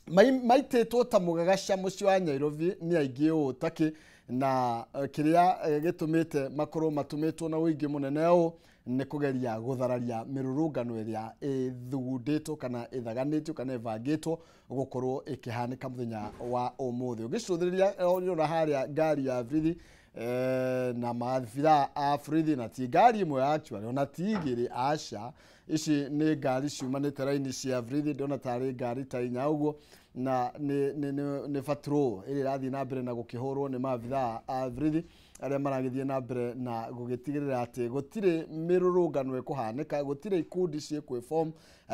Maitĩtwo ta mũgagaca mũciĩ wa Nairobi nĩ aingĩ ũũ takĩ na kĩrĩa gĩtũmĩte makorwo matũmĩtwo na ũingĩ mũnene ũũ nĩ kũgeria gũthararia mĩrũrũngano ĩrĩa ĩthugundĩtwo kana ĩthaganĩtio kana ĩbangĩtwo gũkorwo ĩkĩhanĩka mũthenya wa ũmũthĩ. Ũngĩcũthĩrĩria ũrona harĩa ngari ya borithi na maabithaa a borithi, na ti ngari ĩmwe actually, ona ti igĩrĩ, aca, ici nĩ ngari ciumanĩte raini cia borithi, ndĩrona tarĩ ngari ta inya ũguo, na nĩ patrol ĩrĩa ĩrathiĩ na mbere na gũkĩhũrwo nĩ maabithaa a borithi arĩa maragĩthiĩ na mbere na gũgĩtigĩrĩra atĩ gũtirĩ mĩrũrũngano ĩkũhanĩka, gũtirĩ ikundi ciĩkwĩform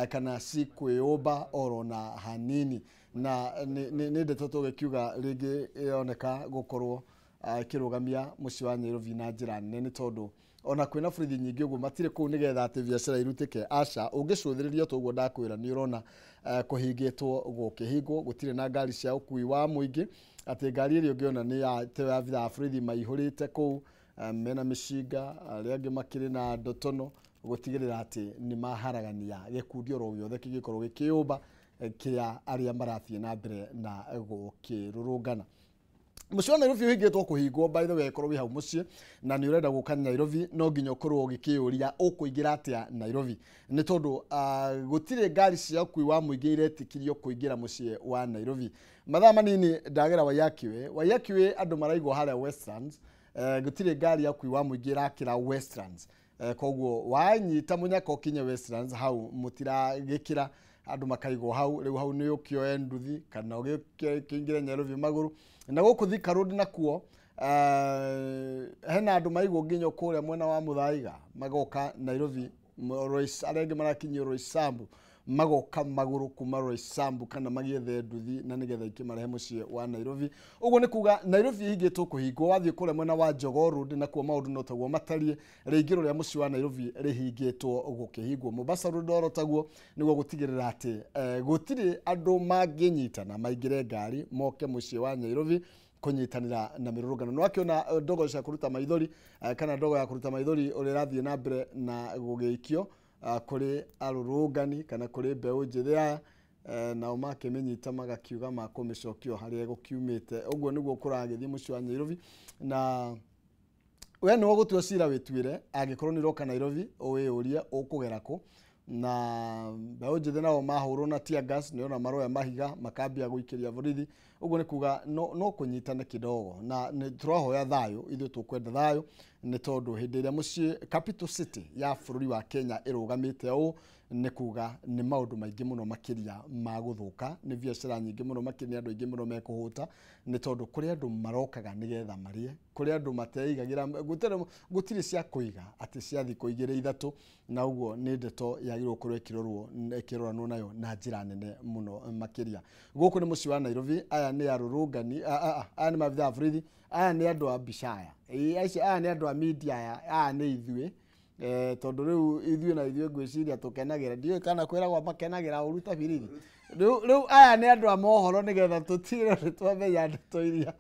kana cikwĩyũmba oro na hanini. Na nĩ ndeto tũgĩkiuga rĩngĩ ĩroneka gũkorwo ĩkĩrũgamia mũciĩ wa Nairobi na njĩra nene, nĩ tondũ ona kwĩna borithi nyingĩ ũguo matirĩ kũu nĩgetha atĩ biacara irutĩke, aca. Ũngĩcũthĩrĩria ta ũguo ndakwĩra, nĩ ũrona kũhingĩtwo gũkĩhingwo, gũtirĩ na ngari cia ũkui wa mũingĩ, atĩ ngari ĩrĩa ũngĩona nĩ ya te abithaa a borithi maihũrĩte kũu, mena mĩcinga, arĩa angĩ makĩrĩ na ndotono gũtigĩrĩra atĩ nĩ maharagania gĩkundi oro gĩothe kĩngĩkorwo gĩkĩyũmba kĩa arĩa marathiĩ na mbere na gũkĩrũrũngana. Mũciĩ wa Nairobi ũhingĩtwo kũhingwo. By the way, korwo wĩ hau mũciĩ na nĩ ũrenda gũka Nairobi, no nginya ũkorwo ũgĩkĩyũria ũkũingĩra atĩa Nairobi, nĩ tondũ gũtirĩ ngari cia ũkui wa mũingĩ iretĩkĩrio kũingĩra mũciĩ wa Nairobi. Mathaa manini ndagera Waiyaki Way. Waiyaki Way andũ maraigwo harĩa Westlands, gũtirĩ ngari ya ũkui wa mũingĩ ĩrakĩra Westlands, koguo wanyita mũnyaka ũkinye Westlands hau mũtiragĩkĩra, andũ makaigwo hau. Rĩu hau nĩ ũkĩoe nduthi kana ũgĩkĩingĩre Nairobi magũrũ. Na gũkũ Thika Road nakuo hena andũ maigwo nginya kũrĩa mwena wa Muthaiga magoka Nairobi, arĩa angĩ marakinyio Roysambu, magoka magũrũ kuma Roysambu kana magĩethe nduthi na nĩgetha ikĩmarehe mũciĩ wa Nairobi. Ũguo nĩ kuga Nairobi ĩhingĩtwo kũhingwo. Wathiĩ kũrĩa mwena wa Jogoo Road nakuo maũndũ no taguo matariĩ, rĩingĩro rĩa mũciĩ wa Nairobi rĩhingĩtwo gũkĩhingwo. Mombasa Road oro taguo, nĩguo gũtigĩrĩra atĩ gũtirĩ andũ mangĩnyitana maingĩre ngari moke mũciĩ wa Nairobi kũnyitanĩra na mĩrũrũngano. Nĩ wakĩona ndogo cia kũruta maithori kana ndogo ya kũruta maithori ũrĩa ĩrathiĩ na mbere na gũgĩikio kũrĩ arũrũngani kana kũrĩ mbeũ njĩthĩ aya, nao makĩmĩnyita magakiuga makũmĩcokio harĩa ĩgũkiumĩte. Ũguo nĩguo kũragĩthiĩ mũciĩ wa Nairobi, na we nĩwe gũtua cira wĩtuĩre. Angĩkorwo nĩ ũroka Nairobi, wĩyũrie ũkũgera kũ. Na mbeũ njĩthĩ nao mahũrwo na tear gas, nĩ ona maroya mahiga makambia gũikĩria borithi. Ũguo nĩ kuga no kũnyitane kidogo, na nĩ tũrahoya thayũ, ithuĩ tũkwenda thayũ, nĩ tondũ hĩndĩ ĩrĩa mũciĩ capital city ya bũrũri wa Kenya ĩrũgamĩte ũũ, nĩ kuga nĩ maũndũ maingĩ mũno makĩria ma gũthũka, nĩ biacara nyingĩ mũno makĩria, nĩ andũ aingĩ mũno mekũhũta, nĩ tondũ kũrĩ andũ marokaga nĩgetha marĩe, kũrĩ andũ mateigagĩra, gũtirĩ cia kũiga atĩ cia thikũ igĩrĩ ithatũ. Na ũguo nĩ ndeto yagĩrĩirwo gũkorwo ĩkĩrorwo ĩkĩroranwo nayo na njĩra nene mũno makĩria. Gũkũ nĩ mũciĩ wa Nairobi. Aya nĩ arũrũngani, aya nĩ maabithaa a borithi, aya nĩ andũ a mbica aya. Aya nĩ andũ a media, aya nĩ ithuĩ, tondũ rĩu ithuĩ na ithuĩ ngwĩciria tũkenagĩra, ndiũĩ kana kwĩragwo makenagĩra ũru ta birithi. Rĩu aya nĩ andũ a mohoro, nĩgetha tũtigĩrĩre nĩ twamenya ndeto iria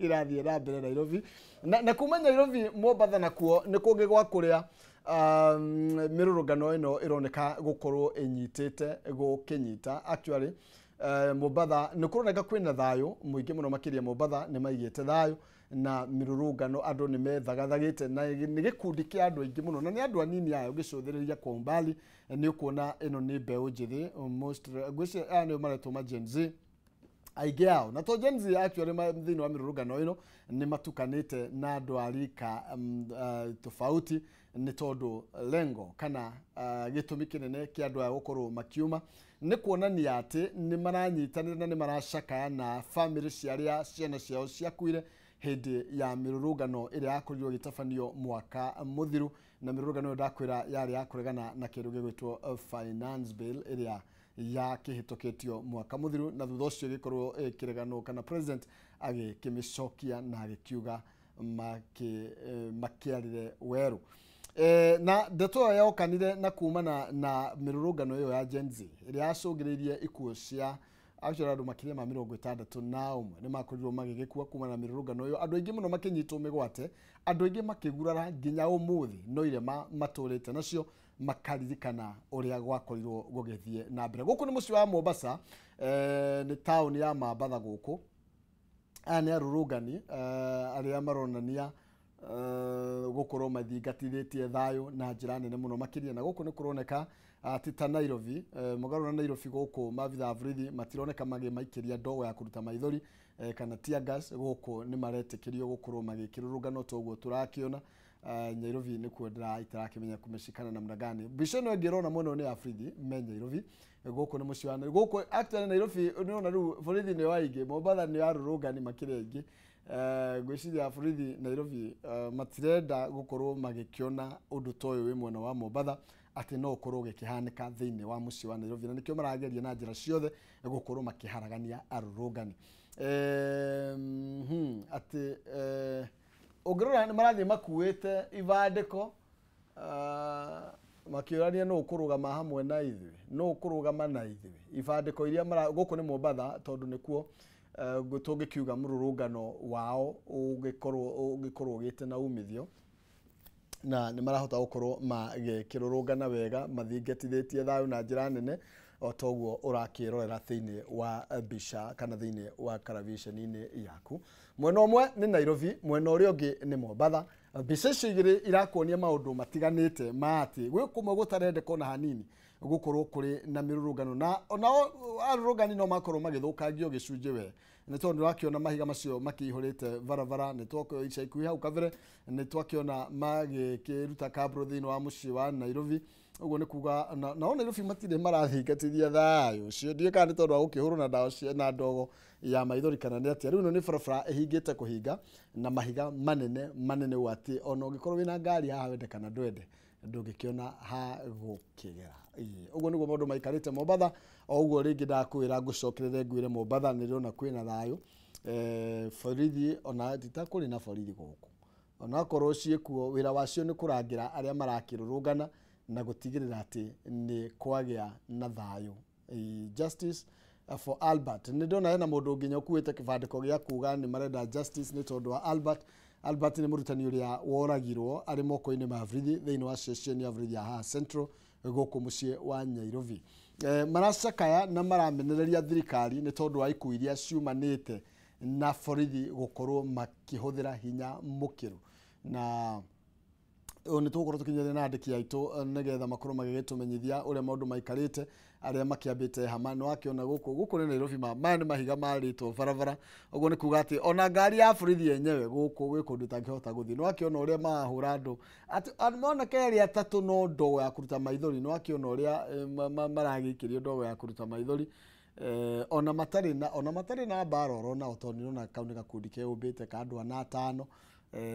irathiĩ na mbere Nairobi. Na kuma Nairobi Mombatha nakuo nĩ kũngĩ gwa kũrĩa mĩrũrũngano ĩno ĩroneka gũkorwo ĩnyitĩte gũkĩnyita. Actually, Mombatha nĩ kũroneka kwĩna thayũ mũingĩ mũno makĩria. Mombatha nĩ maigĩte thayũ na mĩrũrũngano, andũ nĩ methagathagĩte na nĩ gĩkundi kĩa andũ aingĩ mũno, na nĩ andũ anini aya. Ũngĩcũthĩrĩria kwa umbali nĩ ũkuona ĩno nĩ mbeũ njĩthĩ most, ngwĩciria aya nĩo maretwo ma Gen Z aingĩ ao. Na to Gen Z actually, thĩinĩ wa mĩrũrũngano ĩno nĩ matukanĩte na andũ a rika tofauti, nĩ tondũ lengo kana gĩtũmi kĩnene kĩa andũ aya gũkorwo makiuma nĩ kuonania atĩ nĩ maranyitanĩra na nĩ maracakaya na bamĩrĩ cia arĩa ciana ciao ciakuire hĩndĩ ya mĩrũrũngano ĩrĩa yakorirwo ĩgĩtabanio mwaka mũthiru. Na mĩrũrũngano ĩyo ndakwĩra yarĩ ya kũregana na kĩndũ gĩgwĩtwo finance bill ĩrĩa yakĩhĩtũkĩtio mwaka mũthiru, na thutha ũcio ĩgĩkorwo ĩkĩreganwo kana president agĩkĩmĩcokia na agĩkiuga makĩarĩre werũ. Na ndeto ĩyo yokanire na kumana na mĩrũrũngano ĩyo ya Gen Z ĩrĩa yacũngĩrĩirie ikuũ cia actually andũ makĩria ma 61 nĩ makorirwo magĩgĩkua kumana na mĩrũrũngano ĩyo, andũ aingĩ mũno makĩnyitwo mĩgwate, andũ aingĩ makĩgurara, nginya ũmũthĩ no irema matũrĩte nacio. makaririkana ũrĩa gwakorirwo gũgĩthiĩ na mbere. Gũkũ nĩ mũciĩ wa Mombasa, nĩ taũni ya Mambatha gũkũ. Aya nĩ arũrũngani arĩa maronania gũkorwo mathingatithĩtie thayũ na njĩra nene mũno makĩria, na gũkũ nĩ kũroneka ti ta Nairobi, mũgarũ na Nairobi gũkũ maabitha a borithi matironeka magĩmaikĩria ndogo ya kũruta maithori kana tear gas. Gũkũ nĩ maretĩkĩrio gũkorwo magĩkĩrũrũngana toguo tũrakĩona. Nairobi nĩkuo itarakĩmenya kũmĩcikana namna gani. Mbica ĩno ĩngĩ ĩrona mwena ũyũ nĩ ya borithi me Nairobi. Gũkũ nĩ mũciĩ wa gũkũ actually Nairobi nĩũrona rĩu borithi nĩo aingĩ, Mombatha nĩo arũrũngani makĩrĩ aingĩ. Ngwĩciria borithi Nairobi matirenda gũkorwo magĩkĩona ũndũ ta ũyũ wĩ mwena wa Mombatha atĩ no ũkorwo ũgĩkĩhanĩka thĩinĩ wa mũciĩ wa Nairobi, na nĩkĩo marageria na njĩra ciothe gũkorwo makĩharagania arũrũngani. Atĩ ũngĩrora nĩ marathiĩ makuĩte ibandĩko makĩũrania nũ ũkũrũgama hamwe na ithuĩ, nũ ũkũrũgama na ithuĩ. Ibandĩko iria gũkũ nĩ Mombatha tondũ nĩkuo tũngĩkiuga mũrũrũngano wao ũngĩkorwo ũgĩte na umithio, na nĩ marahota gũkorwo magĩkĩrũrũngana wega mathingatithĩtie thayũ na njĩra nene o toguo ũrakĩrorera thĩinĩ wa mbica kana thĩinĩ wa karaviceni-inĩ yaku. Mwena ũmwe nĩ Nairobi, mwena ũrĩa ũngĩ nĩ Mombatha. Mbica icio igĩrĩ irakuonia maũndũ matiganĩte ma atĩ gwĩ kũmwe gũtarendeka ona hanini gũkorwo kũrĩ na mĩrũrũngano, na onao arũrũngani no makorwo magĩthũkangio gĩcunjĩ we, nĩ tondũ nĩũrakĩona mahiga macio makĩihũrĩte barabara. Nĩ twakĩona ica ikuhĩ hau kabere nĩ twakĩona magĩkĩruta kambro thĩinĩ wa mũciĩ wa Nairobi. Ũguo nĩ kuga nao Nairobi matirĩ marathingatithia thayũ ũcio, ndiũĩ kana nĩ tondũ wa gũkĩhũrwo na ndawa na ndogo ya maithori kana nĩ atĩa. Rĩu ĩno nĩ barabara ĩhingĩte kũhinga na mahiga manene manene ũũ atĩ ona ũngĩkorwo wĩna ngari haha wende kana ndwende ndũngĩkĩona ha gũkĩgera. Ũguo nĩguo maũndũ maikarĩte Mombatha. O ũguo rĩngĩ ndakwĩra ngũcokerere ngwĩre Mombatha nĩ ndĩrona kwĩna thayũ. Borithi ona ti ta kũrĩ na borithi gũkũ, onakorwo ciĩkuo wĩra wacio nĩ kũrangĩra arĩa marakĩrũrũngana na gũtigĩrĩra atĩ nĩ kwagĩa na thayũ. Justice for Albert, nĩ ndona hena mũndũ nginya ũkuĩte kĩbandĩko gĩa kuga nĩ marenda justice nĩ tondũ wa Albert. Albert nĩ mũrutani ũrĩa woragirwo arĩ moko-inĩ ma borithi thĩinĩ wa ceceni ya borithi ya haha Central gũkũ mũciĩ wa Nairobi. Maracakaya na maramenereria thirikari nĩ tondũ wa ikuũ iria ciumanĩte na borithi gũkorwo makĩhũthĩra hinya mũkĩru, na nĩ tũgũkorwo tũkinyanĩria na andĩki aitũ nĩgetha makorwo magĩgĩtũmenyithia ũrĩa maũndũ maikarĩte arĩa makĩambĩte hama. Nĩ wakĩona gũkũ nĩ Nairobi, maya nĩ mahiga marĩtwo barabara, ũguo nĩ kuga atĩ ona ngari ya borithi yenyewe gũkũ gwĩ kũndũ ĩtangĩhota gũthiĩ. Nĩ wakĩona ũrĩa marahũra andũ atĩ moneka erĩ atatũ no ndogo ya kũruta maithori. Nĩ wakĩona ũrĩa maragĩikĩrio ndogo ya kũruta maithori, ona matarĩ na mbara oro nao, tondũ nĩũrona kau nĩ gakundi keyũmbĩte ka andũ ana atano,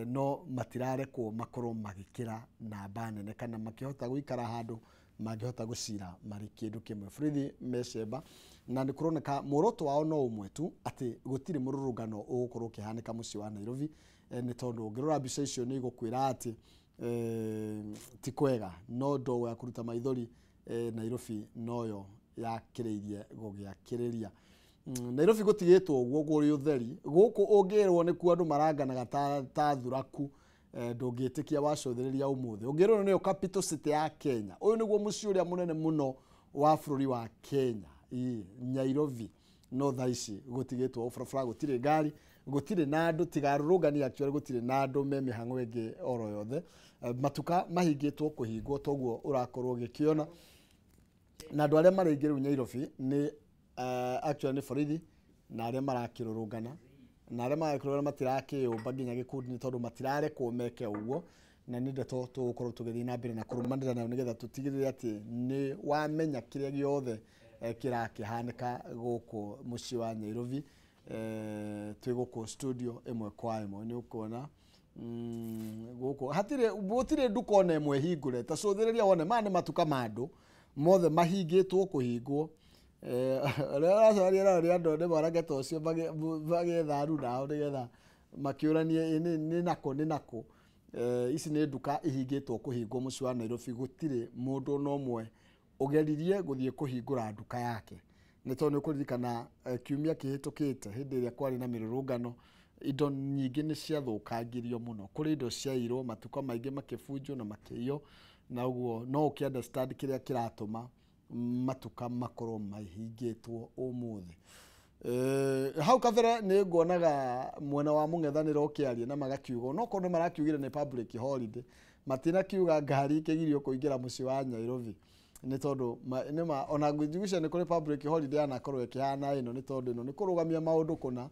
no matirarekwo makorwo magĩkĩra namba nene kana makĩhota gũikara handũ mangĩhota gũcira marĩ kĩndũ kĩmwe. Borithi mecemba na nĩ kũroneka muoroto wao no ũmwe tu, atĩ gũtirĩ mũrũrũngano ũgũkorwo ũkĩhanĩka mũciĩ wa Nairobi, nĩ tondũ ũngĩrora mbica icio nĩ igũkwĩra atĩ ti kwega, no ndogo ya kũruta maithori Nairobi noyo yakĩrĩirie gũgĩakĩrĩria. Nairobi gũtigĩtwo ũguo kũrĩ ũtheri gũkũ ũngĩrwo nĩkuo andũ maranganaga ta thuraku, ndũngĩtĩkia wacũthĩrĩria ũmũthĩ. Ũngĩrwo nĩyo capital city ya Kenya, ũyũ nĩguo mũciĩ ũrĩa mũnene mũno wa bũrũri wa Kenya, Nairobi, no thaa ici gũtigĩtwo barabara, gũtirĩ ngari, gũtirĩ na andũ, tiga arũrũngani actually gũtirĩ na andũ me mĩhang'o ĩngĩ oro yothe. Matuka mahingĩtwo kũhingwo toguo ũrakorwo ũgĩkĩona, na andũ arĩa marĩ aingĩ rĩu Nairobi nĩ actually nĩ borithi na arĩa marakĩrũrũngana, na arĩa marakĩrũrũngana matirakĩyũmba nginya gĩkundi nĩ tondũ matirarekwo meke ũguo, na nĩ ndeto tũgũkorwo tũgĩthiĩ na mbere na kũrũmanĩra nayo nĩgetha tũtigĩrĩre atĩ nĩ wamenya kĩrĩa gĩothe kĩrakĩhanĩka gũkũ mũciĩ wa Nairobi. Twĩ gũkũ studio ĩmwe kwa ĩmwe nĩ ũkuona gũkũ hatirĩ gũtirĩ nduka ona ĩmwe hingũre, ta cũthĩrĩria wone maya nĩ matuka ma andũ mothe mahingĩtwo kũhingwo. Ũrĩa ũracemania nao nĩ andũ nĩ mwanake ta ũcio magĩetha aruna ao nĩgetha makĩũranie nĩ nakũ nĩ nakũ. Ici nĩ nduka ihingĩtwo kũhingwo mũciĩ wa Nairobi, gũtirĩ mũndũ ona ũmwe ũgeririe gũthiĩ kũhingũra nduka yake, nĩ tondũ nĩ ũkũririkana kiumia kĩhĩtũkĩte hĩndĩ ĩrĩa kwarĩ na mĩrũrũngano indo nyingĩ nĩ ciathũkangirio mũno, kũrĩ indo ciairwo, matuka maingĩ makĩbunjwo na makĩiywo. Na ũguo no ũkĩ understand kĩrĩa kĩratũma matuka makorwo mahingĩtwo ũmũthĩ. Hau kabere nĩ nguonaga mwena wa mũng'ethanĩro ũkĩaria na magakiuga no korwo nĩ marakiugire nĩ public holiday, matinakiuga ngari ikĩgirio kũingĩra mũciĩ wa Nairobi nĩ tondũ nĩma ona ngwĩciria nĩ kũrĩ public holiday yanakorwo ĩkĩhana ĩno, nĩ tondũ ĩno nĩ kũrũgamia maũndũ kũna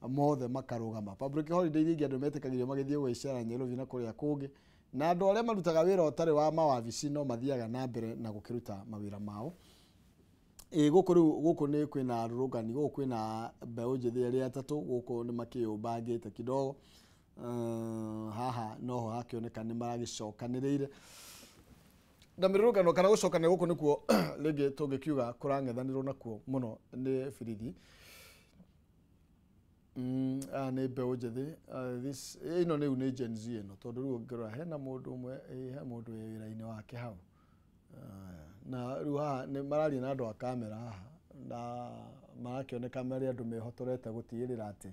mothe makarũgama. Public holiday iria ingĩ andũ metĩkagĩrio magĩthiĩ gũgĩcera Nairobi na kũrĩa kũngĩ, na andũ arĩa marutaga wĩra ũtarĩ wa mawabici no mathiaga na mbere na gũkĩruta mawĩra mao. Ĩ gũkũ rĩu gũkũ nĩ kwĩna arũrũngani, gũkũ kwĩna mbeũ njĩthĩ arĩa atatũ, gũkũ nĩ makĩyũmbangĩte kidogo. Haha noho hakĩoneka nĩ maragĩcokanĩrĩire na mĩrũrũngano kana gũcokanĩrĩra gũkũ nĩkuo rĩngĩ tũngĩkiuga kũrang'ethanĩrwo nakuo mũno nĩ birithi. Aya nĩ mbeũ njĩthĩ, this ĩno rĩu nĩ Gen Z ĩno, tondũ rĩu ũngĩrora hena mũndũ ũmwe, he mũndũ wĩ wĩra-inĩ wake hau. Na rĩu haha nĩ mararia na andũ a kamera haha, na marakĩoneka marĩ andũ mehotorete gũtigĩrĩra atĩ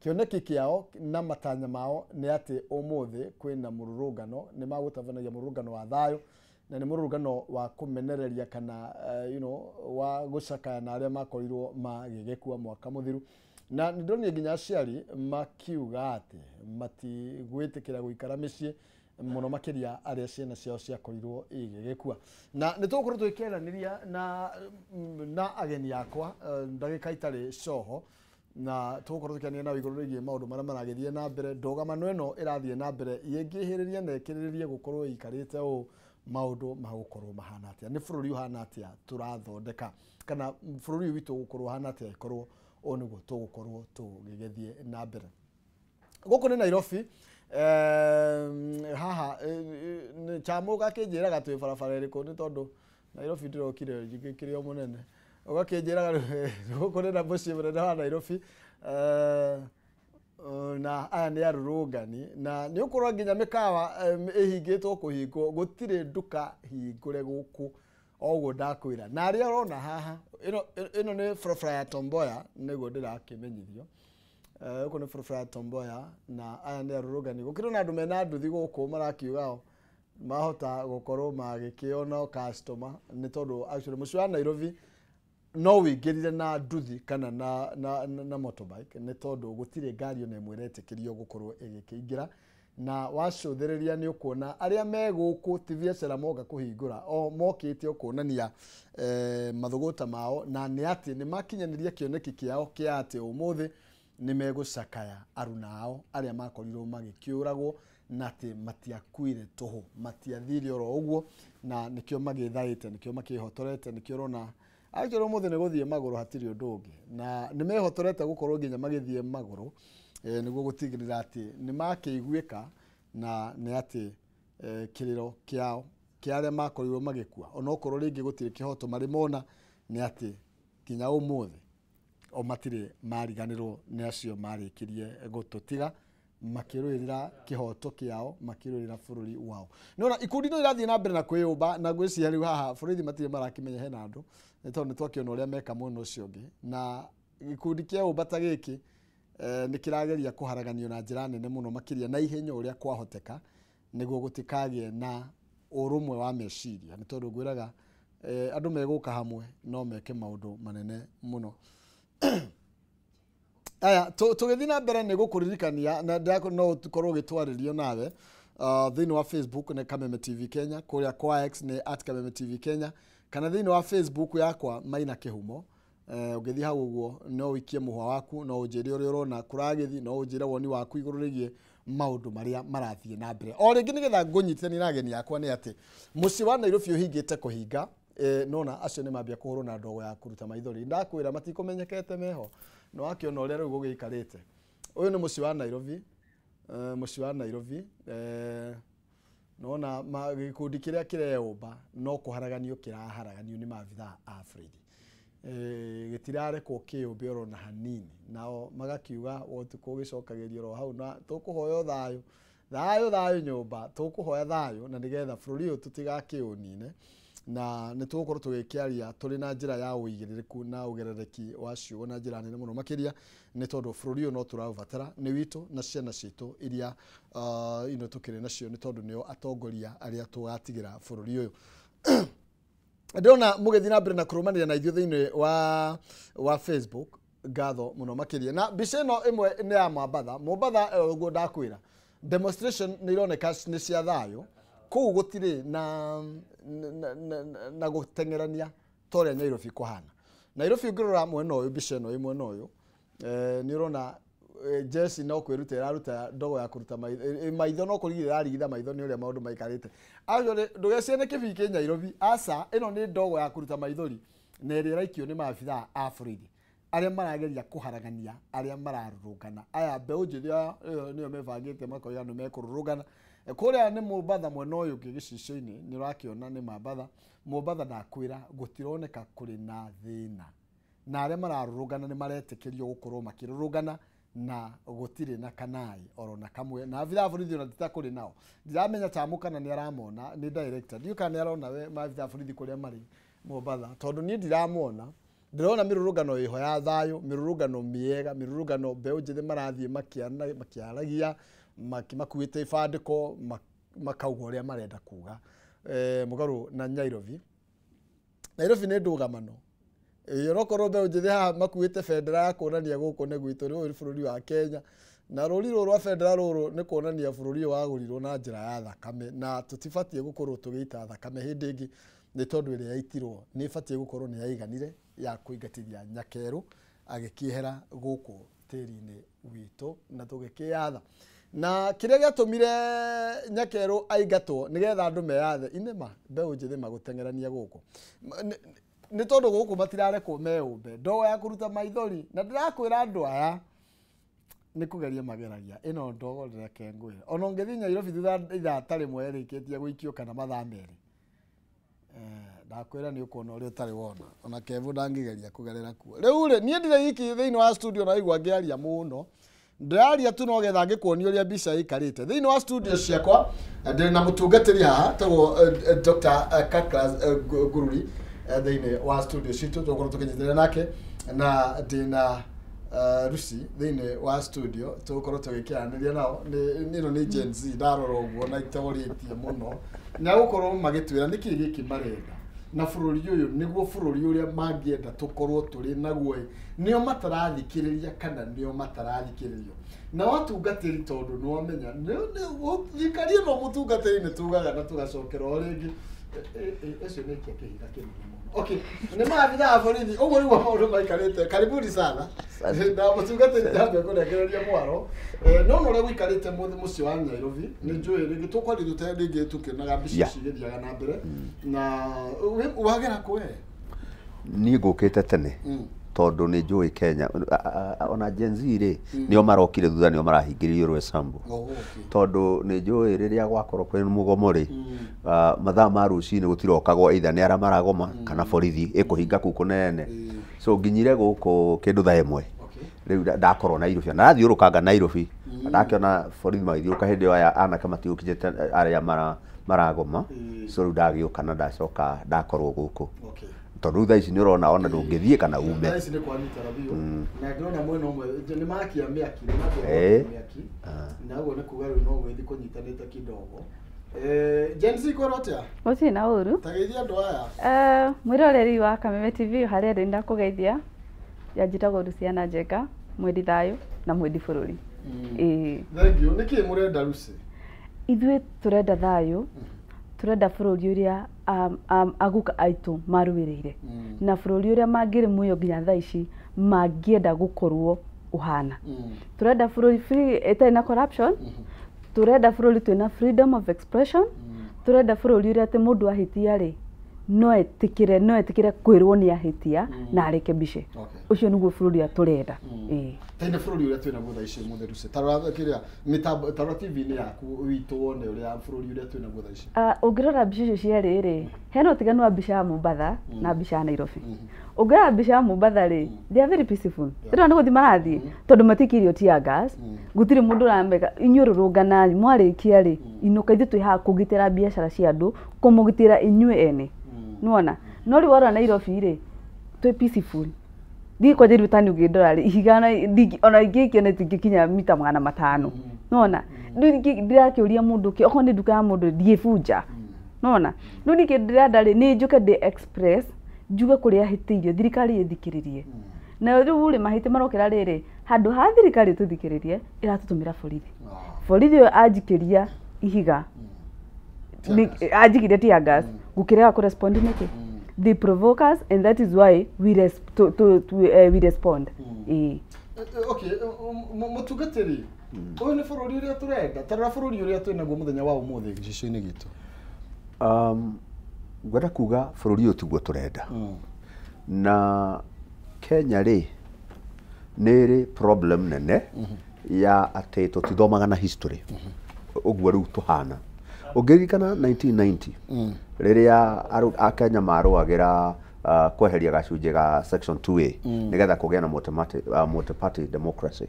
kĩoneki kĩao na matanya mao nĩ atĩ ũmũthĩ kwĩna mũrũrũngano, nĩ magũtabanagia mũrũrũngano wa thayũ, na nĩ mũrũrũngano wa kũmenereria kana wa gũcakaya na arĩa makorirwo magĩgĩkua mwaka mũthiru. Na nĩ ndonire nginya aciari makiuga atĩ matigwĩtĩkĩra gũikara mĩciĩ mũno makĩria arĩa ciana ciao ciakorirwo igĩgĩkua. Na nĩ tũgũkorwo tũgĩkĩaranĩria na ageni akwa ndagĩka itarĩ coho, na tũgũkorwo tũkĩaranĩria nao igũrũ rĩgiĩ maũndũ marĩa maragĩthiĩ na mbere. Ndũgamano ĩno ĩrathiĩ na mbere ĩngĩhĩrĩria na ĩkĩrĩrĩrie gũkorwo ĩikarĩte ũũ, maũndũ magũkorwo mahana atĩa, nĩ bũrũri ũhana atĩa tũrathondeka, kana bũrũri ũyũ witũ ũgũkorwo ũhana atĩa ĩkorwo ũũ nĩguo tũgũkorwo tũgĩgĩthiĩ na mbere. Gũkũ nĩ Nairobi. Haha Chamo ũgakĩnjĩraga twĩ barabara ĩrĩkũ, nĩ tondũ Nairobi ndĩrokire ngĩkĩrĩ o mũnene, ũgakĩnjĩraga gũkũ nĩ na mũciĩ mũnene wa Nairobi. Na aya nĩ arũrũngani, na nĩ ũkũrora nginya mĩkawa ĩhingĩtwo kũhingwo, gũtirĩ nduka hingũre gũkũ o ũguo ndakwĩra. Na arĩa ũrona haha, ĩno nĩ barabara ya Tomboya, nĩguo ndĩrakĩmenyithio. Gũkũ nĩ barabara ya Tomboya, na aya nĩ arũrũngani. Gũkĩrĩ na andũ mena nduthi gũkũ marakiuga o mahota gũkorwo magĩkĩona customer, nĩ tondũ actually mũciĩ wa Nairobi no wĩingĩrire na nduthi kana na motorbike, nĩ tondũ gũtirĩ ngari ona ĩmwe ĩretĩkĩrio gũkorwo ĩgĩkĩingĩra. Na wacũthĩrĩria nĩ ũkuona arĩa me gũkũ ti biacara moka kũhingũra, o mokĩte o kuonania mathũgũta mao, na nĩ atĩ nĩ makinyanĩria kĩoneki kĩao kĩa atĩ ũmũthĩ nĩ megũcakaya aruna ao arĩa makorirwo magĩkĩũragwo, na atĩ matiakuire tũhũ, matiathire oro ũguo, na nĩkĩo magĩthaĩte, nĩkĩo makĩhotorete, nĩkĩo ũrona actually ũmũthĩ nĩ gũthiĩ magũrũ, hatirĩ ũndũ ũngĩ, na nĩ mehotorete gũkorwo nginya magĩthiĩ magũrũ, nĩguo gũtigĩrĩra atĩ nĩ makĩiguĩka, na nĩ atĩ kĩrĩro kĩao kĩa arĩa makorirwo magĩkua, onokorwo rĩngĩ gũtirĩ kĩhoto marĩ mona, nĩ atĩ nginya ũmũthĩ o matirĩ mariganĩrwo nĩ acio marĩkirie gũtũtiga makĩrũĩrĩra kĩhoto kĩao, makĩrũĩrĩra bũrũri wao. Nĩwona ikundi no irathiĩ na mbere na kwĩyũmba, na ngwĩciria rĩu haha borithi matirĩ marakĩmenya hena andũ, nĩ tondũ nĩ twakĩona ũrĩa meka mwena ũcio ũngĩ. Na gĩkundi kĩa ũmba ta gĩkĩ nĩ kĩrageria kũharaganio na njĩra nene mũno makĩria na ihenya ũrĩa kwahoteka, nĩguo gũtikagĩe na ũrũmwe wa meciria, nĩ tondũ ngwĩraga andũ megũka hamwe no meke maũndũ manene mũno. Aya, tũgĩthiĩ na mbere nĩ gũkũririkania na no ũkorwo ũgĩtwarĩrio nawe thĩinĩ wa Facebook nĩ Kameme TV Kenya, kũrĩa kwa X nĩ at Kameme TV Kenya, kana thĩinĩ wa Facebook yakwa Maina Kĩhumo. Ũngĩthiĩ hau ũguo no ũikie mũhwa waku, no ũnjĩre ũrĩa ũrona kũragĩthiĩ, no ũnjĩre woni waku igũrũ rĩgiĩ maũndũ marĩa marathiĩ na mbere. O rĩngĩ nĩgetha ngũnyitithanie na ageni akwa nĩ atĩ mũciĩ wa Nairobi ũhingĩte kũhinga, nona acio nĩ mambia kũhũrwo na ndogo ya kũruta maithori. Ndakwĩra matikũmenyekete meho, nĩ wakĩona ũrĩa rĩu gũgĩikarĩte. Ũyũ nĩ mũciĩ wa Nairobi, mũciĩ wa Nairobi, nona gĩkundi kĩrĩa kĩreyũmba no kũharaganio kĩraharaganio nĩ maabithaa a borithi. Gĩtirarekwo kĩyũmbe oro na hanini, nao magakiuga ũtukũ ũgĩcokagĩrio oro hau, na tũkũhoya thayũ, thayũ thayũ nyũmba, tũkũhoya thayũ na nĩgetha bũrũri ũyũ tũtigakĩũnine. Na nĩ tũgũkorwo tũgĩkĩaria tũrĩ na njĩra ya ũigĩrĩrĩku na ũgerereki wa ciugo na njĩra nene mũno makĩria, nĩ tondũ bũrũri ũyũ no tũraũbatara, nĩ witũ na ciana citũ iria ino tũkĩrĩ nacio, nĩ tondũ nĩo atongoria arĩa tũgatigĩra bũrũri ũyũ. Ndĩrona mũgĩthiĩ na mbere na kũrũmanĩrĩra na ithuĩ thĩinĩ wa Facebook, ngatho mũno makĩria. Na mbica ĩno ĩmwe nĩ ya Mombatha. Mombatha ũguo ndakwĩra, demonstration nĩ ironeka nĩ cia thayũ kũu, gũtirĩ na gũteng'erania ta ũrĩa Nairobi kũhana. Nairobi ũngĩrora mwena ũyũ, mbica ĩno ĩ mwena ũyũ, nĩ ũrona jeshi no kwĩruta ĩraruta ndogo ya kũruta maitho, no kũrigitha ĩrarigitha maitho nĩ ũrĩa maũndũ maikarĩte. Actually ndũgecirie nĩ kĩbii kĩ Nairobi, aca, ĩno nĩ ndogo ya kũruta maithori na ĩrĩa ĩraikio nĩ maabithaa a borithi arĩa marageria kũharagania arĩa mararũrũngana. Aya mbeũ njĩthĩ aya nĩo mebangĩte makoiga nĩ mekũrũrũngana. Kũrĩa nĩ Mombatha mwena ũyũ ũngĩ gĩcicio-inĩ nĩ ũrakĩona nĩ Mombatha. Mombatha ndakwĩra gũtironeka kũrĩ na thĩna, na arĩa mararũrũngana nĩ maretĩkĩrio gũkorwo makĩrũrũngana na gũtirĩ na kanai oro na kamwe. Na abithaa a borithi ona ti ta kũrĩ nao, ndiramenya tamu kana nĩ aramona, nĩ director, ndiũĩ kana nĩ arona we maabithaa a borithi kũrĩa marĩ Mombatha, tondũ niĩ ndiramona. Ndĩrona mĩrũrũngano ĩho ya thayũ, mĩrũrũngano mĩega, mĩrũrũngano mbeũ njĩthĩ marathiĩ makĩaragia, makuĩte ibandĩko, makauga ũrĩa marenda kuga. Mũgarũ na Nairobi. Nairobi nĩ ndũgamano. Onokorwo mbeũ njĩthĩ haha makuĩte bendera ya kuonania gũkũ nĩ gwitũ, rũrũ nĩ bũrũri wa Kenya, na rũri rũrũ rwa bendera rũrũ nĩ kuonania bũrũri ũyũ wagũrirwo na njĩra ya thakame, na tũtibatiĩ gũkorwo tũgĩita thakame hĩndĩ ĩngĩ, nĩ tondũ ĩrĩa yaitirwo nĩ ĩbatiĩ gũkorwo nĩ yaiganire ya kũingatithia nyakerũ agĩkĩehera gũkũ tĩri-inĩ witũ na tũgĩkĩyatha. Na kĩrĩa gĩatũmire nyakerũ aingatwo nĩgetha andũ meyathe inema mbeũ njĩthĩ magũteng'erania gũkũ nĩ tondũ gũkũ matirarekwo meũmbe ndogo ya kũruta maithori. Na ndĩrakwĩra andũ aya nĩ kũgeria mageragia ĩno ndogo, reke ngwĩre, ona ũngĩthiĩ Nairobi thutha ithaa ta rĩmwe ĩrĩkĩtie gũikio kana mathaa merĩ, ndakwĩra nĩ ũkuona ũrĩa ũtarĩ wona. Ona Kevo ndangĩgeria kũgerera kuo. Rĩu rĩ, niĩ ndirĩ iki thĩinĩ wa studio na igua ngĩaria mũno, ndĩraria tu no getha ngĩkuonia ũrĩa mbica ĩikarĩte. Thĩinĩ wa studio ciakwa ndĩrĩ na mũtungatĩri haha tagwo Dr. Kaklas Ngururi thĩinĩ wa studio citũ, tũgũkorwo tũkĩnyitanĩra nake, na ndĩna Lucy thĩinĩ wa studio, tũgũkorwo tũgĩkĩaranĩria nao. Ĩno nĩ Gen Z ndarora ũguo na itaũrĩtie mũno, na gũkorwo magĩtwĩra nĩkĩ gĩkĩ marenda na bũrũri ũyũ, nĩguo bũrũri ũrĩa mangĩenda tũkorwo tũrĩ naguo. Nĩo matarathikĩrĩria kana nĩo matarathikĩrĩrio na watungatĩri, tondũ nĩwamenya thirikari ĩno mũtungatĩri nĩ tugaga na tũgacokera o rĩngĩ ũcio nĩ kĩa kĩhinda kĩnene mũno. Okay, nĩ maabithaa a borithi, ũguo nĩguo maũndũ maikarĩte. Karibuni sana na mũtungatĩri, ndambe kũnengereria mwaro. No ũrĩa gũikarĩte mũciĩ wa Nairobi, nĩ njũĩ rĩngĩ tũkwaria tũte rĩngĩ tũkĩonaga mbica cigĩthiaga na mbere na wagera kũ we? Niĩ ngũkĩte tene tondũ nĩ njũĩ Kenya ona Gen Z rĩ, nĩo marokire thutha, nĩo marahingĩrĩirio Roysambu. Tondũ nĩ njũĩ rĩrĩa gwakorwo kwĩ mũgomo rĩ, mathaa ma rũcinĩ gũtirokagwo, either nĩ arĩa maragoma kana borithi ĩkũhinga kũu kũnene. So nginyire gũkũ kĩndũ thaa 1. Rĩu ndakorwo Nairobi na ndathiũrũkanga Nairobi, ndakĩona borithi magĩthiũrũka hĩndĩ ĩyo, aya anake matiũkĩte arĩa maragoma. So rĩu ndagĩũka na ndacoka ndakorwo gũkũ tondũ rĩu thaa ici nĩ ũrona ona ndũngĩthiĩ kana ume. Thaa ici nĩ kwanitara biũ, na ndĩrona mwena ũmwe nĩ makia mĩaki, nĩ makia mĩaki, na ũguo nĩ kuga rĩu no gwĩthi kũnyitanĩte kidogo. Gen Z, kwĩrwo atĩa? Gũtirĩ na ũru. Ta geithia andũ aya. Mwĩroreri wa Kameme TV harĩa ndĩ, ndakũgeithia. Njĩtagwo Luciana Njenga, mwendi thayũ na mwendi bũrũri. Ĩĩ. Thank you. Nĩkĩ mũrenda, Lucy? Ithuĩ tũrenda thayũ, tũrenda bũrũri ũrĩa aguka aitũ marũĩrĩire, na bũrũri ũrĩa mangĩrĩ muoyo nginya thaa ici mangĩenda gũkorwo ũhana. Tũrenda bũrũri free ĩtarĩ na corruption, tũrenda bũrũri twĩna freedom of expression, tũrenda bũrũri ũrĩa atĩ mũndũ ahĩtia rĩ, no etĩkĩre kwĩrwo nĩ ahĩtia na arekebice. Ũcio nĩguo bũrũri ũrĩa tũrenda. Ĩĩ. Taine bũrũri ũrĩa twĩnaguo thaa ici mũthĩ, Lucy, tarora kĩrĩa mĩtambo, tarora TV-inĩ yaku witũ wone ũrĩa bũrũri ũrĩa twĩnaguo thaa ici. Ũngĩrora mbica icio cierĩ rĩ, hena ũtiganu wa mbica ya Mombatha na mbica ya Nairobi. Ũngĩrora mbica ya Mombatha rĩ, they are very peaceful. Ĩno nĩ gũthiĩ marathiĩ tondũ matikirio tear gas, gũtirĩ mũndũ ũrameka. Inyuĩ rũrũnganai, mwarĩkia rĩ, inũka. Ithuĩ twĩ haha kũgitĩra biacara cia andũ, kũmũgitĩra inyuĩ ene. Nĩwona? No rĩu warora Nairobi rĩ, twĩ peaceful. Thiĩ kwanja Rutani ũngĩndora rĩ, ihiga ona ingĩikio na itingĩkinya mita 500. Nĩwona? Rĩu ndĩrakĩũria mũndũ kĩ, okorwo nĩ nduka ya mũndũ ndingĩbunja. Nĩwona? Rĩu ningĩ ndĩrenda rĩ, nĩ njũke ndĩ express, njuge kũrĩa hĩtĩirio, thirikari ĩthikĩrĩrie. Na rĩu rĩ, mahĩtia marokĩra rĩrĩ, handũ ha thirikari ĩtũthikĩrĩrie, ĩratũtũmĩra borithi. Borithi ũyũ anjikĩria ihiga, anjikirie tear gas, gũkĩrega kũrespond nĩkĩ? They provoke us and that is why we, res to, to, to, we respond. Ĩĩ. Okay, mũtungatĩri, ũyũ nĩ bũrũri ũrĩa tũrenda? Tarora bũrũri ũrĩa twĩ naguo mũthenya wa ũmũthĩ gĩcicio-inĩ gitũ. Ngwenda kuga bũrũri ũyũ tiguo tũrenda. Na Kenya rĩ, nĩ ĩrĩ problem nene ya atĩ tũtithomaga na history. Ũguo rĩu tũhana. Ũngĩririkana 1990 rĩrĩa Akenya marũagĩra kweheria gacunjĩ ga section 2A nĩgetha kũgĩe na multi-party democracy.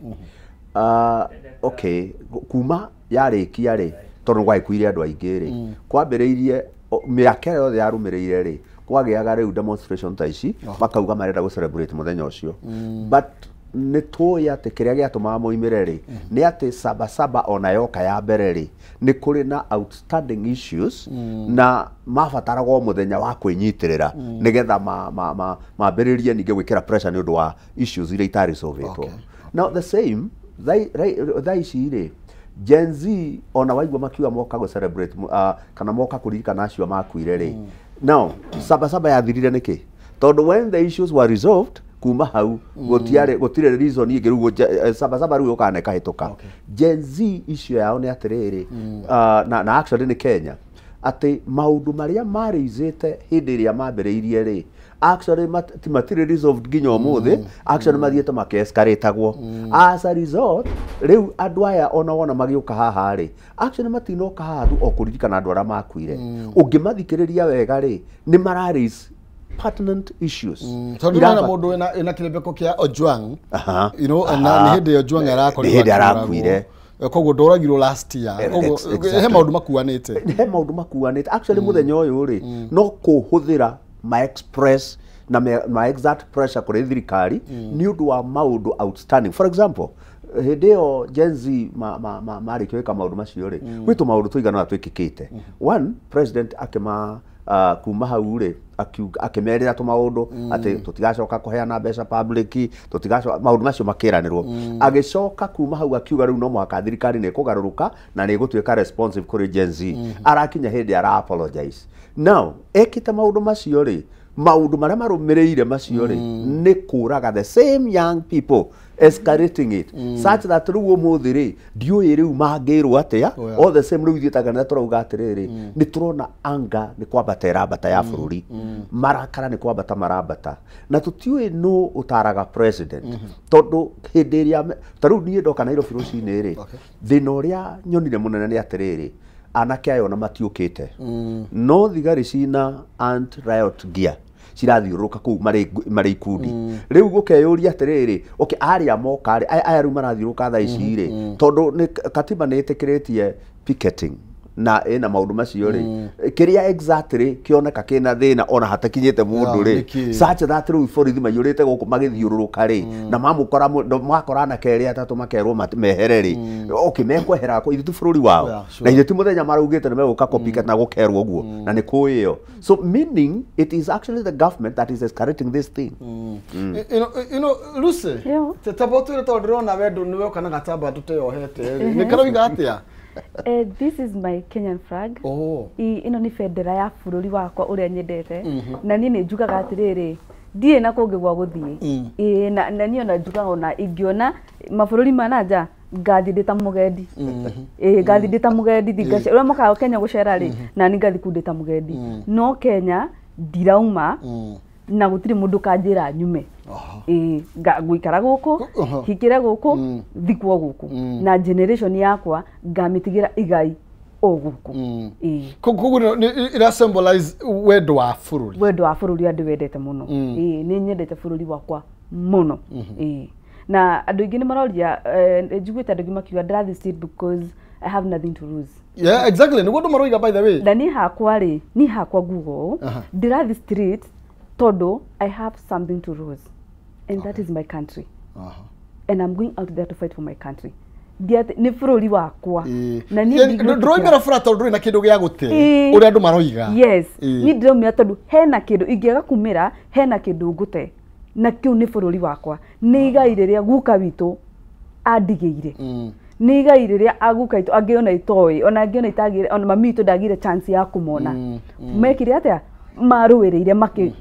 Okay, kuma yarĩkia rĩ, tondũ gwagĩkuire andũ aingĩ rĩ, kwambĩrĩirie mĩaka yothe yarũmĩrĩire rĩ, kwagĩaga rĩu demonstration ta ici, makauga marenda gũ celebrate mũthenya ũcio. But nĩ tũĩ atĩ kĩrĩa gĩatũmaga moimĩre rĩ, nĩ atĩ Sabasaba ona yoka ya mbere rĩ, nĩ kũrĩ na outstanding issues na mabataragwo mũthenya wa kwĩnyitĩrĩra nĩgetha mambĩrĩrie ningĩ gwĩkĩra pressure nĩ ũndũ wa issues iria itaresolvetwo. Now the same thaa ici rĩ, Gen Z ona waigua makiuga moka gũ celebrate kana moka kũririkana acio makuire rĩ. Now Sabasaba yathirire nĩkĩ? Tondũ when the issues were resolved, kuma hau gũtiarĩ gũtirĩ reason ĩngĩ rĩu Sabasaba rĩu yũkaga na ĩkahĩtũka. Gen Z issue yao nĩ atĩrĩrĩ, na actually nĩ Kenya, atĩ maũndũ marĩa marĩizĩte hĩndĩ ĩrĩa mambĩrĩirie rĩ, actually ti matirĩ resolved nginya ũmũthĩ. Actually mathiĩte makĩescalateagwo. As a result, rĩu andũ aya ona wona magĩũka haha rĩ, actually matinoka haha tu o kũririkana andũ arĩa makuire. Ũngĩmathikĩrĩria wega rĩ, nĩ mara raise pertinent issues. Tondũ nĩ mũndũ wĩna kĩrembeko kĩa Ojwang. Na nĩ hĩndĩ Ojwang arakorirwo Nĩ hĩndĩ arakuire. Koguo ndoragirwo last year. Koguo he maũndũ makuanĩte. He maũndũ makuanĩte. Actually mũthenya ũyũ rĩ, no kũhũthĩra ma express na ma exert pressure kũrĩ thirikari nĩ ũndũ wa maũndũ outstanding. For example, hĩndĩ ĩyo Gen Z marĩkia gwĩka maũndũ macio rĩ, gwĩ tũmaũndũ tũigana ũna twĩkĩkĩte. One, president akĩma kuma hau rĩ, akĩmerĩra tũmaũndũ atĩ tũtigacoka kũheana mbeca public, tũtigacoka maũndũ macio makĩranĩrwo. Agĩcoka kuma hau akiuga rĩu no mũhaka thirikari nĩ ĩkũgarũrũka na nĩ ĩgũtuĩka responsive kũrĩ Gen Z. Arakinya hĩndĩ ara apologize. Now ekĩte maũndũ macio rĩ, maũndũ marĩa marũmĩrĩire macio rĩ, nĩ kũraga the same young people, escalating it such that rĩu ũmũthĩ rĩ, ndiũĩ rĩu mangĩrwo atĩa. All the same, rĩu ithuĩ ta kanitha tũrauga atĩrĩrĩ, nĩ tũrona anga nĩ kwambata ĩrambata ya bũrũri, marakara nĩ kwambata marambata, na tũtiũĩ nũ ũtaraga president, tondũ hĩndĩ ĩrĩa ta rĩu niĩ ndoka Nairobi rũcinĩ rĩ, thĩna ũrĩa nyonire mũnene nĩ atĩrĩrĩ, anake aya ona matiũkĩte, no thigari cina anti riot gear cirathiũrũrũka kũu marĩ ikundi. Rĩu gũkeyũria atĩrĩrĩ, okay, arĩa moka rĩ, aya rĩu marathiũrũrũka thaa ici rĩ, tondũ nĩ katiba nĩ ĩtĩkĩrĩtie picketing na ĩna maũndũ macio rĩ, kĩrĩa exactly kĩoneka kĩna thĩna ona hatakinyĩte mũndũ rĩ, nĩkĩ? Such that rĩu borithi maiyũrĩte gũkũ magĩthiũrũrũka rĩ, na mamũkora makora anake erĩ atatũ makerwo mehere rĩ, okay, mekwehera kũ? Ithuĩ ti bũrũri wao. Na ithuĩ ti mũthenya maraugĩte nĩ megũka kũpicket na gũkerwo ũguo na nĩ kũĩ ĩyo. So meaning it is actually the government that is escalating this thing. Lucy, tamba ũtwĩre, tondũ ndĩrona wendo nĩwe ũka na gatamba tũteyohete rĩ, nĩ karoiga atĩa? This is my Kenyan flag. Ĩno nĩ bendera ya bũrũri wakwa ũrĩa nyendete, na niĩ nĩ njugaga atĩrĩrĩ, ndirĩ na kũngĩ gwa gũthiĩ. Ĩĩ, na niĩ ona njugaga ona ingĩona mabũrũri ma na nja, ngathiĩ ndĩ ta mũgendi. Ĩĩ, ngathiĩ ndĩ ta mũgendi thiĩ ũrĩa mokaga Kenya gũcera rĩ, na niĩ ngathiĩ kũu ndĩ ta mũgendi, no Kenya ndirauma na gũtirĩ mũndũ kanjĩra nyume. Ĩĩ, ngũikara gũkũ, hikĩre gũkũ, thikwo gũkũ, na generation yakwa ngamĩtigĩra igai o gũkũ. Ĩĩ. Koguo ĩra symbolize wendo wa bũrũri. Wendo wa bũrũri ũrĩa ndĩwendete mũno. Ĩĩ, nĩ nyendete bũrũri wakwa mũno. Ĩĩ, na andũ aingĩ nĩ maroria, njiguĩte andũ aingĩ makiuga ndĩrathiĩ street because I have nothing to lose. Yeah, exactly. Nĩguo andũ maroiga, by the way. Na niĩ hakwa rĩ, niĩ hakwa nguga ũũ, ndĩrathiĩ street tondũ I have something to lose and that is my country. And I'm going out there to fight for my country. Nĩ bũrũri wakwa. Na niĩ ndũroimĩra bara tondũ ndũrĩ na kĩndũ gĩa gũte, ũrĩa andũ maroiga. Yes, niĩ ndĩraumĩra tondũ hena kĩndũ ingĩaga kumĩra, hena kĩndũ ngũte, na kĩu nĩ bũrũri wakwa, nĩ igai rĩrĩa guka witũ andigĩire, nĩ igai rĩrĩa aguka itũ angĩona itoĩ, ona angĩona itagĩire, ona mami witũ ndagĩire chance ya kũmona, mekire atĩa, marũĩrĩire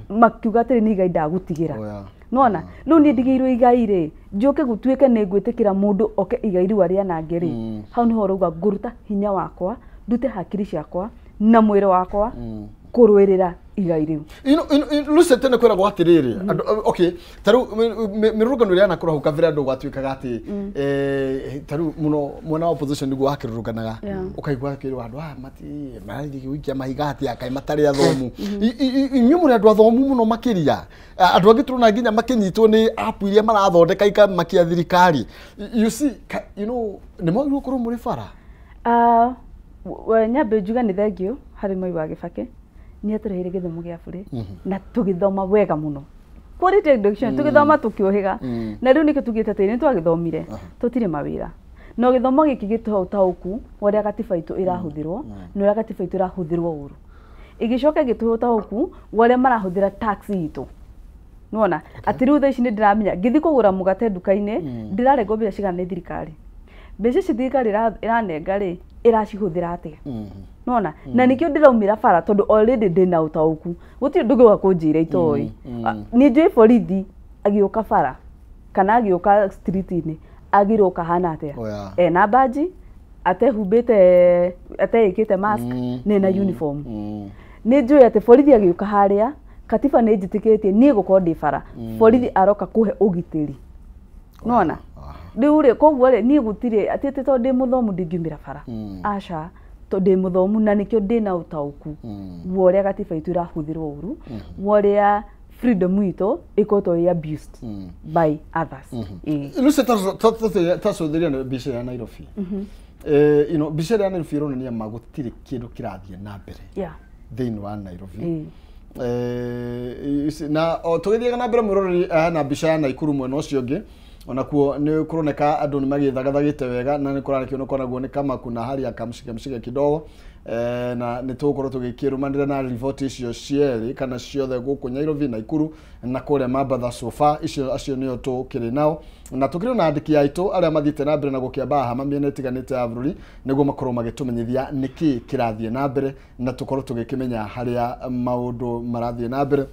makiuga atĩrĩ, nĩ igai ndagũtigĩra. Nona rĩu niĩ ndigĩirwo igai rĩ, njoke gũtuĩke nĩ ngwĩtĩkĩra mũndũ oke igai rĩu arĩanange rĩ, hau nĩho ũrauga ngũruta hinya wakwa, ndute hakiri ciakwa na mwĩrĩ wakwa kũrũĩrĩra igai rĩu. Lucy, tene kwĩragwo atĩrĩrĩ, okay, ta rĩu mĩrũrũngano ĩrĩa yanakorwo hau kabere, andũ gwatuĩkaga atĩ ta rĩu mũno mwena wa opposition nĩguo wakĩrũrũnganaga, ũkaigua akĩrwo andũ aya marathiĩ gũikia mahiga atĩa, kaĩ matarĩ athomu. Inyuĩ mũrĩ andũ athomu mũno makĩria, andũ angĩ tũrona nginya makĩnyitwo nĩ app iria marathondeka ikamakia thirikari. You see, you know, nĩ mwagĩrĩirwo gũkorwo mũrĩ bara. Nyambe njuge nĩ thengio harĩ Moi wa Kibaki, nĩ atũreheire gĩthomo gĩa bũrĩ na tũgĩthoma wega mũno, quality education, tũgĩthoma tũkĩũhĩga, na rĩu nĩkĩo tugĩte atĩ nĩ twagĩthomire tũtirĩ mawĩra, no gĩthomo gĩkĩ gĩtũhe ũtaũku wa ũrĩa gatiba itũ ĩrahũthĩrwo na ũrĩa gatiba itũ ĩrahũthĩrwo ũru, ĩgĩcoka ĩgĩtũhe ũtaũku wa ũrĩa marahũthĩra tax itũ. Nĩwona atĩ rĩu thaa ici nĩ ndĩramenya ngĩthiĩ kũgũra mũgate nduka-inĩ ndĩrarengwo mbeca cigana nĩ thirikari, mbeca ici thirikari ĩranenga rĩ, ĩracihũthĩra atĩa. Nona na nĩkĩo ndĩraumĩra bara tondũ already ndĩna ũtaũku, gũtirĩ ũndũ ũngĩũka kũnjĩra itoĩ. Nĩ njũĩ borithi agĩũka bara kana agĩũka street-inĩ agĩrwo kahana atĩa, ena baji, atehumbĩte, ateĩkĩte mask, na ena uniform. Nĩ njũĩ atĩ borithi agĩũka harĩa, katiba nĩ njĩtĩkĩtie niĩ gũkorwo ndĩ bara, borithi aroka kũhe ũgitĩri. Nona rĩu rĩ, koguo rĩ, niĩ gũtirĩ atĩ tondũ ndĩ mũthomu ndingiumĩra bara, aca, tondũ ndĩ mũthomu na nĩkĩo ndĩna ũtaũku wa ũrĩa gatiba itũ ĩrahũthĩrwo ũru, wa ũrĩa freedom itũ ĩkoretwo ĩ abused by others. Lucy, tacũthĩria mbica ya Nairobi. You know, mbica ya Nairobi ĩronania ma gũtirĩ kĩndũ kĩrathiĩ na mbere thĩinĩ wa Nairobi. Na tũgĩthiaga na mbere mwĩroreri na mbica ya Naikuru mwena ũcio ũngĩ, onakuo nĩ kũroneka andũ nĩ magĩthagathagĩte wega, na nĩ kũrarekio naguo nĩ kama kuna hali ya kamshike mshike kidogo, na nĩ tũgũkorwo tũgĩkĩrũmanĩra na riboti icio cierĩ kana ciothe gũkũ Nairobi, Naikuru na kũrĩa Mambatha. So far icio acio nĩo tũkĩrĩ nao, na tũkĩrĩ na andĩki aitũ arĩa mathiĩte na mbere na gũkĩamba hama mĩena ĩtiganĩte ya bũrũri nĩguo makorwo magĩtũmenyithia nĩkĩĩ kĩrathiĩ na mbere, na tũkorwo tũgĩkĩmenya harĩa maũndũ marathiĩ na mbere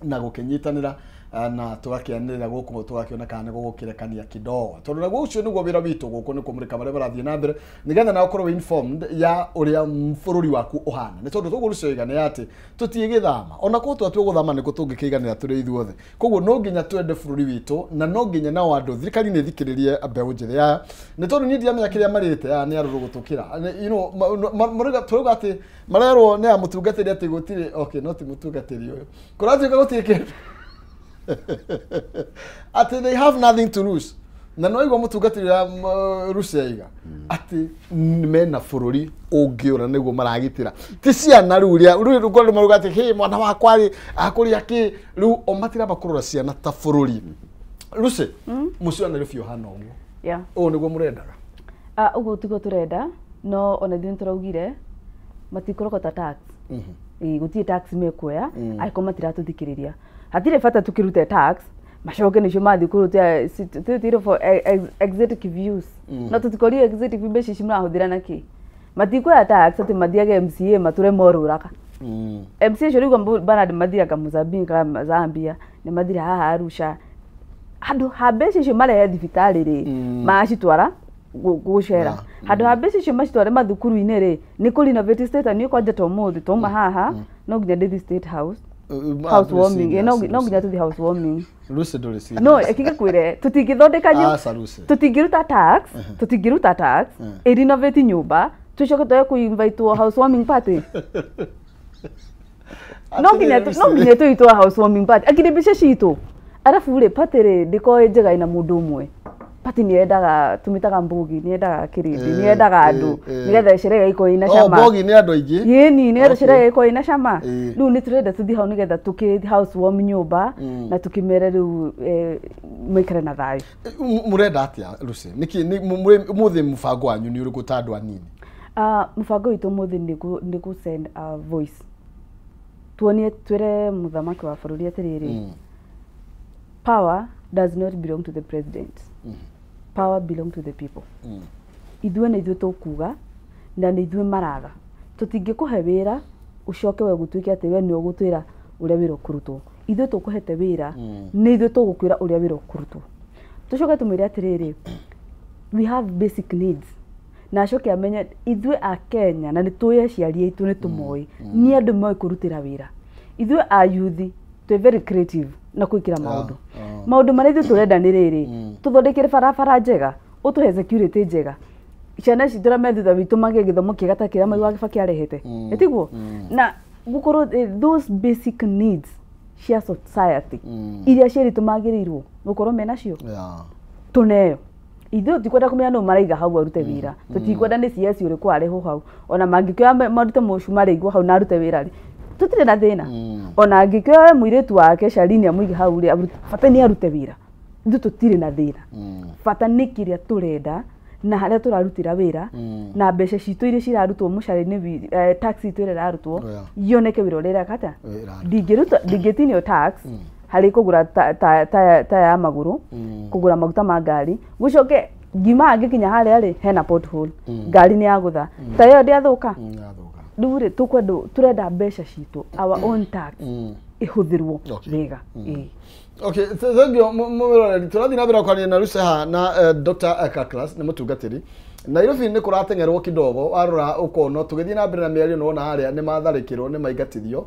na gũkĩnyitanĩra na tũgakĩanĩrĩra gũkũ tũgakĩona kana nĩ gũgũkĩrekania kidogo, tondũ naguo ũcio nĩguo wĩra witũ gũkũ, nĩ kũmũrĩka marĩa marathiĩ na mbere nĩgetha nawe ũkorwo wĩ informed ya ũrĩa bũrũri waku ũhana. Nĩ tondũ tũguo Lucy nĩ atĩ tũtigĩthama, ona korwo twatua gũthama nĩkũ tũngĩkĩiganĩra tũrĩ ithuothe. Koguo no nginya twende bũrũri witũ, na no nginya nao andũ thirikari nĩ ĩthikĩrĩrie mbeũ njĩthĩ aya, nĩ tondũ niĩ ndiramenya kĩrĩa marĩte aya nĩ arũrũ gũtũkĩra. You know, marauga atĩ marerwo nĩ a mũtungatĩri atĩ gũtirĩ, okay, no ti mũtungatĩri ũyũ, kũratuĩka gũtirĩ kĩndũ, atĩ they have nothing to lose. Na no igua mũtungatĩri wa Lucy aiga atĩ mena bũrũri ũngĩũra nĩguo maragitĩra, ti ciana rĩu rĩa rĩu rĩu marauga atĩ hey, mwana wakwa rĩ akũrĩa kĩ, rĩu o matiramba kũrora ciana ta bũrũri. Lucy, mũciĩ wa Nairobi ũhana ũguo, ũũ nĩguo mũrendaga? Ũguo tiguo tũrenda, no ona ithuĩ nĩtũraugire matikũrogota tax. Gũtirĩ tax mekuoya angĩkorwo matiratũthikĩrĩria. Hatirĩ bata tũkĩrute tax macoke nĩcio mathiĩ kũruta tũtirĩ for executive use, no tũtikorio executive mbeca ici mũrahũthĩra nakĩ. Matikuoya tax atĩ mathiage MCA matũre morũraga. MCA ũcio rĩu Bernard mathiaga Mozambique kana Zambia, nĩ mathire haha Arusha, handũ ha mbeca icio marehe thibitarĩ rĩ, maracitwara gũcera, handũ ha mbeca icio macitware mathukuru-inĩ rĩ, nĩ kũ renovate state. Niĩ kwanja ta ũmũthĩ twauma haha no nginya ndĩthiĩ State House housewarming, no nginya tũthiĩ housewarming. Lucy, ndũrĩ serious. No ĩkĩge kwĩre tũtingĩthondeka tũtingĩruta tax, tũtingĩruta tax ĩrenovate nyũmba tũcoke tũe kũ-invitewo housewarming party. No nginya tũitwo housewarming party akiri mbeca citũ, arabu rĩ party rĩ ndĩkoragwo ĩ njega ĩna mũndũ ũmwe. Party nĩ yendaga tũmĩtaga mbogi, nĩ yendaga kĩrĩndĩ, nĩ yendaga andũ nĩgetha sherehe ĩkorwo ĩna cama. Mbogi nĩ andũ aingĩ. Yĩni nĩgetha sherehe ĩkorwo ĩna cama. Rĩu nĩ tũrenda tũthiĩ hau nĩgetha tũkĩ house warm nyũmba na tũkĩmere rĩu maikare na thayũ. Mũrenda atĩa Lucy? Nĩkĩ ũmũthĩ mũbango wanyu nĩ ũrĩkũ ta andũ anini? Mũbango witũ ũmũthĩ nĩ kũ send a voice. Tuonie twĩre mũthamaki wa bũrũri atĩrĩrĩ, power does not belong to the president. Power belong to the people. Ithuĩ nĩ ithuĩ tũkuga na nĩ ithuĩ maratha. Tũtingĩkũhe wĩra ũcoke we gũtuĩke atĩ we nĩwe ũgũtwĩra ũrĩa wĩra ũkũrutwo. Ithuĩ tũkũhete wĩra nĩ ithuĩ tũgũkwĩra ũrĩa wĩra ũkũrutwo. Tũcoke tũmwĩre atĩrĩrĩ, we have basic needs. Na acoke amenye ithuĩ a Kenya na nĩ tũĩ aciari aitũ nĩ tũmoĩ nĩ andũ moĩ kũrutĩra wĩra. Ithuĩ a youth twĩ very creative na gwĩkĩra maũndũ. Maũndũ marĩa ithuĩ tũrenda nĩ rĩrĩ, tũthondekere barabara njega, ũtũhe security njega, ciana citũ arĩa me thutha witũ magĩe gĩthomo kĩega ta kĩrĩa Mwai wa Kibaki arehete. Ĩtiguo? Na gũkorwo those basic needs cia society iria aciari aitũ magĩrĩirwo gũkorwo menacio tũneo. Ithuĩ tũtikwenda kũmenya nũ maraiga hau arute wĩra, tũtikwenda nĩ CS ũrĩkũ arehwo hau, ona mangĩkĩoya marute mũcumarĩ aigwo hau na arute wĩra rĩ, tũtirĩ na thĩna. Ona angĩkĩoya mũirĩtu wake Shalini amũige hau rĩ, bata nĩ arute wĩra. Ithuĩ tũtirĩ na thĩna. Bata nĩ kĩrĩa tũrenda na harĩa tũrarutĩra wĩra na mbeca citũ iria cirarutwo mũcara-inĩ, tax itũ ĩrĩa ĩrarutwo yoneke wĩra ũrĩa ĩreka atĩa. Ndingĩtinio tax harĩ kũgũra taya ya magũrũ, kũgũra maguta ma ngari, gũcoke ngiuma ngĩkinya harĩa rĩ hena pothole, ngari nĩ yagũtha, taya ĩyo ndĩathũka. Rĩu rĩ tũkwenda tũrenda mbeca citũ, our own tax ĩhũthĩrwo wega. Okay, thank you mwĩroreri. Tũrathiĩ na mbere kwaria na Lucy haha na Dr. Kaklas nĩ mũtungatĩri. Nairobi nĩ kũrateng'erwo kidogo, warora ũkona tũgĩthiĩ na mbere na mĩario nĩwona harĩa nĩ matharĩkĩrwo nĩ maingatithio.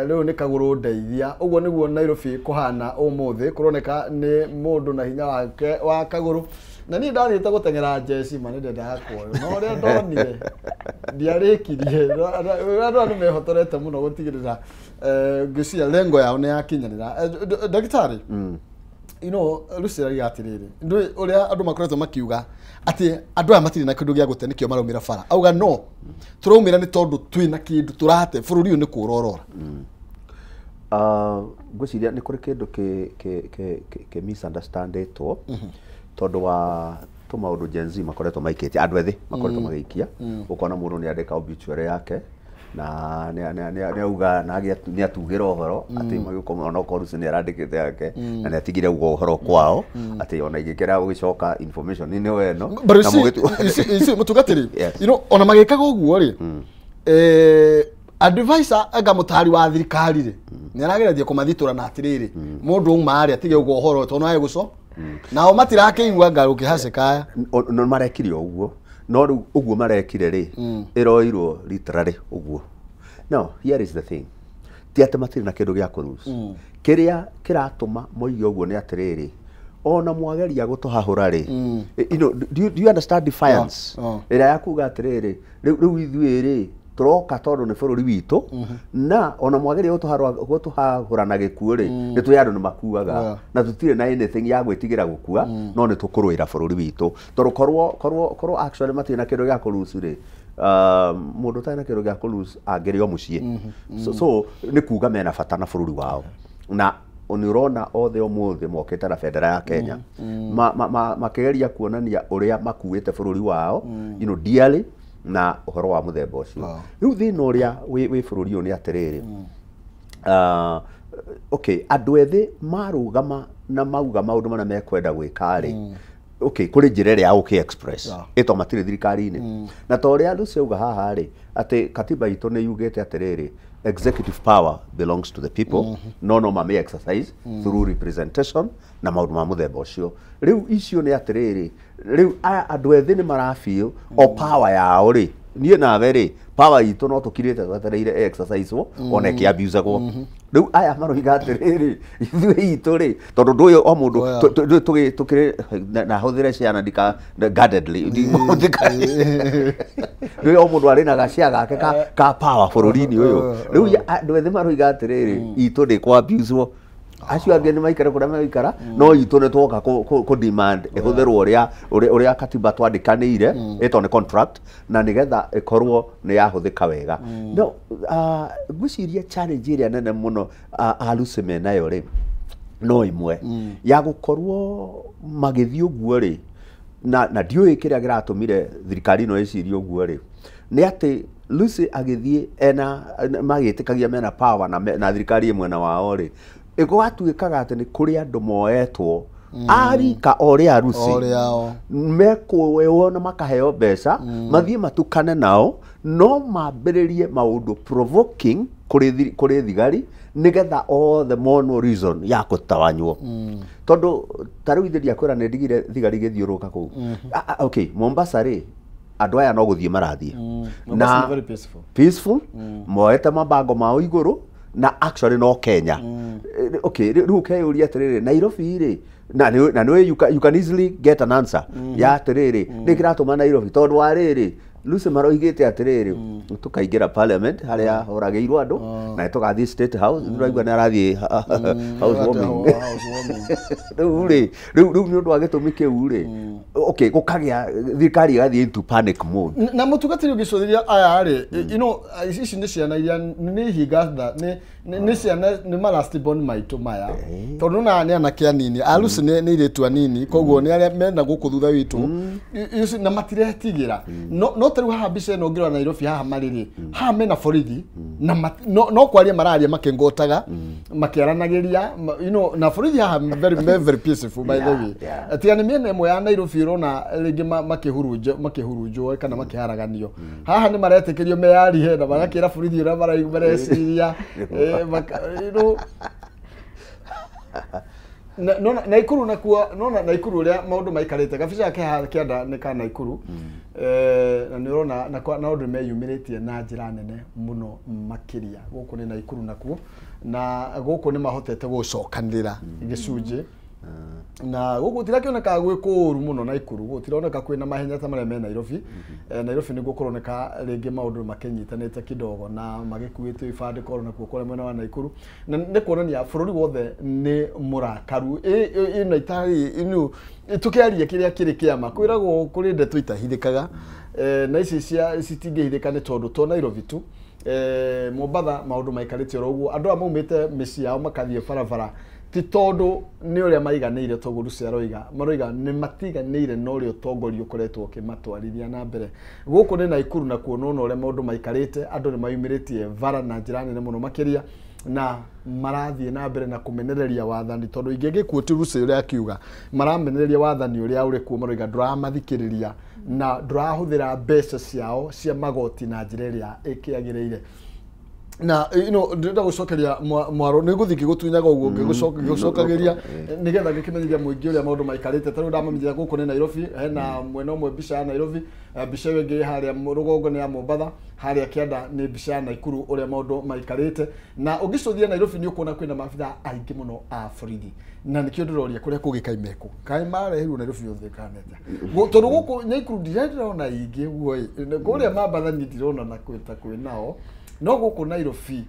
Rĩu nĩ kagũrũ ndeithia. Ũguo nĩguo Nairobi kũhana ũmũthĩ, kũroneka nĩ mũndũ na hinya wake wa kagũrũ. Na niĩ ndathiĩte gũteng'era njeci ma nĩ ndendaga kuoywo, no ũrĩa ndonire ndiarĩkirie. Andũ aya nĩ mehotorete mũno gũtigĩrĩra ngwĩciria lengo yao nĩ yakinyanĩra. Ndagĩtarĩ, you know, Lucy arauga atĩrĩrĩ, ndũĩ ũrĩa andũ makoretwo makiuga atĩ andũ aya matirĩ na kĩndũ gĩa gũte nĩkĩo maraumĩra bara. Auga no tũraumĩra nĩ tondũ twĩna kĩndũ tũrate, bũrũri ũyũ nĩ kũũrorora. Ngwĩciria nĩ kũrĩ kĩndũ kĩ misunderstandĩtwo tondũ wa tũmaũndũ Gen Z makoretwo maikĩtie, andũ ethĩ makoretwo magĩikia, ũkona mũndũ nĩ andĩka obituary yake na nĩ auga na nĩ atugĩra ũhoro atĩ magĩũka ona okorwo Lucy nĩ arandĩkĩte yake na nĩ atigire uga ũhoro kwao atĩ ona ingĩkĩra gũgĩcoka information nĩ we ĩno. But you see, mũtungatĩri, you know, ona magĩkaga ũguo rĩ, advisor anga mũtari wa thirikari rĩ nĩ arageretie kũmathitũra na atĩrĩrĩ, mũndũ auma harĩa atige uga ũhoro tondũ no egũco nao matirakĩigua anga rũkĩhacĩkaya. No marekire ũguo, no rĩu ũguo marekire rĩ ĩroirwo literally ũguo. Now here is the thing, ti atĩ matirĩ na kĩndũ gĩa kũlose. Kĩrĩa kĩratũma moige ũguo nĩ atĩrĩrĩ, ona mwageria gũtũhahũra rĩ, you know, do you understand defiance ĩrĩa ya kuga atĩrĩrĩ, rĩu ithuĩ rĩ tũroka tondũ nĩ bũrũri witũ, na ona mwageria gũtũhahũra na gĩkuũ rĩ, nĩ tũĩ andũ nĩ makuaga na tũtirĩ na anything ya gwĩtigĩra gũkua, no nĩ tũkũrũĩra bũrũri witũ tondũ korwo actually matirĩ na kĩndũ gĩa kũlose rĩ, mũndũ ũtarĩ na kĩndũ gĩa kũlose angĩrĩ o mũciĩ. So nĩ kuga mena bata na bũrũri wao, na nĩ ũrona othe ũmũthĩ mokĩte na bendera ya Kenya makĩgeria kuonania ũrĩa makuĩte bũrũri wao, you know, dearly na ũhoro wa mũthemba ũcio. Rĩu thĩna ũrĩa wĩ bũrũri ũyũ nĩ atĩrĩrĩ, okay, andũ ethĩ marũgama na mauga maũndũ marĩa mekwenda gwĩka rĩ, okay, kũrĩ njĩra ĩrĩa ya ũkĩ express ĩto matirĩ thirikari-inĩ, na ta ũrĩa Lucy auga haha rĩ, atĩ katiba itũ nĩ yugĩte atĩrĩrĩ, executive power belongs to the people, no mame exercise through representation na maũndũ ma mũthemba ũcio. Rĩu icio nĩ atĩrĩrĩ, rĩu aya andũ ethĩ nĩ marafeel o power yao rĩ, niĩ nawe rĩ, power itũ no tũkirĩte twetereire exercise ona ĩkĩabusagwo. Rĩu aya maroiga atĩrĩrĩ, ithuĩ itũ rĩ, tondũ ndũĩ o mũndũ tũkĩrĩ na hũthĩre ciana ndika guardedly, ndũĩ o mũndũ arĩ na gacĩa gake ka power bũrũri-inĩ ũyũ. Rĩu andũ ethĩ maroiga atĩrĩrĩ, itũ ndĩkũ abuswo. Acio angĩ nĩ maikare kũrĩa maikara, no itũ nĩ twoka kũ demand ĩhũthĩrwo ũrĩa ũrĩa katiba twandĩkanĩire, ĩtwo nĩ contract, na nĩgetha ĩkorwo nĩ yahũthĩka wega. No ngwĩciria challenge ĩrĩa nene mũno arusi menayo rĩ, no ĩmwe ya gũkorwo magĩthiĩ ũguo rĩ, na ndiũĩ kĩrĩa kĩratũmire thirikari ĩno ĩcirie ũguo rĩ, nĩ atĩ Lucy agĩthiĩ ena magĩtĩkagia mena power na thirikari ĩ mwena wao rĩ, ĩgwatuĩkaga atĩ nĩ kũrĩ andũ moetwo arika o rĩa Lucy mekuoywo na makaheo mbeca mathiĩ matukane nao, no mambĩrĩrie maũndũ provoking kũrĩ thigari nĩgetha othe monwo reason ya gũtawanywo. Tondũ ta rĩu ithe ndiakwĩra nĩ ndigire thigari igĩthiũrũrũka kũu. Okay, Mombasa rĩ, andũ aya no gũthiĩ marathiĩ na very peaceful, peaceful, moete mabango mao igũrũ, na actually no Kenya. Okay, rĩu ũkeyũria atĩrĩrĩ, Nairobi rĩ, na nĩ you can easily get an answer ya atĩrĩrĩ, nĩ kĩratũma Nairobi tondũ wa rĩrĩ Lucy maroigĩte atĩrĩrĩ, tũkaingĩra parliament harĩa horagĩirwo andũ, na tũgathiĩ State House, tũraigua nĩ arathiĩ housewarming. Rĩu rĩ, rĩu nĩ ũndũ wa gĩtũmi kĩu rĩ, okay, gũkagĩa thirikari ĩgathiĩ into panic mode. Na mũtungatĩri ũgĩcũthĩria aya rĩ, you know, ici nĩ ciana iria nĩ ihinga nĩ ciana nĩ ma last born maitũ maya, tondũ na nĩ anake anini, a Lucy nĩ airĩtu anini, koguo nĩ arĩa mena gũkũ thutha witũ na matiretigĩra. No tarĩu haha mbica ĩno ũngĩrora Nairobi haha marĩ rĩ, haha mena borithi na no kwaria mararia makĩngotaga, makĩaranagĩria, you know, na borithi haha very very peaceful by the way. Tiga nĩ mĩena ĩmwe ya Nairobi ũrona rĩngĩ makĩhurunjwo kana makĩharaganio, haha nĩ maretĩkĩrio meyarihe na magakĩra borithi ũrĩa mareciria, you know. Naikuru nakuo nona Naikuru ũrĩa maũndũ maikarĩte, gabica ke kĩanda nĩ ka Naikuru, na nĩ ũrona na maũndũ meyumĩrĩtie na njĩra nene mũno makĩria. Gũkũ nĩ Naikuru nakuo, na gũkũ nĩ mahotete gũcokanĩrĩra gĩcunjĩ, na gũkũ gũtirakĩoneka gwĩ kũũru mũno Naikuru, gũtironeka kwĩna mahenya ta marĩa me Nairobi. Nairobi nĩguo kũroneka rĩngĩ maũndũ makĩnyitanĩte kidogo na magĩkuĩtwo ibandĩko nakuo kũrĩa mwena wa Naikuru, na nĩ kuonania bũrũri wothe nĩ mũrakaru. Ĩno itarĩ ĩno tũkĩaria kĩrĩa kĩrĩ kĩama, kwĩragwo kũrĩ ndeto itahithĩkaga, na ici citingĩhithĩka nĩ tondũ to Nairobi tu. Mombatha maũndũ maikarĩte oro ũguo, andũ aya maumĩte mĩciĩ yao makathiĩ barabara ti tondũ nĩ ũrĩa maiganĩire, toguo Lucy aroiga, maroiga nĩ matiganĩire na ũrĩa ũtongoria ũkoretwo ũkĩmatwarithia na mbere. Gũkũ nĩ Naikuru nakuo nona ũrĩa maũndũ maikarĩte, andũ nĩ mayumĩrĩtie bara na njĩra nene mũno makĩria, na marathiĩ na mbere na kũmenereria wathani, tondũ ingĩgĩkuo ti Lucy ũrĩa akiuga, maramenereria wathani ũrĩa ũrĩ kuo, maroiga ndũramathikĩrĩria na ndũrahũthĩra mbeca ciao cia magoti na njĩra ĩrĩa ĩkĩagĩrĩire. Na you know, ndĩrenda gũcokeria mwaro nĩ gũthiĩ ngĩgũtunyaga ũguo ngĩgũcokagĩria nĩgetha ngĩkĩmenyithia mũingĩ ũrĩa maũndũ maikarĩte. Ta rĩu ndamamenyithia gũkũ nĩ Nairobi, hena mwena ũmwe mbica ya Nairobi, mbica ĩyo ĩngĩ harĩa rũgongo nĩ ya Mombatha, harĩa kĩanda nĩ mbica ya Naikuru ũrĩa maũndũ maikarĩte. Na ũngĩcũthia Nairobi nĩ ũkuona kwĩna maabithaa aingĩ mũno a borithi, na nĩkĩo ndĩroria kũrĩa kũngĩ kaimekũ, kaĩ mareheirwo Nairobi yothe kanete, tondũ gũkũ Naikuru ndirona ingĩ ũguo ĩ, kũrĩa Mombatha niĩ ndirona na kwĩta kwĩ nao, no gũkũ Nairobi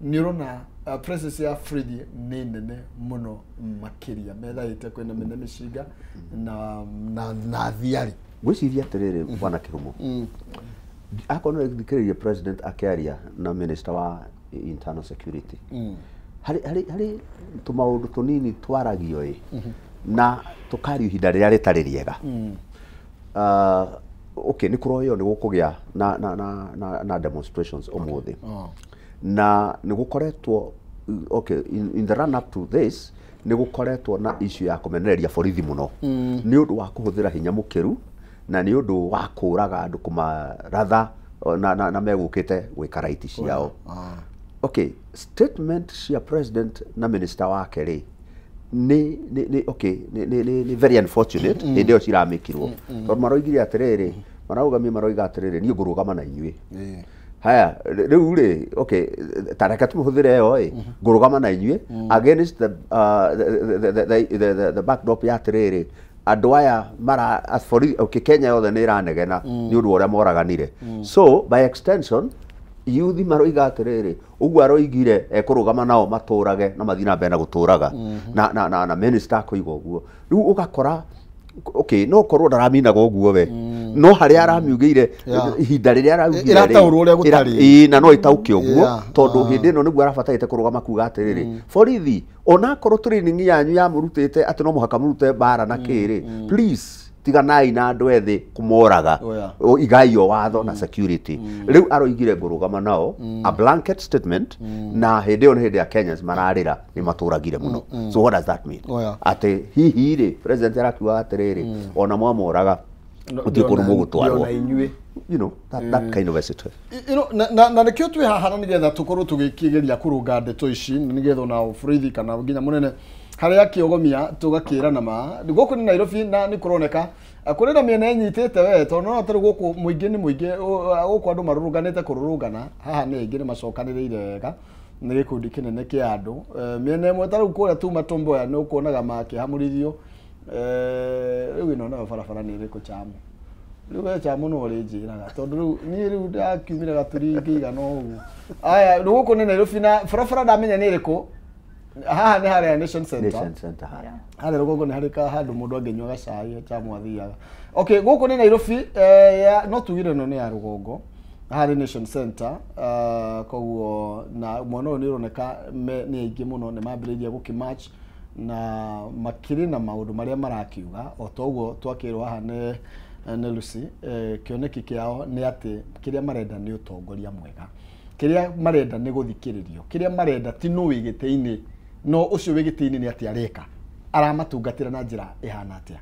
nĩ ũrona presence ya borithi nĩ nene mũno makĩria, methaĩte kwĩna mĩne mĩcinga na thiari. Ngwĩciria atĩrĩrĩ bwana Kĩhumo, akorwo nĩ thikĩrĩria president akĩaria na minister wa internal security, harĩ tũmaũndũ tũnini twaragio ĩ, na tũkario ihinda rĩrĩa rĩtarĩ rĩega. Okay, nĩ kũroywo nĩ gũkũgĩa na demonstrations ũmũthĩ, na nĩ gũkoretwo okay, in the run up to this nĩ gũkoretwo na issue ya kũmenereria borithi mũno nĩ ũndũ wa kũhũthĩra hinya mũkĩru, na nĩ ũndũ wa kũraga andũ kũmaratha na megũkĩte gwĩka right ciao. Okay, statement cia president na minister wake rĩ nĩ okay, nĩ very unfortunate hĩndĩ ĩyo ciramĩkirwo, tondũ maroigire atĩrĩrĩ, maraugamia maroiga atĩrĩrĩ, niĩ ngũrũgama na inyuĩ. Haya, rĩu rĩ, okay, ta reke tũmĩhũthĩre ĩyo ĩ, ngũrũgama na inyuĩ against the backdrop ya atĩrĩrĩ, andũ aya mara as for okay, Kenya yothe nĩ ĩranegena nĩ ũndũ wa ũrĩa moraganire. So by extension Yuthi maroiga atĩrĩrĩ, ũguo aroigire ekũrũgama nao matũrage na mathiĩ na mbere na gũtũraga na minister akoiga ũguo. Rĩu ũgakora okay, no korwo ndaraminaga ũguo we, no harĩa aramiugĩire ihinda rĩrĩa araugire ĩrataũrwo ũrĩa gũtarĩ, na no ĩtauke ũguo tondũ hĩndĩ ĩno nĩguo arabatarĩte kũrũgama kuga atĩrĩrĩ, borithi onakorwo training yanyu yamũrutĩte atĩ no mũhaka mũrute mbara na kĩrĩ, please tiganai na andũ ethĩ kũmoraga, igai o watho na security. Rĩu aroigire ngũrũgama nao, a blanket statement, na hĩndĩ ĩyo nĩ hĩndĩ ya Kenyans mararĩra nĩ matũragire mũno. So what does that mean? Atĩ hihi rĩ president arakiuga atĩrĩrĩ, ona mwamoraga gũtirĩ kũndũ mũgũtwarwo. You know, that kind of a situation. You know, na nĩkĩo twĩ haha na nĩgetha tũkorwo tũgĩkĩgeria kũrũnga ndeto ici, nĩgetha ona borithi kana nginya mũnene harĩa akĩogomia tũgakĩrana ma. Gũkũ nĩ Nairobi na nĩ kũroneka kũrĩ na mĩena ĩnyitĩte we, tondũ no tarĩ gũkũ mũingĩ nĩ mũingĩ, gũkũ andũ marũrũnganĩte kũrũrũngana, haha nĩ aingĩ nĩ macokanĩrĩire wega, nĩ gĩkundi kĩnene kĩa andũ. Mĩena ĩmwe ta rĩu kũrĩa tuma Tom Mboya nĩ ũkuonaga makĩhamũrithio. Rĩu ĩno nayo barabara nĩ ĩrĩkũ Chamu? Rĩu we Chamu no ũrĩnjĩraga tondũ rĩu niĩ rĩu ndakiumire gaturi ngĩigana ũguo. Aya, rĩu gũkũ nĩ Nairobi na barabara ndamenya nĩ ĩrĩkũ. Haha nĩ harĩa Nation Center. Nation Center harĩa. Harĩa rũgongo nĩ harĩ ka handũ mũndũ angĩnyua gacai Chamu athiaga. Okay, gũkũ nĩ Nairobi, no tugire ĩno nĩ ya rũgongo. Harĩ Nation Center, koguo na mwena ũyũ nĩ ũroneka nĩ aingĩ mũno nĩ mambĩrĩirie gũkĩmarch na makĩrĩ na maũndũ marĩa marakiuga o ta ũguo twakĩrwo haha nĩ Lucy. Kĩoneki kĩao nĩ atĩ kĩrĩa marenda nĩ ũtongoria mwega, kĩrĩa marenda nĩ gũthikĩrĩrio, kĩrĩa marenda ti nũ wĩ gĩtĩ-inĩ, no ũcio wĩ gĩtĩ-inĩ nĩ atĩ areka aramatungatĩra na njĩra ĩhana atĩa.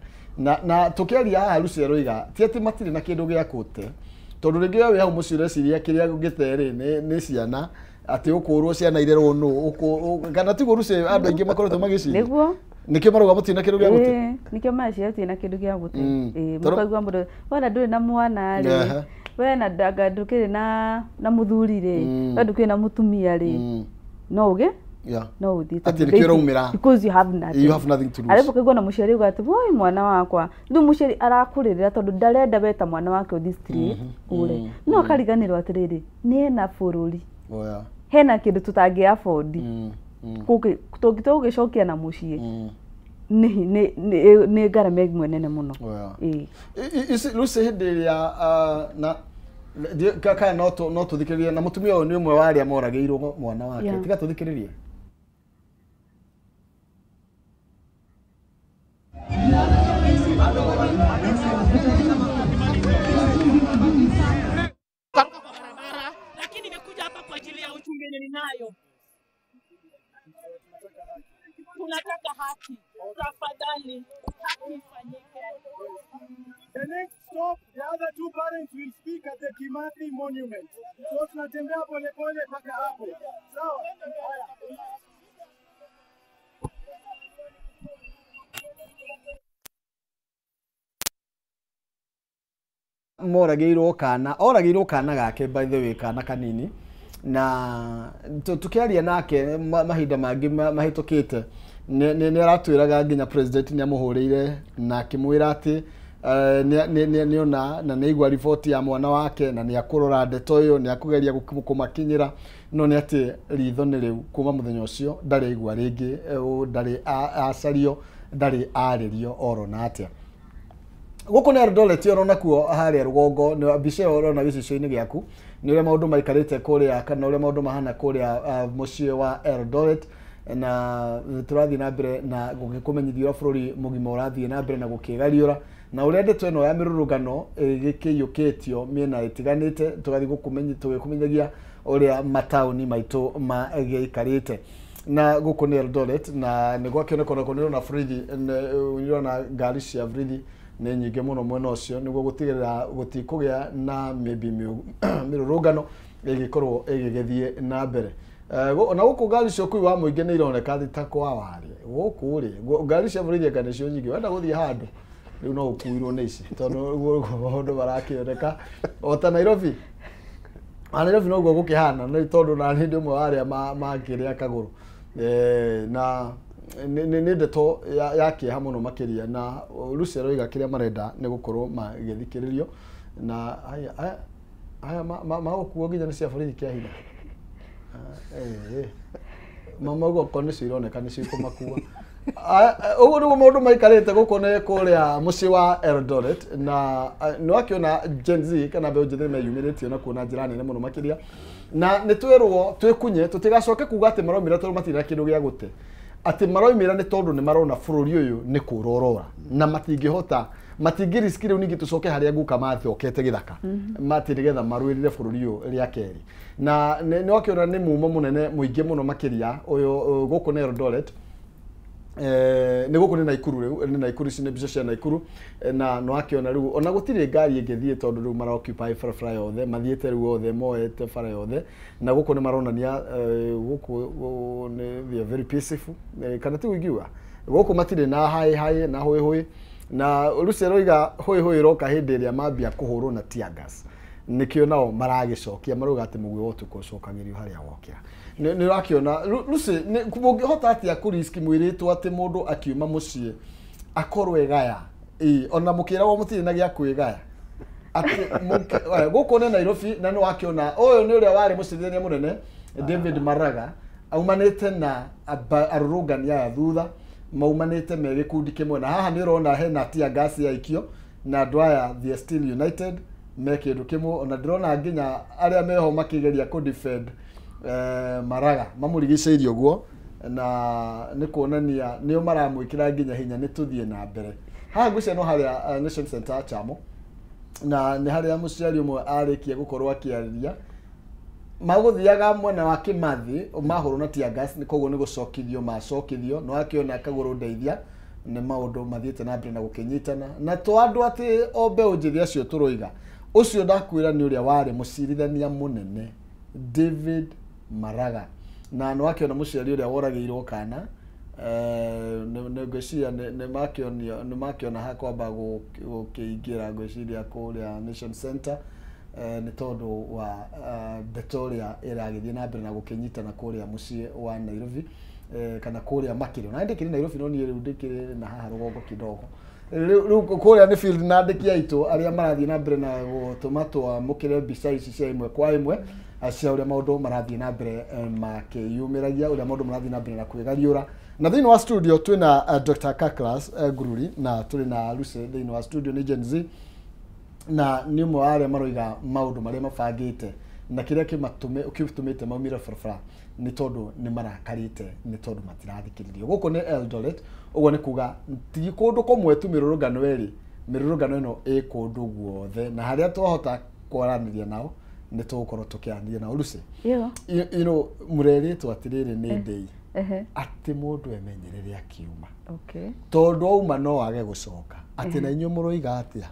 Na tũkĩaria haha Lucy aroiga ti atĩ matirĩ na kĩndũ gĩa kũte, tondũ rĩngĩ we wĩ hau mũciĩ ũreciria kĩrĩa ũngĩte rĩ nĩ ciana, atĩ ũkũrwo ciana irerwo nũ, kana tiguo Lucy andũ aingĩ makoretwo magĩciria? Nĩguo. Nĩkĩo marauga mũtirĩ na kĩndũ gĩa gũte? Nĩkĩo mareciria tũtirĩ na kĩndũ gĩa gũte. Mũkaigua mũndũ wona ndũrĩ na mwana rĩ, we na ndũkĩrĩ na mũthuri rĩ, we ndũkĩrĩ na mũtumia rĩ, no ũgĩ? No ũthiĩ atĩ nĩkĩo ũraumĩra. Because you have nothing. You have nothing to lose. Arabu kaigua na mũciari uga atĩ woi mwana wakwa, rĩu mũciari arakũrĩrĩra tondũ ndarenda we ta mwana wake ũthiĩ street ũre. No akariganĩrwo atĩrĩrĩ, nĩ ena bũrũri. Hena kĩndũ tũtangĩ afford. Tũngĩcokia na mũciĩ nĩ ngarama ĩmwe nene mũno. Lucy hĩndĩ ĩrĩa na kana no tũthikĩrĩrie na mũtumia ũyũ nĩ ũmwe wa arĩa moragĩirwo mwana wake, tiga tũthikĩrĩrie. Lakini nimekuja hapa kwa ajili ya uchungu yenye ninayo. Tunataka haki. Tafadhali, haki ifanyike. The next stop, the other two parents will speak at the Kimathi Monument. So tunatembea pole pole mpaka hapo. Sawa? Haya. Moragĩirwo kana, oragĩirwo kana gake by the way, kana kanini. Na tukiaria nake mahinda mangĩ mahĩtũkĩte nĩ aratwĩraga nginya president nĩ amũhũrĩire na akĩmwĩra atĩ nĩona na nĩaigua riboti ya mwana wake na nĩakũrora ndeto ĩyo, nĩakũgeria kũmakinyĩra, no nĩ atĩ ritho nĩ rĩu kuma mũthenya ũcio ndarĩ aigua rĩngĩ, ndarĩ acario, ndarĩ arĩrio oro na atĩa. Gũkũ nĩ Eldoret ũrona kuo harĩa rũgongo, mbica ĩyo ũrona gĩcicio-inĩ gĩaku nĩ ũrĩa maũndũ maikarĩte kũrĩa kana ũrĩa maũndũ mahana kũrĩa mũciĩ wa Eldoret, na tũrathiĩ na mbere na gũgĩkũmenyithia ũrĩa bũrũri mũgima ũrathiĩ na mbere na gũkĩgariũra na ũrĩa ndeto ĩno ya mĩrũrũngano ĩgĩkĩiyũkĩtio mĩena ĩtiganĩte, tũgathiĩ tũgĩkũmenyithagia ũrĩa mataũni maitũ magĩikarĩte. Na gũkũ nĩ Eldoret na nĩ gwakĩoneka onako nĩ ũrona borithi, nĩ ũrona ngari cia borithi nĩ nyingĩ mũno mwena ũcio nĩguo gũtigĩrĩra gũtikũgĩa na mĩrũrũngano ĩgĩkorwo ĩgĩgĩthiĩ na mbere. Na gũkũ ngari cia ũkui wa mũingĩ nĩ ironeka ta kwa warĩ gũkũ rĩ, ngari cia borithi anga nĩcio nyingĩ, wenda gũthiĩ handũ rĩu no ũkuirwo nĩ ici tondũ maũndũ marakĩoneka o ta Nairobi. Nairobi noguo gũkĩhana nĩ tondũ na nĩ ũmwe wa arĩa makĩrĩa kagũrũ na nĩ ndeto ya kĩeha mũno makĩria, na Lucy aroiga kĩrĩa marenda nĩ gũkorwo magĩthikĩrĩrio na Aya magũkuo nginya nĩ cia borithi kĩa hinya. Mama ugo okorwo nĩcio ironeka nĩcio ikũmakua. Ũguo nĩguo maũndũ maikarĩte gũkũ nĩ kũrĩa mũciĩ wa Eldoret na nĩ wakĩona Gen Z kana mbeũ njĩthĩ meyumĩrĩtie na kuona njĩra nene mũno makĩria na nĩ twĩrwo twĩkunye tũtigacoke kuga atĩ maraumĩra tondũ matirĩ na kĩndũ gĩa gũte atĩ maraumĩra nĩ tondũ nĩ marona bũrũri ũyũ nĩ kũrorora na matingĩhota matingĩriski rĩu ningĩ tũcoke harĩa guka mathokete gĩthaka matĩ nĩgetha marũĩrĩre bũrũri ũyũ rĩa kerĩ na nĩ wakĩona nĩ mumo mũnene mũingĩ mũno makĩria ũyũ gũkũ nĩ Eldoret. Nĩ gũkũ nĩ Naikuru rĩu nĩ Naikuru ici nĩ mbica cia Naikuru na nĩ wakĩona rĩu ona gũtirĩ ngari ĩngĩthiĩ tondũ rĩu mara occupy barabara yothe mathiĩte rĩu othe moete bara yothe na gũkũ nĩ maronania gũkũ nĩ they are very peaceful kana ti ingiuga gũkũ matirĩ na haĩ haĩ na hũĩ hũĩ na Lucy aroiga hũĩ hũĩ ĩroka hĩndĩ ĩrĩa mambia kũhũrwo na tear gas nikio nao maragĩcokia marauga atĩ mũguĩ wa ũtukũ ũcokagĩrio harĩa wokĩra. Nĩ ũrakĩona Lucy mũngĩhota atĩa kũriski mwĩrĩtwo atĩ mũndũ akiuma mũciĩ akorwo egaya ona mũkĩragwo mũtirĩ na gĩa kwĩgaya atĩ gũkũ nĩ Nairobi na nĩ wakĩona ũyũ nĩ ũrĩa warĩ mũcirithania mũnene David Maraga aumanĩte na arũrũngani aya thutha maumanĩte me gĩkundi kĩmwe na haha nĩ ũrona hena tear gas yaikio na andũ aya they are still united me kĩndũ kĩmwe ona ndĩrona nginya arĩa meho makĩgeria kũ defend Maraga mamũrigicĩirie ũguo na nĩ kuonania nĩo maramwĩkĩra nginya hinya nĩ tũthiĩ na mbere haha ngwĩciria no harĩa Nation Center Chamo na nĩ harĩa mũciari ũmwe arĩkia gũkorwo akĩarĩria magũthiaga mwena wa Kimathi mahũrwo na tear gas koguo nĩ gũcokithio macokithio no akĩona kagũrũ ndeithia nĩ maũndũ mathiĩte na mbere na gũkĩnyitana na to andũ atĩ o mbeũ njĩthĩ acio tũroiga ũcio ndakwĩra nĩ ũrĩa warĩ mũcirithania mũnene David Maraga na nĩ wakĩona mũciari ũrĩa woragĩirwo kana ngwĩciria nĩ makĩona hakwamba gũkĩingĩra ngwĩciria kũrĩa Nation Center nĩ tondũ wa ndeto ĩrĩa ĩragĩthiĩ na mbere na gũkĩnyitana kũrĩa mũciĩ wa Nairobi kana kũrĩa makĩria na ndĩkĩrĩ Nairobi no niĩ rĩu ndĩkĩrĩ na haha rũgongo kidogo rĩu kũrĩa nĩ field na andĩki aitũ arĩa marathiĩ na mbere na gũtũma twamũkĩre mbica ici cia ĩmwe kwa ĩmwe cia ũrĩa maũndũ marathiĩ na mbere makĩyumĩragia ũrĩa maũndũ marathiĩ na mbere na kwĩgariũra na thĩinĩ wa studio twĩna Dr. Kaklas Ngururi na tũrĩ na Lucy thĩinĩ wa studio nĩ Gen Z na nĩ ũmwe wa arĩa maroiga maũndũ marĩa mabangĩte na kĩrĩa kĩtũmĩte maumĩre barabara nĩ tondũ nĩ marakarĩte nĩ tondũ matirathikĩrĩrio gũkũ nĩ Eldoret ũguo nĩ kuga ti kũndũ kũmwe tu mĩrũrũngano ĩrĩ mĩrũrũngano ĩno ĩ kũndũ guothe na harĩa twahota kwaranĩria nao nĩ tũgũkorwo tũkĩaranĩria nao Lucy you know mũrerĩtwo atĩrĩrĩ nĩ ndĩi atĩ mũndũ emenyerere akiuma tondũ auma no age gũcoka atĩ na inyuĩ mũroiga atĩa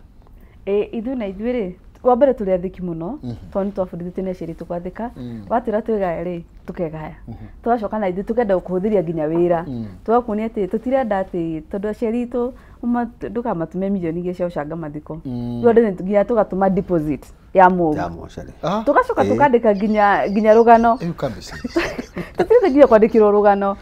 ithuĩ na ithuĩ rĩ wa mbere tũrĩ athĩki mũno tondũ nĩ twabundithĩtio nĩ aciari tũkwathĩka watwĩra twĩgaye rĩ tũkegaya tũgacoka na ithuĩ tũkenda gũkũhũthĩria nginya wĩra tũgakuonia atĩ tũtirenda atĩ tondũ aciari itũ ndũkamatũme mirioni igĩrĩ cia gũcanga mathiko rĩu andũ nginya tũgatũma deposit ya mũgĩ tũgacoka tũkandĩka nginya rũgano tũtirenda nginya kwandĩkĩrwo rũgano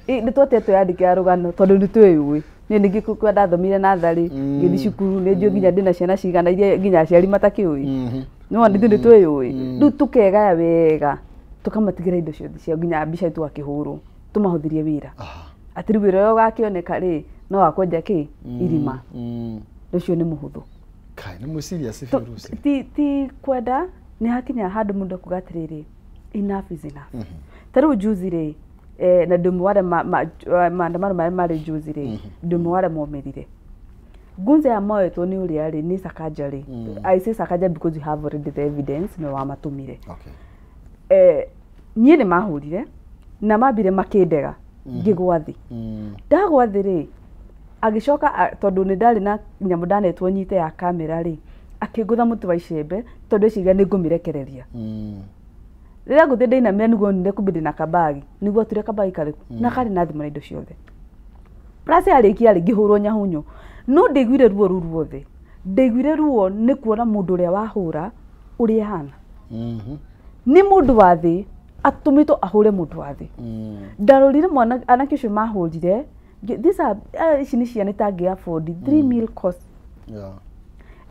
nĩ twatĩa twĩyandĩkĩra rũgano tondũ nĩ twĩyũĩ niĩ ningĩ kũrĩa ndathomire natharĩ ngĩthiĩ cukuru nĩ njũĩ nginya ndĩna ciana cigana iria nginya aciari matakĩũĩ nĩwona ithuĩ nĩ twĩyũĩ rĩu tũkegaya wega tũkamatigĩra indo ciothe ciao nginya mbica tũgakĩhũrwo tũmahũthĩrie wĩra atĩ rĩu wĩra ũrĩa ũgakĩoneka rĩ no wa kwenja kĩ irima ũcio nĩ mũhũthũ Kai nĩ mwĩ serious biũ Lucy ti kwenda nĩ hakinya handũ mũndũ akuga atĩrĩrĩ enough is enough ta rĩu juzi rĩ na ndĩ ũmwe wa arĩa maandamano marĩa marĩ juzi rĩ ndĩ ũmwe wa arĩa momĩrire Gunza ya moetwo nĩ ũrĩa rĩ nĩ Sakaja rĩ I say Sakaja because you have already the evidence nĩ wamatũmire niĩ nĩ mahũrire na mambire makĩndega ngĩgwa thĩ ndagwa thĩ rĩ agĩcoka tondũ nĩ ndarĩ na nyamũ ndanetwo nyite ya kamera rĩ akĩngũtha mũtĩ wa icembe tondũ eciria nĩ ngũmĩrekereria rĩrĩa ngũthiĩ ndĩinamĩra nĩguo onire kumbe ndĩna kabagi nĩguo ature kabagi karĩkũ na karĩ na thimũ na indo ciothe plus arĩkia rĩ ngĩhũrwo nyahũnyũ no ndaiguire ruo rũu ruothe ndaiguire ruo nĩ kuona mũndũ ũrĩa wahũra ũrĩa ahana nĩ mũndũ wa thĩ atũmĩtwo ahũre mũndũ wa thĩ ndarorire mwana anake ũcio mahũrire these are ici nĩ ciana itangĩ afford 3 meal cost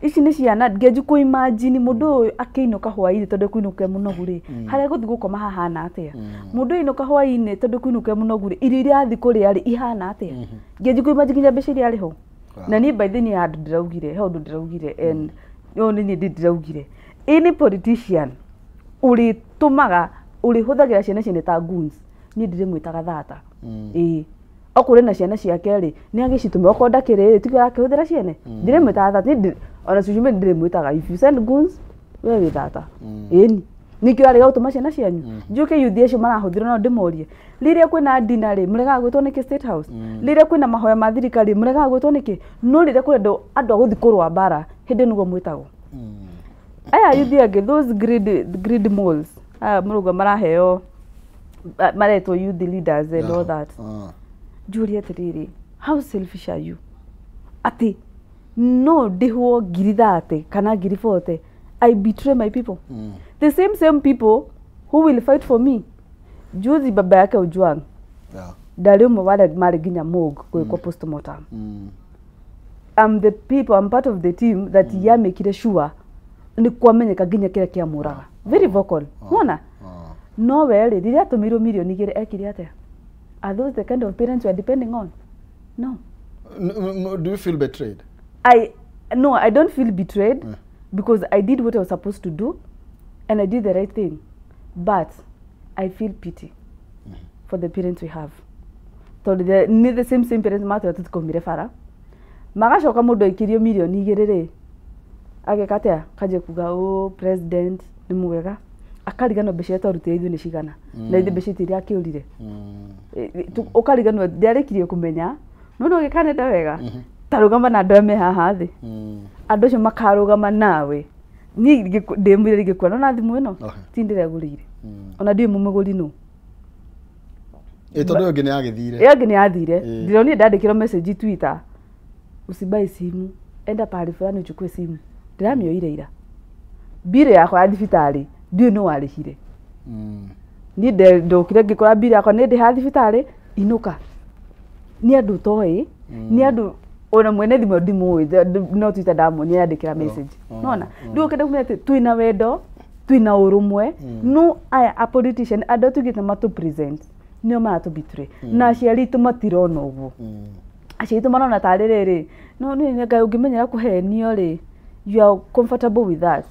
Ici nĩ ciana ngeju kũ imagine mũndũ ũyũ akĩinũka hwaĩ-inĩ tondũ kũinũka mũnogu rĩ, harĩa gũthiĩ gũkoma hahana atĩa? Mũndũ ũyũ ainũka hwaĩ-inĩ tondũ kũinũka mũnogu rĩ, irio iria athiĩ kũrĩa rĩ, ihana atĩa? Ngeju kũ imagine nginya mbeca iria arĩho. Na niĩ by the way handũ ndĩraugire, he ũndũ ndĩraugire and no nĩ niĩ ndĩraugire. Any politician ũrĩtũmaga ũrĩhũthagĩra ciana ciene ta goons, niĩ ndĩrĩmwĩtaga thata. Ĩĩ. Okorwo na ciana ciake rĩ, nĩ agĩcitũme okorwo ndakĩrĩ rĩ, tiga arakĩhũthĩra ciene. Ndĩrĩmwĩtaga thata, niĩ ona social media ndĩrĩmwĩtaga if you send goons, we wĩ thata. Ĩni. Nĩkĩo arega gũtũma ciana cianyu. Njũke youth acio marahũthĩrwo no ndĩmorie. Rĩrĩa kwĩna dinner rĩ, mũregaga gwĩtwo nĩkĩ State House? Rĩrĩa kwĩna mahoya ma thirikari, mũregaga gwĩtwo nĩkĩ? No rĩrĩa kũrendwo andũ a gũthiĩ kũrũa mbara, hĩndĩ nĩguo mwĩtagwo. Aya youth angĩ, those greed moles, aya mũrauga maraheo, maretwo youth leaders and all that. Njũrie atĩrĩrĩ, how selfish are you? Atĩ no ndĩhwo 30,000 kana 40,000, I betray my people. The same people who will fight for me. Juzi baba yake Ojwang ndarĩ ũmwe wa arĩa marĩ nginya morgue gwĩkwo postmortem. I'm the people, I'm part of the team that yamĩkire sure nĩ kwamenyeka nginya kĩrĩa kĩamũraga. Very vocal. Wona? No we rĩ, rĩrĩa atũmĩirwo 2 mirioni ekire atĩa? Are those the kind of parents we are depending on? No. Do you feel betrayed? No, I don't feel betrayed because I did what I was supposed to do and I did the right thing. But I feel pity for the parents we have. Tondũ nĩ the same parents matwĩra tũtikaumire bara. Magacoka mũndũ aikirio 2 mirioni rĩ, ageka atĩa? Kanjia kuga oh, president nĩ mwega. Akariganwo mbeca iria twarutire ithuĩ nĩ cigana. Na ithuĩ mbeca iria akĩũrire. Ũkariganwo ndiarĩkirie kũmenya no no gĩkanenda wega ta rũgama na andũ arĩa me haha thĩ, andũ acio makarũgama nawe. Niĩ ndĩmwĩre ingĩkua na thimũ ĩno ti ndĩregũrĩire, ona ndiũĩ mũmĩgũri nũ. Ĩ tondũ ĩyo ĩngĩ nĩ yagĩthire. Ĩyo ĩngĩ nĩ yathire. Ndĩronire ndandĩkĩrwo message Twitter, usibai simu, enda pahali fulani uchukue simu. Ndĩramĩoire ira mbirũ yakwa ya thibitarĩ, ndiũĩ nũ warĩhire. Niĩ ndokire ngĩkora mbirũ yakwa nĩ ndĩha thibitarĩ inũka. Nĩ andũ toĩ, nĩ andũ ona mwene thimũ ndimũĩ, no Twitter ndamuonia yandĩkĩra message. Nona rĩu ũkenda kumenya atĩ twĩna wendo, twĩna ũrũmwe, no aya a politician andũ tugĩte matũ present nĩo maratũ betray, na aciari aitũ matirona ũguo. Aciari aitũ marona tarĩ rĩrĩ, no nĩ Ngai ũngĩmenyera kũhenio rĩ, you are comfortable with that,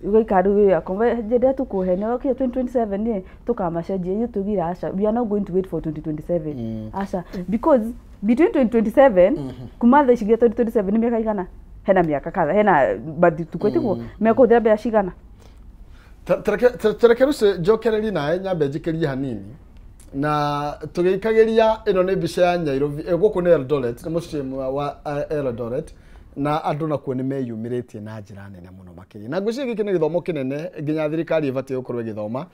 ũgaikara rĩu njendea tũkũhenio okay 2027 nĩ tũkamacenjia. Ithuĩ tugire aca, we are not going to wait for 2027, aca, because between 2027 kuma thaa ici nginya 2027 nĩ mĩaka igana, hena mĩaka kadha, hena matukũ tiguo mekũhũthĩra mbeca cigana. Tereke rũci njokererie nawe nyambe njikĩrie hanini na tũgĩikagĩria. Ĩno nĩ mbica ya Nairobi, gũkũ nĩ Eldoret, nĩ mũciĩ wa Eldoret, na andũ nakuo nĩ meyumĩrĩtie na njĩra nene mũno makĩria, na ngwĩciria gĩkĩ nĩ gĩthomo kĩnene nginya thirikari ĩbatiĩ gũkorwo ĩgĩthoma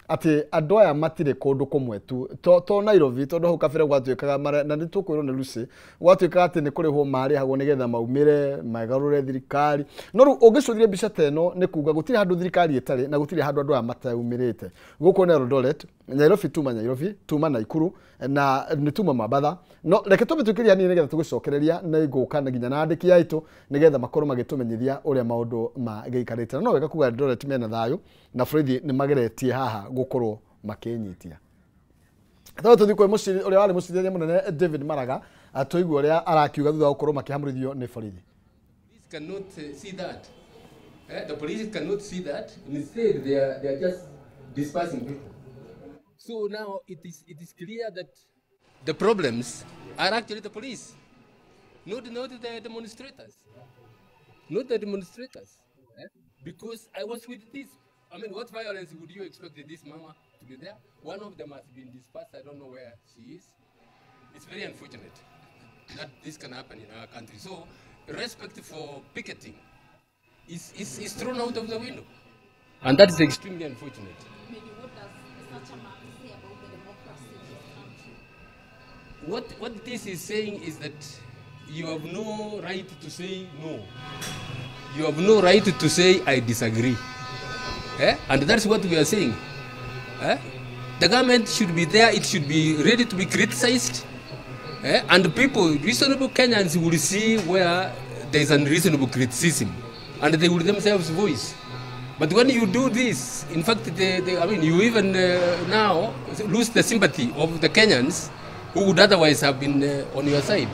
atĩ andũ aya matirĩ kũndũ kũmwe tu to Nairobi, tondũ hau kabere gwatuĩkaga na nĩ tũkwĩrwo nĩ Lucy, gwatuĩkaga atĩ nĩ kũrĩhwo marĩhagwo nĩgetha maumĩre magarũre thirikari. No rĩu ũngĩcũthĩria mbica ta ĩno nĩ kuga gũtirĩ handũ thirikari ĩtarĩ na gũtirĩ handũ andũ aya mataumĩrĩte. Gũkũ nĩ Eldoret, Nairobi tuma Nairobi tuma Naikuru na nĩ tuma Mambatha. No reke tũmĩtũkĩrie hanini nĩgetha tũgĩcokereria na igũka na nginya na andĩki aitũ nĩgetha makorwo magĩtũmenyithia ũrĩa maũndũ magĩikarĩte. Na no wega kuga Eldoret mena thayũ na borithi nĩ mageretie haha gũkorwo makĩnyitia. Tondũ tũthiĩ kwĩ mũciri ũrĩa warĩ mũcirithania mũnene David Maraga, tũigue ũrĩa arakiuga thutha wa gũkorwo makĩhamũrithio nĩ borithi. Police cannot see that. The police cannot see that. Instead, they are just dispersing people. So now it is clear that the problems are actually the police, not the demonstrators. Not the demonstrators. Eh? Because I was with this. I mean, what violence would you expect this mama to be there? One of them has been dispersed. I don't know where she is. It's very unfortunate that this can happen in our country. So, respect for picketing is thrown out of the window. And that is extremely unfortunate. Maybe what does such a man say about the democracy in this country? What this is saying is that you have no right to say no. You have no right to say, "I disagree." Eh? And that's what we are saying. Eh? The government should be there, it should be ready to be criticized. Eh? And people, reasonable Kenyans, will see where there is unreasonable criticism, and they will themselves voice. But when you do this, in fact, I mean, you even now lose the sympathy of the Kenyans who would otherwise have been on your side.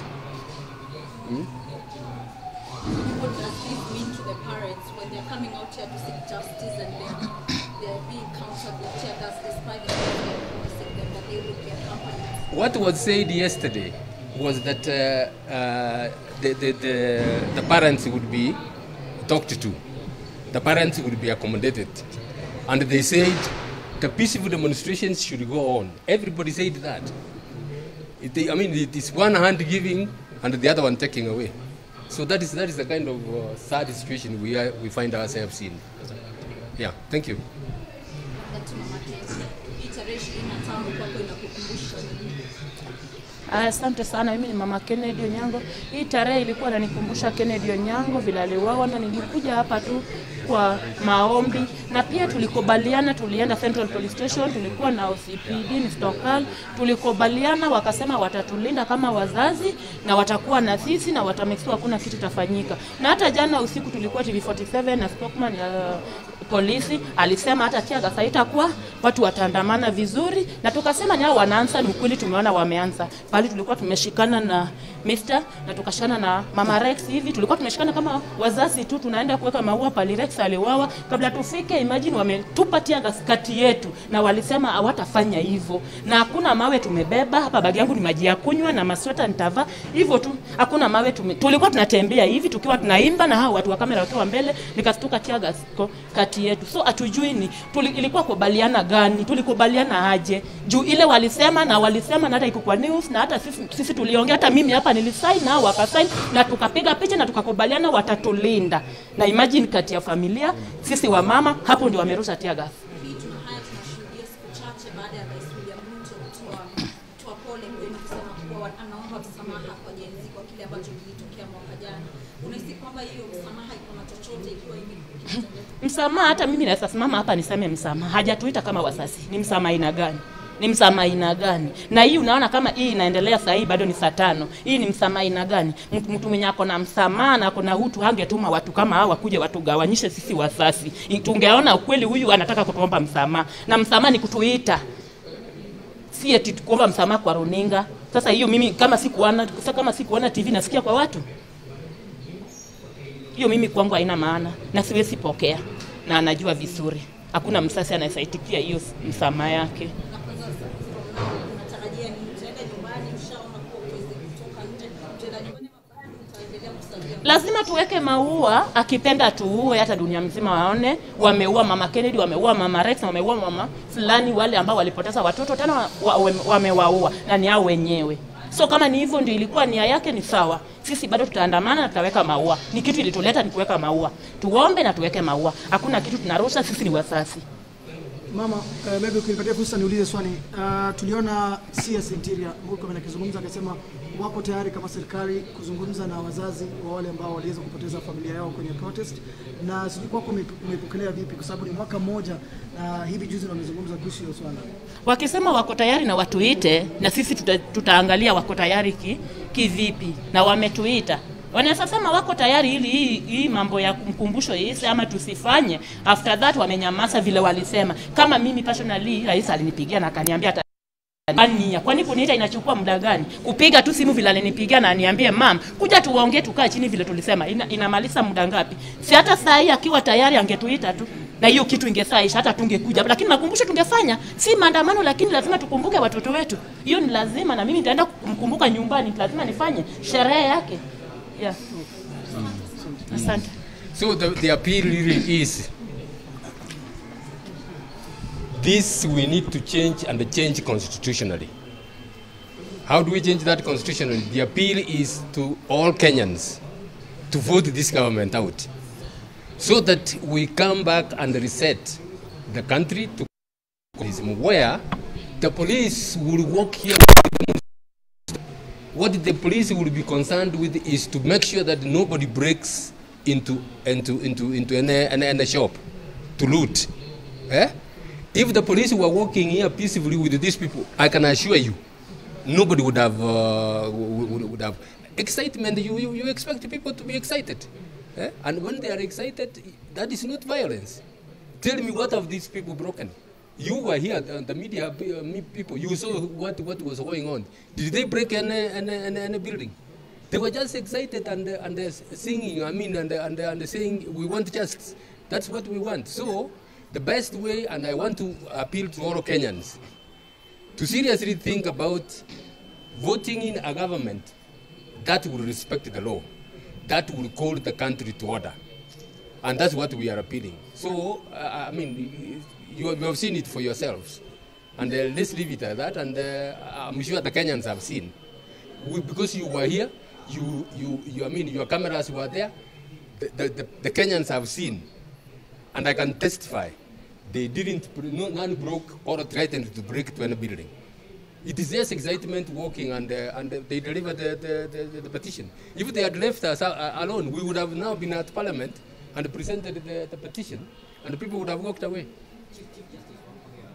What does this mean to the parents when they're coming out here to seek justice and they're being countered with tear gas despite the fact they're promising them that they will be accompanied? What was said yesterday was that the parents would be talked to. The parents would be accommodated. And they said the peaceful demonstrations should go on. Everybody said that. I mean, it is one hand giving and the other one taking away. So that is the kind of sad situation we find ourselves in. Yeah, thank you. Asante sana. Mimi ni Mama Kennedy Onyango. Hii tarehe ilikuwa inanikumbusha Kennedy Onyango vile aliuawa, na nilikuja hapa tu kwa maombi, na pia tulikubaliana, tulienda Central Police Station, tulikuwa na OCPD Mr. Okal, tulikubaliana wakasema watatulinda kama wazazi na watakuwa na sisi na watamake sure hakuna kitu tafanyika. Na hata jana usiku tulikuwa TV47 na spokesman ya polisi alisema hata tear gas haitakuwa, watu wataandamana vizuri, na tukasema ni hao wanaanza, ni ukweli tumeona wameanza. Pale tulikuwa tumeshikana na Mr. na tukashikana na Mama Rex hivi, tulikuwa tumeshikana kama wazazi tu, tunaenda kuweka maua pale Rex aliuawa. Kabla tufike, imagine wametupa tear gas kati yetu, na walisema hawatafanya hivyo, na hakuna mawe tumebeba hapa, bagi yangu ni maji ya kunywa na masweta nitavaa hivyo tu, hakuna mawe tulikuwa tunatembea hivi tukiwa tunaimba na hao watu wa kamera wakiwa mbele, nikastuka tear gas kati yetu. So hatujui ni ilikuwa kubaliana gani, tulikubaliana aje juu ile walisema na walisema, na hata iko kwa news, na hata sisi tuliongea, hata mimi hapa nilisign na wakasign na tukapiga picha na tukakubaliana watatulinda. Na imagine kati ya familia sisi wa mama hapo ndio wamerusha tear gas. Haya tunashuhudia siku chache baada ya Rais William Ruto kutoa pole kwenu kusema kuwa anaomba msamaha kwa Gen Z kwa kile ambacho kilitokea mwaka jana. Unahisi kwamba hiyo msamaha iko na chochote ikiwa hivi? Msamaha, hata mimi naweza simama hapa niseme msamaha. Hajatuita kama wazazi. Ni msamaha aina gani? Ni msamaha aina gani? Na hii unaona kama hii inaendelea saa hii bado ni saa 5. Hii ni msamaha aina gani? Mtu mwenye ako na msamaha na ako na utu hangetuma watu kama hawa kuja watugawanyishe sisi wazazi. Tungeona ukweli huyu anataka kutuomba msamaha. Na msamaha ni kutuita. Si eti kuomba msamaha kwa runinga. Sasa hiyo mimi kama sikuona TV nasikia kwa watu. Hiyo mimi kwangu haina maana na siwezi pokea, na anajua vizuri. Hakuna msasi anayesaitikia hiyo msamaha yake. Lazima tuweke maua, akipenda tuue, hata dunia mzima waone wameua Mama Kennedy, wameua Mama Rex, wameua mama fulani, wale ambao walipoteza watoto tena wamewaua na ni hao wenyewe. So kama ni hivyo ndio ilikuwa nia yake, ni sawa. Sisi bado tutaandamana na tutaweka maua. Ni kitu ilituleta ni kuweka maua. Tuombe na tuweke maua. Hakuna kitu tunarusha, sisi ni wazazi. Mama, maybe ukinipatia fursa niulize swali. Tuliona CS Interior Murkomen akizungumza akasema wako tayari kama serikali kuzungumza na wazazi wa wale ambao waliweza kupoteza familia yao kwenye protest. Na sijui kwako umepokelea vipi, kwa sababu ni mwaka mmoja na hivi juzi wamezungumza kuhusu hiyo swala. Wakisema wako tayari na watuite, na sisi tutaangalia wako tayari kivipi, na wametuita. Wanaweza sema wako tayari ili hii mambo ya mkumbusho hii ama tusifanye. After that wamenyamaza vile walisema. Kama mimi personally, rais alinipigia na akaniambia ania. Kwani kuniita inachukua muda gani? Kupiga tu simu vile alinipigia na aniambie mam, kuja tuongee tukae chini vile tulisema. Inamaliza muda ngapi? Si hata saa hii akiwa tayari angetuita tu. Na hiyo kitu ingesaisha, hata tungekuja. Lakini makumbusho tungefanya, si maandamano, lakini lazima tukumbuke watoto wetu. Hiyo ni lazima, na mimi nitaenda kumkumbuka nyumbani, lazima nifanye sherehe yake. Yeah. Asante. So the appeal really is this: we need to change, and change constitutionally. How do we change that constitutionally? The appeal is to all Kenyans to vote this government out, so that we come back and reset the country to where the police will work here. What the police will be concerned with is to make sure that nobody breaks into any shop to loot. Eh? If the police were working here peacefully with these people, I can assure you, nobody would have would have. Excitement, you expect people to be excited. Eh? And when they are excited, that is not violence. Tell me, what have these people broken? You were here, the media people, you saw what was going on. Did they break any building? They were just excited and singing, I mean, and saying, we want justice. That's what we want. So the best way, and I want to appeal to all Kenyans, to seriously think about voting in a government that will respect the law, that will call the country to order. And that's what we are appealing. So, I mean, you have seen it for yourselves. And let's leave it at that. And I'm sure the Kenyans have seen. Because you were here, I mean, your cameras were there. The Kenyans have seen. And I can testify, they didn't, none broke or threatened to break to any building. It is just excitement walking, and they delivered the petition. If they had left us alone, we would have now been at Parliament and presented the petition, and the people would have walked away. Chief Justice Wamboya,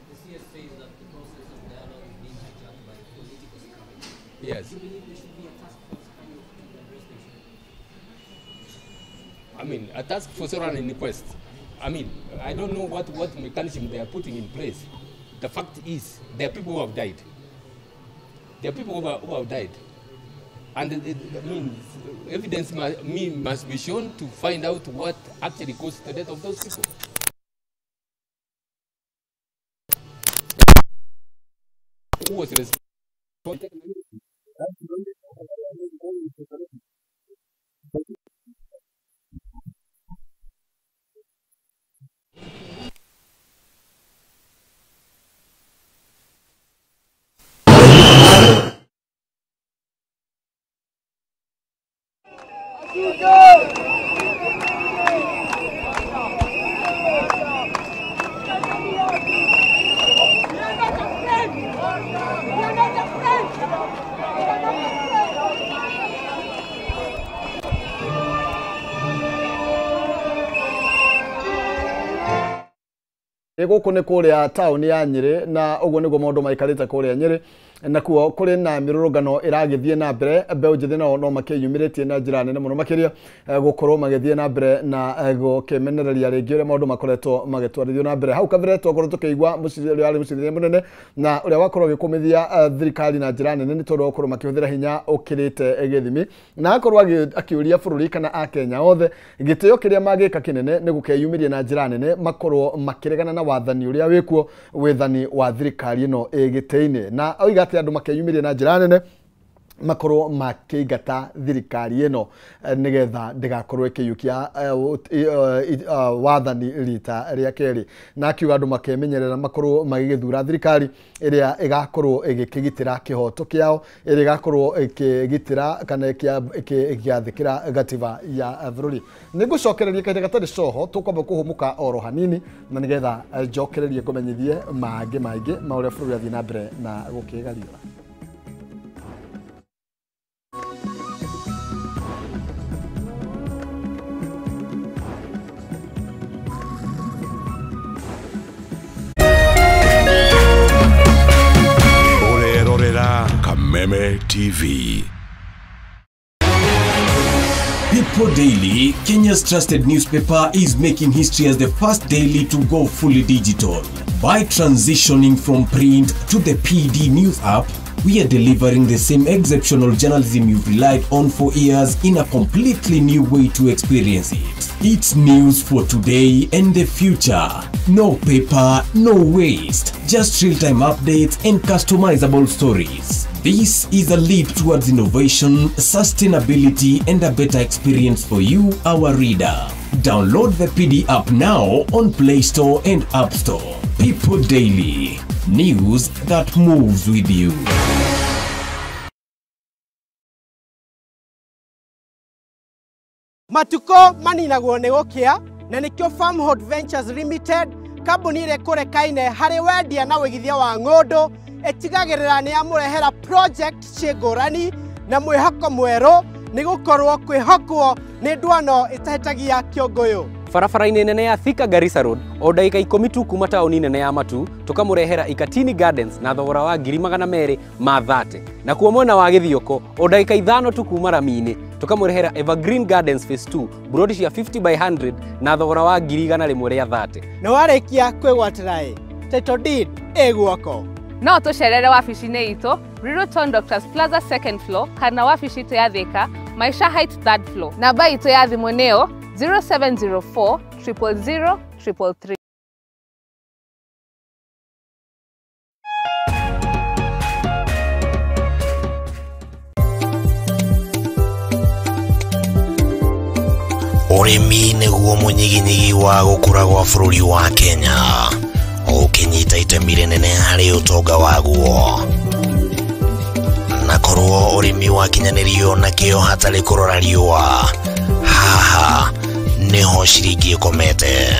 the CS says that the process of dialogue is being hijacked by political strategy. Yes. Do you believe there should be a task force kind of to address the issue? I mean, a task force or an inquest. I mean, I don't know what mechanism they are putting in place. The fact is, there are people who have died. There are people who have died. And I mean, evidence must be shown to find out what actually caused the death of those people. Who was responsible? Gũkũ nĩ kũrĩa taũni ya Nyĩrĩ na ũguo nĩguo maũndũ maikarĩte kũrĩa Nyĩrĩ nakuo kũrĩ na mĩrũrũngano ĩragĩthiĩ na mbere. Mbeũ njĩthĩ nao no makĩyumĩrĩtie na njĩra nene mũno makĩria gũkorwo magĩthiĩ na mbere na gũkĩmenereria rĩngĩ ũrĩa maũndũ makoretwo magĩtwarithio na mbere. Hau kabere twakorwo tũkĩigua ũrĩa warĩ mũcirithania mũnene na ũrĩa wakorwo agĩkũmithia thirikari na njĩra nene nĩ tondũ wa gũkorwo makĩhũthĩra hinya ũkĩrĩte gĩthimi, na akorwo akĩũria bũrũri kana Akenya othe gĩtĩo kĩrĩa mangĩka kĩnene nĩ gũkeyumĩria na njĩra nene makorwo makĩregana na wathani ũrĩa wĩkuo, wethani wa thirikari ĩno ĩgĩtĩ-inĩ, na oiga atĩ andũ makeyumĩria na njĩra nene makorwo makĩingata thirikari ĩno nĩgetha ndĩgakorwo ĩkĩiyũkia wathani rita rĩa kerĩ, na akiuga andũ makemenyerera makorwo magĩgĩthura thirikari ĩrĩa ĩgakorwo ĩgĩkĩgitĩra kĩhoto kĩao, ĩrĩa ĩgakorwo ĩkĩgitĩra kana ĩkĩathĩkĩra gatiba ya bũrũri. Nĩngũcokereria kahinda gatarĩ coho, tũkwamba kũhũmũka oro hanini na nĩgetha njokererie ngũmenyithie mangĩ maingĩ ma ũrĩa bũrũri athiĩ na mbere na gũkĩgariũra. Kameme TV. People Daily, Kenya's trusted newspaper, is making history as the first daily to go fully digital. By transitioning from print to the PD News app, we are delivering the same exceptional journalism you've relied on for years in a completely new way to experience it. It's news for today and the future. No paper, no waste, just real-time updates and customizable stories. This is a leap towards innovation, sustainability, and a better experience for you, our reader. Download the PD app now on Play Store and App Store. People Daily, news that moves with you. Matuko maninagwo nĩ gũkĩa na nĩkĩo Farmhold Ventures Limited, kambuni ĩrĩa ĩkũrekaine harĩ wendia na wĩigithia wa ng'ũndũ, ĩtigagĩrĩra nĩ yamũrehera project ciĩ ngũrani na mwĩhoko mwerũ Nĩ gũkorwo kwĩhokwo nĩ ndwano ĩtahĩtagia kĩũngũyũ. Barabara-inĩ nene ya Thika Garissa Road o ndagĩka 10 tu kuma taũni nene ya Matu, tũkamũrehera Ikatini Gardens na thogora wa 230,000. Nakuo mwena wa Gĩthioko o ndagĩka 5 tu kuma rami-inĩ, tũkamũrehera Evergreen Gardens Phase 2 buroti cia 50 by 100 na thogora wa 130,000. Nĩ warĩkia kwĩgwatĩra ĩ, title deed ĩ guoko. No tũcerere wabici-inĩ itũ Riruton Doctors Plaza second floor kana wabici itũ ya Thika Maisha Heights third floor. Namba itũ ya thimũ nĩyo 0704 000 333. Ũrĩmi nĩguo mũnyiginyigi wa gũkũra gwa bũrũri wa Kenya, ũkĩnyita itemi rĩnene harĩ ũtonga waguo. Na korwo ũrĩmi wakinyanĩrio na kĩo hatarĩ kũrora riũa, haha nĩho ciringi ĩkomete.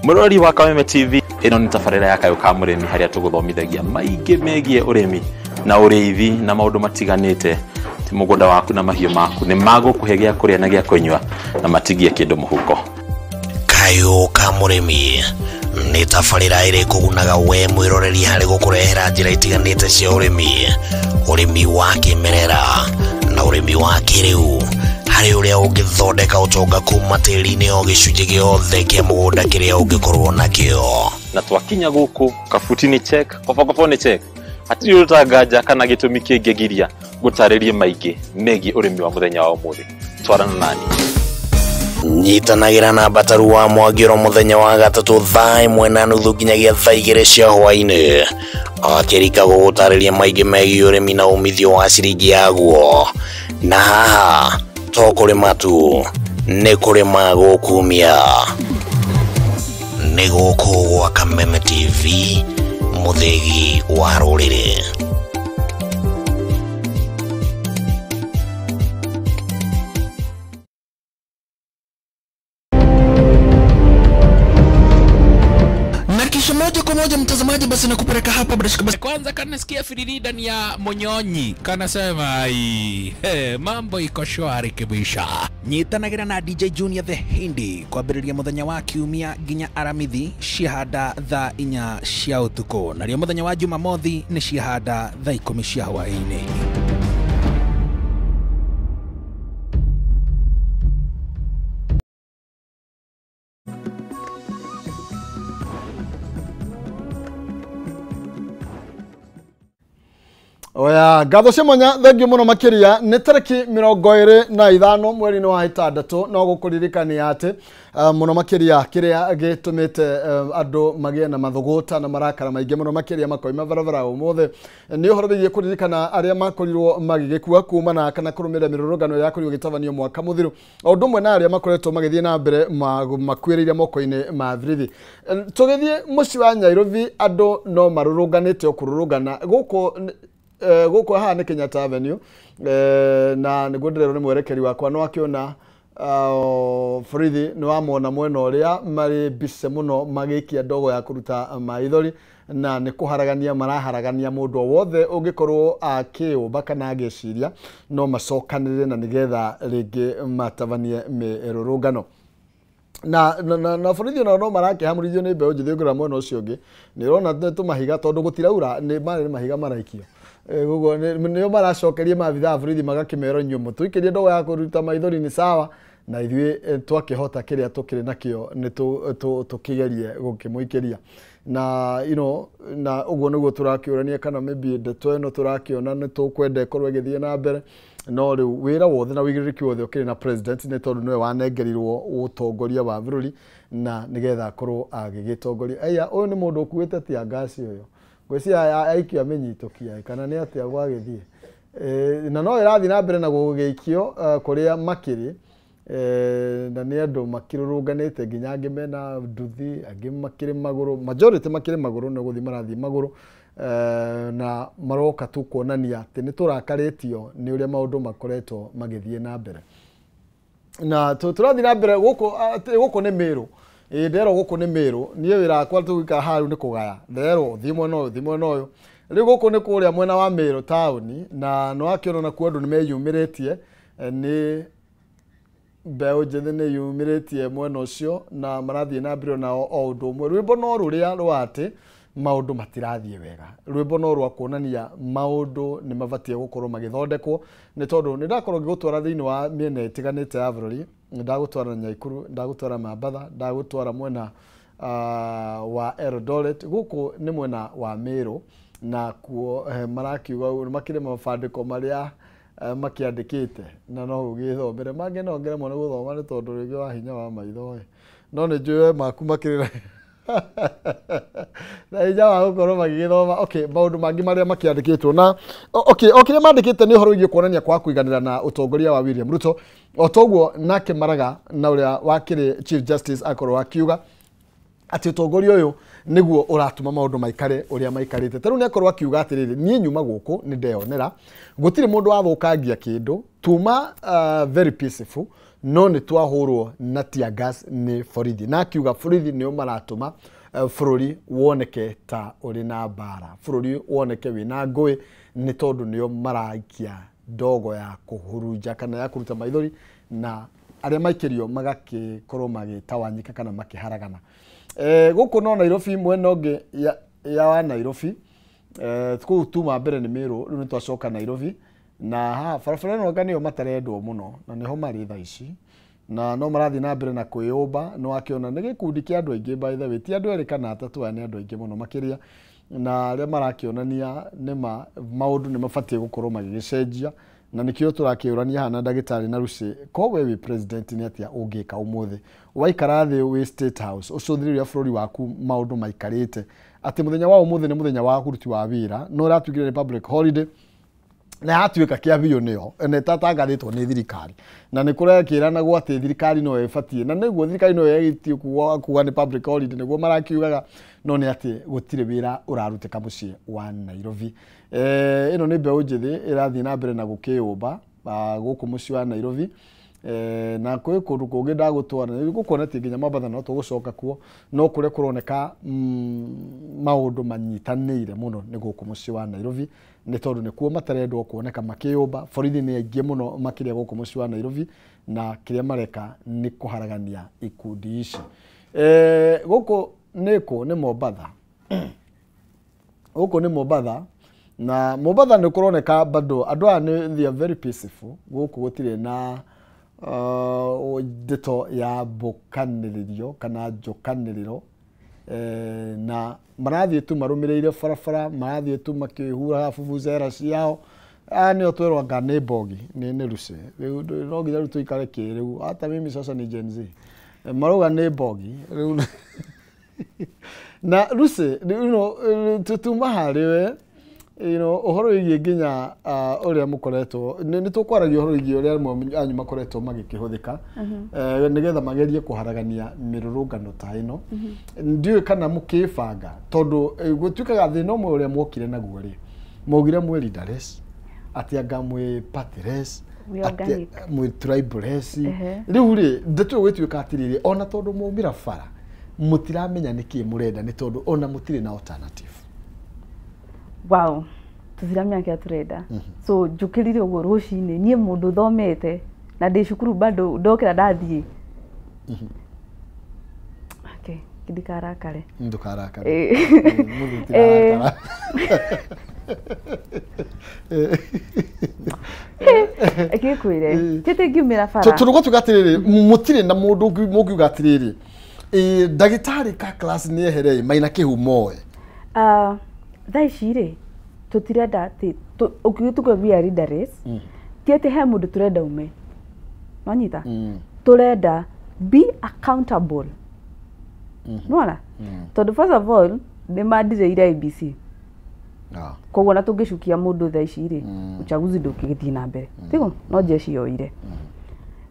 Mũrori wa Kameme TV, ĩno nĩ tabarĩra ya Kayũ ka Mũrĩmi harĩa tũgũthomithagia maingĩ megiĩ ũrĩmi na ũrĩithi na maũndũ matiganĩte. Ti mũgũnda waku na mahiũ maku nĩ magũkũhe gĩa kũrĩa na gĩa kũnyua na matigie kĩndũ mũhuko. Kayũ ka Mũrĩmi nĩ tabarĩra ĩrĩ kũgunaga we mwĩroreri harĩ gũkũrehera njĩra itiganĩte cia ũrĩmi, ũrĩmi wa kĩmerera na ũrĩmi wa kĩrĩu, harĩ ũrĩa ũngĩthondeka ũtonga kuma tĩri-inĩ o gĩcunjĩ gĩothe kĩa mũgũnda kĩrĩa ũngĩkorwo nakĩo. Na twakinya gũkũ kabuti nĩ check, kobokobo nĩ check, hatirĩ ũtanganja kana gĩtũmi kĩngĩgiria gũtarĩrie maingĩ megiĩ ũrĩmi wa mũthenya wa ũmũthĩ. Twarana nani. Nyitanagĩra na Mbataru wa Mwangĩro mũthenya wa gatatũ thaa 1:30 nginyagia thaa 2 cia hwaĩ-inĩ, akĩrika gũgũtarĩria maingĩ megiĩ ũrĩmi na umithio wa ciringi yaguo. Na haha to kũrĩma tu, nĩ kũrĩma gũkumia. Nĩ gũkũ gwa Kameme TV, mũthĩgi wa rũrĩrĩ. Moja kwa moja mtazamaji, basi nakupeleka hapa bila shaka. Basi kwanza kanasikia firiri ndani ya Monyonyi kanasema ai, hey, mambo iko shwari kibisha. Nyitanagira na DJ Junior the Hindi kwambĩrĩria mũthenya wa kiumia nginya aramithi ciahanda thaa 4 cia ũtukũ, narĩo mũthenya wa Jumamothi nĩ ciahanda thaa 10 cia hwaĩ-inĩ. Oya, ngatho cia mwanya thengiũ mũno makĩria. Nĩ tarĩki 25 mweri-inĩ wa 6 no gũkũririkania atĩ mũno makĩria kĩrĩa gĩtũmĩte andũ magĩe na mathũgũta na marakara maingĩ mũno makĩria makoima barabara ũmũthĩ nĩ ũhoro wĩgiĩ kũririkana arĩa makorirwo magĩgĩkua kumana kana kũrũmĩrĩra mĩrũrũngano yakorirwo ĩgĩtabanio mwaka mũthiru, o ũndũ ũmwe na arĩa makoretwo magĩthiĩ na mbere makuĩrĩire moko-inĩ ma borithi. Tũgĩthiĩ mũciĩ wa Nairobi andũ no marũrũnganĩte o kũrũrũngana gũkũ gũkũ haha nĩ Kenyatta Avenue, na nĩguo ndĩrerwo nĩ mwerekeri wakwa no akĩona borithi nĩ wamona mwena ũrĩa marĩ mbice mũno magĩikia ndogo ya kũruta maithori na nĩ kũharagania maraharagania mũndũ o wothe ũngĩkorwo akĩũmba kana agĩciria no macokanĩrĩre na nĩgetha rĩngĩ matabanie mĩrũrũngano. Na borithi onao no marakĩhamũrithio nĩ mbeũ njĩthĩ ũngĩrora mwena ũcio ũngĩ nĩ ũrona nĩ tũmahiga tondũ gũtiraura nĩ marĩ mahiga maraikio. Ũguo nĩo maracokeria maabithaa a borithi magakĩmera inyuĩ mũtũikĩrie ndogo ya kũruta maithori nĩ sawa, na ithuĩ twakĩhota kĩrĩa tũkĩrĩ nakĩo nĩ tũkĩgerie gũkĩmũikĩria. Na you know, na ũguo nĩguo tũrakĩũrania kana maybe ndeto ĩno tũrakĩona nĩ tũkwenda ĩkorwo ĩgĩthiĩ na mbere, no rĩu wĩra wothe na ũigĩrĩrĩki wothe ũkĩrĩ na president nĩ tondũ nĩwe wanengerirwo ũtongoria wa bũrũri na nĩgetha akorwo agĩgĩtongoria. Aya, ũyũ nĩ mũndũ ũkuĩte tia ngasi ũyũ ngwĩciria aikio amĩnyitũkia kana nĩ atĩa gwagĩthiĩ, na no ĩrathiĩ na mbere na gũgĩikio kũrĩa makĩrĩ, na nĩ andũ makĩrũrũnganĩte nginya angĩ mena nduthi, angĩ makĩrĩ magũrũ, majority makĩrĩ magũrũ nĩ gũthiĩ marathiĩ magũrũ, na maroka tu kuonania atĩ nĩ tũrakarĩtio nĩ ũrĩa maũndũ makoretwo magĩthiĩ na mbere. Na tũrathiĩ na mbere gũkũ nĩ Meru. Ĩ nderwo gũkũ nĩ Meru, niĩ wĩra wakwa tũgũikara haha rĩu nĩ kũgaya, nderwo thiĩ mwena ũyũ, thiĩ mwena ũyũ. Rĩu gũkũ nĩ kũrĩa mwena wa Meru taũni, na nĩ wakĩona nakuo andũ nĩ meyumĩrĩtie, nĩ mbeũ njĩthĩ nĩ yumĩrĩtie mwena ũcio na marathiĩ na mbere nao o ũndũ ũmwe. Rwĩmbo no rũrĩa rwa atĩ maũndũ matirathiĩ wega, rwĩmbo no rwa kuonania maũndũ nĩ mabatiĩ gũkorwo magĩthondekwo, nĩ tondũ nĩ ndakorwo ngĩgũtwara thĩinĩ wa mĩena ĩtiganĩte ya bũrũri. Nĩ ndagũtwara Nyaikuru, ndagũtwara Mambatha, ndagũtwara mwena wa Eldoret, gũkũ nĩ mwena wa Meru, na kuo marakiuga makĩrĩ mabandĩko marĩa makĩandĩkĩte na no ũgĩthomere mangĩ no ngeremwo nĩ gũthoma nĩ tondũ rĩngĩ wa hinya wa maitho ĩ, no nĩ njũĩ maku makĩrĩ na hinya wa gũkorwo magĩgĩthoma. Okay, maũndũ mangĩ marĩa makĩandĩkĩtwo na okay, o kĩrĩa mandĩkĩte nĩ ũhoro wĩgiĩ kuonania kwa kũiganĩra na ũtongoria wa William Ruto. O toguo nake Maraga na ũrĩa wakĩrĩ Chief Justice akorwo akiuga atĩ ũtongoria ũyũ nĩguo ũratũma maũndũ maikare ũrĩa maikarĩte. Ta rĩu nĩ akorwo akiuga atĩrĩrĩ, niĩ nyuma gũkũ nĩ ndeyonera gũtirĩ mũndũ wathũkangia kĩndũ, tuma very peaceful, no nĩ twahũrwo na tear gas nĩ borithi, na akiuga borithi nĩo maratũma bũrũri woneke ta ũrĩ na mbara, bũrũri woneke wĩna ngũĩ, nĩ tondũ nĩo maraikia ndogo ya kũhurunja kana ya kũruta maithori, na arĩa maikĩrio magakĩkorwo magĩtawanyika kana makĩharagana. Gũkũ no Nairobi, mwena ũngĩ ya wa Nairobi, kũu tuma mbere nĩ Meru, rĩu nĩ twacoka Nairobi, na haha barabara ĩno anga nĩyo matarendwo mũno na nĩho marĩ thaa ici, na no marathiĩ na mbere na kwĩyũmba. Nĩ wakĩona nĩ gĩkundi kĩa andũ aingĩ, by the way, ti andũ erĩ kana atatũ, aya nĩ andũ aingĩ mũno makĩria, na arĩa marakĩonania nĩma maũndũ nĩ mabatiĩ gũkorwo magĩgĩcenjia, na nĩkĩo tũrakĩũrania haha na ndagĩtarĩ na Lucy, ko we wĩ president nĩ atĩa ũngĩka ũmũthĩ waikara thĩ wĩ State House ũcũthĩrĩrie bũrũri waku maũndũ maikarĩte atĩ mũthenya wa ũmũthĩ nĩ mũthenya wa ũruti wa wĩra, no ũratuĩkire nĩ public holiday na yatuĩka kĩa biũ nĩyo na ĩtatangathĩtwo nĩ thirikari, na nĩ kũrekĩranagwo atĩ thirikari no ĩbatiĩ, na nĩguo thirikari no ĩgĩtie kuga nĩ public holiday nĩguo marakiugaga, no nĩ atĩ gũtirĩ wĩra ũrarutĩka mũciĩ wa Nairobi. Ĩno nĩ mbeũ njĩthĩ ĩrathiĩ na mbere na gũkĩyũmba gũkũ mũciĩ wa Nairobi, na kwĩ kũndũ kũngĩ ndagũtwara gũkuona atĩ nginya Mombatha no tũgũcoka kuo, no kũrĩa kũroneka maũndũ manyitanĩire mũno nĩ gũkũ mũciĩ wa Nairobi, nĩ tondũ nĩkuo matarendwo kuoneka makĩyũmba. Borithi nĩ aingĩ mũno makĩria gũkũ mũciĩ wa Nairobi, na kĩrĩa mareka nĩ kũharagania ikundi ici. Gũkũ nĩkũ nĩ Mombatha, gũkũ nĩ Mombatha, na Mombatha nĩ kũroneka bado andũ aya nĩ they are very peaceful, gũkũ gũtirĩ na ndeto ya mbũkanĩrĩrio kana njũkanĩrĩro, na marathiĩ tu marũmĩrĩire barabara, marathiĩ tu makĩhuraga vuvuzela ciao. Aya nĩo twerwo anga nĩ mbogi nĩ Lucy, rĩu no nginya rĩu tũikare kĩrĩu, hata mimi sasa ni Gen Z, marauga nĩ mbogi rĩu. Na Lucy, you know, tuma harĩ we, you know, ũhoro wĩgiĩ nginya ũrĩa mũkoretwo nĩ tũkwaragia ũhoro wĩgiĩ ũrĩa amwe anyu makoretwo magĩkĩhũthĩka nĩgetha magerie kũharagania mĩrũrũngano ta ĩno. Ndiũĩ kana mũkĩbanga, tondũ gũtuĩkaga thĩna ũmwe ũrĩa mwokire naguo rĩ, mwaugire mwĩ leaderless, atĩ anga mwĩ partyless, atĩ mwĩ tribeless. Rĩu rĩ, ndeto ĩyo gũtuĩka atĩrĩrĩ, ona tondũ mwaumĩra bara mũtiramenya nĩkĩĩ mũrenda, nĩ tondũ ona mũtirĩ na alternative. Wow, tũtiramenya kĩrĩa tũrenda. So njũkĩrire ũguo rũcinĩ, niĩ mũndũ thomete na ndĩ cukuru bado ndokĩra ndathiĩ. Okay, ndikarakare. Ndũkarakare. Mũthĩ tirarakara. Ngĩkwĩre, tĩtĩ ngiumĩra bara. Tondũ gwatuĩka atĩrĩrĩ, mũtirĩ na mũndũ mũngiuga atĩrĩrĩ, ndagĩtarĩ ka class nĩ ehere maina kĩhumo. Thaa ici rĩ, tũtirenda atĩ ũkiuga we are leaderless, ti atĩ he mũndũ tũrenda ume, nĩwanyita? Tũrenda be accountable, nĩwona? Tondũ first of all nĩ mandirĩire IEBC, koguo na tũngĩcukia mũndũ thaa ici rĩ, uchaguzi ndũngĩgĩthiĩ na mbere, tiguo? No jeshi yoire.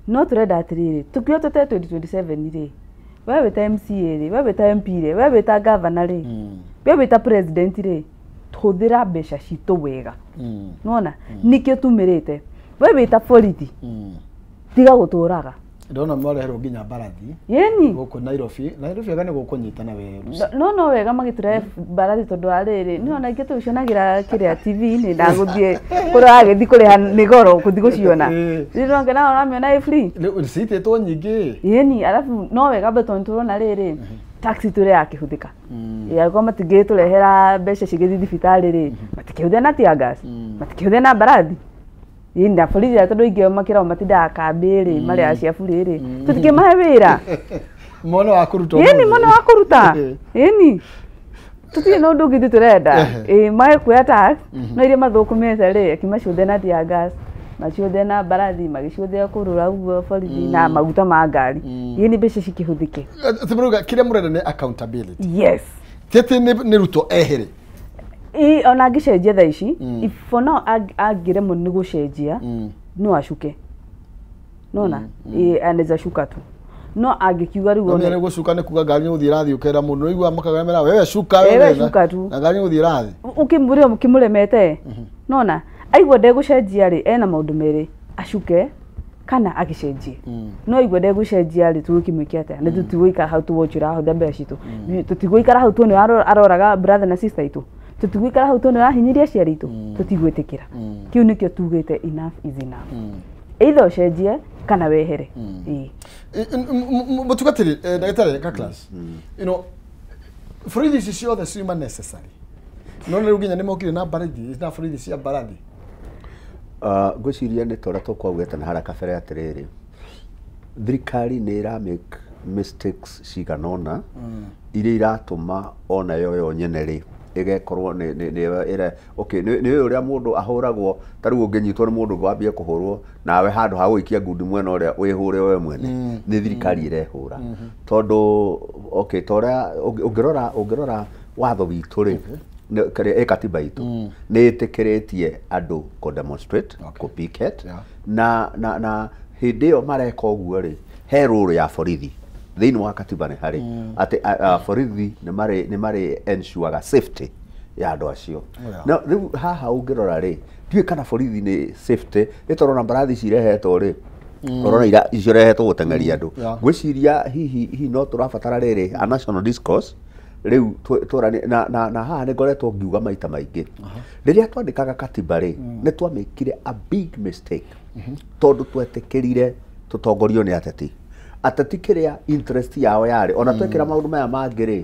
No tũrenda atĩrĩrĩ, tũkiuga tũte 2027 rĩ, we wĩ ta MCA rĩ, we wĩ ta MP rĩ, we wĩ ta governor rĩ, we wĩ ta president rĩ, hũthĩra mbeca citũ wega, nĩwona? Nĩkĩo tumĩrĩte. We wĩ ta borithi, tiga gũtũraga. Ndona mareherwo nginya mbarathi. Yeni. Gũkũ Nairobi, Nairobi aga nĩ gũkũnyitana we. No no wega magĩtũrehe mbarathi tondũ wa rĩrĩ nĩ ona ingĩ tũcionagĩra kĩrĩa TV-inĩ na gũthiĩ kũrĩa agĩthiĩ kũrĩha nĩ goro gũthiĩ gũciona. Rĩu no ngena ũramĩona ĩ free. Rĩu citĩtwo nyingĩ. Yeni alafu no wega mbe tondũ tũrona rĩrĩ taxi tũrĩa yakĩhũthĩka. Angĩkorwo matingĩtũrehera mbeca cigĩthiĩ thibitarĩ rĩ matikĩhũthĩra na tear gas, matikĩhũthĩra na mbarathi. Ĩĩ na borithi aya tondũ aingĩ makĩragwo matindaga kambĩ rĩ marĩa cia burĩ rĩ tũtikĩmahe wĩra. Mwana wa kũruta. Ĩni mwana wa kũruta. Ĩni tũtirĩ na ũndũ ũngĩ ithuĩ tũrenda. Ĩĩ mage kuoya tax no iria mathũkũmĩte rĩ akĩmaciũthia na tear gas, maciũthia na mbarathi, magĩciũthia kũrũra ũguo borithi na maguta ma ngari. Ĩni mbeca cikĩhũthĩke. Atĩ mũrauga kĩrĩa mũrenda nĩ accountability. Yes. Ti atĩ nĩ Ruto ehere. Ĩĩ ona angĩcenjia thaa ici, if for now angĩremwo nĩ gũcenjia no acuke. Nona ĩĩ anaweza shuka tu. No angĩkiuga rĩu one nĩ gũcuka nĩ kuga ngari nĩ gũthiĩ ĩrathiĩ ũkera mũndũ nĩ ũiguaga makaga wewe cuka wewe cuka tu na ngari nĩ gũthiĩ ĩrathiĩ. Ũkĩmũrĩa ũkĩmũremete. Nona aigua ndegũcenjia rĩ ena maũndũ merĩ acuke kana agĩcenjie. No aigua ndegũcenjia rĩ tũgũkĩmwĩke atĩa? Nĩ tũtigũikara hau tũwatch ũrahũthĩra mbeca citũ. Tũtigũikara hau tuone aroraga brother na sister itũ. Tũtigũikara hau tuone arahinyĩria aciari aitũ. Tũtigwĩtĩkĩra. Kĩu nĩkĩo tugĩte enough is enough. Either ũcenjie kana wehere. Ĩĩ. Mũtungatĩri ndagĩtarĩ ka class. You know borithi ici ciothe ciuma necessary. No rĩu nginya nĩ mokire na mbarathi, na borithi cia mbarathi. Ngwĩciria nĩ ta ũrĩa tũkwaugĩte na harĩa kabere atĩrĩrĩ, thirikari nĩ ĩra make mistakes cigana ũna iria iratũma ona yo yo nyene rĩ ĩgekorwo nĩ okay nĩ ũrĩa mũndũ ahũragwo ta rĩu ũngĩnyitwo nĩ mũndũ wambie kũhũrwo nawe handũ ha gũikia ngundi mwena ũrĩa wĩhũre we mwene nĩ thirikari ĩrehũra tondũ okay ta ũrĩa ũngĩrora watho witũ rĩ ĩ katiba itũ nĩ ĩtĩkĩrĩtie andũ kũ demonstrate kũ picket na na hĩndĩ ĩyo mareka ũguo rĩ he role ya borithi thĩinĩ wa katiba nĩ harĩ atĩ borithi nĩ marĩ ensure safety ya andũ acio. Na rĩu haha ũngĩrora rĩ ndiũĩ kana borithi nĩ safety nĩ tondũ ona mbarathi cirehetwo rĩ ũrona ira icio irehetwo gũteng'eria andũ. Ngwĩciria hihi no tũrabatara rĩrĩ a national discourse rĩu tũranie na haha nĩ ngoretwo ngiuga maita maingĩ rĩrĩa twandĩkaga katiba rĩ nĩ twamĩkire a big mistake tondũ twetĩkĩrire tũtongorio nĩ ateti. Ateti kĩrĩa interest yao yarĩ ona twekĩra maũndũ maya mangĩ rĩ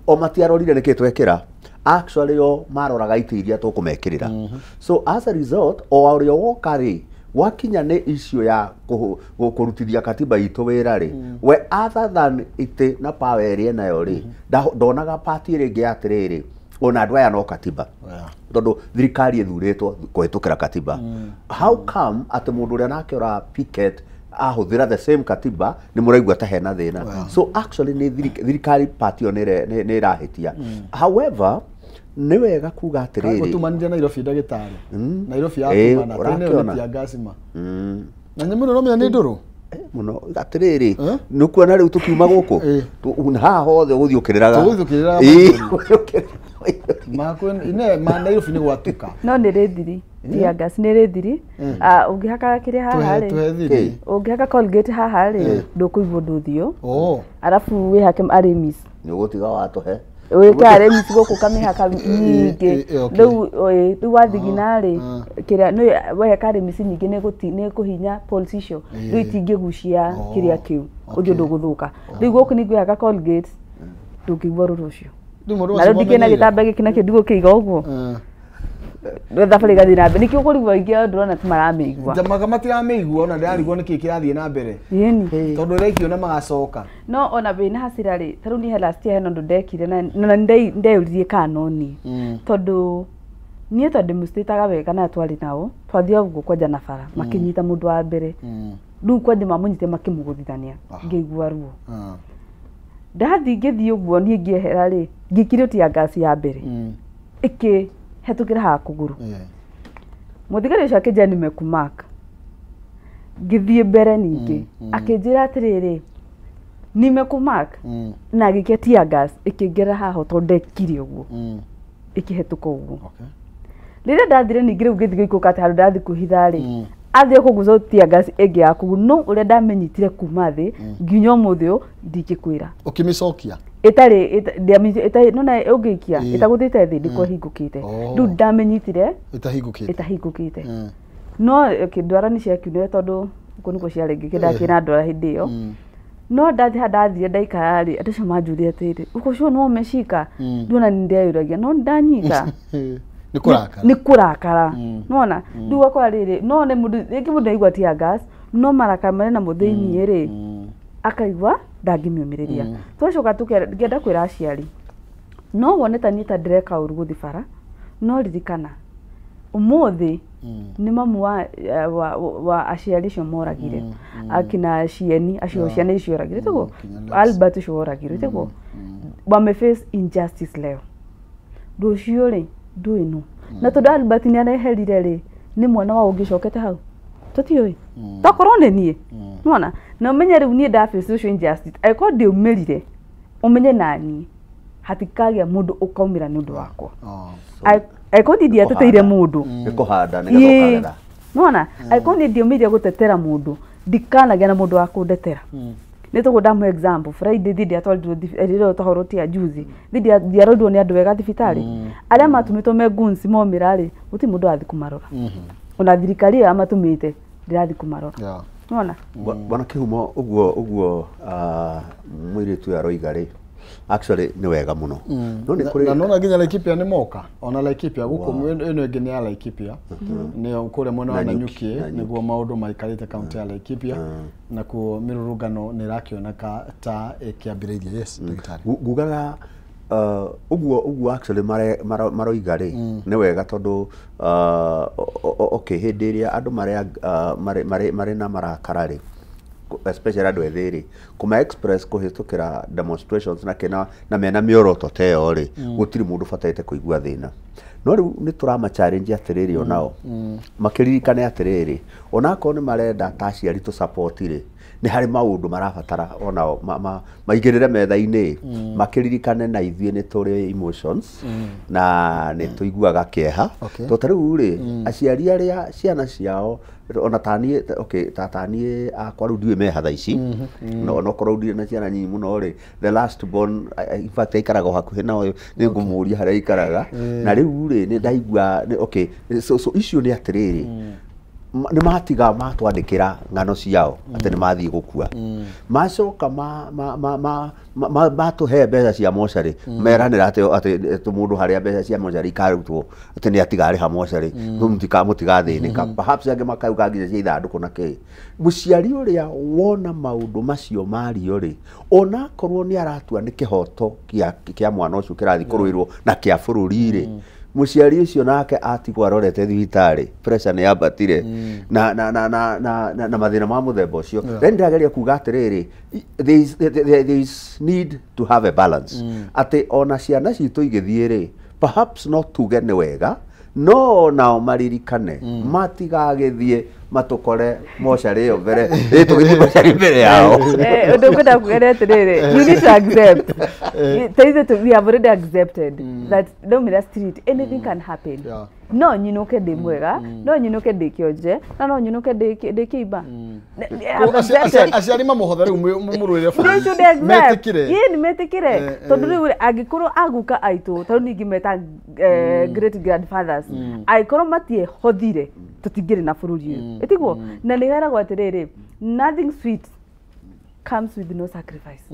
o matiarorire nĩkĩ twekĩra actually o maroraga itĩ iria tũkũmekĩrĩra. So as a result o ũrĩa woka rĩ wakinya nĩ issue ya kũrutithia katiba itũ wĩra rĩ we other than itĩ na power ĩrĩa enayo rĩ ndonaga party ĩrĩa ĩngĩ atĩrĩrĩ ona andũ aya no katiba tondũ thirikari ĩthurĩtwo kũhĩtũkĩra katiba. How come atĩ mũndũ ũrĩa nake ũra picket ahũthĩra the same katiba nĩ mũraigua ta hena thĩna? So actually nĩ thirikari party ĩyo nĩ ĩrahĩtia. However nĩ wega kuga atĩrĩrĩ gũtumanire Nairobi ndagĩtarĩ Nairobi yatumana tene nĩ tear gas ma na nyamũ ĩno no nĩ ndũrũ mũno atĩrĩrĩ nĩ ũkuona rĩu tũkiuma gũkũ haha hothe ũgũthiĩ ũkĩrĩraga ine ma Nairobi nĩ gwatuka no nĩ rĩ thiri tear gas nĩ rĩ thiri ũngĩhaka kĩrĩa haha rĩ ũngĩhaka Colgate haha rĩ ndũkũigua ũndũ ũthiũ arabu wĩhake Arimis nĩ ũgũtiga watũhe wĩke Arimis gũkũ kamĩhaka nyingĩ rĩu wathigina rĩ kĩrĩa nĩ weheka Arimis nyingĩ nĩ kũhinya pulse icio rĩu itingĩgucia kĩrĩa kĩu ũthiũ ndũgũthũka rĩu gũkũ nĩ ngwĩhaka Colgate ndũngĩigua rũrũ ũcio na rĩu ndikĩna gĩtambaya gĩkĩ nakĩo ndigũkĩiga ũguo thabarĩ ĩgathiĩ na mbere nĩkĩo ũkũrigwo aingĩ ndũrona ti maramĩigua njamaga matiramĩigua ona ndĩrarigwo nĩkĩ kĩrathiĩ na mbere tondũ ĩraikio na magacoka no ona wĩna hasira rĩ ta rĩu niĩ he last year hena ũndũ ndekire na ndeyũririe kana no niĩ tondũ niĩ tondũ demonstrataga wega na twarĩ nao twathiaga ũguo kwanja na bara makĩnyita mũndũ wa mbere rĩu kwanja mamũnyite makĩmũgũthithania ngĩigua ruo ndathiĩ ngĩthiĩ ũguo niĩ ngĩehera rĩ ngĩkirio tear gas ya mbere ĩkĩ hetũkĩra haha kũgũrũ mũthigari ũcio akĩnjĩra nimekumark ngĩthiĩ mbere ningĩ akĩnjĩra atĩrĩrĩ nimekumark na agĩikia tear gas ĩkĩngera haha tondũ ndekire ũguo ĩkĩhetũka ũguo rĩrĩa ndathire ningĩ rĩu ngĩthiĩ gũikũrũka atĩ handũ ndathiĩ kwĩhitha rĩ Athie kuguca tear gas ĩngĩ yaku no ũrĩa ndamenyitire kuma thĩ nginya ũmũthĩ ũyũ ndingĩkwĩra. Ũkĩmĩcokia? Ĩtarĩ ĩtarĩ nona ũngĩikia ĩtagũthĩte thĩ ndĩkwahingũkĩte. Rĩu ndamenyitire ĩtahingũkĩte. No ndwara nĩ ciakiunire tondũ gũkũ nĩkuo ciarĩ ngĩkĩnda kĩna ndwara hĩndĩ ĩyo. No ndathi ndathire ndaikara rĩ andũ acio manjũria atĩrĩrĩ uko sure no umeshika ndona nĩ ndeyũragia no ndanyita. Nĩ kũrakara nona rĩu ũgakora rĩrĩ no nĩ mũndũ rĩngĩ mũndũ aigua tear gas no marakara marĩ namo thĩiniĩ rĩ akaigua ndangĩmĩũmĩrĩria. Twacoka ngĩenda kwĩra aciari no wone ta niĩ ta ndĩreka ũru gũthiĩ bara no ririkana ũmũthĩ nĩ mamu wa aciari acio moragire akina cieni acio ciana icio oragire tiguo Albert ũcio oragire tiguo wame face injustice leo rũciũ rĩ ndũĩ no na tondũ Albert nĩ areherire rĩ nĩ mwana wa ũngĩcokete hau tũtiũĩ tokorwo nĩ niĩ nĩwona na ũmenye rĩu niĩ nda face ũcio injustice angĩkorwo ndĩumĩrire ũmenye naniĩ hatikagĩa mũndũ ũkaumĩra nĩ ũndũ wakwa angĩkorwo niĩ ndiateteire mũndũ nĩ kũhanda nĩgetha ũkagetha nĩwona angĩkorwo niĩ ndiumĩrire gũtetera mũndũ ndikanagĩa na mũndũ wa kũndetera. Nĩ tũguo ndamũhe example Friday thi ndiatwarirwo rĩrĩa tohoro tia juzi thi ndiarorirwo nĩ andũ wega thibitarĩ arĩa matũmĩtwo me guns momĩra rĩ gũtirĩ mũndũ arathiĩ kũmarora ona thirikari ĩyo yamatũmĩte ndĩrathiĩ kũmarora nĩwona. Bwana Kĩhumo ũguo ũguo mũirĩtu ũyũ aroiga rĩ actually nĩ wega mũno no nĩ kũrĩ na nona nginya Laikipia nĩ moka ona Laikipia gũkũ ĩno ĩngĩ nĩ ya Laikipia nĩyo kũrĩa mwena wa Nanyuki nĩguo maũndũ maikarĩte kaunti ya Laikipia nakuo mĩrũrũngano nĩ ĩrakĩoneka ta ĩkĩambĩrĩirie. Yes ndagĩtarĩ ngugaga ũguo ũguo actually maroiga rĩ nĩ wega tondũ okay hĩndĩ ĩrĩa andũ marĩ na marakara rĩ especially andũ ethĩ rĩ kũma express kũhĩtũkĩra demonstrations na kĩna na mena mĩoroto ta ĩyo rĩ gũtirĩ mũndũ ũbataĩte kũigua thĩna no rĩu nĩ tũrama challenge atĩrĩrĩ onao makĩririkane atĩrĩrĩ onakorwo nĩ marenda ta aciari tũ support rĩ nĩ harĩ maũndũ marabatara onao maigĩrĩre metha-inĩ makĩririkane na ithuĩ nĩ tũrĩ emotions na nĩ tũiguaga kĩeha tondũ ta rĩu rĩ aciari arĩa ciana ciao ona taniĩ okay taniĩ akwa rĩu ndiũĩ meha thaa ici no onokorwo ndirĩ na ciana nyinyi mũno rĩ the last born in fact aikaraga o hakuhĩ na ũyũ nĩ ngũmũria harĩa aikaraga na rĩu rĩ nĩ ndaigua okay so icio nĩ atĩrĩrĩ nĩ matiga matwandĩkĩra ng'ano ciao atĩ nĩ mathiĩ gũkua macoka matũhe mbeca cia mocarĩ meranĩra atĩ mũndũ harĩa mbeca cia mocarĩ ikarutwo atĩ nĩ atigarĩha mocarĩ mũtigathĩnĩka perhaps angĩ makauga nginya cia ithandũkũ na kĩ mũciari ũrĩa wona maũndũ macio mario rĩ onakorwo nĩ aratua nĩ kĩhoto kĩa mwana ũcio kĩrathiĩ kũrũĩrwo na kĩa bũrũri rĩ mũciari ũcio nake atigwo arorete thibitarĩ pressure nĩ yambatire na na na na na na mathĩna ma mũthemba ũcio then ndĩrageria kuga atĩrĩrĩ there is need to have a balance atĩ ona ciana citũ igĩthiĩ rĩ perhaps no tuge nĩ wega no nao maririkane matigagĩthiĩ matũkore mocarĩ ĩyo mbere tũgĩthiĩ mocarĩ mbere yao. Ũndũ ngwenda kuga nĩ atĩrĩrĩ you need to accept ta ithuĩ we have already accepted that ndaumĩra street anything can happen no nyinũke ndĩ mwega no nyinũke ndĩ kĩonje na no nyinũke ndĩ kĩimba. Aciari mamũhothe rĩu mũrũĩre bũrũri metĩkĩre ĩĩ nĩ metĩkĩre tondũ rĩu angĩkorwo aguka aitũ ta rĩu ningĩ meta great grandfathers angĩkorwo matiehothire tũtingĩrĩ na bũrũri ũyũ ĩtiguo na nĩ heragwo atĩrĩrĩ nothing sweet comes with no sacrifice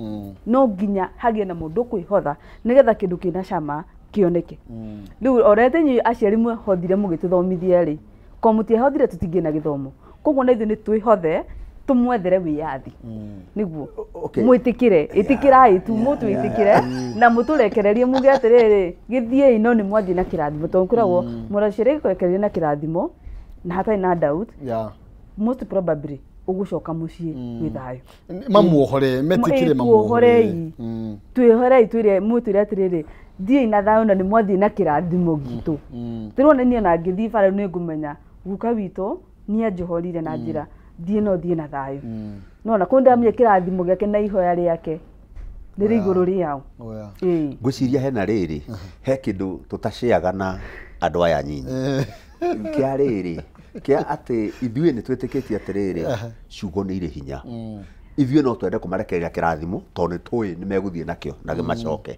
no nginya hagĩe na mũndũ kwĩhotha nĩgetha kĩndũ kĩna cama kĩoneke rĩu orete inyuĩ aciari mwehothire mũgĩtũthomithia rĩ ko mũtiehothire tũtingĩ na gĩthomo koguo na ithuĩ nĩ twĩhothe tũmwethere wĩyathi nĩguo mwĩtĩkĩre ĩtĩkĩrai tu mũtwĩtĩkĩre na mũtũrekererie muge atĩrĩrĩ gĩthiĩi no nĩ mwathiĩ na kĩrathimo tondũ kwĩragwo mũraciari gĩkũrekereria na kĩrathimo na hatarĩ na doubt most probably ũgũcoka mũciĩ wĩ thayũ mamuohore metĩkĩre mamuohorei twĩhorei twĩre mwĩtwĩre atĩrĩrĩ thiĩi na thayũ na nĩ mwathiĩ na kĩrathimo gitũ tĩrona niĩ ona ngĩthiĩ bara nĩ ngũmenya guka witũ nĩ anjohorire na njĩra thiĩ no thiĩ na thayũ nona kũu ndamenya kĩrathimo gĩake na ihoya rĩake rĩrĩ igũrũ rĩao. Ngwĩciria hena rĩrĩ he kĩndũ tũtaciaga na andũ aya nyinyi kĩa rĩrĩ Kĩa atĩ ithuĩ nĩ twĩtĩkĩtie atĩrĩrĩ, ciugo nĩ irĩ hinya. Ithuĩ no twende kũmarekereria kĩrathimo tondũ nĩ tũĩ nĩ megũthiĩ nakĩo na gĩmacoke.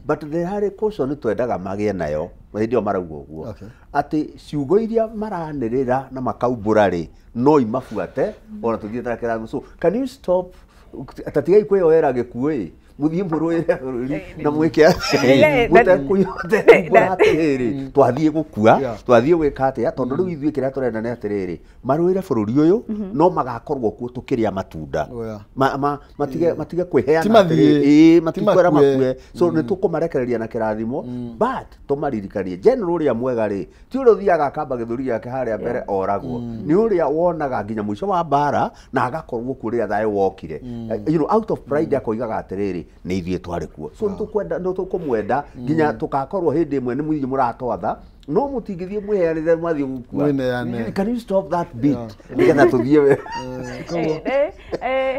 But the harĩ caution nĩ twendaga magĩe nayo hĩndĩ ĩyo marauga ũguo, atĩ ciugo iria maranĩrĩra na makaumbũra rĩ, no imabuate ona tũthiĩte na kĩrathimo. So can you stop, tatigai kwĩyoera gĩkuũ ĩ, mũthiĩ mũrũĩre bũrũri na mwĩke atĩrĩ, mũtekumbũra atĩrĩrĩ, twathiĩ gũkua, twathiĩ gwĩka atĩa, tondũ rĩu ithuĩ kĩrĩa tũrenda nĩ atĩrĩrĩ, marũĩre bũrũri ũyũ no magakorwo kuo tũkĩrĩa matunda. Matige kwĩheana atĩrĩrĩ, ĩĩ, matikwera makue. So nĩ tũkũmarekereria na kĩrathimo, but tũmaririkanie general ũrĩa mwega rĩ, ti ũrĩa ũthiaga akamba gĩthũri gĩake harĩa mbere oragwo, nĩ ũrĩa wonaga nginya mũico wa mbara na agakorwo kuo rĩrĩa thayũ wokire. Out of pride akoigaga atĩrĩrĩ, nĩ ithuĩ twarĩ kuo. So nĩtũkwenda, nĩtũkũmwenda nginya tũgakorwo hĩndĩ ĩmwe nĩ mũthiĩ mũratwatha, no mũtingĩthiĩ mwĩheanĩre mwathiĩ gũkua. Can you stop that bit nĩgetha tũthiĩ?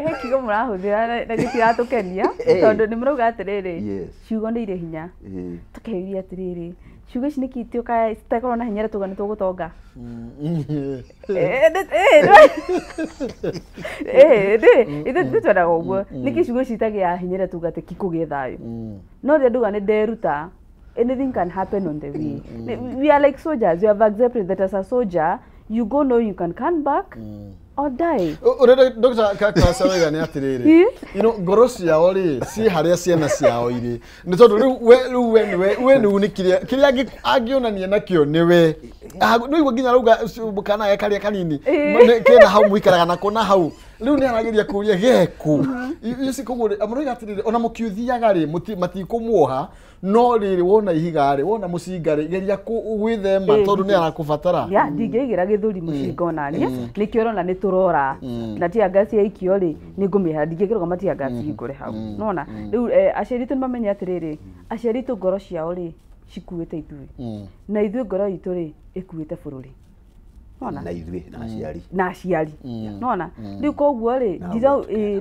He kiugo mũrahũthĩra na gĩtiratũkenia, tondũ nĩ mũrauga atĩrĩrĩ, ciugo nĩ irĩ hinya. Tũkeyũria atĩrĩrĩ, ciugo ici nĩkĩ itiũkaga citakorwo na hinya rĩ tuga nĩ tũgũtonga? Ithuĩ twendaga ũguo. Nĩkĩ ciugo ici itagĩaga hinya rĩ tuga atĩ kũgĩe thayũ? No rĩrĩa ndauga nĩ nderuta, anything can happen on the way. We are like soldiers. You have accepted that as a soldier, you go know you can come back or die. Ũrĩa Dr. Kakasa wega nĩ atĩrĩrĩ, you know, ngoro ciao rĩ, ciĩ harĩa ciana ciao irĩ. Nĩ tondũ rĩu we rĩu we nĩwe we nĩ kĩrĩa kĩrĩa angĩonania nakĩo nĩwe. Nĩ igua nginya rauga kana ge karĩa kanini kena hau mũikaraga nako na hau. Rĩu nĩ arageria kũria geku. You see, koguo amũroiga atĩrĩrĩ, ona mũkiũthiaga rĩ, matikũmuoha, no rĩrĩ wona ihiga rĩ, wona mũcinga rĩ, geria gwĩthema tondũ nĩ arakũbatara. Ya, ndingĩigĩra gĩthũri mũcinga ona niĩ, nĩkĩo ũrona nĩ tũrora. Na tear gas yaikio rĩ, nĩ ngũmĩhera, ndingĩkĩrũgama tear gas hingũre hau. Nĩwona? Rĩu aciari aitũ nĩ mamenye atĩrĩrĩ, aciari aitũ ngoro ciao rĩ, cikuĩte ithuĩ. Na ithuĩ ngoro itũ rĩ, ĩkuĩte bũrũri. Na ithuĩ na aciari. Na aciari. Nĩwona? Rĩu koguo rĩ,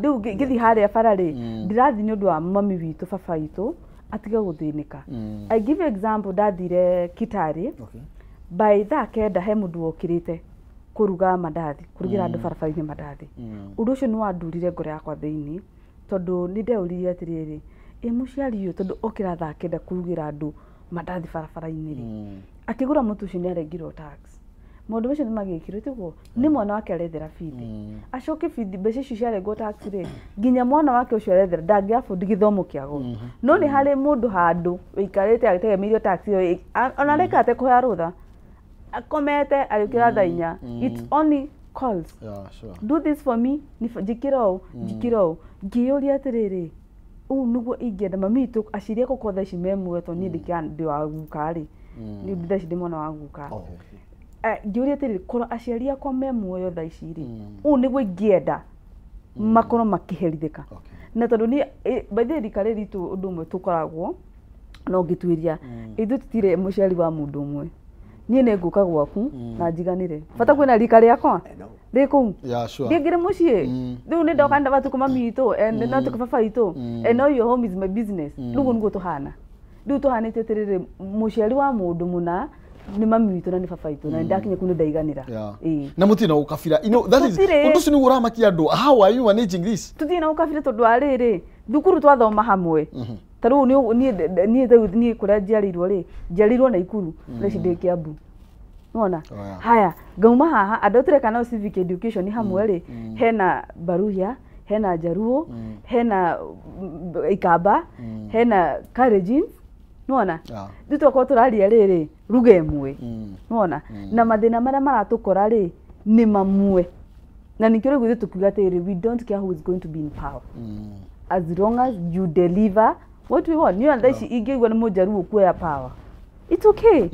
rĩu ngĩthiĩ harĩa bara rĩ, ndĩrathiĩ nĩ ũndũ wa mami witũ, baba witũ, atige gũthĩnĩka. I give you example, ndathire Kitale, by thaa 9 he mũndũ wokĩrĩte kũruga mandathi, kũrugĩra andũ barabara-inĩ mandathi. Ũndũ ũcio nĩ wandurire ngoro yakwa thĩinĩ, tondũ nĩ ndeũririe atĩrĩrĩ, ĩ mũciari ũyũ tondũ okĩra thaa 9 kũrugĩra andũ mandathi barabara-inĩ rĩ, akĩgũra mũtu ũcio nĩ arengirwo tax. Maũndũ macio nĩ magĩkirwo tiguo, nĩ mwana wake arethera bithi. Acoke bithi mbeca icio ciarengwo tax rĩ, nginya mwana wake ũcio arethera ndangĩ afford gĩthomo kĩa goro. No nĩ harĩ mũndũ handũ ũikarĩte agĩtegemeirio tax ĩyo, ona areka atekũhoya rũtha, akomete agĩũkĩra thaa 4. It's only calls. Do this for me, njĩkĩra ũũ, njĩkĩra ũũ. Ngĩyũria atĩrĩrĩ, ũũ nĩguo ingĩenda mami witũ aciari akwa thaa ici me muoyo tondũ niĩ ndĩ wa guka rĩ, niĩ thaa ici ndĩ mwana wa guka. Ngĩũria atĩrĩrĩ, korwo aciari akwa me muoyo thaa ici rĩ, ũũ nĩguo ingĩenda makorwo makĩherithĩka. Na tondũ niĩ by the way rika rĩrĩ ritũ ũndũ ũmwe tũkoragwo no ngĩtuĩria, ithuĩ tũtirĩ mũciari wa mũndũ ũmwe. Niĩ nĩ ngũka gwaku na njiganĩre. Bata kwĩna rika rĩakwa rĩ kũu. Ndingĩrĩ mũciĩ. Rĩu nĩ ndoka ndabatukũ mami witũ and no tukũ baba witũ and now your home is my business. Rĩu ũguo nĩguo tũhana. Rĩu tũhanĩte atĩrĩrĩ, mũciari wa mũndũ mũna nĩ mami witũ na nĩ baba witũ na ndakinya kũu nĩ ndaiganĩra. Na mũtirĩ na ũkabira. You know, that is ũndũ ũcio nĩguo ũramakia andũ. How are you managing this? Tũtirĩ na ũkabira tondũ wa rĩrĩ, thukuru twathoma hamwe. Ta rĩu niĩ rĩu niĩ kũrĩa njiarĩirwo rĩ, njiarĩirwo Naikuru, thaa ici ndĩ Kiambu. Nĩwona? Haya, ngauma haha, andũ tũreka nao civic education hamwe rĩ, hena Baruhia, hena Jaruo, hena Ikamba, hena Kalenjin, nĩwona? Rĩu twakorwo tũraria rĩrĩ, ruga ĩmwe. Nĩwona? Na mathĩna marĩa maratũkora rĩ, nĩ mamwe. Na nĩkĩo rĩu ithuĩ tũkiuga atĩrĩrĩ, we don't care who is going to be in power. As long as you deliver what we want. Niĩ thaa ici ingĩigua nĩ Mũjaruo kuoya power, it's okay.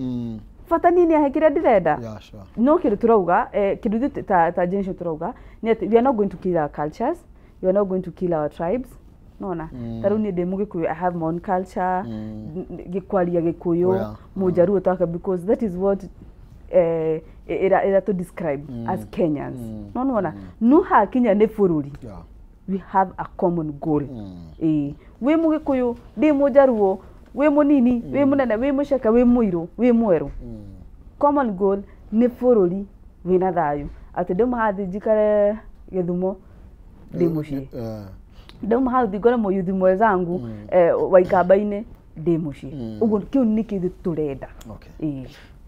Bata niĩ nĩ ahe kĩrĩa ndĩrenda. No kĩndũ tũrauga, kĩndũ ithuĩ ta generation tũrauga, nĩ atĩ we are not going to kill our cultures, we are not going to kill our tribes. Nona? Ta rĩu niĩ ndĩ Mũgĩkũyũ, I have my own culture, gĩkwaria Gĩkũyũ, Mũjaruo twake, because that is what ĩra to describe as Kenyans. No nĩwona? No hakinya nĩ bũrũri. We have a common goal. Wĩ Mũgĩkũyũ, ndĩ Mũjaruo, wĩ mũnini, wĩ mũnene, wĩ mũceke, wĩ mũirũ, wĩ mwerũ. Common goal nĩ bũrũri wĩna thayũ atĩ ndauma hathi njikare Gĩthumo ndĩ mũciĩ, ndauma hau ngore mũyuthi mwenzangu wa Ikamba-inĩ ndĩ mũciĩ. Ũguo kĩu nĩkĩo ithuĩ tũrenda.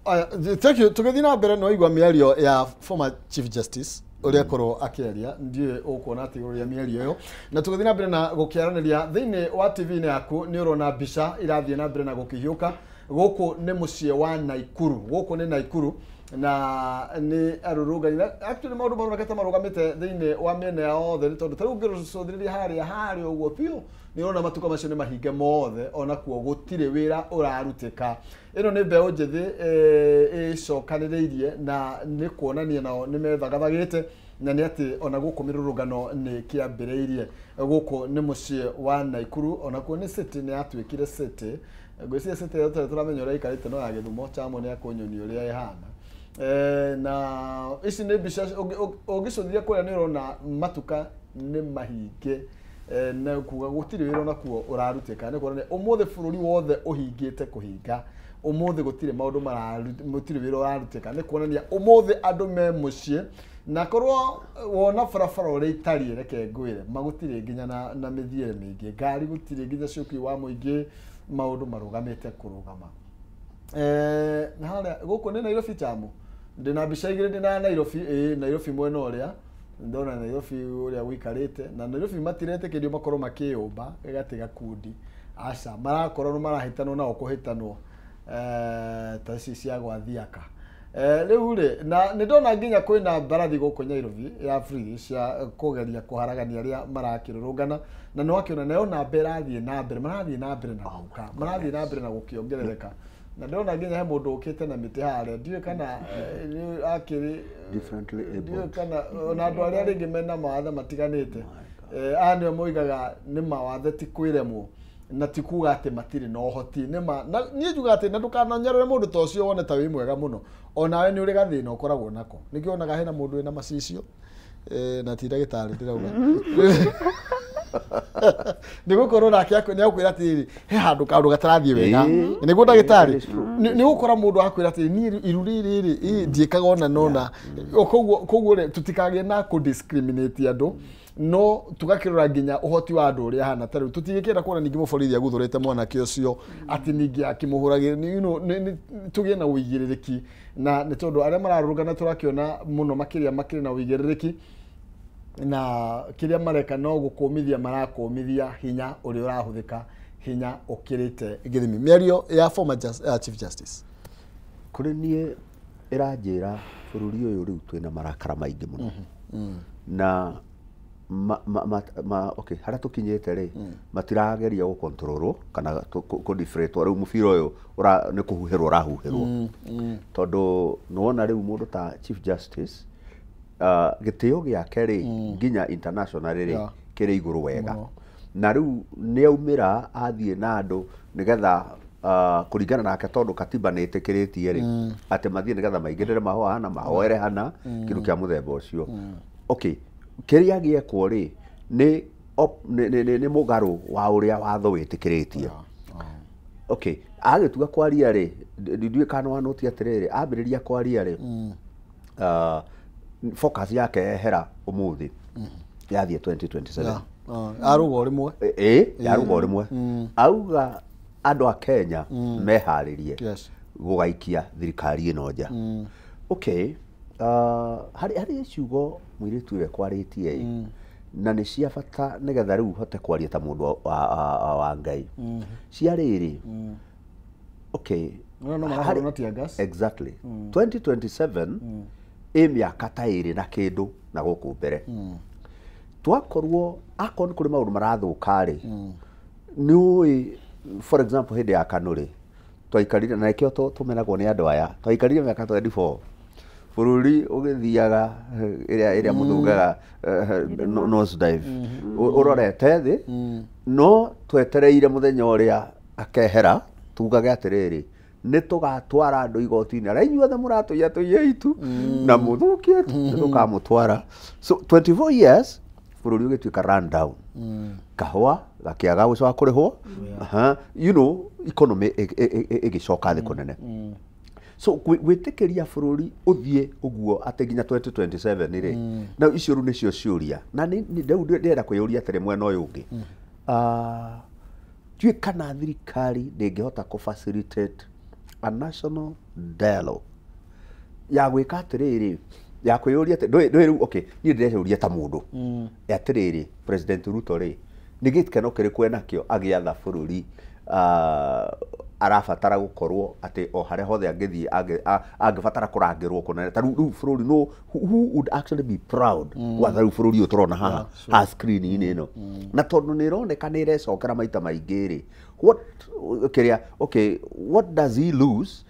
Aya, thank you. Tũgĩthiĩ na mbere no igua mĩario ya former Chief Justice ũrĩa akorwo akĩaria, ndiũĩ ũkuona atĩ igũrũ rĩa mĩario ĩyo, na tũgĩthiĩ na mbere na gũkĩaranĩria thĩinĩ wa TV-inĩ yaku nĩ ũrona mbica irathiĩ na mbere na gũkĩhiũka. Gũkũ nĩ mũciĩ wa Naikuru, gũkũ nĩ Naikuru na nĩ arũrũngani na actually maũndũ maroneka ta marũgamĩte thĩinĩ wa mĩena yao othe, nĩ tondũ ta rĩu ũngĩrũcũthĩrĩria harĩa ũguo biũ nĩ ũrona matuka macio nĩ mahinge mothe, onakuo gũtirĩ wĩra ũrarutĩka. Ĩno nĩ mbeũ njĩthĩ ĩcokanĩrĩirie na nĩ kuonania nao nĩ methagathagĩte na nĩ atĩ ona gũkũ mĩrũrũngano nĩ kĩambĩrĩirie. Gũkũ nĩ mũciĩ wa Naikuru, onakuo nĩ city, nĩ yatuĩkire city. Ngwĩciria city ĩyo tũrĩ tũramenya ũrĩa ĩikarĩte no ya Gĩthumo chamo nĩ akũnyonia ũrĩa ĩhana. Na ici nĩ mbica ũngĩcũthĩrĩria kũrĩa nĩ ũrona matuka nĩ mahinge, na kuga gũtirĩ wĩra onakuo ũrarutĩka. Nĩ kuonania ũmũthĩ bũrũri wothe ũhingĩte kũhinga, ũmũthĩ gũtirĩ maũndũ gũtirĩ wĩra ũrarutĩka. Nĩ kuonania ũmũthĩ andũ me mũciĩ, na korwo wona barabara ũrĩa itariĩ, reke ngwĩre magũtirĩ nginya na mĩthiĩre mĩingĩ, ngari gũtirĩ nginya cia ũkuui wa mũingĩ, maũndũ marũgamĩte kũrũgama. Na harĩa gũkũ nĩ Nairobi chamo, ndĩna mbica igĩrĩ, ndĩna Nairobi, Nairobi mwena ũrĩa ndona Nairobi ũrĩa gũikarĩte, na Nairobi matiretĩkĩrio makorwo makĩyũmba gati gakundi, aca marakorwo nĩ marahĩtanwo nao kũhĩtanwo ta ici cia gwathiaka. Rĩu rĩ, na nĩ ndona nginya kwĩna mbarathi gũkũ Nairobi ya free cia kũgeria kũharagania arĩa marakĩrũrũngana, na nĩ wakĩona nayo namba ĩrathiĩ na mbere, marathiĩ na mbere na gũka, marathiĩ na mbere na gũkĩongerereka. Na ndĩrona nginya he mũndũ ũkĩte na mĩtĩ harĩa, ndiũĩ kana akĩrĩ ndiũĩ kana ona andũ arĩa rĩngĩ mena mawathe matiganĩte, aya nĩo moigaga nĩ mawathe ti kwĩremwo na ti kuga atĩ matirĩ na ũhoti. Nĩma na niĩ njugaga atĩ na ndũkananyarore mũndũ ta ũcio wone ta wĩ mwega mũno, onawe nĩ ũrĩ gathĩna ũkoragwo nako. Nĩkĩo wonaga hena mũndũ wĩna macicio, na ti ndagĩtarĩ ndĩrauga, nĩ gũkorwo nake nĩ akwĩra atĩrĩrĩ, he handũ kaũndũ gatarathiĩ wega. Nĩguo ndagĩtarĩ, nĩ gũkora mũndũ akwĩra atĩrĩ, niĩ iru rĩrĩ rĩ ndiĩkaga ona nona. Koguo rĩ, tũtikagĩe na kũ discriminate andũ, no tũgakĩrora nginya ũhoti wa andũ ũrĩa ahana. Ta rĩu tũtigĩkĩenda kuona ningĩ mũborithi aguthũrĩte mwanake ũcio atĩ ningĩ akĩmũhũragĩra, you know, tũgĩe na ũigĩrĩrĩki, na nĩ tondũ arĩa mararũrũngana tũrakĩona mũno makĩria makĩrĩ na ũigĩrĩrĩki, na kĩrĩa mareka no gũkũmithia marakũmithia hinya ũrĩa ũrahũthĩka, hinya ũkĩrĩte gĩthimi. Mĩario ya former Chief Justice kũrĩ niĩ ĩranjĩra bũrũri ũyũ rĩu twĩna marakara maingĩ mũno, na okay, harĩa tũkinyĩte rĩ, matirageria gũkontrolwo kana kũdifretwo. Rĩu mũbira ũyũ nĩ kũhuhĩrwo ũrahuhĩrwo, tondũ nĩwona rĩu mũndũ ta Chief Justice gĩtĩo gĩake rĩ nginya international rĩ kĩrĩ igũrũ wega, na rĩu nĩ aumĩra athiĩ na andũ nĩgetha kũringana nake, tondũ katiba nĩ ĩtĩkĩrĩtie rĩ atĩ mathiĩ nĩgetha maigĩrĩre mahũa hana, mahoere hana, kĩndũ kĩa mũthemba ũcio. Okay, kĩrĩa gĩekwo rĩ nĩ mũgarũ wa ũrĩa watho wĩtĩkĩrĩtie. Okay, agĩtua kwaria rĩ, ndiũĩ kana wanũti atĩrĩrĩ, ambĩrĩria kwaria rĩ, focus yake yehera ũmũthĩ yathiĩ 2027. Aruga o rĩmwe, yaruga o rĩmwe, auga andũ a Kenya meharĩrie gũgaikia thirikari ĩno nja. Okay, harĩ ciugo mũirĩtu ũyũ ekwarĩtie na nĩ cia bata nĩgetha rĩu hote kwaria ta mũndũ wa Ngai. Cia rĩrĩ, okay, exactly 2027 ĩ mĩaka ta ĩrĩ na kĩndũ na gũkũ mbere, twakorwo akorwo nĩ kũrĩ maũndũ marathũka rĩ, nĩ ũĩ for example hĩndĩ ya KANU rĩ, twaikarire na nĩkĩo tũmenagwo nĩ andũ aya, twaikarire mĩaka 24 bũrũri ũgĩthiaga ĩrĩa mũthungaga nose dive ũrorete thĩ, no twetereire mũthenya ũrĩa akehera tugage atĩrĩrĩ, nĩ tũgatwara andũ igoti-inĩ arĩa inyuothe mũratũiya tũiye itu na mũthũkie nĩ tũkamũtwara. So 24 years bũrũri ũgĩtuĩka run down, kahũa gakĩaga gũcoka kũrĩhwo, you know, economy ĩgĩcoka thĩ kũnene. So gwĩtĩkĩria bũrũri ũthiĩ ũguo atĩ nginya 2027 rĩ, na icio rĩu nĩcio ciũria, na rĩu ndĩrenda kwĩyũria atĩrĩ mwena ũyũ ũngĩ, ndiũĩ kana thirikari ndĩngĩhota kũ facilitate a national dialogue ya gwĩka atĩrĩrĩ, ya kwĩyũria atĩ ndũĩ rĩu, okay, niĩ ndĩreyũria ta mũndũ atĩrĩrĩ, President Ruto rĩ, nĩ gĩkeno kĩrĩkũ enakĩo agĩatha bũrũri? Arabatara gũkorwo atĩ o harĩa hothe angĩthiĩ angĩbatara kũrangĩrwo kũnene ta rĩu bũrũri no who would actually be proud gwatha rĩu bũrũri ũyũ tũrona haha ha screen-inĩ ĩno, na tondũ nĩ ĩroneka nĩ ĩrecokera maita maingĩ rĩ, what kĩrĩa, okay, what does he lose,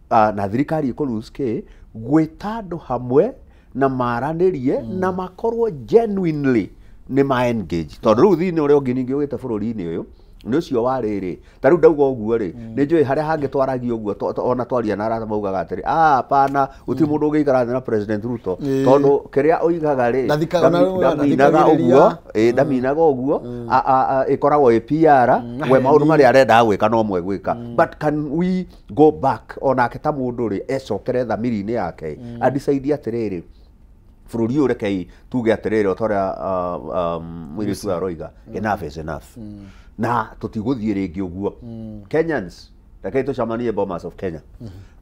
na thirikari ĩkũ lose kĩ gwĩta andũ hamwe na maranĩrie na makorwo genuinely nĩ ma engage, tondũ rĩu thĩinĩ ũrĩa ũngĩ ningĩ ũgĩte bũrũri-inĩ ũyũ nĩ ũcio wa rĩrĩ, ta rĩu ndauga ũguo rĩ, nĩ njũĩ harĩa hangĩ twaragia ũguo, ona twaria na arata maugaga atĩrĩ, ah, hapana, gũtirĩ mũndũ ũngĩikara thĩ na President Ruto, tondũ kĩrĩa oigaga rĩ, ndaminaga ũguo, ndaminaga ũguo, ĩkoragwo ĩ PR, we maũndũ marĩa arendaga gwĩka no mwe gwĩka. But can we go back onake ta mũndũ rĩ, ecokere thamiri-inĩ yake, adecide atĩrĩrĩ, bũrũri ũyũ rekei tuge atĩrĩrĩ, o ta ũrĩa mũirĩtu ũyũ aroiga, enough is enough, na tũtigũthiĩ rĩngĩ ũguo. Kenyans, rekei tũcemanie Bomas of Kenya.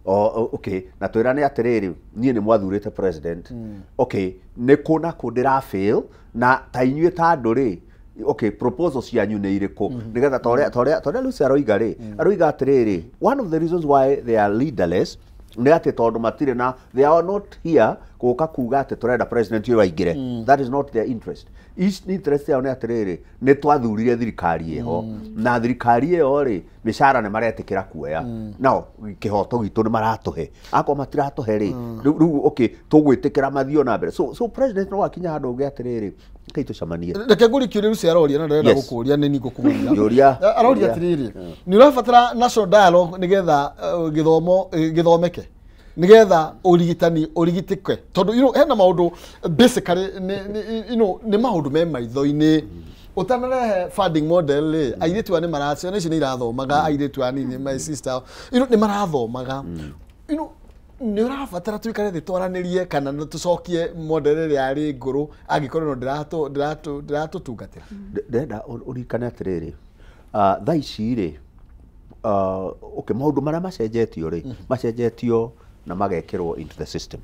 Okay, na twĩrane atĩrĩrĩ, niĩ nĩ mwathurĩte president, okay, nĩ kũ na kũ ndĩra fail, na ta inyuĩ ta andũ rĩ, okay, proposal cianyu nĩ irĩkũ, nĩgetha ta ũrĩa Lucy aroiga rĩ, aroiga atĩrĩrĩ, one of the reasons why they are leaderless nĩ atĩ tondũ matirĩ na, they are not here gũka kuga atĩ tũrenda president ũyũ aingĩre. That is not their interest. Interest yao nĩ atĩrĩrĩ, nĩ twathurire thirikari ĩho, na thirikari ĩyo rĩ, mĩcara nĩ maretĩkĩra kuoya, nao kĩhoto gitũ nĩ maratũhe, akorwo matiratũhe rĩ, rĩu okay, tũgwĩtĩkĩra mathiĩ na mbere. So president no akinya handũ ũngĩ atĩrĩrĩ, rekei tũcemanie. Reke ngũrie kĩũria Lucy aroria, na ndĩrenda gũkũria nĩ niĩ ngũkũria. Aroria atĩrĩrĩ, nĩ ũrabatara national dialogue nĩgetha gĩthomo gĩthomeke, nĩgetha ũrigitani ũrigitĩke, tondũ you know hena maũndũ basically you know nĩ maũndũ me maitho-inĩ. Ũtanarehe funding model rĩ, airĩtu aya nĩ maraciana ici nĩ irathomaga, airĩtu anini, my sister, you know nĩ marathomaga, you know nĩ ũrabatara tuikare thĩ twaranĩrie kana tũcokie model ĩrĩa yarĩ ngũrũ angĩkorwo no ndĩratũtungatĩra. Ndĩrenda ũririkane atĩrĩrĩ, thaa ici rĩ, okay, maũndũ marĩa macenjetio rĩ, macenjetio na magekĩrwo into the system,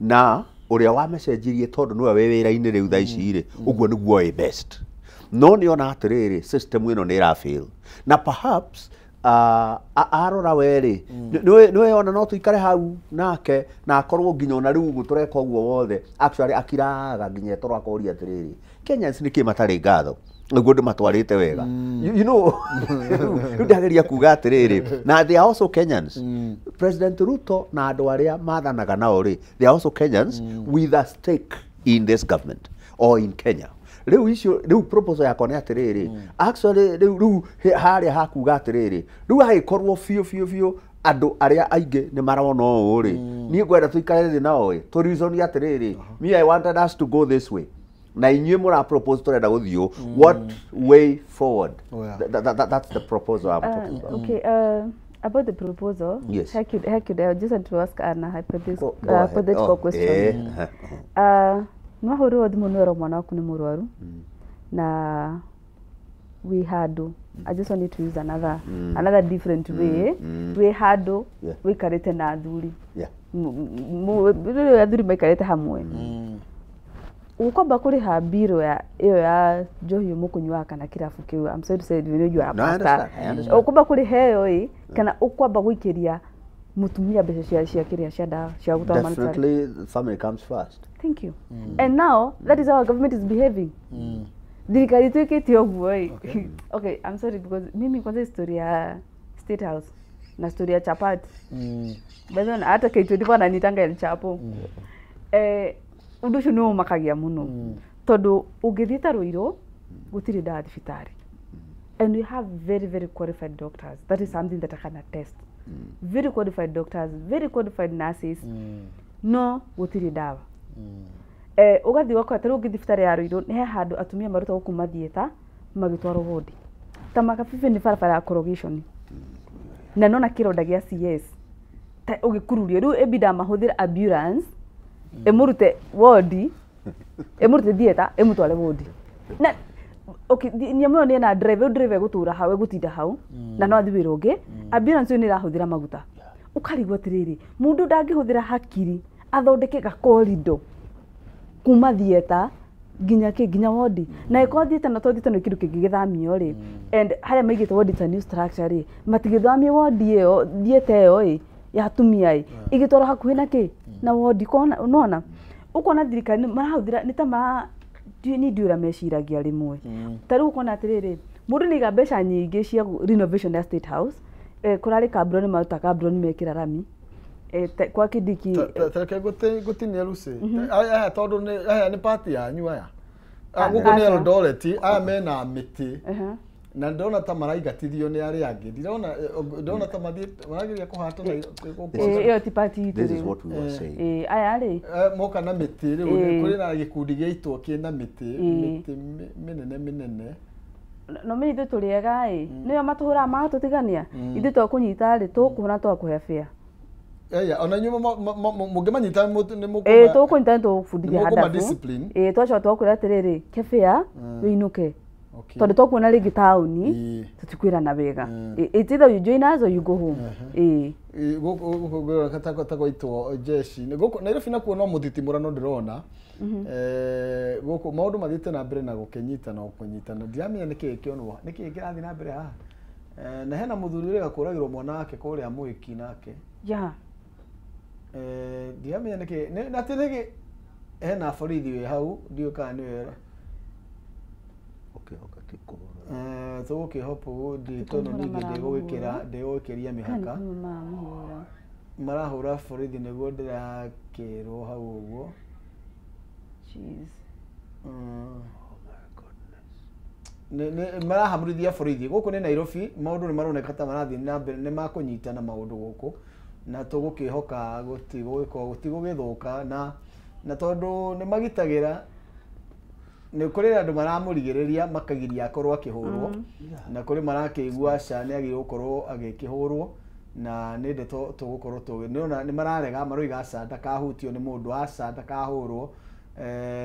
na ũrĩa wamecenjirie tondũ nĩwe wĩ wĩra-inĩ rĩu thaa ici rĩ, ũguo nĩguo ĩ best, no nĩona atĩrĩrĩ, system ĩno nĩ ĩra fail, na perhaps arora we rĩ, nĩwe ona no tũikare hau nake na akorwo nginya ona rĩu ũguo tũreka ũguo wothe, actually akiraga nginya etoro akoria atĩrĩrĩ, Kenyans nĩkĩ matarĩ ngatho nĩguo ndĩmatwarĩte wega, you know, rĩu ndageria kuga atĩrĩrĩ, na they are also Kenyans. President Ruto na andũ arĩa mathanaga nao rĩ, they are also Kenyans with a stake in this government or in Kenya. Rĩu icio rĩu proposal yakwa nĩ atĩrĩrĩ, actually rĩu harĩa hakuga atĩrĩrĩ, rĩu hagĩkorwo biũ biũ biũ andũ arĩa aingĩ nĩ marona ũũ rĩ, niĩ ngwenda tũikare thĩ nao ĩ, tũ reason atĩrĩrĩ, me I wanted us to go this way, na inyuĩ mũra propose tũrenda gũthiĩ, what way forward? That's the proposal I'm talking about. Okay, about the proposal, yes. I could just want to ask an hypothetical question. No hũrwo thimũ nĩ werwo mwana waku nĩ mũrwaru, na wĩ handũ, I just wanted to use another different way, wĩ handũ wĩikarĩte na athuri, athuri maikarĩte hamwe, ũkwamba kũrĩha mbirũ ya ĩyo ya njohi mũkũnyuaga kana kĩrabu kĩu, I'm sorry to say, you know you are a pastor, ũkwamba kũrĩha ĩyo ĩ, kana ũkwamba gũikĩria mũtumia mbeca cia kĩrĩa cia ndawa cia gũtwara manutari. Definitely the family comes first. Thank you. And now that is how our government is behaving. Thirikari ĩtuĩkĩte ũguo ĩ. Okay, I'm sorry because mimi kwanza story ya State House na story ya chapati. By the way, hata K24 ananitanga El Chapo. Ũndũ ũcio nĩ ũmakagia mũno, tondũ ũngĩthiĩ ta Ruiru gũtirĩ ndawa thibitarĩ, and we have very very qualified doctors. That is something that I can attest. Very qualified doctors, very qualified nurses, no gũtirĩ ndawa. Ũgathiĩ ũgakora ta rĩu ũngĩthiĩ thibitarĩ ya Ruiru nĩ he handũ atumia marutagwo kuma theatre magĩtwarwo wodi, ta Makabibi nĩ barabara ya corrugation, na nona kĩronda gĩa CS ũgĩkururio rĩu ĩbida mahũthĩre ambulance ĩmũrute wodi ĩmũrute theatre ĩmũtware wodi na okay nyamũ ĩyo nĩ ĩna driver driver gũtũra hau ĩgũtinda hau na no athiĩ wĩra ũngĩ ambulance ĩyo nĩ ĩrahũthĩra maguta ũkarigwo atĩrĩrĩ mũndũ ndangĩhũthĩra hakiri athondeke gakorido kuma theatre nginya kĩ nginya wodi na ĩkorwo theatre na to theatre nĩ kĩndũ kĩngĩgĩthamio rĩ and harĩa maigĩte wodi ta new structure rĩ matigĩthamie wodi ĩyo theatre ĩyo ĩ ya atumia ĩ ĩgĩtwarwo hakuhĩ na kĩ na wodi kona nona ũkona thirikari marahũthĩra nĩ ta mara ni ndiũra meciragia rĩmwe ta rĩu ũkona atĩrĩrĩ mũndũ nĩ aiga mbeca nyingĩ cia renovation ya State House kũrarĩ kambuni maruta kambuni mekĩra rami kwa Kindiki tareke ngũtinie Lucy aya tondũ nĩ aya nĩ party yanyu aya gũkũ nĩ Eldoret aya mena mĩtĩ na ndona ta maraingatithio nĩ arĩa angĩ ndona ta mathiĩ marageria kũhata na ĩyo ti party itũ. This is what we were saying. Aya rĩ moka na mĩtĩ rĩu kũrĩ na gĩkundi gĩaitwo kĩna mĩtĩ mĩtĩ mĩnene mĩnene no menye ithuĩ tũrĩ ega ĩ nĩo matũhũraga magatũtigania ithuĩ twakũnyita rĩ tũkũhũra twakũhe bĩa Aya ona inyuĩ mũngĩmanyita nĩ mũkũma tũkũnyita nĩ tũgũbundithia handabu twacoka twakwĩra atĩrĩrĩ kebĩa wĩinũke tondũ twakuona rĩngĩ taũni tũtikwĩrana wega. It's either you join us or you go home. Gũkũ ngwĩrora ta gwaitwo jeshi gũkũ Nairobi nakuo no mũthitimũrano ndĩrona gũkũ maũndũ mathiĩte na mbere na gũkĩnyitana o kũnyitana ndiramenya nĩkĩĩ kĩonwo nĩkĩĩ kĩrathiĩ na mbere haha na hena mũthuri ũrĩa kũragĩrwo mwana wake kũrĩa Mwĩki nake yeah ndiramenya nĩkĩĩ na atĩ nĩkĩ hena borithi wĩ hau ndiũĩ kana nĩ wera tũgũkĩhopa tondũ ningĩ ndĩgũgĩkĩria mĩhaka marahũra borithi nĩguo ndĩrakĩrwo hau ũguo. Marahamũrithia borithi gũkũ nĩ Nairobi maũndũ nĩ maroneka ta marathiĩ na mbere nĩ makũnyitana maũndũ gũkũ na tũgũkĩhoka gũtigũgĩthũka na tondũ nĩ magitagĩra nĩ kũrĩ andũ maramũrigĩrĩria makagiria akorwo akĩhũrwo na kũrĩ marakĩigua aca nĩ agĩrĩirwo gũkorwo agĩkĩhũrwo na nĩ ndeto tũgũkorwo nĩona nĩ mararega maroiga aca ndakahutio nĩ mũndũ aca ndakahũrwo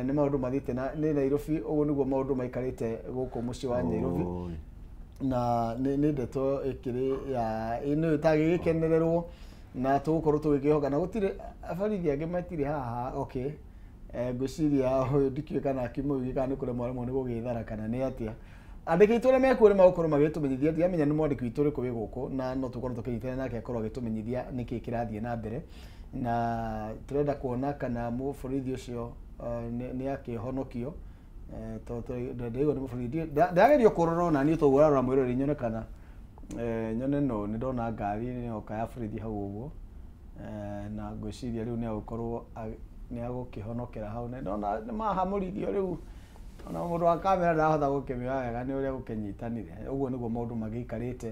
nĩ maũndũ mathiĩte na nĩ Nairobi ũguo nĩguo maũndũ maikarĩte gũkũ mũciĩ wa Nairobi na nĩ ndeto ĩkĩrĩ ya nĩ ĩtagĩgĩkenererwo na tũgũkorwo tũgĩkĩhoka na gũtirĩ borithi angĩ matirĩ haha okay ngwĩciria ũyũ ndikĩũĩ kana akĩmũigi kana nĩ kũremwo aremwo nĩ gũgĩthara kana nĩ atĩa andĩki aitũ arĩa mekuo nĩ magũkorwo magĩtũmenyithia ndiramenya nĩ mwandĩki witũ ũrĩkũ wĩ gũkũ na no tũkorwo tũkĩnyitana nake akorwo agĩtũmenyithia nĩkĩĩ kĩrathiĩ na mbere na tũrenda kuona kana mũborithi ũcio nĩ akĩhonokio tondũ ndaigua nĩ mũborithi ndagerio kũrora ona niĩ toguo ũrarora mwĩroreri nyone kana nyone no nĩ ndona ngari nĩ yoka ya borithi hau ũguo na ngwĩciria rĩu nĩ agũkorwo nĩ agũkĩhonokera hau na ndona nĩ mahamũrithio rĩu ona mũndũ wa kamera ndarahota gũkĩmĩoya wega nĩ ũrĩa gũkĩnyitanire ũguo nĩguo maũndũ magĩikarĩte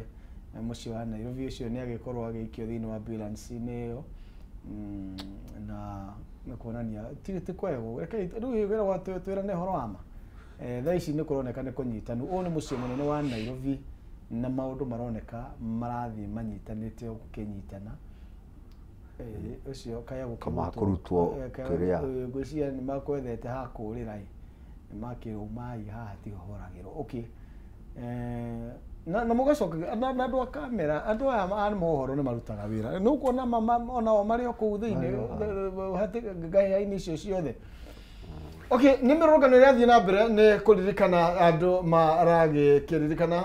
mũciĩ wa Nairobi ũcio nĩ agĩkorwo agĩikio thĩinĩ wa ambulance-inĩ ĩyo na nĩ kuonania ti kwega reke rĩu wĩragwo twĩrane ũhoro wa ma thaa ici nĩ kũroneka nĩ kũnyitanu ũyũ nĩ mũciĩ mũnene wa Nairobi na maũndũ maroneka marathiĩ manyitanĩte gũkĩnyitana ũcio kaya gũkĩrutwo kĩrĩa ngwĩciria nĩ makwethete ha kũũrĩra ĩ nĩ makĩrwo mai haha tiho horagĩrwo okay na mũgacoka na andũ a kamera andũ aya a mohoro nĩ marutaga wĩra nĩ ũkuona onao marĩ o kũu thĩinĩ ngahĩha-inĩ icio ciothe okay nĩ mĩrũrũngano ĩrathiĩ na mbere nĩ kũririkana andũ maragĩkĩririkana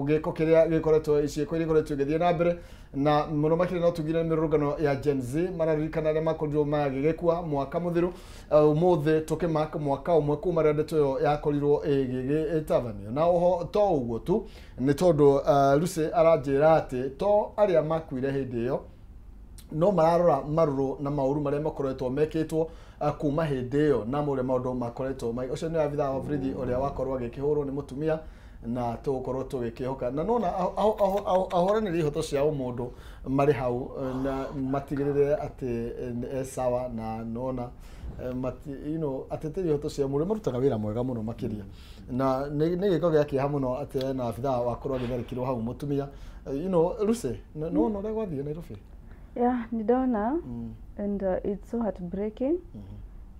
gĩko kĩrĩa gĩkoretwo ciĩko iria ikoretwo igĩthiĩ na mbere na mũno makĩria no tugire mĩrũrũngano ya Gen Z mararirikana arĩa makorirwo magĩgĩkua mwaka mũthiru ũmũthĩ tũkĩmark mwaka ũmwe kuma rĩrĩa ndeto ĩyo yakorirwo ĩgĩtabanio na oho to ũguo tu nĩ tondũ Lucy aranjĩra atĩ to arĩa makuire hĩndĩ ĩyo no mararora marũrũ na maũru marĩa makoretwo mekĩtwo kuma hĩndĩ ĩyo na mũrĩa maũndũ makoretwo ũcio nĩ abithaa wa borithi ũrĩa wakorwo agĩkĩhũrwo nĩ mũtumia na tũgũkorwo tũgĩkĩhoka na nona ahũranĩri ihoto cia ũmũndũ marĩ hau na matigĩrĩre atĩ e sawa na nona you know ateteri ihoto cia mũndũ marutaga wĩra mwega mũno makĩria na nĩ gĩko gĩa kĩeha mũno atĩ ena abithaa wakorwo agĩtharĩkĩrwo hau mũtumia you know Lucy nona ũrĩa gwathiĩ Nairobi. Yeah, nĩ ndona and it's so heartbreaking.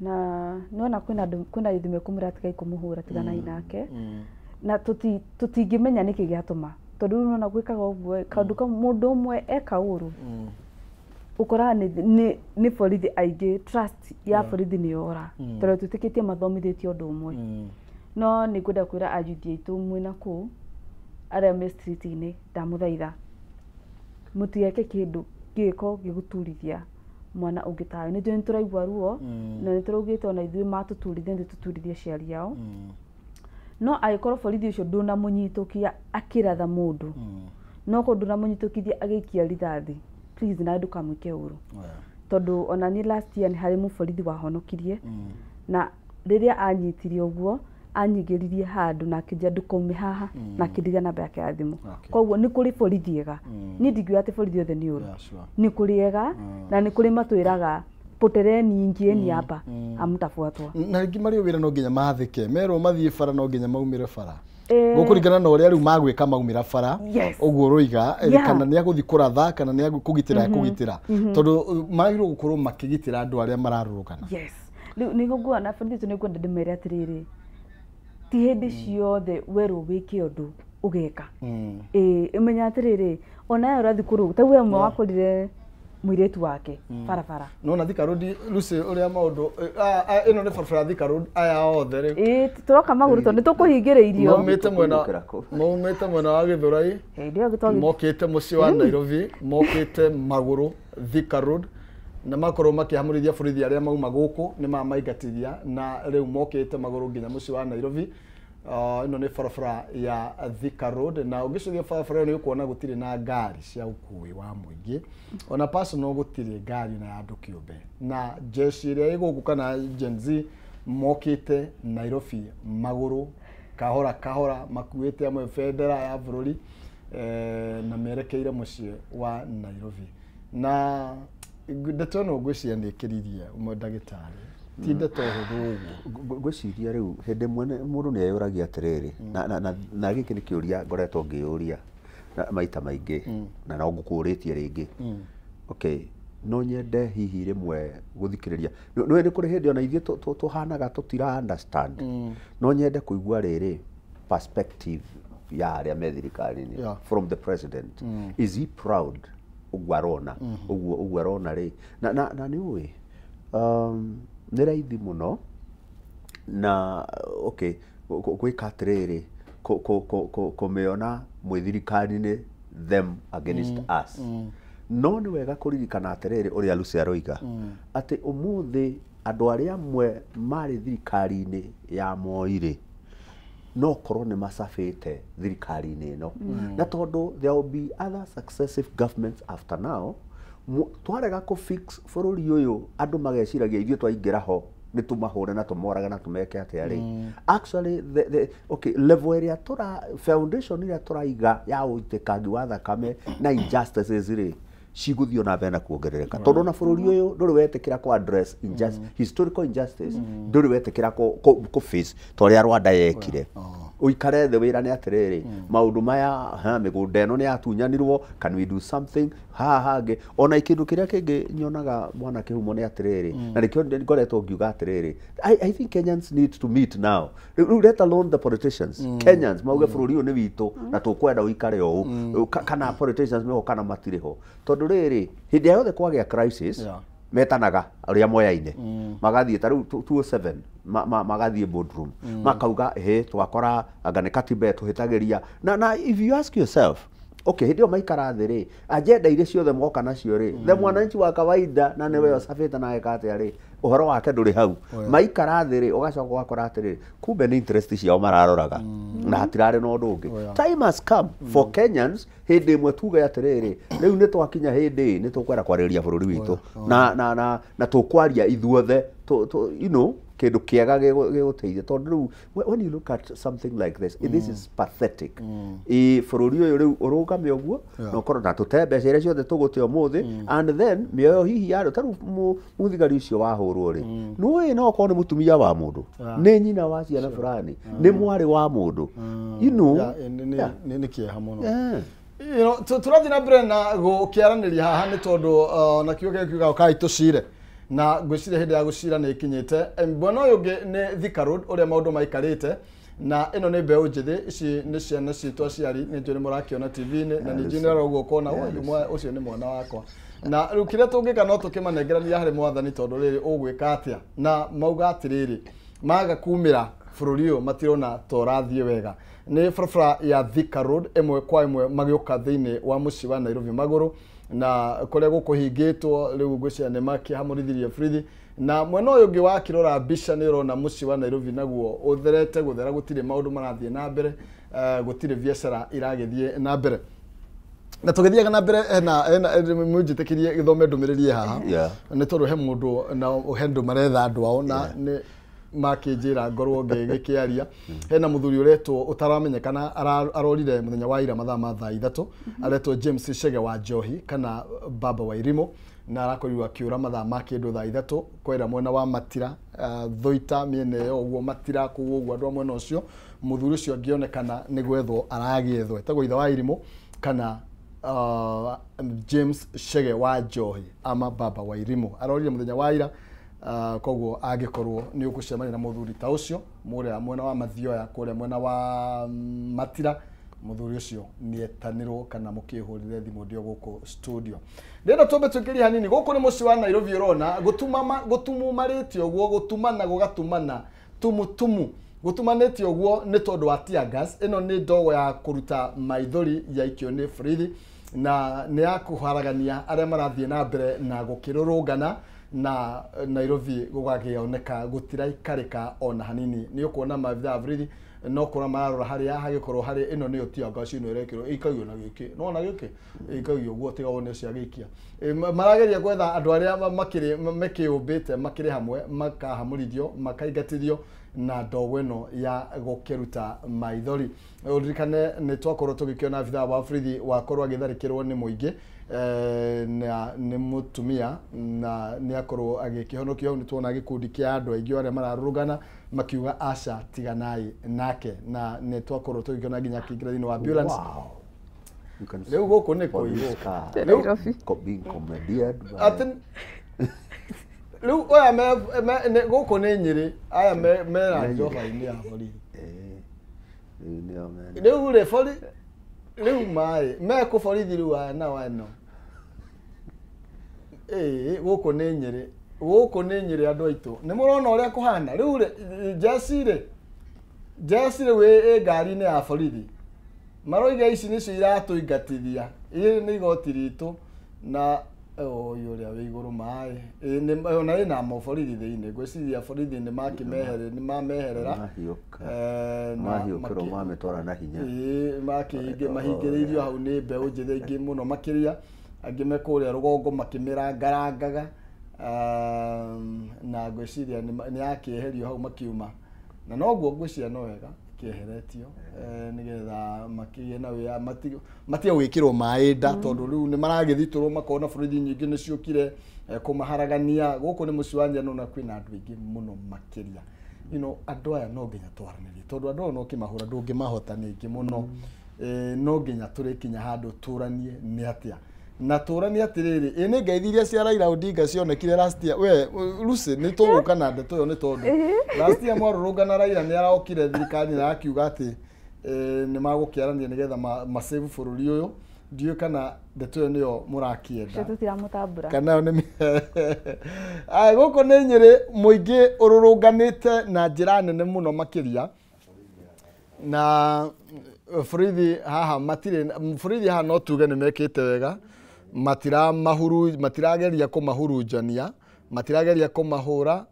Na nĩwona kwĩna andũ, kwĩna ithimi kũmwĩra tigai kũmũhũra, tiganai nake. Na tũtingĩmenya nĩkĩ gĩatũma, tondũ rĩu nĩwona gwĩkaga ũguo kaũndũ kamwe mũndũ ũmwe eka ũru, ũkoraga nĩ borithi aingĩ, trust ya borithi nĩ yora, tondũ twĩtĩkĩtie mathomithĩtio ũndũ ũmwe. No nĩ ngwenda kwĩra ayuthi aitũ mwĩna kũu arĩa me street-inĩ, ndamũthaitha mũtigeke kĩndũ gĩko gĩgũturithia mwana ũngĩ tawe. Nĩ njũĩ nĩ tũraigua ruo, na nĩ tũraugĩte ona ithuĩ matũturithia nĩ tũturithie aciari ao. No angĩkorwo borithi ũcio ndũnamũnyitũkia akĩratha mũndũ, no korwo ndũnamũnyitũkithia agĩikia rithathi, please nawe ndũkamwĩke ũru, tondũ ona niĩ last year nĩ harĩ mũborithi wahonokirie, na rĩrĩa anyitire ũguo anyingĩririe handũ na akĩnjĩra ndũkaume haha, na akĩndigia namba yake ya thimũ. Koguo nĩ kũrĩ borithi ega. Niĩ ndingiuga atĩ borithi othe nĩ ũru. Nĩ kũrĩ ega, na nĩ kũrĩ matwĩraga potereni, ingieni hapa, hamtafuatwa. Na rĩngĩ marĩ wĩra no nginya mathĩke, merwo mathiĩ bara no nginya maumĩre bara, gũkũringana na ũrĩa rĩu magwĩka maumĩra bara. Ũguo ũroiga, kana nĩ agũthiĩ kũratha kana nĩ kũgitĩra ekũgitĩra, tondũ magĩrĩirwo gũkorwo makĩgitĩra andũ arĩa mararũrũngana. Yes, rĩu nĩguo nguona borithi nĩ ngwenda ndĩmere atĩrĩrĩ, ti hĩndĩ ciothe werwo wĩke ũndũ ũgeka. Ĩĩ, ũmenya atĩrĩrĩ, onawe ũrathiĩ kũrũ ta we ũmwe wakorire mũirĩtu wake barabara. Nona Thika Road, Lucy, ũrĩa maũndũ ĩno nĩ barabara ya Thika Road, aya othe rĩu Ĩĩ, tũroka magũrũ tondũ nĩ tũkũhingĩrĩirio. Maumĩte mwena wa Gĩthũrai, mokĩte mũciĩ wa Nairobi, mokĩte magũrũ Thika Road, na makorwo makĩhamũrithia borithi arĩa mauma gũkũ nĩ mamaingatithia, na rĩu mokĩte magũrũ nginya mũciĩ wa Nairobi. Ĩno nĩ barabara ya Thika Road, na ũngĩcũthia barabara ĩyo nĩ ũkuona gũtirĩ na ngari cia ũkui wa mũingĩ, ona personal gũtirĩ ngari na ya andũ kĩũmbe, na jeshi ĩrĩa ĩ gũkũ kana Gen Z mokĩte Nairobi magũrũ kahora kahora, makuĩte amwe bendera ya bũrũri, na merekeire mũciĩ wa Nairobi. Na ndeto ĩno ngwĩciria nĩ ĩkĩririe ũmwe ndagĩtarĩ, ti ndeto hũthũ ũguo. Ngwĩciria rĩu hĩndĩ ĩmwe mũndũ nĩ eyũragia atĩrĩrĩ, na gĩkĩ nĩ kĩũria ngoretwo ngĩyũria maita maingĩ, na no ngũkũrĩtie rĩngĩ. Okay, no nyende hihi rĩmwe gũthikĩrĩria, nĩ kũrĩ hĩndĩ ona ithuĩ tũhanaga tũtira understand. No nyende kũigua rĩrĩ perspective ya arĩa me thirikari-inĩ, from the president. Is he proud ũguo arona, ũguo arona rĩ? Na nĩ ũĩ, nĩ raithi mũno na okay gwĩka atĩrĩrĩ, kũmĩona mwĩ thirikari-inĩ, them against us. No nĩ wega kũririkana atĩrĩrĩ, ũrĩa Lucy aroiga, atĩ ũmũthĩ andũ arĩa amwe marĩ thirikari-inĩ ya Moi rĩ, no korwo nĩ macabĩte thirikari-inĩ ĩno, na tondũ there will be other successive governments after now, twarega kũ fix bũrũri ũyũ, andũ mageciragia ithuĩ twaingĩra ho nĩ tũmahũre na tũmorage na tũmeke atĩa rĩ. Actually the okay level ĩrĩa tũra foundation ĩrĩa tũraiga ya ũitĩkangi wa thakame na injustices rĩ, cigũthiĩ ona mbere na kuongerereka, tondũ ona bũrũri ũyũ ndũrĩ wetĩkĩra kũ address historical injustice, ndũrĩ wetĩkĩra kũ face ta ũrĩa Rwanda yekire, ũikare thĩ wĩrane atĩrĩrĩ, maũndũ maya ha, mĩgũnda ĩno nĩ yatunyanirwo, can we do something haha hangĩ? Ona kĩndũ kĩrĩa kĩngĩ nyonaga mwana kĩhumo nĩ atĩrĩrĩ, na nĩkĩo ngoretwo ngiuga atĩrĩrĩ, I think Kenyans need to meet now rĩu, let alone the politicians. Kenyans mauge bũrũri ũyũ nĩ witũ na tũkwenda ũikare ũũ. Kana politicians meho kana matirĩ ho, tondũ rĩrĩ hĩndĩ ĩrĩa yothe kwagĩa crisis, metanaga arĩa moyaine, magathiĩ ta rĩu 207, magathiĩ boardroom, makauga ĩ twakora anga nĩ katiba ĩtũhĩtagĩria. Na if you ask yourself, okay, hĩndĩ ĩyo maikara thĩ rĩ, agenda iria ciothe moka nacio rĩ, the mwananchi wa kawaida na nĩwe ũcabĩte na eka atĩa rĩ, ũhoro wake ndũrĩ hau. Maikara thĩ rĩ, ũgacoka ũgakora atĩrĩrĩ, kumbe nĩ interest ciao mararoraga na hatirarĩ na ũndũ ũngĩ. Time has come for Kenyans hĩndĩ ĩmwe tuge atĩrĩrĩ, rĩu nĩ twakinya hĩndĩ nĩ tũkwenda kwarĩrĩria bũrũri witũ, na tũkwaria ithuothe kĩndũ kĩega gĩgũteithia, tondũ rĩu when you look at something like this, this is pathetic. Ĩ bũrũri ũyũ rĩu ũrũgame ũguo na ũkorwo na tũte mbeca iria ciothe tũgũte ũmũthĩ, and then mĩoyo hihi ya andũ ta rĩu mũthigari ũcio wahũrwo rĩ, nĩũĩ no okorwo nĩ mũtumia wa mũndũ, nĩ nyina wa ciana fulani, nĩ mwarĩ wa mũndũ. Yeah, nĩ kĩeha mũno. You know, tũrathiĩ na mbere na gũkĩaranĩria haha nĩ tondũ na kiugo kĩu kiugaga kai tũcire na ngwĩciria hĩndĩ ya gũcira nĩ ĩkinyĩte. Mwena ũyũ ũngĩ nĩ Thika Road ũrĩa maũndũ maikarĩte, na ĩno nĩ mbeũ njĩthĩ, ici nĩ ciana citũ aciari, nĩ njũĩ nĩ mũrakĩona TV-inĩ na ningĩ nĩ ũguo ũkona ũcio nĩ mwana wakwa. Na rĩu kĩrĩa tũngĩka no tũkĩmanengerania harĩ mwathani tondũ rĩrĩ ũgwĩka atĩa, na mauga atĩrĩrĩ maga kumĩra bũrũri ũyũ matirona ta ũrathiĩ wega. Nĩ barabara ya Thika Road ĩmwe kwa ĩmwe magĩũka thĩinĩ wa mũciĩ wa Nairobi magũrũ, na kũrĩa gũkũhingĩtwo rĩu ngwĩciria nĩ makĩhamũrithirie borithi. Na mwena ũyũ ũngĩ wakĩrora mbica nĩ ũrona mũciĩ wa Nairobi naguo ũtherete gũthera, gũtirĩ maũndũ marathiĩ na mbere, gũtirĩ biacara iragĩthiĩ na mbere. Na tũgĩthiaga na mbere hena mũnjĩtĩkĩrie gĩthome ndũmĩrĩri haha nĩ tondũ he mũndũ na he andũ maretha andũ ao na nĩ makĩnjĩra ngorwo ngĩkĩaria. Hena mũthuri ũretwo ũtaramenyekana arorire mũthenya wa ira mathaa ma thaa 3, aretwo James Chege wa Njohi kana Baba wa Irimũ, na arakorirwo akĩũra mathaa ma kĩndũ thaa 3 kwera mwena wa Matira, Thoita mĩena ĩyo ũguo, Matira kũu ũguo andũ a mwena ũcio. Mũthuri ũcio angĩonekana nĩ gwethwo aragĩethwo, etagwo ithe wa Irimũ kana James Chege wa Njohi ama Baba wa Irimũ, arorire mũthenya wa ira. Koguo angĩkorwo nĩ ũgũcemania na mũthuri ta ũcio mũrĩa mwena wa Mathioya kũrĩa mwena wa Matira, mũthuri ũcio nĩetanĩrwo kana mũkĩhũrĩre thimũ ndio gũkũ studio. Ndĩrenda twambe tũingĩrie hanini gũkũ nĩ mũciĩ wa Nairobi, ũrona gũtumumarĩte ũguo, gũtumana gũgatumana tumutumu gũtumanĩte ũguo nĩ tondũ wa tear gas. Ĩno nĩ ndogo ya kũruta maithori yaikio nĩ borithi na nĩ ya kũharagania arĩa marathiĩ na mbere na gũkĩrũrũngana, na Nairobi gũgakĩoneka gũtiraikarĩka ona hanini. Nĩ ũkuona maabithaa a borithi no kũra mararora harĩa hagĩkorwo harĩ ĩno nĩyo tear gas ĩno ĩrekĩrwo ĩikagio na gĩkĩ, nĩwona gĩkĩ ĩikagio ũguo tiga wone ũcio agĩikia. Marageria gwetha andũ arĩa makĩrĩ mekĩũmbĩte makĩrĩ hamwe, makahamũrithio makaingatithio na ndogo ĩno ya gũkĩruta maithori. Ũririkane nĩ twakorwo tũgĩkĩona abithaa wa borithi wakorwo agĩtharĩkĩrwo nĩ mũingĩ, na nĩ mũtumia na nĩ akorwo agĩkĩhonokio hau. Nĩ tuona gĩkundi kĩa andũ aingĩ arĩa mararũrũngana makiuga aca tiganai nake, na nĩ twakorwo tũgĩkĩona nginya akĩingĩra thĩinĩ wa ambulance. Rĩu gũkũ nĩ kũ rĩu aya gũkũ nĩ Nyĩrĩ, aya mena njoba-inĩ ya borithi rĩu rĩ borithi rĩu maĩ mekũ borithi rĩu aya nao eno gũkũ nĩ Nyĩrĩ, gũkũ nĩ Nyĩrĩ andũ aitũ nĩ mũrona ũrĩa kũhana rĩu rĩ jeci rĩ jeci rĩu ĩ ngari-inĩ ya borithi maroiga ici nĩcio iratũingatithia, ĩrĩ nĩ igoti ritũ na ũyũ ũrĩa wĩ igũrũ maĩ ona ĩna maborithi thĩinĩ. Ngwĩciria borithi nĩ mameherera mahiũkĩrwo mamĩtwara na hinya, mahingĩrĩirio hau nĩ mbeũ njĩthĩ aingĩ mũno makĩria, angĩ me kũrĩa rũgongo makĩmĩrangarangaga, na ngwĩciria nĩ yakĩeherio hau makiuma, na noguo ngwĩciria no wega kĩeheretio nĩgetha makĩgĩe na wĩra, matige gwĩkĩrwo maĩ nda tondũ rĩu nĩ maragĩthitũrwo makona borithi nyingĩ nĩ ciũkire kũmaharagania. Gũkũ nĩ mũciĩ wa Nyerĩ na kwĩna andũ aingĩ mũno makĩria. You know, andũ aya no nginya twaranĩrie tondũ andũ aya no ũkĩmahũra ndũngĩmahota nĩ aingĩ mũno. No nginya tũrĩkinya handũ tũranie nĩ atĩa na tũranie atĩrĩrĩ, ĩ nĩ ngeithi iria cia Raila Odinga cionekire last year. We Lucy nĩ tũgũka na ndeto ĩyo nĩ tondũ last year mwarũrũngana Raila nĩ arokire thirikari na akiuga atĩ nĩ magũkĩarania nĩgetha masave bũrũri ũyũ. Ndiũĩ kana ndeto ĩyo nĩyo mũrakĩenda tũtiramũtambũra kana nĩ aya. Gũkũ nĩ Nyĩrĩ mũingĩ ũrũrũnganĩte na njĩra nene mũno makĩria, na borithi haha matirĩ, borithi haha no tuge nĩ mekĩte wega, matirageria kũmahurunjania, matirageria kũmahũra,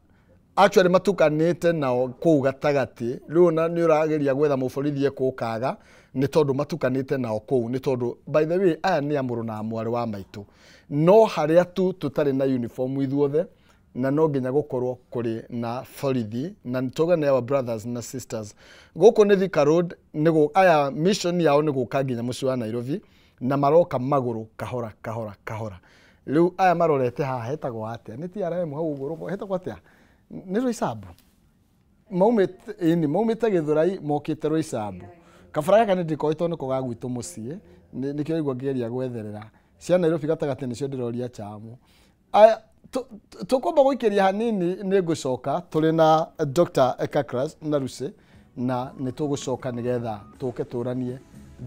actually matukanĩte nao kũu gatagatĩ. Rĩu ona nĩ ũrageria gwetha mũborithi ekũkaga nĩ tondũ matukanĩte nao kũu, nĩ tondũ by the way aya nĩ amũrũ na mwarĩ wa maitũ, no harĩa tu tũtarĩ na uniform ithuothe, na no nginya gũkorwo kũrĩ na borithi na tuge nĩ our brothers na sisters. Gũkũ nĩ Thika Road, aya mission yao nĩ gũka nginya mũciĩ wa Nairobi na maroka magũrũ kahora kahora kahora. Rĩu aya marorete haha hetagwo atĩa? Nĩ TRM hau ũguo hetagwo atĩa? Nĩ Roysambu. Maumĩte Gĩthũrai mokĩte Roysambu. Kabara gaka nĩ ndĩkoĩ tondũ nĩko ga gwitũ mũciĩ Nĩkĩo igua ngĩgeria gwetherera. Cia Nairobi gatagatĩ nĩcio ndĩroria chamu. Aya tũkwamba gũikĩria hanini nĩ ngũcoka tũrĩ na Dr. Kakras na Lucy na nĩ tũgũcoka nĩgetha tũke tũranie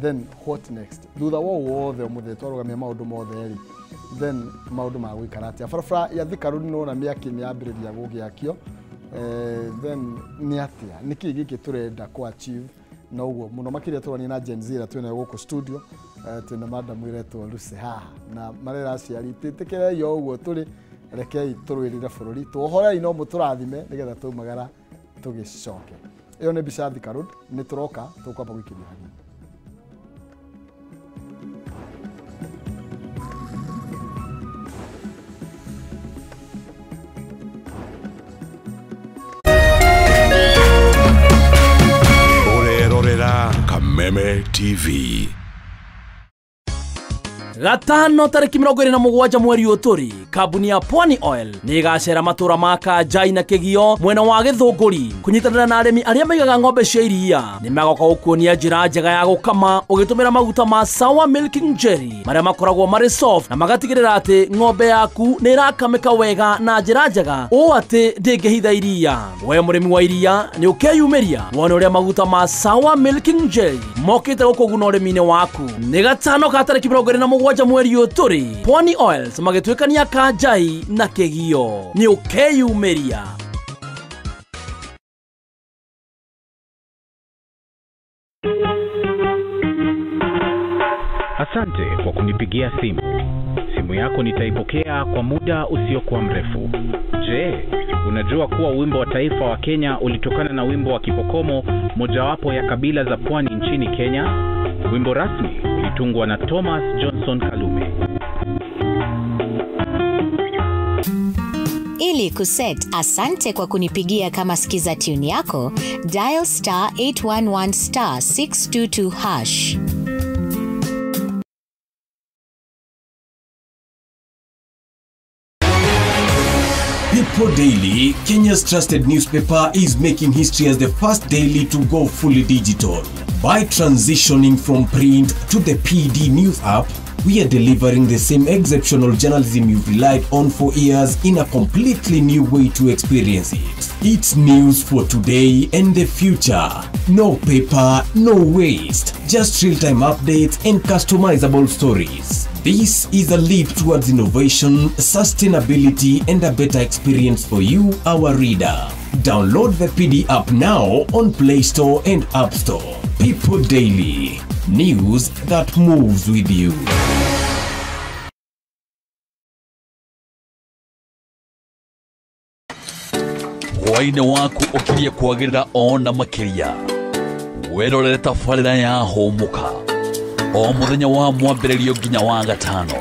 then what next. Thutha wa wothe ũmũthĩ twarũgamia maũndũ mothe rĩ, then maũndũ ma gũikara atĩa. Barabara ya Thika Road nĩwona mĩaki nĩ yambĩrĩria gũgĩakio. Then nĩ atĩa, nĩkĩ gĩkĩ tũrenda kũ achieve na ũguo mũno makĩria tũranie na Gen Z ĩrĩa twĩnayo gũkũ studio. Twĩna madam ĩretwo Lucy haha na marera aciari twĩtĩkĩrei o ũguo tũrĩ, rekei tũrũĩrĩre bũrũri, tũhorei no mũtũrathime nĩgetha twaumagara tũgĩcoke. Ĩyo nĩ mbica ya Thika Road, nĩ tũroka tũkwamba gũikĩria hanini. Kameme TV. Gatano tariki 27 mweri ũyũ kambuni ya Pwani Oil nĩ ĩgacera matũra ma Kanjai na Kĩgio mwena wa Gĩthũngũri kũnyitanĩra na arĩmi arĩa maigaga ng'ombe cia iria. Nĩ magoka gũkuonia njĩra njega ya gũkama ũgĩtũmĩra maguta ma Sour Milking Jelly marĩa makoragwo marĩ soft na magatigĩrĩra atĩ ng'ombe yaku nĩ ĩrakamĩka wega na njĩra njega ũũ atĩ ndĩngĩhitha iria. We mũrĩmi wa iria nĩ ũkeyumĩria wone ũrĩa maguta ma Sour Milking Jelly mokĩte gũkũguna ũrĩmi-inĩ waku. Nĩ gatano ka tariki 27 mweri ũyũ tũrĩ, Pwani Oils magĩtuĩkania Kanjai na Kĩgio. Nĩ ũkeyumĩria. Asante kwa kunipigia simu. Simu yako nitaipokea kwa muda usiokuwa mrefu. Je, unajua kuwa wimbo wa taifa wa Kenya ulitokana na wimbo wa Kipokomo, mojawapo ya kabila za pwani nchini Kenya? Wimbo rasmi ulitungwa na Thomas Johnson Kalume. Ili kuset asante kwa kunipigia kama skiza tune yako, dial star 811 star 622 hash. People Daily, Kenya's trusted newspaper, is making history as the first daily to go fully digital. By transitioning from print to the PD News app, we are delivering the same exceptional journalism you've relied on for years in a completely new way to experience it. It's news for today and the future. No paper, no waste, just real-time updates and customizable stories. This is a leap towards innovation, sustainability, and a better experience for you, our reader. Download the PD app now on Play Store and App Store. People Daily, news that moves with you. Hwaĩ-inĩ waku ũkirie kwagĩrĩra ona makĩria. Wĩrorere tabarĩra ya Hũmũka o mũthenya wa mwambĩrĩrio nginya wa gatano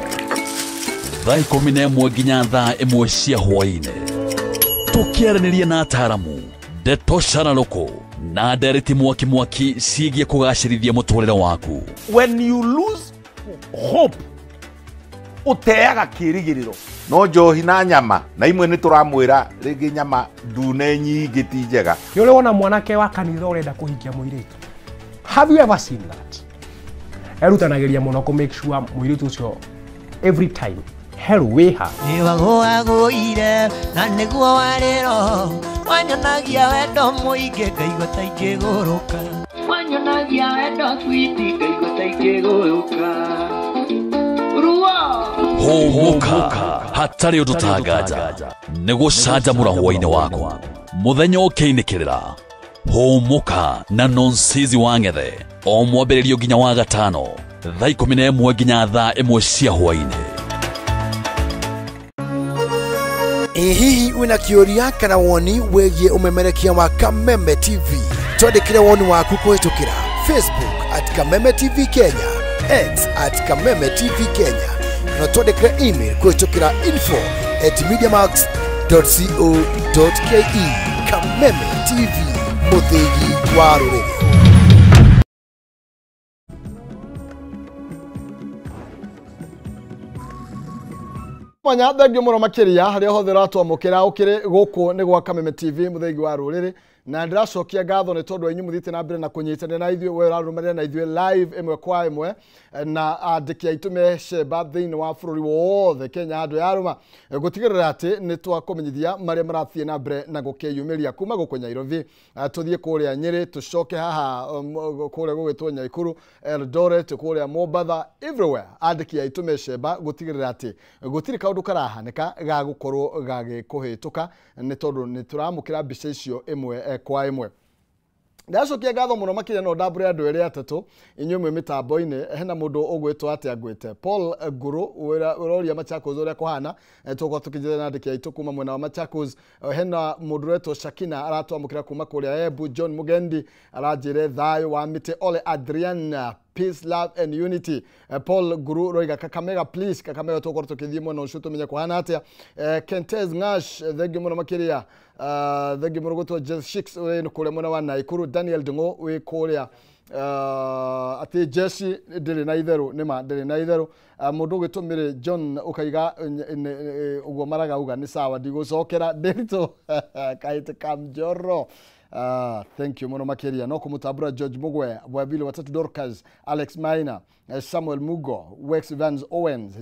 thaa 11 nginya thaa 1 cia hwaĩ-inĩ, tũkĩaranĩria na ataaramu ndeto cararũkũ na ndereti mwaki mwaki ciĩgiĩ kũgacĩrithia mũtũrĩre waku. When you lose hope, ũteaga kĩrĩgĩrĩro. No njohi na nyama na imwe nĩ tũramwĩra rĩngĩ nyama ndune nyingĩ ti njega. Nĩ ũrĩ wona mwanake wa kanitha ũrenda kũhikia mũirĩtu? Have you ever seen that? Erutanagĩria mũno kũ make sure mũirĩtu ũcio every time hello wĩha. Nĩwagũagũire na nĩguo warĩro wanyonagia wendo mũingĩ ngaigua ta ingĩgũrũka. Wanyonagia wendo switi ngaigua ta ingĩgũrũka. Hũmũka hatarĩ ũndũ tanganja nĩ gũcanjamũra hwaĩ-inĩ waku mũthenya ũkĩinĩkĩrĩra. Hũmũka na Nonsizi wa Ng'ethe o mwambĩrĩrio nginya wa gatano thaa 11 nginya thaa 1 cia hwaĩ-inĩ. Ĩ hihi wĩna kĩũria kana woni wĩgiĩ ũmemerekia wa Kameme TV? Twandĩkĩre woni waku kũhĩtũkĩra Facebook at Kameme TV Kenya, X at Kameme TV Kenya, na twandĩkĩre email kũhĩtũkĩra info@mediamax.co.ke. Kameme TV, mũthĩgi wa rũrĩrĩ. Mwanya thengio mũno makĩria harĩa hothe ũratwamũkĩra ũkĩrĩ gũkũ nĩ gwa Kameme TV mũthĩgi wa rũrĩrĩ. Na ndĩracokia ngatho nĩ tondũ inyuĩ mũthiĩte na mbere na kũnyitanĩra na ithuĩ, we ũrarũmĩrĩra na ithuĩ live ĩmwe kwa ĩmwe, na andĩki aitũ me cemba thĩinĩ wa bũrũri wothe Kenya handũ yarũma gũtigĩrĩra atĩ nĩ twakũmenyithia marĩa marathiĩ na mbere na gũkĩyumĩria kuma gũkũ Nairobi, tũthiĩ kũrĩa Nyĩrĩ, tũcoke haha kũrĩa gũgĩtwo Nyaikuru, Eldoret, kũrĩa Mombatha, everywhere andĩki aitũ me cemba gũtigĩrĩra atĩ gũtirĩ kaũndũ karahanĩka ga gũkorwo gagĩkũhĩtũka nĩ tondũ nĩ tũramũkĩra mbica icio ĩmwe kwa ĩmwe. Ndacokia ngatho mũno makĩria no ndambũre andũ erĩ atatũ inyuĩ mwĩ mĩtambo-inĩ. Hena mũndũ ũgwĩtwo atĩa ngwĩte Paul Nguru ũroria Machakos ũrĩa kũhana, tũgũkorwo tũkĩnjĩra na andĩki aitũ kuma mwena wa Machakos. Hena mũndũ ũretwo Shakina aratwamũkĩra kuma kũrĩa Embu. John Mugendi aranjĩre thayũ wa mĩtĩ. Ole Adrian, peace, love and unity. Paul Guru roiga Kakamega please, Kakamega tũgũkorwo tũkĩthiĩ mwena ũcio tũmenye kũhana atĩa. Kentez Ngash, thengiũ mũno makĩria. Thengiũ mũno gwĩtwo Jess Shix wĩ kũrĩa mwena wa Naikuru. Daniel Ndung'u wĩ kũrĩa atĩ jeshi ndĩrĩ na itherũ, nĩma ndĩrĩ na itherũ. Mũndũ ũgwĩtwo Mary John ũkaiga ũguo maragauga nĩ sawa, ndigũcokera ndĩritũ kahĩtĩ ka mjoro. Thank you mũno makĩria. No kũmũtambũra George Mugwe, Wabili Watatu, Dorcas, Alex Maina, Samuel Mugo, Wex Vans Owens,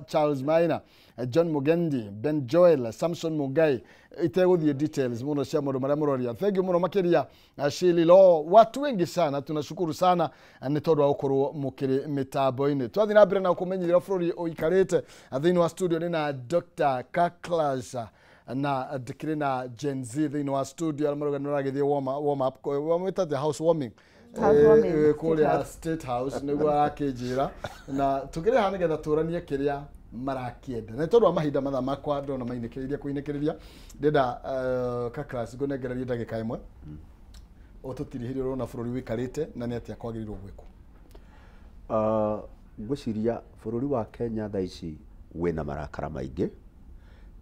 Charles Maina, John Mugendi, Ben Joel, Samson Mugai. Itegũthiĩ details mũno cia maũndũ marĩa mũroria. Thank you mũno makĩria Shirley Law. Watu wengi sana tunashukuru sana nĩ tondũ wa gũkorwo mũkĩrĩ mĩtambo-inĩ. Twathiĩ na mbere na kũmenyithia bũrũri ũikarĩte. Thĩinĩ wa studio nĩ na Dr. Kaklas na ndĩkĩrĩ na Gen Z thĩinĩ wa studio arĩa marauga nĩ maragĩthiĩ warm up, wamwĩta the house warming kũrĩa State House nĩguo arakĩnjĩra, na tũkĩrĩ haha nĩgetha tũranie kĩrĩa marakĩenda. Na tondũ wa mahinda mathaa makwa ndona mainĩkĩrĩria kũinĩkĩrĩria, ndĩrenda Kaklas ngũnengererie ndagĩka ĩmwe ũtũtirihĩrie ũrona bũrũri wĩikarĩte na nĩ atĩa kwagĩrĩirwo gwĩkwo. Ngwĩciria bũrũri wa Kenya thaa ici wĩna marakara maingĩ,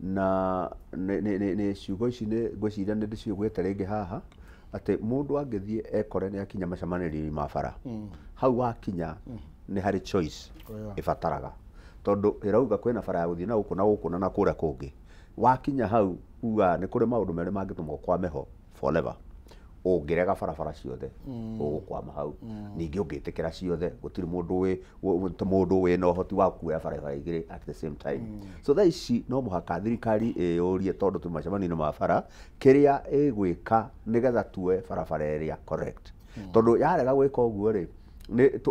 na nĩ ciugo ici nĩ ngwĩciria nĩ ndĩciugĩte rĩngĩ haha atĩ mũndũ angĩthiĩ ekore nĩ akinya macemanĩrio ma bara, hau wakinya nĩ harĩ choice ĩbataraga, tondũ ĩrauga kwĩna bara ya gũthiĩ na gũkũ na gũkũ na kũrĩa kũngĩ. Wakinya hau uga nĩ kũrĩ maũndũ merĩ mangĩtũma ũkwame ho forever. Ũngĩrega barabara ciothe ũgũkwama hau, ningĩ ũngĩtĩkĩra ciothe gũtirĩ mũndũ wĩna ũhoti wa kuoya barabara igĩrĩ at the same time. So thaa ici no mũhaka thirikari ĩyũrie, tondũ twĩ macemanio-inĩ ma bara, kĩrĩa ĩgwĩka nĩgetha tuoe barabara ĩrĩa correct. Tondũ yarega gwĩka ũguo rĩ,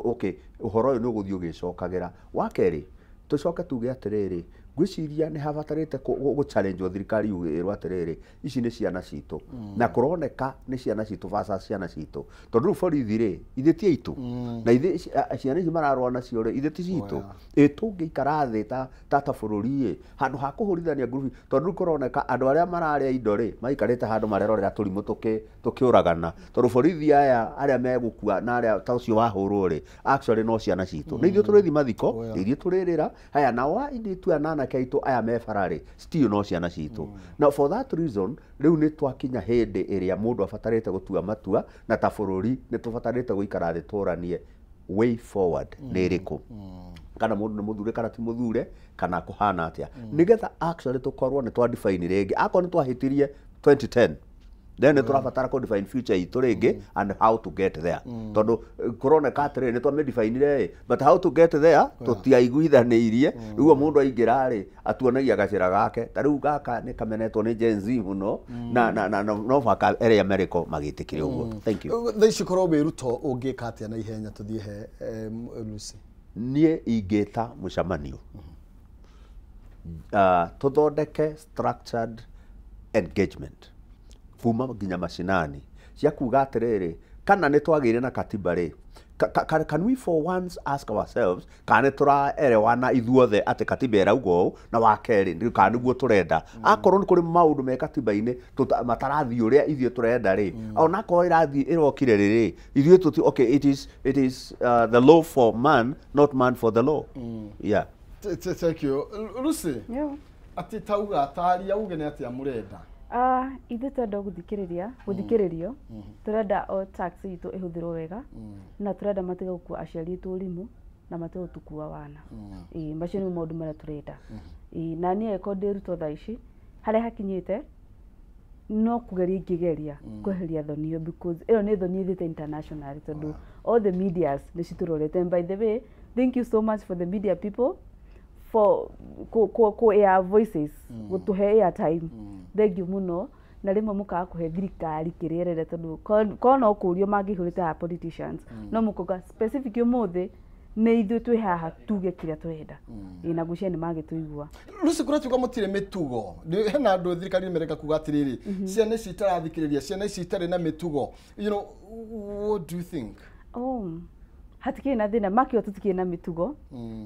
okay, ũhoro ũyũ nĩ ũgũthiĩ ũgĩcokagĩra. Wa kerĩ, tũcoke tuge atĩrĩrĩ, ngwĩciria nĩ habatarĩte gũ-challenge thirikari ĩrwo atĩrĩrĩ, ici nĩ ciana citũ na kũroneka nĩ ciana citũ versus ciana citũ, tondũ rĩu borithi rĩ ithuĩ ti aitũ, na ithuĩ ciana ici mararũa nacio rĩ ithuĩ ti citũ. Ĩ tũngĩikara thĩ ta bũrũri ĩ handũ ha kũhũrithania ngurubi, tondũ rĩu kũroneka andũ arĩa mararĩa indo rĩ maikarĩte handũ marerorera tũrimũ tũkĩũragana, tondũ borithi aya arĩa megũkua na arĩa ta ũcio wahũrwo rĩ actually no ciana citũ, nĩ ithuĩ tũrĩthiĩ mathiko, nĩ ithuĩ tũrĩrĩra haya, nao airĩtu aya na anake aitũ aya me bara rĩ still no ciana citũ. Now for that reason rĩu nĩ twakinya hĩndĩ ĩrĩa mũndũ abatarĩte gũtua matua, na ta bũrũri nĩ tũbatarĩte gũikara thĩ tũranie way forward nĩ ĩrĩkũ, kana mũndũ nĩ mũthure kana ti mũthure, kana kũhana atĩa, nĩgetha actually tũkorwo nĩ twa define rĩngĩ. Akorwo nĩ twahĩtirie 2010, then nĩ tũrabatara kũ define future itũ rĩngĩ and how to get there, tondũ kũroneka atĩrĩrĩ nĩ twamĩdefinire ĩ, but how to get there tũtiaiguithanĩirie. Rĩu mũndũ aingĩra rĩ atuonagia gacĩra gake, ta rĩu gaka nĩ kamenetwo nĩ Gen Z mũno, na no mũhaka erĩa America magĩtĩkĩre ũguo. Thank you. Thaa ici korwo wĩ Ruto ũngĩka atĩa na ihenya tũthiĩ he Lucy? Niĩ ingĩta mũcemanio tũthondeke structured engagement kuma nginya macinani cia kuga atĩrĩrĩ, kana nĩ twagĩire na katiba rĩ, can we for once ask ourselves kana nĩ tũraerewana ithuothe atĩ katiba ĩrauga ũũ, na wa kerĩ kana nĩguo tũrenda. Akorwo nĩ kũrĩ maũndũ me katiba-inĩ matarathiĩ ũrĩa ithuĩ tũrenda rĩ, onakorwo ĩrathiĩ ĩrokire rĩ, ithuĩ tũti okay, it is the law for man, not man for the law. Yeah. Thank you. Lucy, atĩ tauga taria uge nĩ atĩa mũrenda? Ithuĩ twenda gũthikĩrĩrio, tũrenda o tax itũ ĩhũthĩrwo wega, na tũrenda matige gũkua aciari aitũ ũrimũ na matige gũtũkua wana. Ĩĩ, macio nĩmo maũndũ marĩa tũrenda. Ĩĩ, na niĩ angĩkorwo ndĩ Ruto thaa ici harĩa hakinyĩte No kũgeria ingĩgeria kweheria thoni ĩyo, because ĩyo nĩ thoni ĩthiĩte international, tondũ all the medias nĩ citũrorete. And by the way, thank you so much for the media people for ku air voices, gũtũhe airtime. Thank you mũno. Na rĩmwe mũkaga kũhe thirikari kĩrĩa ĩrenda, tondũ korwo no kũũrio mangĩihũrĩte haha politicians, no mũkauga specific ũmũthĩ nĩ ithuĩ twĩ haha tuge kĩrĩa tũrenda. Ĩĩ, na ngwĩciria nĩ magĩtũigua. Lucy, kũratuĩka mũtirĩ mĩtugo. Hena andũ thirikari mereka kuga atĩrĩrĩ, ciana ici itarathikĩrĩria, ciana ici itarĩ na mĩtugo, you know, what do you think? Oh, hatikĩrĩ na thĩna, makiuga tũtikĩrĩ na mĩtugo.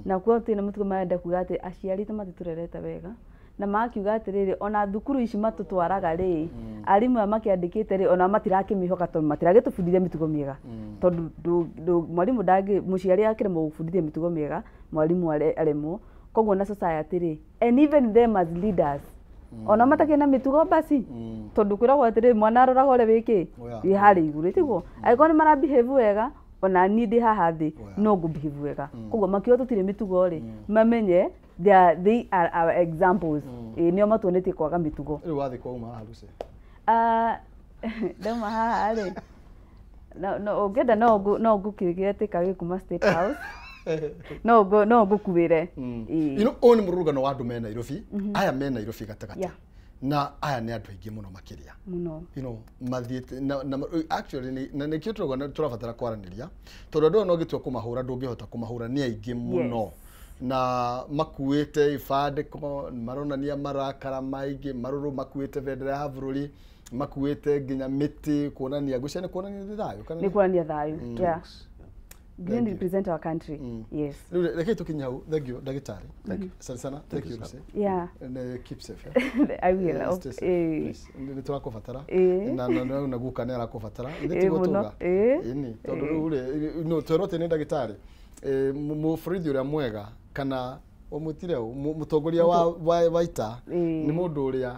Na kuga tũtirĩ na mĩtugo, marenda kuga atĩ aciari aitũ matitũrerete wega, na makiuga atĩrĩrĩ, ona thukuru ici matũtwaraga rĩ, arimũ aya makĩandĩkĩte rĩ, ona matirakĩmĩhoka tondũ matiragĩtũbundithia mĩtugo mĩega, tondũ mwarimũ ndangĩ, mũciari akĩremwo gũbundithia mĩtugo mĩega, mwarimũ aremwo. Koguo na society rĩ, and even them as leaders, ona matakĩrĩ na mĩtugo basi, tondũ kwĩragwo atĩrĩrĩ, mwana aroraga ũrĩa wĩkĩ wĩ harĩa igũrũ, tiguo? Angĩkorwo nĩ mara behave wega, ona niĩ ndĩ haha thĩ no ngũ behave wega. Koguo makiuga tũtirĩ mĩtugo rĩ, mamenye they are our examples. Ĩĩ, nĩo matuonetie kwaga mĩtugo. Rĩu wathiĩ kwauma haha, Lucy? Ah, ndauma haha rĩ, no ũngĩenda no ngũkĩgĩre takeaway kuma State House, no ngũkuĩre. You know, ũyũ nĩ mũrũrũngano wa andũ me Nairobi, aya me Nairobi gatagatĩ, na aya nĩ andũ aingĩ mũno makĩria mũno, you know, mathiĩte na actually na nĩkĩo tũrauga tũrabatara kwaranĩria, tondũ andũ aya no ũngĩtua kũmahũra ndũngĩhota kũmahũra, nĩ aingĩ mũno. Na makuĩte ibandĩko maronania marakara maingĩ marũrũ, makuĩte bendera ya bũrũri, makuĩte nginya mĩtĩ kuonania, ngwĩciria nĩ kuonania thayũ kana nĩ kuonania thayũ. Yeah. Green represent our country. Yes. Rĩu rekei tũkinye hau. Thank you, ndagĩtarĩ. Thank you. Asante sana. Thank you, Lucy. Yeah. And keep safe. I will. Stay safe. Please. Nĩ tũrakũbatara. Na na guka nĩ arakũbatara. Ithe tiguo tuga. Ĩni, tondũ rĩu rĩ, no twerwo atĩ nĩ ndagĩtarĩ. Mũborithi ũrĩa mwega kana ũmũtire mũtongoria wa ita nĩ mũndũ ũrĩa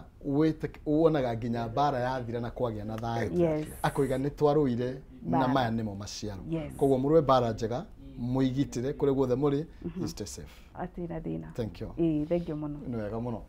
wonaga nginya mbara yathira na kwagĩa na thayũ, akoiga nĩ twarũire na maya nĩmo maciaro. Koguo mũrũe mbara njega, mũigitĩre kũrĩa guothe mũrĩ, stay safe. Atirĩ na thĩna. Thank you. Thank you mũno. Nĩ wega mũno.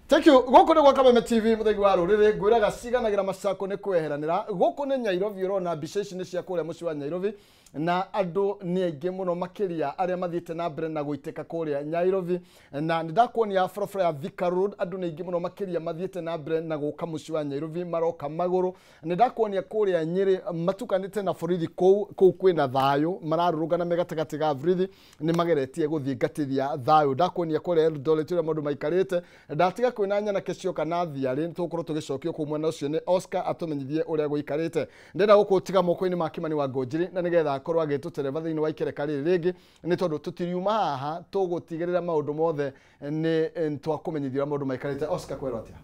Thank you. Gũkũ nĩ gwa Kameme TV, mũthegi wa rũrĩrĩ, ngwĩraga ciganagĩra macako nĩ kweheranĩra. Gũkũ nĩ Nairobi, ũrona mbica ici nĩ cia kũrĩa mũciĩ wa Nairobi, na andũ nĩ aingĩ mũno makĩria arĩa mathiĩte na mbere na gũitĩka kũrĩa Nairobi. Na nĩ ndakuonia barabara ya Thika Road, andũ nĩ aingĩ mũno makĩria mathiĩte na mbere na gũka mũciĩ wa Nairobi, maroka magũrũ. Nĩ ndakuonia kũrĩa Nyĩrĩ matukanĩte na borithi kũu kwĩna thayũ, mararũrũngana me gatagatĩ ga borithi, nĩ mageretie gũthingatithia thayũ. Ndakuonia kũrĩa Eldoret ũrĩa maũndũ maikarĩte. Ndatiga kwĩna nyanake cioka na thiarĩ, nĩ tũgũkorwo tũgĩcokio kũu mwena ũcio nĩ Oscar atũmenyithie ũrĩa gũikarĩte. Ndĩrenda gũkũtiga moko-inĩ ma Kimani wa Ngũnjiri, na nĩgetha akorwo agĩtũtereba thĩinĩ wa ikereka rĩrĩ rĩngĩ, nĩ tondũ tũtiriuma haha tũgũtigĩrĩra maũndũ mothe nĩ twakũmenyithia ũrĩa maũndũ maikarĩte. Oscar, kwĩrwo atĩa?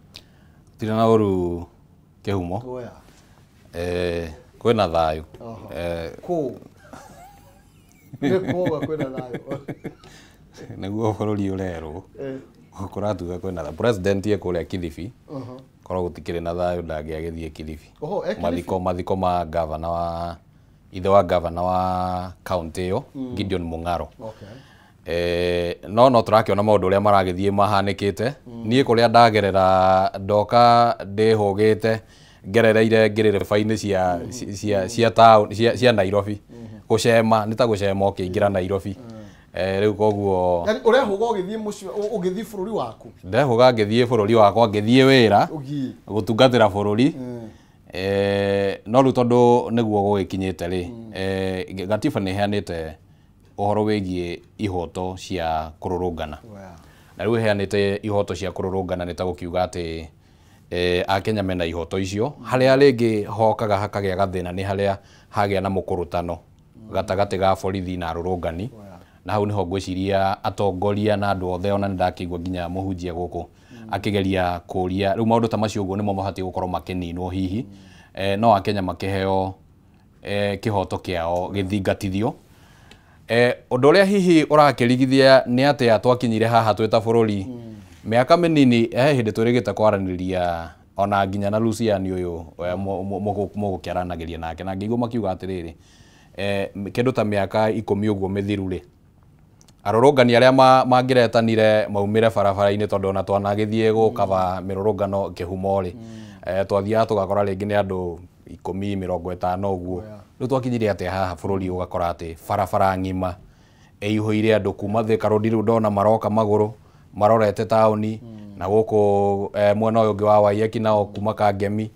Tirĩ na ũru kĩhumo. Kwĩna thayũ. Kũ? Nĩ kuoga kwĩna thayũ. Nĩguo bũrũri ũrerwo. Kũratuga kwĩna thayũ. President ye kũrĩa Kilifi. Korwo gũtikĩrĩ na thayũ ndangĩagĩthiĩ Kilifi. Mathiko ma governor wa ithe wa governor wa county ĩyo, Gideon Mung'aro. No tũrakĩona maũndũ ũrĩa maragĩthiĩ mahanĩkĩte. Niĩ kũrĩa ndagerera ndoka ndĩhũgĩte ngerereire ngĩrĩrĩba-inĩ cia town cia Nairobi. Gũcema nĩ ta gũcema ũkĩingĩra Nairobi. Rĩu koguo yani ũrehũga ũgĩthiĩ mũciĩ, ũgĩthiĩ bũrũri waku? Ndehũga ngĩthiĩ bũrũri wakwa, ngĩthiĩ wĩra gũtungatĩra bũrũri. No rĩu tondũ nĩguo gũgĩkinyĩte rĩ, gatiba nĩ ĩheanĩte ũhoro wĩgiĩ ihoto cia kũrũrũngana. Na rĩu ĩheanĩte ihoto cia kũrũrũngana nĩ ta gũkiuga atĩ Akenya mena ihoto icio. Harĩa rĩngĩ hokaga hakagĩa gathĩna nĩ harĩa hagĩa na mũkũrũtano gatagatĩ ga borithi na arũrũngani. Na hau nĩho ngwĩciria atongoria na andũ othe, ona nĩndakĩigua nginya mũhunjia gũkũ akĩgeria kũria rĩu maũndũ ta macio ũguo nĩmo mabatiĩ gũkorwo makĩninwo hihi. No Akenya makĩheo kĩhoto kĩao gĩthingatithio. Ũndũ ũrĩa hihi ũrakĩrigithia nĩ atĩa twakinyire haha twĩ ta bũrũri mĩaka mĩnini, he hĩndĩ twĩrĩgĩte kwaranĩria ona nginya na Lucian ũyũ mũgũkĩaranagĩria nake, na ngĩigua makiuga atĩrĩrĩ, kĩndũ ta mĩaka 10 ũguo mĩthiru rĩ, arũrũngani arĩa mangĩretanire maumĩre barabara-inĩ, tondũ ona twanagĩthiĩ gũkaba mĩrũrũngano kĩhumo rĩ, Twathiaga tũgakora rĩngĩ nĩ andũ 10 50 ũguo. Rĩu twakinyire atĩa haha bũrũri ũgakora atĩ barabara ng'ima ĩihũire andũ kuma Thika Road, rĩu ndona maroka magũrũ marorete taũni, na gũkũ mwena ũyũ ũngĩ wa Waiyaki nao kuma Kangemi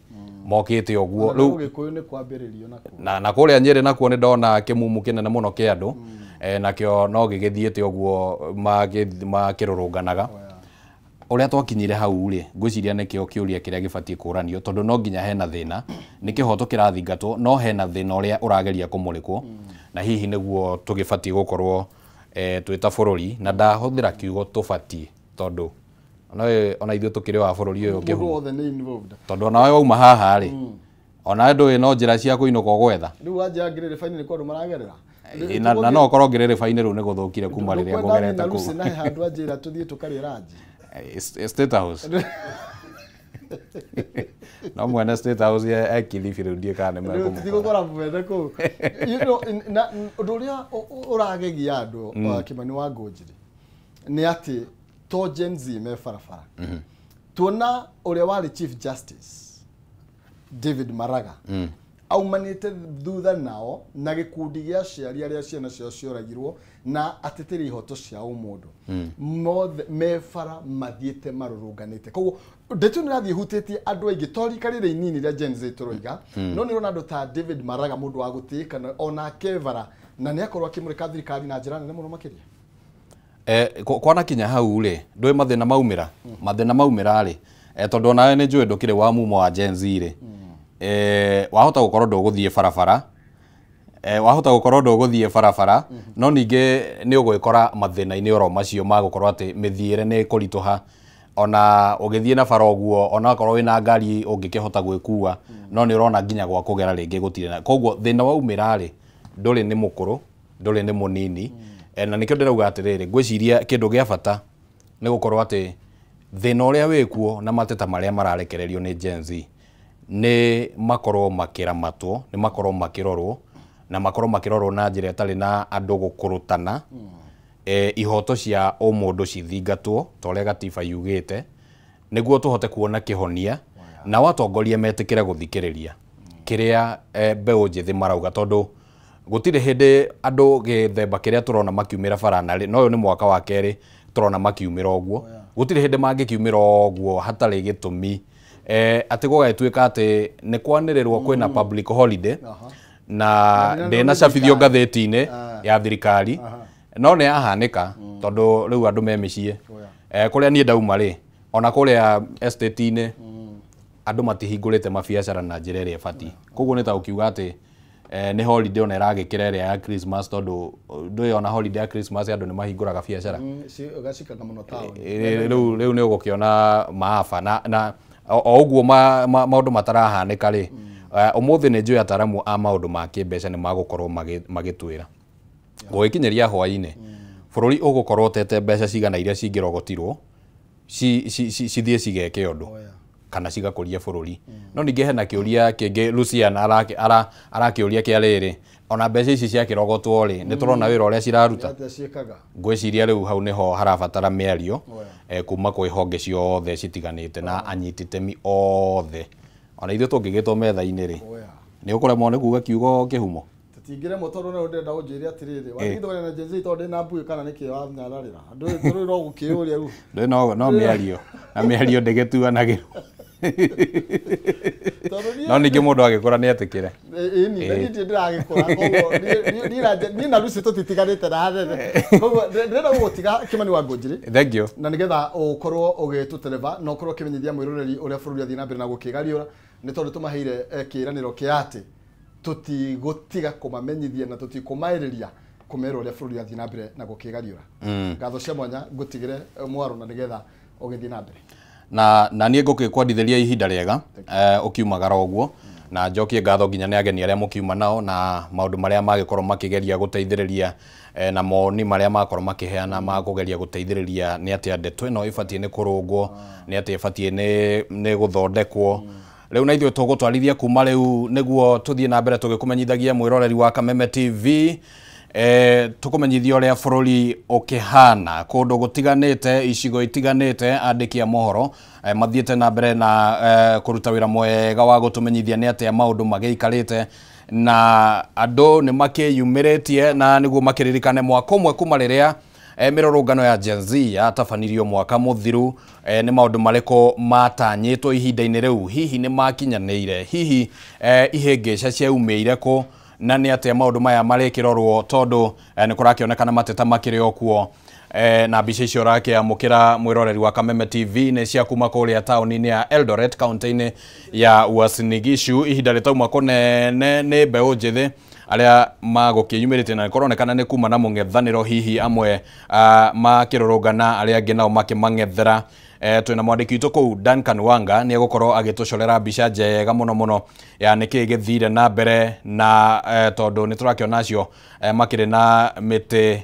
mokĩte ũguo. Rĩu Gĩkũyũ nĩ kwambĩrĩrio nakuo. Na kũrĩa Nyĩrĩ nakuo nĩ ndona kĩmumu kĩnene mũno kĩa andũ, nakĩo no gĩgĩthiĩte ũguo makĩrũrũnganaga. Ũrĩa twakinyire hau rĩ, ngwĩciria nĩkĩo kĩũria kĩrĩa gĩbatiĩ kũũranio, tondũ no nginya hena thĩna, nĩ kĩhoto kĩrathingatwo, no hena thĩna ũrĩa ũrageria kũmũrĩkwo, na hihi nĩguo tũgĩbatiĩ gũkorwo twĩ ta bũrũri, na ndahũthĩra kiugo tũbatiĩ tondũ ona ithuĩ tũkĩrĩ wa bũrũri ũyũ kĩhumo, tondũ onawe wauma haha rĩ, onawe ndũĩ no njĩra cia kũinũka ũgwetha. Rĩu wanjia ngĩrĩrĩba-inĩ nĩ kwa andũ maragerera. Na no ũkorwo ngĩrĩrĩba-inĩ rĩu nĩ gũthũkire kuma rĩrĩa ngũgerete kũu. Na handũ anjĩra tũthiĩ tũkarĩe ranji. State House. No mwene State House e Kilifi rĩu ndiĩ kana nĩ mekũmũkora. Tũtigũkora mwene kũu. You know, na ũndũ ũrĩa ũragegia andũ, Kĩmani wa Ngũnjiri, nĩ atĩ to Gen Z me barabara. Tuona ũrĩa warĩ Chief Justice David Maraga aumanĩte thutha nao na gĩkundi gĩa aciari arĩa ciana ciao cioragirwo na ateteri ihoto cia ũmũndũ, mothe me bara mathiĩte marũrũnganĩte. Koguo ndeto nĩ ĩrathiĩ ĩhutĩtie andũ aingĩ, to rika rĩrĩ inini rĩa Gen Z tũroiga, no nĩ ũrona andũ ta David Maraga, mũndũ wa gũtĩĩka onake bara, na nĩ akorwo akĩmũrĩka thirikari na njĩra nene mũno makĩria. Kwana kinya hau rĩ, ndũĩ mathĩna maumĩra, mathĩna maumĩra rĩ, tondũ onawe nĩ njũĩ ndũkĩrĩ wa mumo wa Gen Z rĩ, wahota gũkorwo ndũgũthiĩ barabara, wahota gũkorwo ndũgũthiĩ barabara, no ningĩ nĩ ũgwĩkora mathĩna-inĩ oro macio ma gũkorwo atĩ mĩthiĩre nĩ ĩkũritũha, ona ũgĩthiĩ na bara ũguo, ona okorwo wĩna ngari ũngĩkĩhota gwĩkua, no nĩ ũrona nginya gwa kũgera rĩngĩ gũtirĩ na. Koguo thĩna waumĩra rĩ, ndũrĩ nĩ mũkũrũ, ndũrĩ nĩ mũnini, na nĩkĩo ndĩrauga atĩrĩrĩ, ngwĩciria kĩndũ gĩa bata nĩ gũkorwo atĩ thĩna ũrĩa wĩkuo na mateta marĩa mararekererio nĩ Gen Z nĩ makorwo makĩramatwo, nĩ makorwo makĩrorwo, na makorwo makĩrorwo na njĩra ĩtarĩ na andũ gũkũrũtana, ihoto cia ũmũndũ cithingatwo ta ũrĩa gatiba yugĩte, nĩguo tũhote kuona kĩhonia, na watongoria metĩkĩre gũthikĩrĩria kĩrĩa mbeũ njĩthĩ marauga, tondũ gũtirĩ hĩndĩ andũ gĩthemba kĩrĩa tũrona makiumĩra bara, na no ũyũ nĩ mwaka wa kerĩ tũrona makiumĩra ũguo, gũtirĩ hĩndĩ mangĩkiumĩra ũguo hatarĩ gĩtũmi, atĩ gũgagĩtuĩka atĩ nĩ kwanĩrĩrwo kwĩna public holiday, na ndĩnacabithio ngathĩti-inĩ ya thirikari, no nĩ yahanĩka tondũ rĩu andũ me mĩciĩ. Kũrĩa niĩ ndauma rĩ, ona kũrĩa estate-inĩ andũ matihingũrĩte mabiacara na njĩra ĩrĩa ĩbatiĩ. Koguo nĩ ta ũkiuga atĩ nĩ holiday ona ĩragĩkĩra ĩrĩa ya Christmas, tondũ ndũĩ ona holiday ya Christmas andũ nĩ mahingũraga biacara. Rĩu nĩ ũgũkĩona maaba na o ũguo maũndũ matarahanĩka rĩ, ũmũthĩ nĩ njũĩ ataramu a maũndũ ma kĩmbeca nĩ magũkorwo magĩtwĩra gũgĩkinyĩria hwaĩ-inĩ bũrũri ũgũkorwo ũtete mbeca cigana iria cingĩrogotirwo cithiĩ cigeke ũndũ kana cigakũria bũrũri. No ningĩ hena kĩũria kĩngĩ Lucian arakĩũria kĩa rĩrĩ, ona mbeca ici ciakĩrogotwo rĩ, nĩ tũrona wĩra ũrĩa ciraruta. Ngwĩciria rĩu hau nĩho harabatara mĩario kuma kwĩ honge ciothe citiganĩte na anyiti itemi othe. Ona ithuĩ tũngĩgĩtwo metha-inĩ rĩ, nĩ ũkũremwo nĩ kuga kiugo kĩhumo. Tũtingĩremwo tondũ no ndĩrenda ũnjĩre atĩrĩrĩ, wathithũkana na Gen Z tondũ ndĩna mbuĩ kana nĩkĩ wanyararĩra. Ndũĩ rĩu no gũkĩũria rĩu. Ndũĩ no mĩario, na mĩario ndĩgĩtuanagĩrwo. No ningĩ mũndũ agĩkũra nĩ etĩkĩre. Ĩni, niĩ ndirĩ ndĩragĩkũra, koguo niĩ na Lucy tũtitiganĩte na hanene. Koguo ndĩrenda gũgũtiga Kĩmani wa Ngũnjiri. Thank you. Na nĩgetha ũkorwo ũgĩtũtereba na ũkorwo ũkĩmenyithia mwĩroreri ũrĩa bũrũri ũrathiĩ na mbere na gũkĩgariũra, nĩ tondũ tũmaheire kĩĩranĩro kĩa atĩ tũtigũtiga kũmamenyithia na tũtikũmaĩrĩria kũmera ũrĩa bũrũri ũrathiĩ na mbere na gũkĩgariũra. Ngatho cia mwanya ngũtigĩre mwaro na nĩgetha ũgĩthiĩ na mbere. Na niĩ ngũgĩkwendithĩria ihinda rĩega ũkiumagara ũguo, na njokie ngatho nginya nĩ ageni arĩa mũkiuma nao na maũndũ marĩa magĩkorwo makĩgeria gũteithĩrĩria, na moni marĩa makorwo makĩheana ma kũgeria gũteithĩrĩria nĩ atĩa ndeto ĩno ĩbatiĩ nĩ kũrũngwo, nĩ atĩa ĩbatiĩ nĩ gũthondekwo. Rĩu na ithuĩ tũgũtwarithia kuma rĩu nĩguo tũthiĩ na mbere tũgĩkũmenyithagia mwĩroreri wa Kameme TV. Tukumenyithia uria bururi ukihana kundu gutiganite icigo itiganite andiki a mohoro mathiete na mbere na kuruta wira mwega wa gutumenyithia ni atia maundu magiikarite na andu ni makiyumiritie na niguo makiririkane mwaka umwe kuma riria mirurungano ya Gen Z yatabanirio mwaka muthiru. Ni maundu mariku matanyitwo ihinda-ini riu, hihi ni makinyanire, hihi ihingica ciaumiire ku, na ni atia maundu maya marikirorwo tondu ni kurakionekana mateta makiri o kuo. Na mbica icio ũrakĩamũkĩra mwĩroreri wa Kameme TV nĩ cia kuma kũrĩa taũni-inĩ ya Eldoret kaunti-inĩ ya Uasin Gishu. Ihinda rĩtauma kũnene nĩ mbeũ njĩthĩ arĩa magũkĩyumĩrĩtie na nĩkũronekana nĩ kuma na mũng'ethanĩro, hihi amwe makĩrũrũngana arĩa angĩ nao makĩmang'ethera. Twĩna mwandĩki witũ kũu Duncan Wanga nĩ egũkorwo agĩtũcorera mbica njega mũno mũno ya nĩkĩĩ gĩthire na mbere, na tondũ nĩ tũrakĩona acio makĩrĩ na mĩtĩ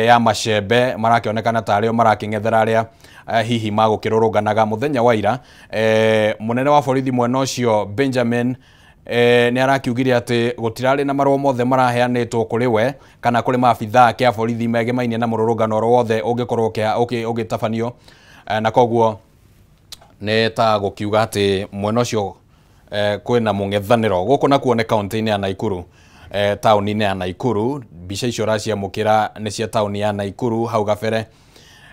ya macembe marakĩonekana ta arĩo marakĩng'ethera arĩa hihi magũkĩrũrũnganaga mũthenya wa ira. Mũnene wa borithi mwena ũcio Benjamin nĩ arakiugire atĩ gũtirarĩ na marũa mothe maraheanĩtwo kũrĩ we kana kũrĩ maabithaa ake a borithi megemainie na mũrũrũngano oro wothe ũngĩkorwo ũgĩtabanio, na koguo nĩ ta gũkiuga atĩ mwena ũcio kwĩna mũng'ethanĩro. Gũkũ nakuo nĩ kaunti-inĩ ya Nakuru, taũni-inĩ ya Nakuru. Mbica icio ũraciamũkĩra nĩ cia taũni ya Nakuru hau gabere.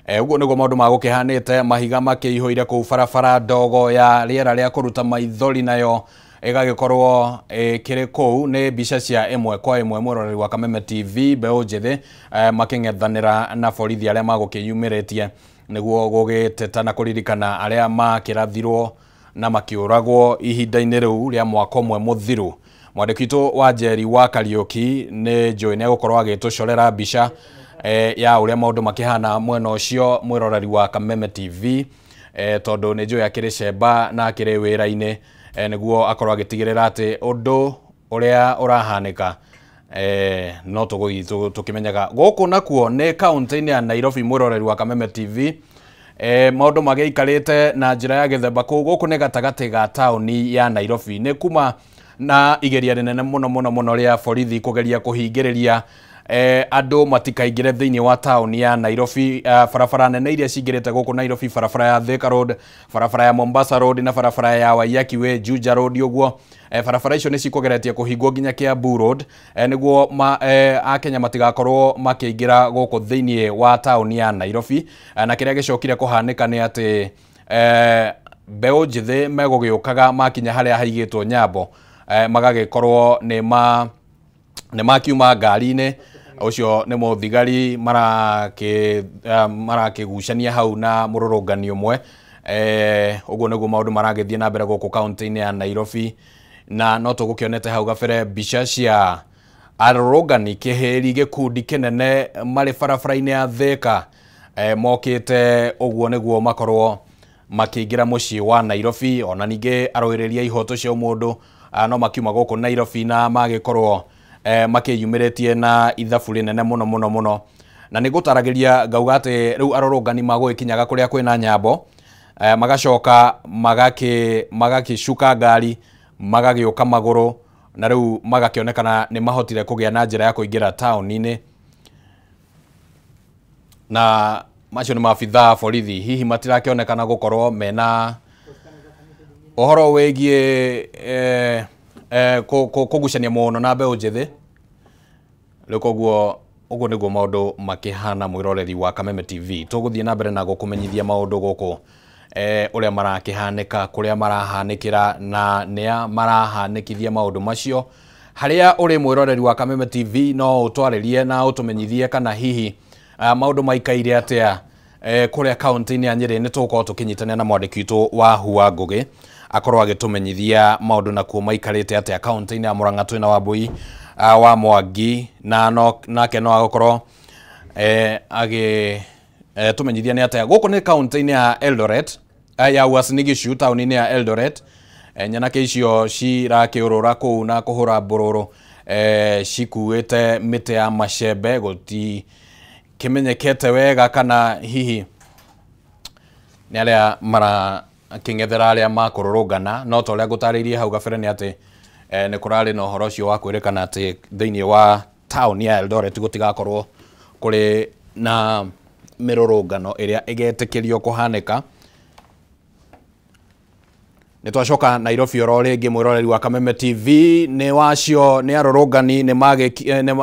Ũguo nĩguo maũndũ magũkĩhanĩte, mahiga makĩihũire kũu barabara, ndogo ya rĩera rĩa kũruta maithori nayo ĩgagĩkorwo ĩkĩrĩ kũu. Nĩ mbica cia ĩmwe kwa ĩmwe mwĩroreri wa Kameme TV, mbeũ njĩthĩ makĩng'ethanĩra na borithi arĩa magũkĩyumĩrĩtie nĩguo gũgĩteta na kũririkana arĩa makĩrathirwo na makĩũragwo ihinda-inĩ rĩu rĩa mwaka ũmwe mũthiru. Mwandĩki witũ wa Njeri wa Kariũki nĩ njũĩ nĩ egũkorwo agĩtũcorera mbica ya ũrĩa maũndũ makĩhana mwena ũcio mwĩroreri wa Kameme TV, tondũ nĩ njũĩ akĩrĩ cemba na akĩrĩ wĩra-inĩ, nĩguo akorwo agĩtigĩrĩra atĩ ũndũ ũrĩa ũrahanĩka no tũgũthiĩ tũkĩmenyaga. Gũkũ nakuo nĩ kaunti-inĩ ya Nairobi mwĩroreri wa Kameme TV, maũndũ magĩikarĩte na njĩra ya gĩthemba kũu. Gũkũ nĩ gatagatĩ ga taũni ya Nairobi, nĩ kuma na igeria rĩnene mũno mũno mũno rĩa borithi kũgeria kũhingĩrĩria andũ matikaingĩre thĩinĩ wa taũni ya Nairobi. Barabara nene iria cingĩrĩte gũkũ Nairobi, barabara ya Thika Road, barabara ya Mombasa Road na barabara ya Waiyaki Way, Juja Road ũguo. Barabara icio nĩ cikũgeretie kũhingwo nginya Kiambu Road, nĩguo Akenya matigakorwo makĩingĩra gũkũ thĩinĩ wa taũni ya Nairobi. Na kĩrĩa gĩcokire kũhanĩka nĩ atĩ mbeũ njĩthĩ megũgĩũkaga makinya harĩa haigĩtwo nyambo, magagĩkorwo nĩ makiuma ngari-inĩ. Ũcio nĩ mũthigari marakĩgucania hau na mũrũrũngani ũmwe. Ũguo nĩguo maũndũ maragĩthiĩ na mbere gũkũ kaunti-inĩ ya Nairobi, na no tũgũkĩonete hau gabere mbica cia arũrũngani kĩhĩri gĩkundi kĩnene marĩ barabara-inĩ ya Thika, mokĩte ũguo nĩguo makorwo makĩingĩra mũciĩ wa Nairobi. Ona ningĩ arũĩrĩri a ihoto cia ũmũndũ no makiuma gũkũ Nairobi na magĩkorwo makĩyumĩrĩtie na ithabu rĩnene mũno mũno mũno, na nĩ ngũtaragĩria ngauga atĩ rĩu arũrũngani magũgĩkinyaga kũrĩa kwĩna nyambo, magacoka magakĩcuka ngari magagĩũka magũrũ, na rĩu magakĩonekana nĩ mahotire kũgĩa na njĩra ya kũingĩra taũni-inĩ. Na macio nĩ maabithaa borithi, hihi matirakĩonekana gũkorwo mena ũhoro wĩgiĩ kũgucania mũno na mbeũ njĩthĩ. Rĩu koguo ũguo nĩguo maũndũ makĩhana mwĩroreri wa Kameme TV. Tũgũthiĩ na mbere na gũkũmenyithia maũndũ gũkũ ũrĩa marakĩhanĩka, kũrĩa marahanĩkĩra na nĩa marahanĩkithia maũndũ macio. Harĩa ũrĩ mwĩroreri wa Kameme TV no ũtwarĩrie na ũtũmenyithie kana hihi maũndũ maikaire atĩa kũrĩa kaunti-inĩ ya Nyĩrĩ. Nĩ tũgũkorwo tũkĩnyitanĩra na mwandĩki witũ wa Hua Ngũgĩ akorwo agĩtũmenyithia maũndũ nakuo maikarĩte atĩa kaunti-inĩ ya Murang'a. Twĩna Wambui wa Mwangi na nake no agũkorwo agĩtũmenyithia nĩ atĩa. Gũkũ nĩ kaunti-inĩ ya Eldoret, ya Uasin Gishu, taũni-inĩ ya Eldoret. Nyanake icio cirakĩũrũra kũu na kũhũra mbũrũrũ, cikuĩte mĩtĩ ya macembe, gũti kĩmenyekete wega kana hihi nĩ arĩa marakĩng'ethera arĩa makũrũrũngana, no ta ũrĩa ngũtarĩirie hau gabere nĩ atĩ nĩ kũrarĩ na ũhoro ũcio wa kwĩrĩkana atĩ thĩinĩ wa taũni ya Eldoret gũtigakorwo kũrĩ na mĩrũrũngano ĩrĩa ĩgetĩkĩrio kũhanĩka. Nĩ twacoka Nairobi oro rĩngĩ mwĩroreri wa Kameme TV nĩ wacio nĩ arũrũngani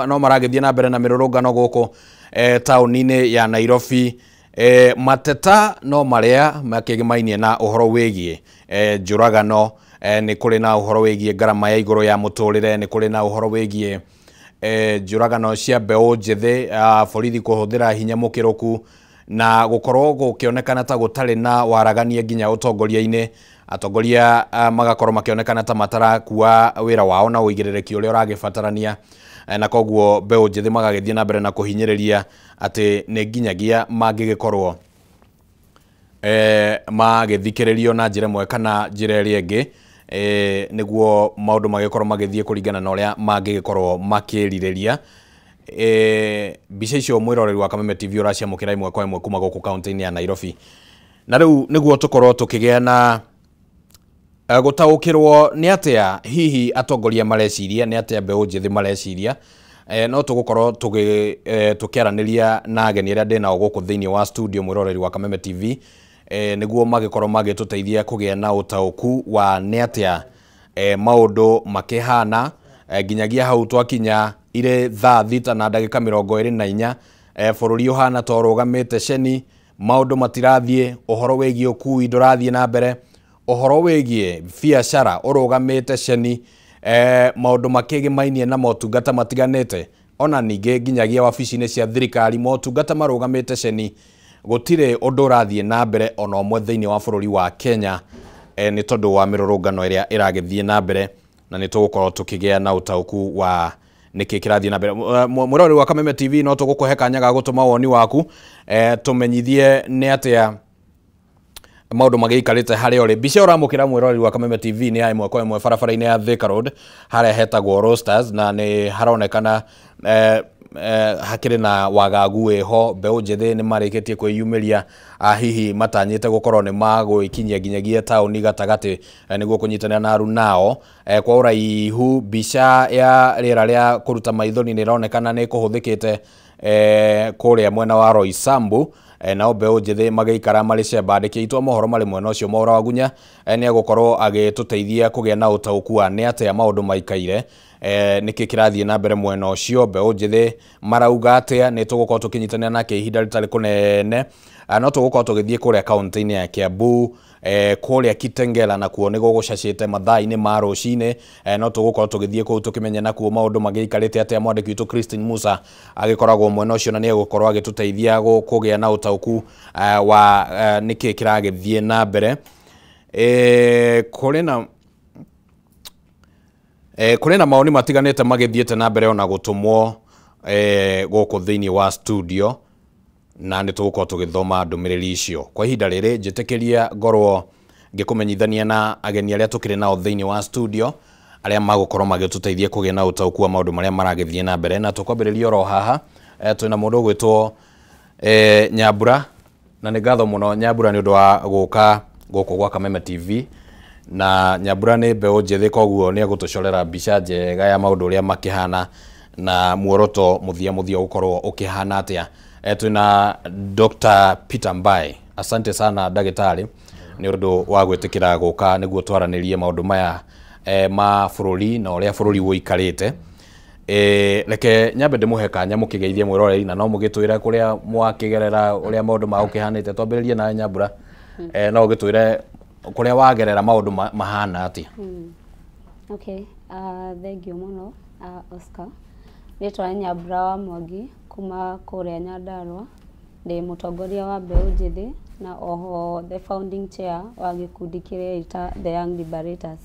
no maragĩthiĩ na mbere na mĩrũrũngano gũkũ taũni-inĩ ya Nairobi. Mateta no marĩa makĩgĩmainie na ũhoro wĩgiĩ njũragano, nĩ kũrĩ na ũhoro wĩgiĩ ngarama ya igũrũ ya mũtũrĩre, nĩ kũrĩ na ũhoro wĩgiĩ njũragano cia mbeũ njĩthĩ, borithi kũhũthĩra hinya mũkĩrũku na gũkorwo gũkĩonekana ta gũtarĩ na waragania nginya ũtongoria-inĩ. Atongoria magakorwo makĩonekana ta matarakua wĩra wao na ũigĩrĩrĩki ũrĩa ũragĩbatarania, na koguo mbeũ njĩthĩ magagĩthiĩ na mbere na kũhinyĩrĩria atĩ nĩ nginyagia mangĩgĩkorwo magĩthikĩrĩrio na njĩra ĩmwe kana njĩra ĩrĩa ĩngĩ, nĩguo maũndũ magĩkorwo magĩthiĩ kũringana na ũrĩa mangĩgĩkorwo makĩrirĩria. Mbica icio mwĩroreri wa Kameme TV ũraciamũkĩra ĩmwe kwa ĩmwe kuma gũkũ kaunti-inĩ ya Nairobi. Na rĩu nĩguo tũkorwo tũkĩgĩa na gũtaũkĩrwo nĩ atĩa hihi atongoria mareciria, nĩ atĩa mbeũ njĩthĩ mareciria, no tũgũkorwo tũkĩaranĩria na ageni arĩa ndĩ nao gũkũ thĩinĩ wa studio mwĩroreri wa Kameme TV, nĩguo magĩkorwo magĩtũteithia kũgĩa na ũtaũku wa nĩ atĩa maũndũ makĩhana nginyagia hau twakinya irĩ thaa 6:24 bũrũri ũhana ta ũrũgamĩte ceni, maũndũ matirathiĩ, ũhoro wĩgiĩ ũkui ndũrathiĩ na mbere, ũhoro wĩgiĩ biacara ũrũgamĩte ceni, maũndũ makĩgĩmainie na motungata matiganĩte, ona ningĩ nginyagia wabici-inĩ cia thirikari motungata marũgamĩte ceni, gũtirĩ ũndũ ũrathiĩ na mbere ona ũmwe thĩinĩ wa bũrũri wa Kenya, nĩ tondũ wa mĩrũrũngano ĩrĩa ĩragĩthiĩ na mbere, na nĩ tũgũkorwo tũkĩgĩa na ũtaũku wa nĩkĩ kĩrathiĩ na mbere. Mwĩroreri wa Kameme TV no tũgũkũhe kanya ga gũtũma woni waku, tũmenyithie nĩ atĩa maũndũ magĩikarĩte harĩa ũrĩ. Mbica ũramũkĩra mwĩroreri wa Kameme TV nĩ ya ĩmwe kwa ĩmwe barabara-inĩ ya Thika Road harĩa hetagwo Roasters, na nĩ haronekana hakĩrĩ na wagagu wĩho. Mbeũ njĩthĩ nĩ marĩkĩtie kwĩyumĩria, hihi matanyĩte gũkorwo nĩ magwĩkinyia nginyagia taũni gatagatĩ nĩguo kũnyitanĩra na arunao. Kwa ũraihu mbica ya rĩera rĩa kũruta maithori nĩ ĩronekana nĩ kũhũthĩkĩte kũrĩa mwena wa Roysambu, nao mbeũ njĩthĩ magĩikara marĩ cemba. Andĩki aitũ a mohoro marĩ mwena ũcio Mwaura wa Gunya nĩ egũkorwo agĩtũteithia kũgĩa na ũtaũku wa nĩ atĩa maũndũ maikaire, nĩkĩ kĩrathiĩ na mbere mwena ũcio, mbeũ njĩthĩ marauga atĩa. Nĩ tũgũkorwo tũkĩnyitanĩra nake ihinda rĩtarĩ kũnene. No tũgũkorwo tũgĩthiĩ kũrĩa kaunti-inĩ ya Kiambu, kũrĩa Kitengela nakuo nĩ gũgũcacĩte mathaa-inĩ ma rũcinĩ. No tũgũkorwo tũgĩthiĩ kũu tũkĩmenya nakuo maũndũ magĩikarĩte atĩa. Mwandĩki witũ Christine Musa agĩkoragwo mwena ũcio na nĩ egũkorwo agĩtũteithia kũgĩa na ũtaũku wa nĩkĩ kĩragĩthiĩ na mbere. Kũrĩ na maoni matiganĩte magĩthiĩte na mbere ona gũtũmwo gũkũ thĩinĩ wa studio, na nĩ tũgũkorwo tũgĩthoma ndũmĩrĩri icio. Kwa ihinda rĩrĩ njĩtĩkĩria ngorwo ngĩkũmenyithania na ageni arĩa tũkĩrĩ nao thĩinĩ wa studio arĩa magũkorwo magĩtũteithia kũgĩa na ũtaũku wa maũndũ marĩa maragĩthiĩ na mbere. Na tũkwambĩrĩria oro haha, twĩna mũndũ ũgwĩtwo Nyambura, na nĩ ngatho mũno Nyambura nĩ ũndũ wa gũka gũkũ gwa Kameme TV. Na Nyambura nĩ mbeũ njĩthĩ, koguo nĩ egũtũcorera mbica njega ya maũndũ ũrĩa makĩhana na muoroto mũthia mũthia ũgũkorwo ũkĩhana atĩa. Twĩna Dr. Peter Mbae. Asante sana ndagĩtarĩ nĩ ũndũ wa gwĩtĩkĩra gũka nĩguo twaranĩrie maũndũ maya ma bũrũri na ũrĩa bũrũri ũikarĩte. Reke nyambe ndĩmũhe kanya mũkĩgeithie mwĩroreri, na no mũgĩtwĩre kũrĩa mwakĩgerera ũrĩa maũndũ magũkĩhanĩte. Twambĩrĩrie nawe Nyambura, no ũgĩtwĩre kũrĩa wagerera maũndũ mahana atĩa. Okay, thank you mũno Oscar. Rĩtwa nĩ Nyambura wa Mwangi kuma kũrĩa Nyandarua, ndĩ mũtongoria wa mbeũ njĩthĩ na oho the founding chair wa gĩkundi kĩrĩa ĩta The Young Liberators.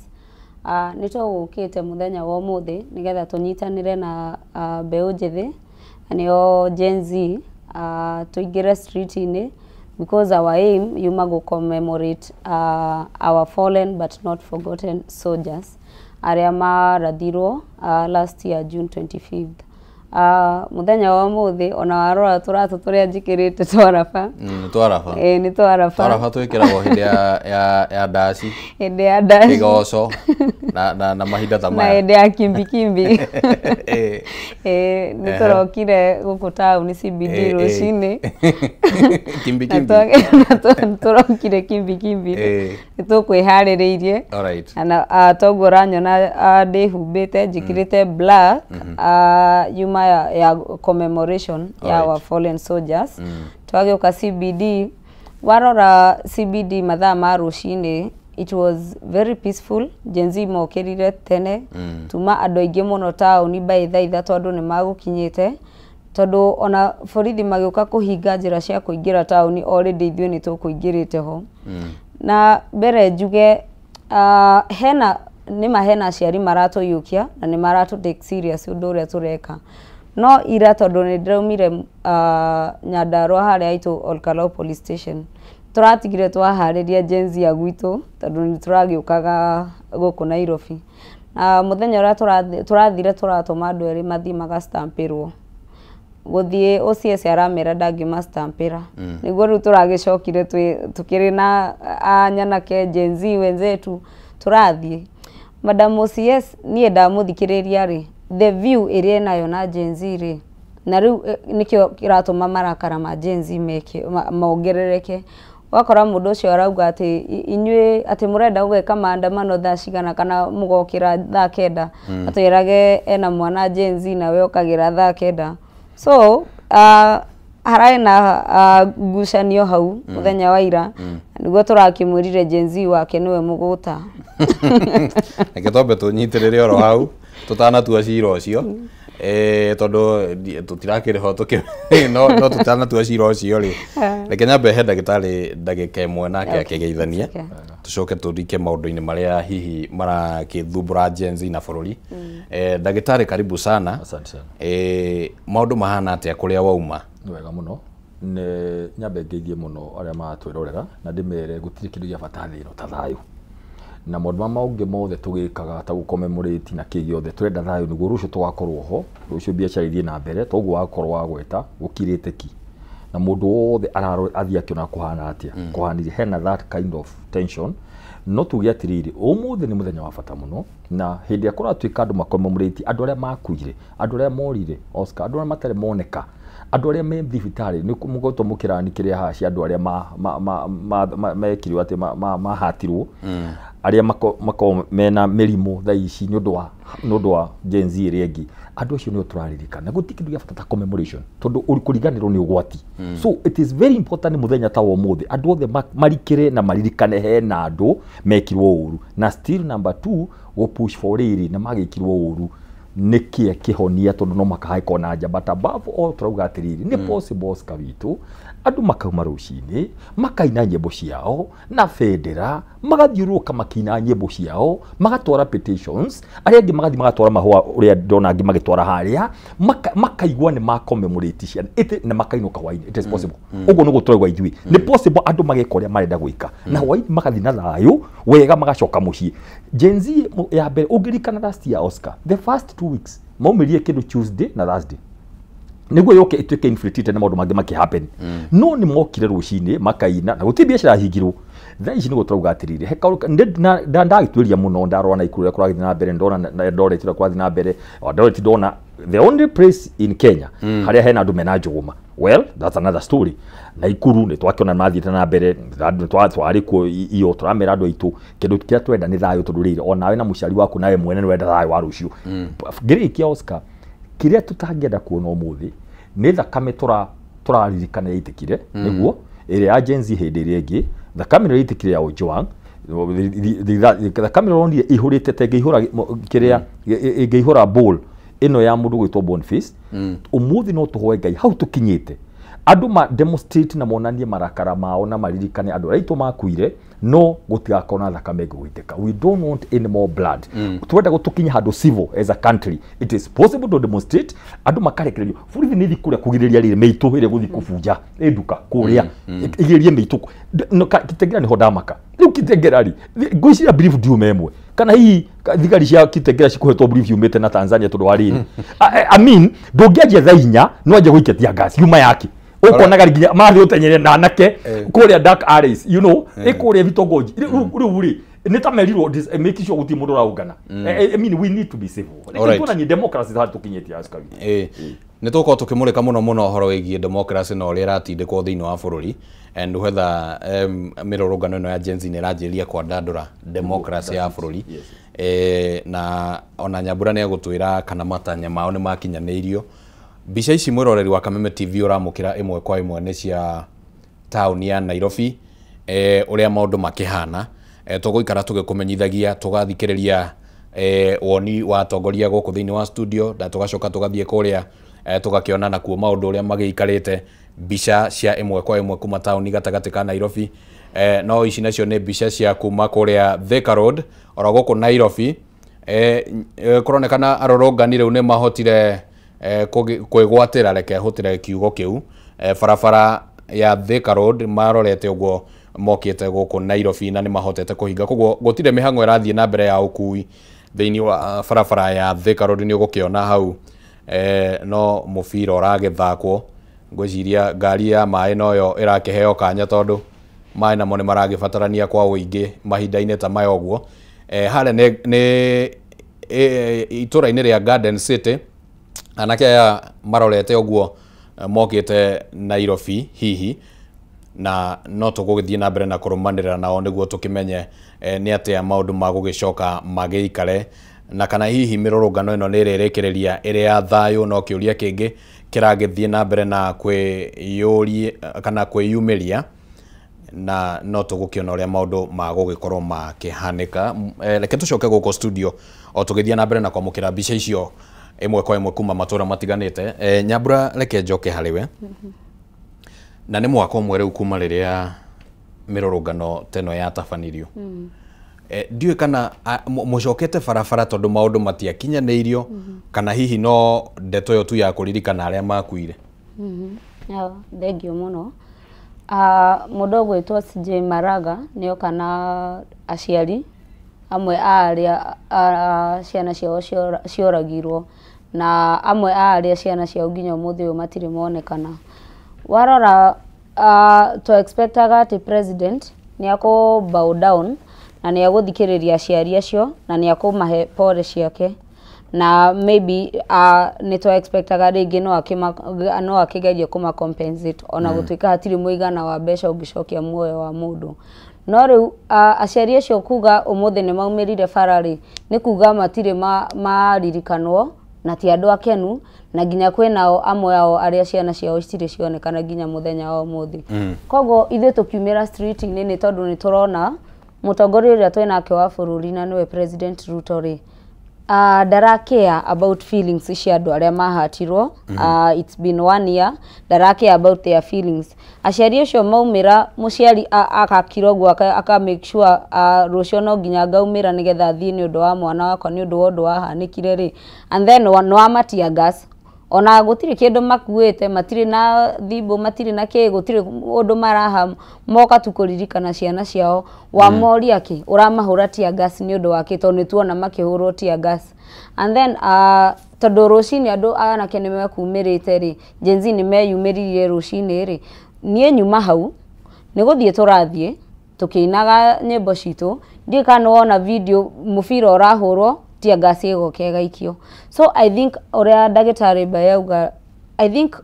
Nĩ tũgũkĩte mũthenya wa ũmũthĩ nĩgetha tũnyitanĩre na mbeũ njĩthĩ nĩo Gen Z, tũingĩre street-inĩ because our aim yuma gũ commemorate our fallen but not forgotten soldiers arĩa marathirwo last year June 25th. Muthenya wa muthi ona warora turatu turia njikirite twaraba. Twaraba. Ni twaraba. Twaraba twikiragwo hindi ya ndaci. Hindi ya ndaci. Kigoco. Na mahinda ta maya. Na hĩndĩ ya kimbikimbi. Nĩ tũrokire gũkũ taũni CBD rũcinĩ. Kimbikimbi. Tũrokire kimbikimbi. Nĩ tũkwĩharĩrĩirie. Alright. Na toguo ũranyona ndĩhumbĩte njĩkĩrĩte black yuma ya commemoration ya our fallen soldiers. Twagĩũka CBD, warora CBD mathaa ma rũcinĩ, it was very peaceful. Gen Z mokĩrire tene, tuma andũ aingĩ mũno taũni by thaa 3 andũ nĩ magũkinyĩte, tondũ ona borithi magĩũka kũhinga njĩra cia kũingĩra taũni already ithuĩ nĩ tũkũingĩrĩte ho. Na mbere njuge hena nĩma hena aciari maratũiyũkia na nĩ maratũ take serious ũndũ ũrĩa tũreka. No ira tondũ nĩ ndĩraumire Nyandarua harĩa haitũ Olkalou Police Station, tũratigire twaharĩria Gen Z ya gwitũ tondũ nĩ tũragĩũkaga gũkũ Nairobi. Na mũthenya ũrĩa tũrathire tũratũma andũ erĩ mathiĩ magastampĩrwo. Gũthiĩ OCS aramera ndangĩmastampĩra. Nĩguo rĩu tũragĩcokire tũkĩrĩ na anyanake Gen Z wenzetu tũrathiĩ. Madam OCS niĩ ndamũthikĩrĩria rĩ, the view ĩrĩa enayo na Gen Z rĩ, na rĩu nĩkĩo kĩratũma marakara ma Gen Z meke mongerereke. Wakora mũndũ ũcio arauga atĩ inyuĩ atĩ mũrenda gũgeka maandamano thaa cigana kana mũgokĩra thaa 9, atwĩrage ena mwana Gen Z nawe okagĩra thaa 9. So hararĩ na ngucanio hau mũthenya wa ira, nĩguo tũrakĩmwĩrire Gen Z wake nĩwe mũgũta. Reke twambe tũnyitĩrĩre oro hau tũtanatua cira ũcio, tondũ tũtirakĩrĩ ho no tũtanatua cira ũcio rĩ, reke nyambe he ndagĩtarĩ ndagĩka ĩmwe nake akĩgeithanie, tũcoke tũrike maũndũ-inĩ marĩa hihi marakĩthumbũra Gen Z na bũrũri. Ndagĩtarĩ, karibu sana. Asante sana. Maũndũ mahana atĩa kũrĩa wauma? Nĩ wega mũno. Nĩ nyambe ngeithie mũno arĩa maratwĩrorera na ndĩmere gũtirĩ kĩndũ gĩa bata thĩ ĩno ta thayũ. Na maũndũ mangĩ mothe tũgĩkaga ta gũcommemorate na kĩ gĩothe tũrenda thayũ nĩguo rũciũ tũgakorwo ho, rũciũ biacara ithiĩ na mbere, toguo wakorwo wagweta gũkirĩte ki. Na mũndũ wothe athiĩ akĩona kũhana atĩa, kũhanire hena that kind of tension. No tuge atĩrĩrĩ, ũmũthĩ nĩ mũthenya wa bata mũno, na hĩndĩ ĩrĩa kũratuĩka andũ macommemorate andũ arĩa makuire, andũ arĩa morire, Oscar, andũ arĩa matarĩ moneka, andũ arĩa me thibitarĩ, nĩ mũgoto mũkĩrani kĩrĩa haha cia andũ arĩa mekirwo atĩ mahatirwo, arĩa makoragwo mena mĩrimũ thaa ici nĩ ũndũ wa Gen Z ĩrĩa ĩngĩ, andũ acio nĩo tũraririkana. Gũtirĩ kĩndũ gĩa bata ta commemoration, tondũ kũriganĩrwo nĩ ũgwati. So it is very important mũthenya ta wa ũmũthĩ andũ othe marikĩre na maririkane hena andũ mekirwo ũru. Na still number 2 gũ push for rĩrĩ na magĩkirwo ũru nĩkĩe kĩhonia, tondũ no makahaĩkwo na nja. But above all tũrauga atĩrĩrĩ, nĩ possible Oscar witũ andũ makauma rũcinĩ makaina nyĩmbo ciao na bendera, magathiũrũrũka makĩina nyĩmbo ciao, magatwara petitions, arĩa angĩ magathiĩ magatwara mahũa ũrĩa ndona angĩ magĩtwara harĩa, makaigua nĩ ma commemorate ciana na makainũka hwainĩ. It is possible. Ũguo nĩguo tũraigua ithuĩ. Nĩ possible andũ mageka ũrĩa marenda gwĩka na hwainĩ magathiĩ na thayũ wega magacoka mũciĩ. Gen Z ya mbere ũngĩririkana last year Oscar, the first 2 weeks maumĩrire kĩndũ Tuesday na Thursday nĩguo yoke ĩtuĩke infiltrated na maũndũ mangĩ makĩ happen. No nĩ mokire rũcinĩ makaina na gũtirĩ biacara hingirwo. Thaa ici nĩguo tũrauga atĩrĩrĩ, he ndagĩtuĩria mũno, ndarora na Nakuru ũrĩa kũrathiĩ na mbere, ndona Eldoret ũrĩa kũrathiĩ na mbere, Eldoret ndona the only place in Kenya harĩa hena andũ mena njũgũma. Well, that's another story. Nakuru nĩ twakĩona mathiĩte na mbere, twarĩ kuo iyo tũramera andũ aitũ kĩndũ kĩrĩa twenda nĩ thayũ, tondũ rĩrĩ onawe na mũciari waku nawe mwene nĩ wenda thayũ wa rũciũ. Ngĩrĩkia Oscar, kĩrĩa tũtangĩenda kuona ũmũthĩ nĩ thakame tũraririkana yaitĩkire, nĩguo ĩrĩa ya Gen Z hĩndĩ ĩrĩa ĩngĩ, thakame ĩrĩa yaitĩkire ya Ojwang, thakame ĩronire ihũrĩte ta ĩngĩihũra kĩrĩa ĩngĩihũra bowl ĩno ya mũndũ gwĩtwo Boniface. Ũmũthĩ no tũhoe Ngai hau tũkinyĩte andũ ma demonstrate na monanie marakara mao na maririkane andũ arĩa aitũ makuire, no gũtigakorwo na thakame ĩgũitĩka. We don't want any more blood. Twenda gũtũkinya handũ civil as a country. It is possible to demonstrate, andũ makarekererio. Borithi nĩ ĩthiĩ kũrĩa kũgirĩrĩria rĩrĩ mĩitũ ĩrĩa gũthiĩ kũbunja ĩ nduka kũrĩa ĩgirĩrĩrie mĩitũ. Kitengela nĩho ndamaka rĩu. Kitengela rĩ, ngwĩciria brief ndiuma ĩmwe kana hihi thigari cia Kitengela cikũhetwo brief yumĩte na Tanzania tondũ wa rĩrĩ. I mean, ndũngĩanjia thaa 4 no anjie gũikia tear gas yuma yake. Ũkonaga nginya mathiĩ ũtenyere na anake kũrĩa dark alleys, you know, ĩ kũrĩa vitongoji rĩu rĩ Nĩ ta merirwo make sure gũtirĩ mũndũ ũraũngana. I mean, we need to be civil. Reke tuonanie democracy harĩa tũkinyĩtie askari. Nĩ tũgũkorwo tũkĩmũrĩka mũno mũno ũhoro wĩgiĩ democracy na ũrĩa ĩratindĩkwo thĩinĩ wa bũrũri, and whether mĩrũrũngano ĩno ya Gen Z nĩ ĩranjĩrĩria kwandandũra democracy ya bũrũri. Na ona Nyambura nĩ egũtwĩra kana matanya mao nĩ makinyanĩirio. Mbica ici mwĩroreri wa Kameme TV ũramũkĩra ĩmwe kwa ĩmwe nĩ cia taũni ya Nairobi, ũrĩa maũndũ makĩhana. Tũgũikara tũgĩkũmenyithagia, tũgathikĩrĩria woni wa atongoria gũkũ thĩinĩ wa studio, na tũgacoka tũgathiĩ kũrĩa tũgakĩona nakuo maũndũ ũrĩa magĩikarĩte, mbica cia ĩmwe kwa ĩmwe kuma taũni gatagatĩ ka Nairobi. No ici nacio nĩ mbica cia kuma kũrĩa Thika Road oro gũkũ Nairobi. Kũronekana arũrũngani rĩu nĩ mahotire kwĩgwatĩra, reke hũtĩre kiugo kĩu, barabara ya Thika Road marorete ũguo mokĩte gũkũ Nairobi, na nĩ mahotete kũhinga, koguo gũtirĩ mĩhang'o ĩrathiĩ na mbere ya ũkui thĩinĩ wa barabara ya Thika Road. Nĩ ũgũkĩona hau no mũbira ũragĩthakwo, ngwĩciria ngari ya maĩ noyo ĩrakĩheo kanya tondũ maĩ namo nĩ maragĩbatarania kwa ũingĩ mahinda-inĩ ta maya ũguo. Harĩa nĩ itũra-inĩ rĩa Garden City, anake aya marorete ũguo mokĩte Nairobi hihi, na no tũgũgĩthiĩ na mbere na kũrũmanĩrĩra nao nĩguo tũkĩmenye nĩ atĩa maũndũ magũgĩcoka magĩikare, na kana hihi mĩrũrũngano ĩno nĩ ĩrĩrĩkĩrĩria ĩrĩ ya thayũ. No kĩũria kĩngĩ kĩragĩthiĩ na mbere na kwĩyũria kana kwĩyumĩria, na no tũgũkĩona ũrĩa maũndũ magũgĩkorwo makĩhanĩka. Reke tũcoke gũkũ studio o tũgĩthiĩ na mbere na kwamũkĩra mbica icio ĩmwe kwa ĩmwe kuma matũra matiganĩte. Nyambura, reke njoke harĩ we. Na nĩ mwaka ũmwe rĩu kuma rĩrĩa mĩrũrũngano ta ĩno yatabanirio. Ndiũĩ kana mũcokete barabara tondũ maũndũ matiakinyanĩirio, kana hihi no ndeto ĩyo tu ya kũririkana arĩa makuire. Thengiũ mũno. Mũndũ ũgwĩtwo CJ Maraga nĩoka na aciari amwe a arĩa ciana ciao cioragirwo, na amwe a arĩa ciana ciao nginya ũmũthĩ ũyũ matirĩ monekana. Warora to expectaga atĩ president nĩ akũ bow down na nĩ agũthikĩrĩria aciari acio na nĩ akũmahe pole ciake, na maybe nĩ twa expectaga rĩngĩ no akĩgerie kũma compensate ona gũtuĩka hatirĩ mũigana wa mbeca ũngĩcokia muoyo wa mũndũ. No rĩu aciari acio kuga ũmũthĩ nĩ maumĩrire bara rĩ, nĩ kuga matirĩ maririkanwo na ti andũ akenu, na nginya kwĩnao amwe ao arĩa ciana ciao citirĩ cionekana nginya mũthenya wa ũmũthĩ. Koguo ithuĩ tũkiumĩra street-inĩ nĩ tondũ nĩ tũrona mũtongoria ũrĩa twĩnake wa bũrũri na nĩwe President Ruto rĩ, ndarakea about feelings cia andũ arĩa mahatirwo. It's been 1 year, ndarakea about their feelings. Aciari acio maumĩra, mũciari agakira ũguo aka make sure rũciũ no nginya ngaumĩra nĩgetha thiĩ nĩ ũndũ wa mwana wakwa, nĩ ũndũ wa ũndũ wahanĩkire rĩ, and then no amatia gas ona gũtirĩ kĩndũ makuĩte, matirĩ na thimũ, matirĩ na kĩ, gũtirĩ ũndũ maraha, moka tu kũririkana ciana ciao. Wamoria kĩ ũramahũra tear gas nĩ ũndũ wa kĩ, tondũ nĩ tuona makĩhũrwo tear gas. And then tondũ rũcinĩ andũ anake nĩ mekumĩrĩte rĩ, Gen Z nĩ meyumĩririe rũcinĩ rĩ, niĩ nyuma hau nĩ gũthiĩ tũrathiĩ tũkĩinaga nyĩmbo citũ, ndiũĩ kana nĩ wona video mũbira ũrahũrwo tear gas ĩgoka ĩgaikio. So I think ũrĩa ndagĩtarĩ Mbae auga, I think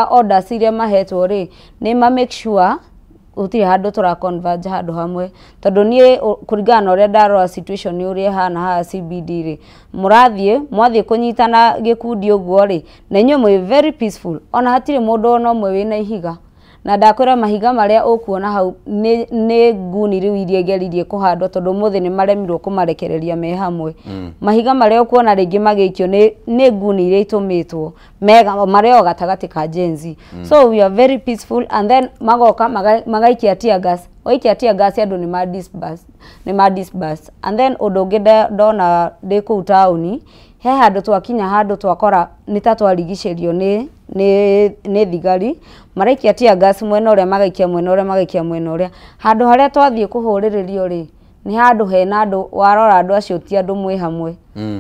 orders iria mahetwo rĩ, nĩ ma make sure gũtirĩ handũ tũra converge handũ hamwe, tondũ niĩ kũringana na ũrĩa ndarora situation ũrĩa ĩhana haha CBD rĩ, mũrathiĩ mwathiĩ kũnyitana gĩkundi ũguo rĩ, na inyuĩ mwĩ very peaceful, ona hatirĩ mũndũ ona ũmwe wĩna ihiga. Na ndakwĩra mahiga marĩa ũkuona hau nĩ nguni rĩu iria igeririe kũhandwo tondũ ũmũthĩ nĩ maremirwo kũmarekereria me hamwe. Mahiga marĩa ũkuona rĩngĩ magĩikio nĩ nguni iria itũmĩtwo mega marĩa o gatagatĩ ka Gen Z. So we are very peaceful, and then magoka magaikia tear gas. Waikia tear gas andũ nĩ ma disperse, nĩ ma disperse. And then ũndũ ũngĩ ndona ndĩ kũu taũni, he handũ twakinya handũ twakora nĩ ta twarigicĩrio nĩ thigari maraikia tear gas mwena ũrĩa, magaikia mwena ũrĩa, magaikia mwena ũrĩa. Handũ harĩa twathiĩ kũhũrĩrĩrio rĩ, nĩ handũ hena andũ, warora andũ acio ti andũ mwĩ hamwe.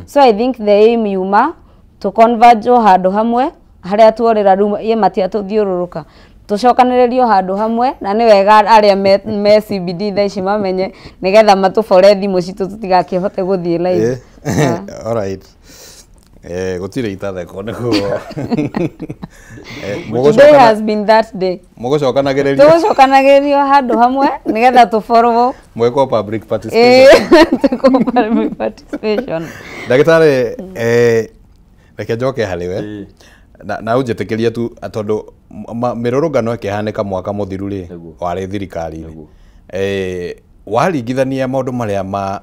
So I think the aim yuma to converge o handũ hamwe harĩa tuorĩra rĩu ĩ matiatũthiũrũrũka. Tũcokanĩrĩrio handũ hamwe na nĩ wega arĩa me CBD thaa ici mamenye nĩgetha matũbore thimũ citũ tũtigakĩhote gũthiĩ live. All right. Gũtirĩ itatheko nĩguo. Today has been that day. Mũgũcokanagĩrĩrio. Tũgũcokanagĩrĩrio handũ hamwe nĩgetha tũborwo. Mwĩkwo public participation. Twĩkwo public participation. Ndagĩtarĩ, reke njoke harĩ we. Na ũnjĩtĩkĩrie tu tondũ mĩrũrũngano ĩkĩhanĩka mwaka mũthiru rĩ, warĩ thirikari-inĩ. Waringithania maũndũ marĩa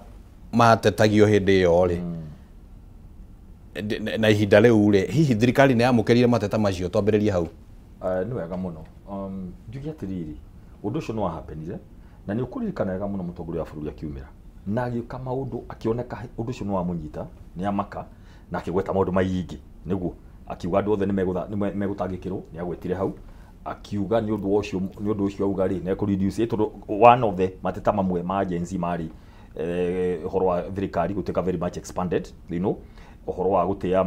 matetagio hĩndĩ ĩyo rĩ, na ihinda rĩu rĩ, hihi thirikari nĩ yamũkĩrire mateta macio? Twambĩrĩrie hau. Nĩ wega mũno. Njuge atĩrĩrĩ, ũndũ ũcio nĩ wahappenire na nĩ ũkũririkana wega mũno mũtongoria wa bũrũri akiumĩra na agĩũka maũndũ akĩoneka ũndũ ũcio nĩ wamũnyita, nĩ amaka na akĩgweta maũndũ maingĩ nĩguo akiuga andũ othe nĩ megũtangĩkĩrwo, nĩ agwetire hau akiuga nĩ ũndũ ũcio auga rĩ nĩ ekũ-reduce tondũ one of the mateta mamwe ma Gen Z marĩ ũhoro wa thirikari gũtuĩka very much expanded, you know, ũhoro wa gũtĩa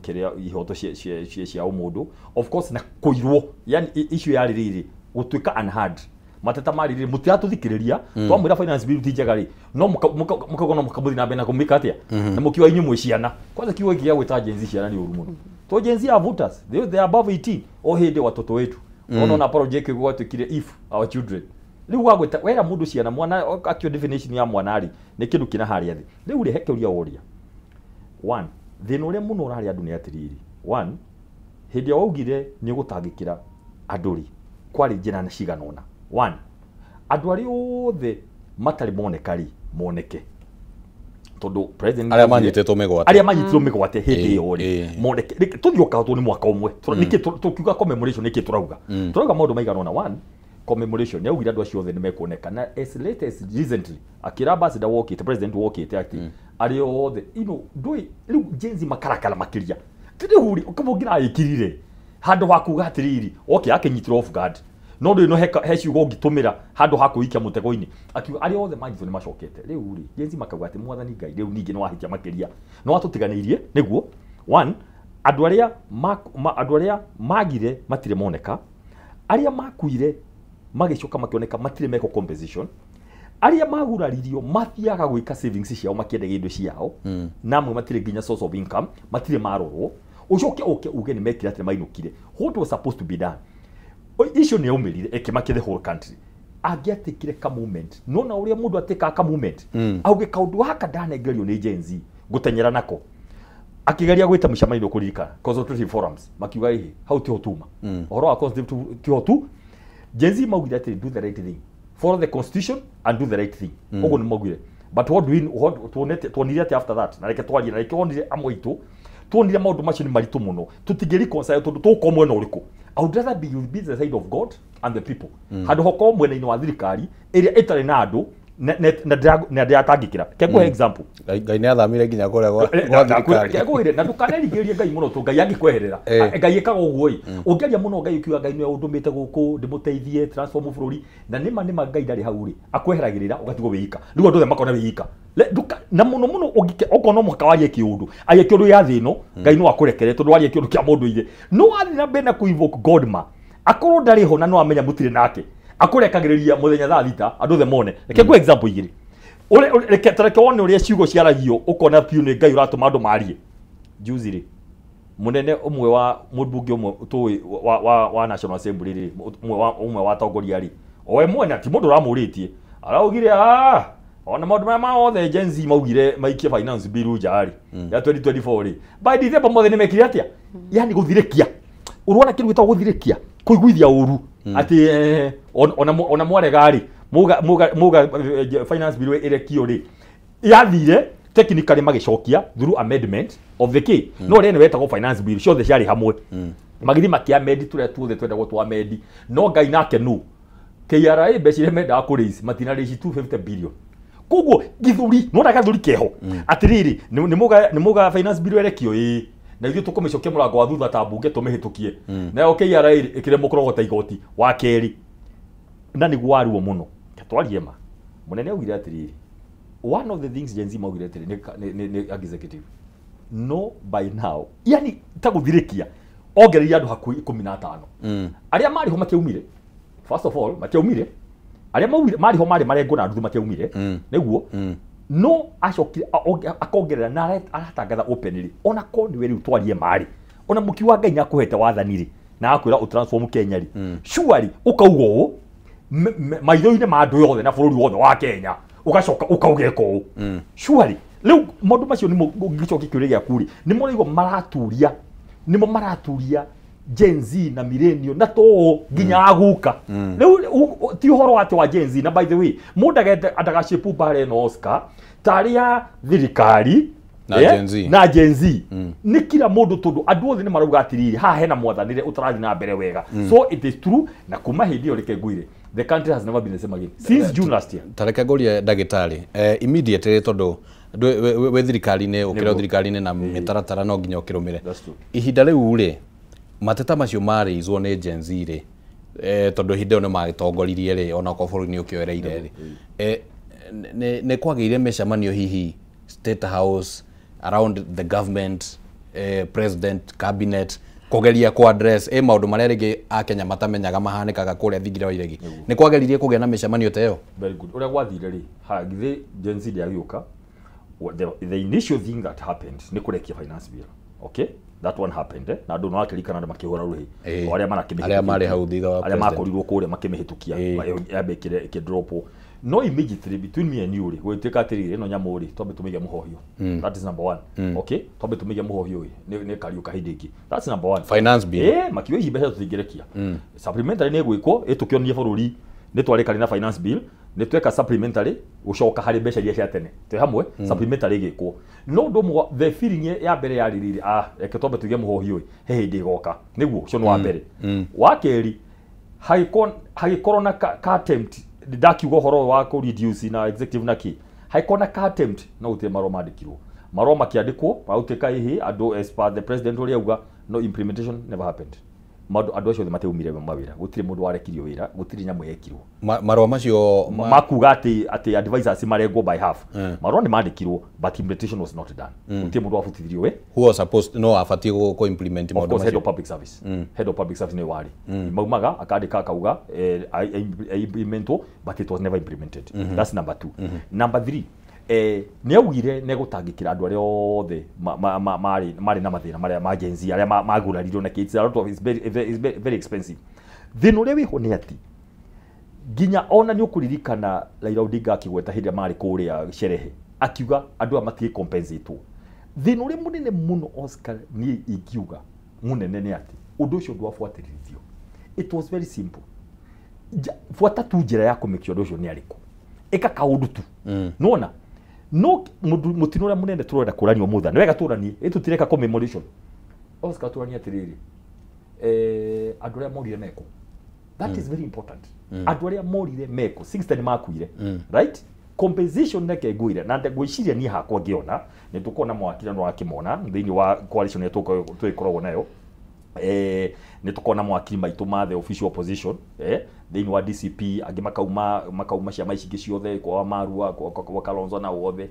kĩrĩa ihoto cia ũmũndũ, of course na kũirwo, yani issue yarĩ rĩrĩ gũtuĩka unheard. Mateta marĩ rĩrĩ mũtiratũthikĩrĩria, twamwĩra finance bill ti njega rĩ, no mũkauga no mũkamũthiĩ na mbere na kũmĩka atĩa na mũkiuga inyuĩ mwĩ ciana. Kwanza kiugo gĩkĩ gĩa gwĩta Gen Z ciana nĩ ũru mũno. To Gen Z are voters, they are above 18 o hĩndĩ watoto wetu. Ona na project gwatuĩkire if our children. Rĩu wagwĩta wera mũndũ ciana mwana akio definition ya mwana rĩ nĩ kĩndũ kĩna harĩa thĩ. Rĩu rĩ he kĩũria woria. One, thĩna ũrĩa mũno ũrarĩ andũ nĩ atĩrĩrĩ. One, hĩndĩ ĩrĩa waugire nĩ ũgũtangĩkĩra andũ rĩ, kwarĩ njĩra na cigana ũna. One, andũ arĩa othe matarĩ moneka rĩ, moneke. Tondũ president arĩa manyitĩtwo mĩgwate, arĩa manyitĩtwo mĩgwate hĩndĩ ĩyo rĩ, moneke. Tũthiĩ ũkaũtwo nĩ mwaka ũmwe. Nĩkĩ tũkiuga commemoration nĩkĩ tũrauga? Tũrauga maũndũ maigana ũna. One, commemoration nĩ augire andũ acio othe nĩ mekuoneka na as late as recently akĩra ambassador wokĩte, president wokĩte atĩ arĩa othe ino ndũĩ rĩu Gen Z makarakara makĩria. Rĩu rĩ ũkamũngĩra ĩkirire handũ ha kuga atĩrĩrĩ, okay akĩnyitirwo off guard no ndũĩ no he ciugo ũngĩtũmĩra handũ ha kũikia mũtego-inĩ, akiuga arĩa othe manyitwo nĩ macokete. Rĩu rĩ Gen Z makauga atĩ mwathani Ngai rĩu ningĩ nĩ wahĩtia makĩria, nĩ watũtiganĩirie. Nĩguo one, andũ arĩa magire matirĩ moneka, arĩa makuire magĩcoka makĩoneka matirĩ meko compensation, arĩa maguraririo mathiaga gwĩka savings ciao makĩendagia indo ciao, na amwe matirĩ nginya source of income, matirĩ marorwo, ũcoke ũke uge nĩ mekire atĩ mainũkire. What was supposed to be done? Icio nĩ yaumĩrire ĩkĩmakia the whole country. Angĩatĩkire ka moment, nona ũrĩa mũndũ atĩkaga ka moment, auge kaũndũ gaka ndanengerio nĩ Gen Z ngũtenyera nako. Akĩgeria gwĩta mũcemanio kũririkana consultative forums, makiuga ĩhĩ hau tiho tuma ũhoro wa consultative tiho tu. Gen Z maugire atĩ do the right thing, follow the constitution and do the right thing. Ũguo nĩ maugire. But what do we tuonire atĩ after that, na reke twarie, na reke wonire amwe aitũ tuonire maũndũ macio nĩ maritũ mũno, tũtingĩ reconcile tondũ tũgũkorwo mwena ũrĩkũ. I would rather be the side of God and the people. Handũ hokorwo mwena-inĩ wa thirikari ĩrĩa ĩtarĩ na andũ na ndĩratangĩkĩra. Ke example. Ngai nĩ athamire nginya kũrĩa gwa thirikari. Ke na ndũkanerigĩrĩrie Ngai mũno tondũ Ngai angĩkweherera. Ngai ĩkaga ũguo ĩ. Ũngĩaria mũno Ngai ũkiuga Ngai nĩwe ũndũmĩte gũkũ ndĩmũteithie transform bũrũri, na nĩma nĩma Ngai ndarĩ hau rĩ, akweheragĩrĩra ũgatigwo wĩ ika. Rĩu andũ othe makona wĩ ika. Na mũno mũno okorwo no mũhaka warie kĩũndũ, arie kĩũndũ gĩa thĩ ĩno, Ngai no akũrekere tondũ warie kĩũndũ kĩa mũndũ ithe. No wathiĩ na mbere na kũ invoke God ma, akorwo ndarĩ ho na no amenya mũtirĩ nake, akũrekagĩrĩria mũthenya thaa thita andũ othe mone. Reke ngũhe example igĩrĩ. Reke tareke wone ũrĩa ciugo ciaragio ũkona biũ nĩ Ngai ũratũma andũ marie. Juzi rĩ, mũnene ũmwe wa mũmbunge ũmwe tũĩ wa National Assembly rĩ, ũmwe wa atongoria rĩ, o we mwene ti mũndũ ũramũrĩtie, araugire ona maũndũ maya ma othe Gen Z maugire maikie finance bill nja rĩ ya 2024 rĩ, by December mothe nĩ mekire atĩa? Yani gũthirĩkia. Ũrona kĩndũ gĩtagwo gũthirĩkia, kũiguithia ũru atĩ ona mwarega rĩ, muga finance bill ĩrekio rĩ, yathire technically magĩcokia through amendment of the key, no rĩ nĩ wetagwo finance bill ciothe ciarĩ hamwe, magĩthiĩ makĩamend tũrĩa tuothe twendagwo twamendi, no Ngai nake nũ KRA mbeca iria mendaga kũ raise matina raise 250 billion. Koguo githuri nona gathuri keho atiriri ni muga finance bill erekio ii na ithuĩ tũkũmĩcokia mũrango wa thutha ta mbunge tũmĩhĩtũkie nayo KRA ĩkĩremwo kũrogota igoti wa kerĩ na nĩguo waruo mũno twarie ma mũnene augire atĩrĩrĩ one of the things Gen Z maugire atĩrĩ nĩ executive no by now yani ta gũthirĩkia Ongereire andũ hakuhĩ 15. Arĩa marĩ ho matiaumire. First of all, matiaumire. Arĩa marĩ ho marĩ marengwo na nuthu matiaumire. Nĩguo. No acokire akongerera na aratangatha openly. Ona ko nĩwe rĩu twarie marĩ. Ona mũkiwa Ngai nĩakũhete wathani rĩ na akwĩra ũtransform Kenya rĩ. Surely ũkauga ũũ maitho-inĩ ma andũ yothe na bũrũri wothe wa Kenya ũgacoka ũkauga ĩka ũũ. Surely rĩu maũndũ macio nĩmo ngĩcokia kĩũria gĩaku rĩ nĩmo ũraigua maraturia nĩmo maraturia Gen Z na millennial na to nginya aguka. Rĩu ti ũhoro atĩ wa Gen Z na by the way mũndũ ndagacipu mbara ĩno Oscar tarĩa thirikari na Gen Z na Gen Z nĩ kila mũndũ tondũ andũ othe nĩ marauga atĩrĩrĩ haha hena mwathanĩre ũtarathiĩ na mbere wega. So it is true na kuma hĩndĩ ĩyo reke ngwĩre the country has never been the same again since June last year. Tareke ngũrie ndagĩtarĩ immediately tondũ wĩ thirikari-inĩ ũkĩrĩ thirikari-inĩ na mĩtaratara no nginya ũkĩrũmĩre. Ihinda rĩu rĩ mateta macio marĩizwo nĩ Gen Z rĩ tondũ hĩndĩ ĩyo nĩ magĩtongoririe rĩ ona okorwo bũrũri nĩ ũkĩoereire rĩ nĩ kwagĩire mĩcemanio hihi State House around the government, president, cabinet kugeria ku address maundu maria ringi akenya matamenyaga mahanikaga kuria thingira wa iregi ni kwageririe kugia na micemanio ta iyo. Very good. Uria gwathire ri ha githi Gen Z ndiagĩũka, the initial thing that happened ni kurekia finance bill. Okay, that one happened na andu no akirikana andu makihura ruhi o aria marakĩmĩhĩtũkia aria mari hau thutha wa aria makorirwo kuria makĩmĩhĩtũkia yambe ĩkĩ drop. No immediately between me and you ri gwĩtuĩka atĩrĩrĩ ĩno nyamũ ri twambe tũmĩige mũhohio. That is number one. Okay, twambe tũmĩige mũhohio ĩ nĩ kariũka hĩndĩ ĩngĩ. That's number one. Finance bill makiuga ici mbeca tũtingĩrekia. Supplementary nĩ ĩgwĩkwo ĩtũkĩonie bũrũri nĩ twarĩkani na finance bill nĩ tweka supplementary gũcoka harĩ mbeca iria cia tene twĩ hamwe. Supplementary ĩgĩkwo no ũndũ ũmwe the feeling ya mbere ya rĩrĩ reke twambe tũige mũhohio ĩ he hĩndĩ ĩgoka nĩguo ũcio nĩ wa mbere. Wa kerĩ hagĩkorwo na ka attempt ndakiuga ũhoro wa kũ reduce na executive na kĩ hagĩkorwo na ka attempt no gũtirĩ marũa mandĩkirwo marũa makĩandĩkwo magũtuĩka ĩhĩ andũ as per the president ũrĩa auga no implementation never happened. Andũ acio othe matiaumire mawĩra gũtirĩ mũndũ warekirio wĩra gũtirĩ nyamũ yekirwo. Marũa macio makuga atĩ advisors marengwo by half. Marũa nĩ mandĩkirwo but implementation was not done. Gũtirĩ mũndũ wabutithirio we who was supposed no abatiĩ kũ implement maũndũ macio. Of course head of public service. Head of public service nĩ warĩ maumaga akandĩka akauga implementwo but it was never implemented. That's number 2. Number 3 nĩ augire nĩ gũtangĩkĩra andũ arĩa othe marĩ na mathĩna marĩa ma Gen Z arĩa magurarirwo na it's a lot of it's very expensive. Thĩna ũrĩa wĩho nĩ atĩ nginya ona nĩ ũkũririkana Raila Odinga akĩgweta hĩndĩ ĩrĩa marĩ kũrĩa sherehe akiuga andũ aya matirĩ compensatwo. Thĩna ũrĩa mũnene mũno Oscar niĩ ingiuga mũnene nĩ atĩ ũndũ ũcio ndwabuatĩrĩrithio. It was very simple. Buata tu njĩra ya kũmĩkia ũndũ ũcio nĩ arĩkũ ĩka kaũndũ tu nĩwona no mũtino ũrĩa mũnene tũrenda kũranio mũthenya nĩ wega tũranie ĩ tũtireka commemoration Oscar tũranie atĩrĩrĩ andũ arĩa morire meko. That is very important. Andũ arĩa morire meko 60 nĩ makuire. Right, compensation neke ngwire na ngwĩciria niĩ hakwa ngĩona nĩ tũkuona mwakira no akĩmona thĩinĩ wa coalition ĩrĩa tũgĩkoragwo nayo nĩ tũkona mwakiri maitũ ma the official opposition thĩinĩ wa DCP angĩ makauma ciama ici ingĩ ciothe kwa Marua kwa Kalonzo na wothe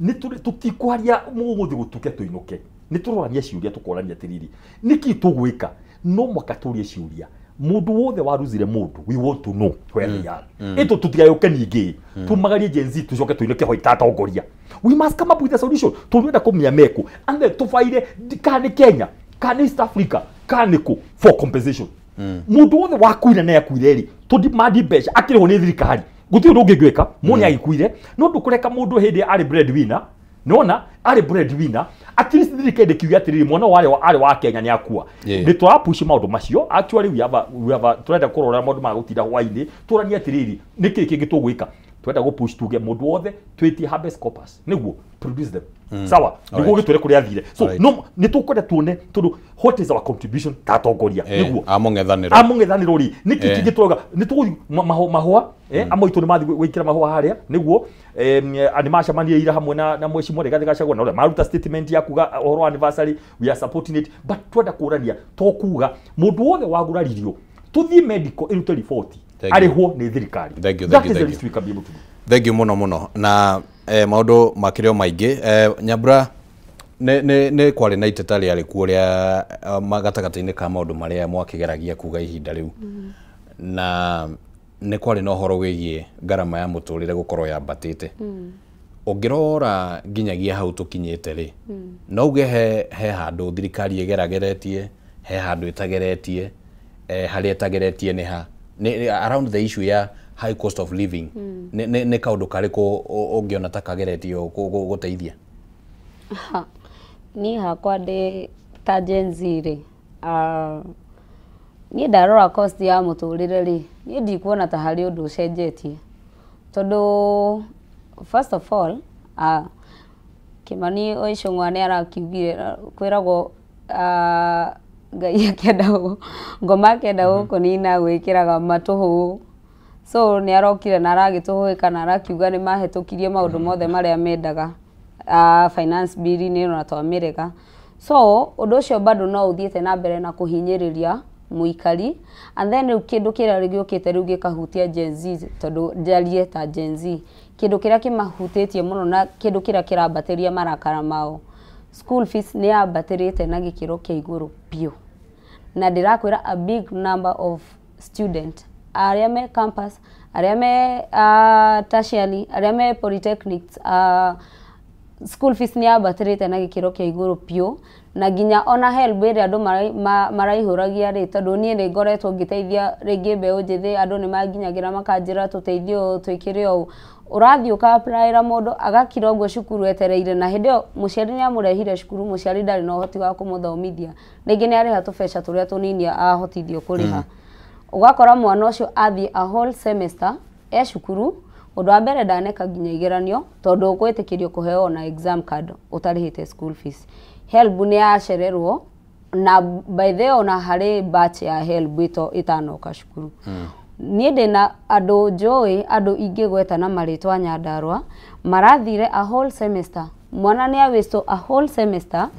nĩ tũtikwaria mũgũthi gũtuke tũinũke nĩ tũrorania ciũria tũkorania atĩrĩrĩ nĩkĩ tũgwĩka no mwaka tũrie ciũria mũndũ wothe waruzire mũndũ we want to know where they are ĩtũ tũtigayũke ningĩ tumagarie Gen Z tũcoke tũinũke ho itatongoria. We must come up with a solution tũrenda kũmenya meko and then tũbaire kana nĩ Kenya kana East Africa kana nĩ kũ for compensation. Mũndũ wothe wakuire na akuire rĩ tũdimandi mbeca akĩrĩhwo nĩ thirikari gũtirĩ ũndũ ũngĩ ngwĩka mũndũ nĩ agĩkuire no ndũkũreka mũndũ hĩndĩ arĩ breadwinner nĩwona arĩ breadwinner at least thirikari ndĩkiuge atĩrĩrĩ mwana arĩ wa Kenya nĩ akua. Nĩ tũrapush maũndũ macio actually we have a tũrenda kũrora maũndũ ma gũtinda hwainĩ tũranie atĩrĩrĩ nĩkĩ kĩngĩ tũgwĩka tũrenda gũpush tuge mũndũ wothe twĩtie habeas corpus nĩguo produce them. Sawa nĩguo gĩtwĩre kũrĩa athire so no nĩ tũkwenda tuone tondũ what is our contribution ta atongoria nĩguo amũng'ethanĩro rĩ nĩkĩ kĩngĩ tũrauga nĩ tũgũthiĩ mahũa amwe aitũ nĩ mathiĩ gwĩkĩra mahũa harĩa nĩguo nĩ macemania ira hamwe na mheshimiwa Rigathĩ Gachagua na ũrĩa maruta statement ya kuga ũhoro wa anniversary we are supporting it but twenda kũrania to kuga mũndũ wothe waguraririo tũthiĩ medical ĩrute riboti arĩhwo nĩ thirikari. Thank you, thank you, thank you. Thank you mũno mũno na maũndũ makĩrĩ o maingĩ Nyambura Nĩ kwarĩ na iteta rĩarĩ kuo rĩa gatagatĩ-inĩ ka maũndũ marĩa mwakĩgeragia kuga ihinda rĩu. Na nĩ kwarĩ na ũhoro wĩgiĩ ngarama ya mũtũrĩre gũkorwo yambatĩte. Ũngĩrora nginyagia hau tũkinyĩte rĩ, no uge he handũ thirikari ĩgerageretie, he handũ ĩtageretie, harĩa ĩtageretie nĩ ha? Nĩ around the issue ya high cost of living. Nĩ kaũndũ karĩkũ ũngĩona ta kageretio gũteithia? Niĩ hakwa ndĩ ta Gen Z rĩ, niĩ ndarora cost ya mũtũrĩre rĩ, niĩ ndikuona ta harĩ ũndũ ũcenjetie. Tondũ first of all, Kimani Ichung'wa nĩ arakiugire kwĩragwo Ngai akĩenda ngoma akĩenda gũkũnina gwĩkĩraga matũhũ. So nĩ arokire na aragĩtũhũĩka na arakiuga nĩ mahĩtũkirie maũndũ mothe marĩa mendaga finance bill-inĩ na twamĩrega. So ũndũ ũcio bado no ũthiĩte na mbere na kũhinyĩrĩria mũikari. And then rĩu kĩndũ kĩrĩa gĩũkĩte rĩu gĩkahutia Gen Z, tondũ njarie ta Gen Z, kĩndũ kĩrĩa kĩmahutĩtie mũno na kĩndũ kĩrĩa kĩrambatĩria marakara mao, school fees nĩ yambatĩrĩte na gĩkĩro kĩa igũrũ biũ. Na ndĩrakwĩra a big number of student arĩa me campus, arĩa me tertiary, arĩa me polytechnics, school fees nĩ yambatĩrĩte na gĩkĩro kĩa igũrũ biũ. Na nginya ona HELB ĩrĩa andũ maraihũragia rĩ, tondũ niĩ nĩ ngoretwo ngĩteithia rĩngĩ mbeũ njĩthĩ, andũ nĩ manginyagĩra makanjĩra tũteithie ũũ, twĩkĩre ũũ. Ũrathiĩ ũka-applyĩra mũndũ agakira ũguo cukuru etereire, na hĩndĩ ĩyo mũciari nĩ amũrehire cukuru, mũciari ndarĩ na ũhoti wa kũmũthomithia, rĩngĩ nĩ arĩha tũbeca tũrĩa tũnini ahotithio kũrĩha. Ũgakora mwana ũcio athiĩ a whole semester e cukuru, ũndũ wa mbere ndaneka nginya igeranio, tondũ ũgwĩtĩkĩrio kũheo ona exam card ũtarĩhĩte school fees. HELB nĩ yacererwo, na by the way ona harĩ batch ya HELB ĩtanoka cukuru. Niĩ ndĩna andũ njũĩ, andũ ingĩgweta na marĩtwa Nyandarua, marathire a whole semester. Mwana nĩ awĩstwo a whole semester,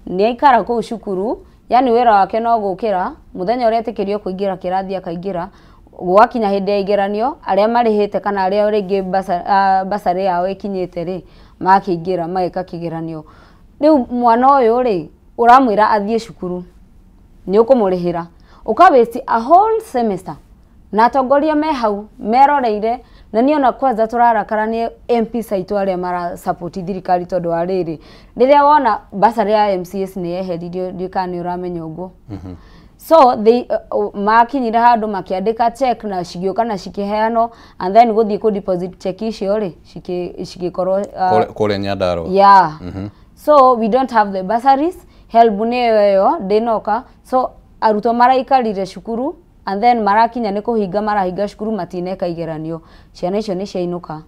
nĩ aikara kũu cukuru, yani wĩra wake no gũkĩra, mũthenya ũrĩa etĩkĩrio kũingĩra kĩrathi akaingĩra, gwakinya hĩndĩ ya igeranio, arĩa marĩhĩte kana arĩa rĩngĩ basarĩ yao ĩkinyĩte rĩ, makĩingĩra magĩka kĩgeranio. Rĩu mwana ũyũ rĩ, ũramwĩra athiĩ cukuru, nĩ ũkũmũrĩhĩra, ũka waste a whole semester. Na atongoria me hau meroreire, na niĩ ona kwanza tũrarakara nĩ MPs aitũ arĩa mara support thirikari, tondũ wa rĩrĩ, rĩrĩa wona basarĩ ya MCAs nĩ yeheririo, ndiũĩ kana nĩ ũramenya ũguo. So they makinyire handũ makĩandĩka check na cigĩũka na cikĩheanwo, and then gũthiĩ kũ deposit check icio rĩ, cigĩkorwo Kũrĩa Nyandarua. Yeah. So we don't have the bursaries, HELB nĩ ĩyo ndĩnoka. So arutwo maraikarire cukuru, and then marakinya nĩ kũhinga marahinga cukuru, matineka igeranio, ciana icio nĩ ciainũka.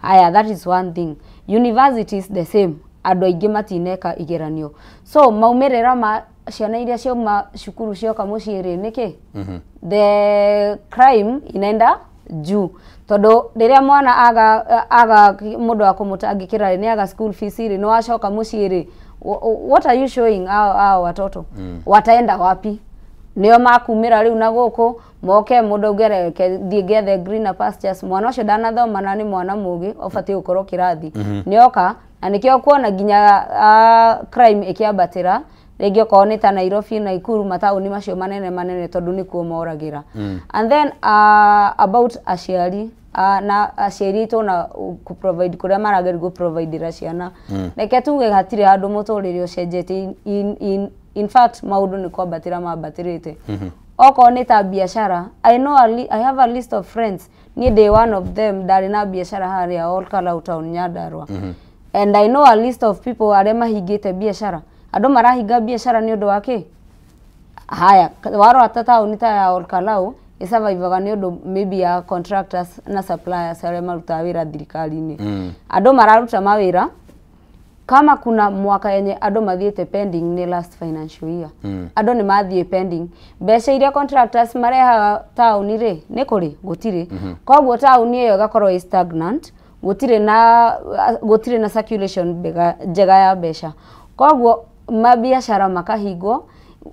Aya, that is one thing. Universities the same, andũ aingĩ matineka igeranio. So maumĩrĩra ma ciana iria ciauma cukuru cioka mũciĩ rĩ, nĩkĩ? The crime inaenda juu, tondũ rĩrĩa mwana aga mũndũ wa kũmũtangĩkĩra rĩ, nĩ aga school fees rĩ, nĩ wacoka mũciĩ rĩ, what are you showing hao watoto? Wataenda wapi? Nĩo makumĩra rĩu na gũkũ moke mũndũ auge reke thiĩ ngethe greener pastures. Mwana ũcio ndanathoma na nĩ mwana mũgĩ, ũbatiĩ gũkorwo kĩrathi. Nĩoka na nĩkĩo kuona nginya crime ĩkĩambatĩra rĩngĩ okorwo nĩ ta Nairobi, Nakuru, mataũni macio manene manene, tondũ nĩkuo moragĩra. And then about aciari, na aciari aitũ na kũ provide kũrĩa marageria gũ providera ciana, reke tuge hatirĩ handũ mũtũrĩre ũcenjetie. In fact maũndũ nĩ kwambatĩra mambatĩrĩte. Okorwo nĩ ta biacara, I know I have a list of friends, niĩ ndĩ one of them, ndarĩ na biacara harĩa Ol Kalou town Nyandarua, and I know a list of people arĩa mahingĩte biacara. Andũ marahinga biacara nĩ ũndũ wa kĩ? Haya, warora ta taũni ta ya Ol Kalou ĩsurvivaga nĩ ũndũ maybe ya contractors na suppliers arĩa marutaga wĩra thirikari-inĩ. Andũ mararuta mawĩra, kama kuna mwaka yenye andũ mathiĩte pending nĩ last financial year. Andũ nĩ mathiĩ pending, mbeca iria contractors marehaga taũni rĩ, nĩ kũrĩ gũtirĩ. Koguo taũni ĩyo ĩgakorwo ĩ stagnant, gũtirĩ na circulation njega ya mbeca, koguo mabiacara makahingwo.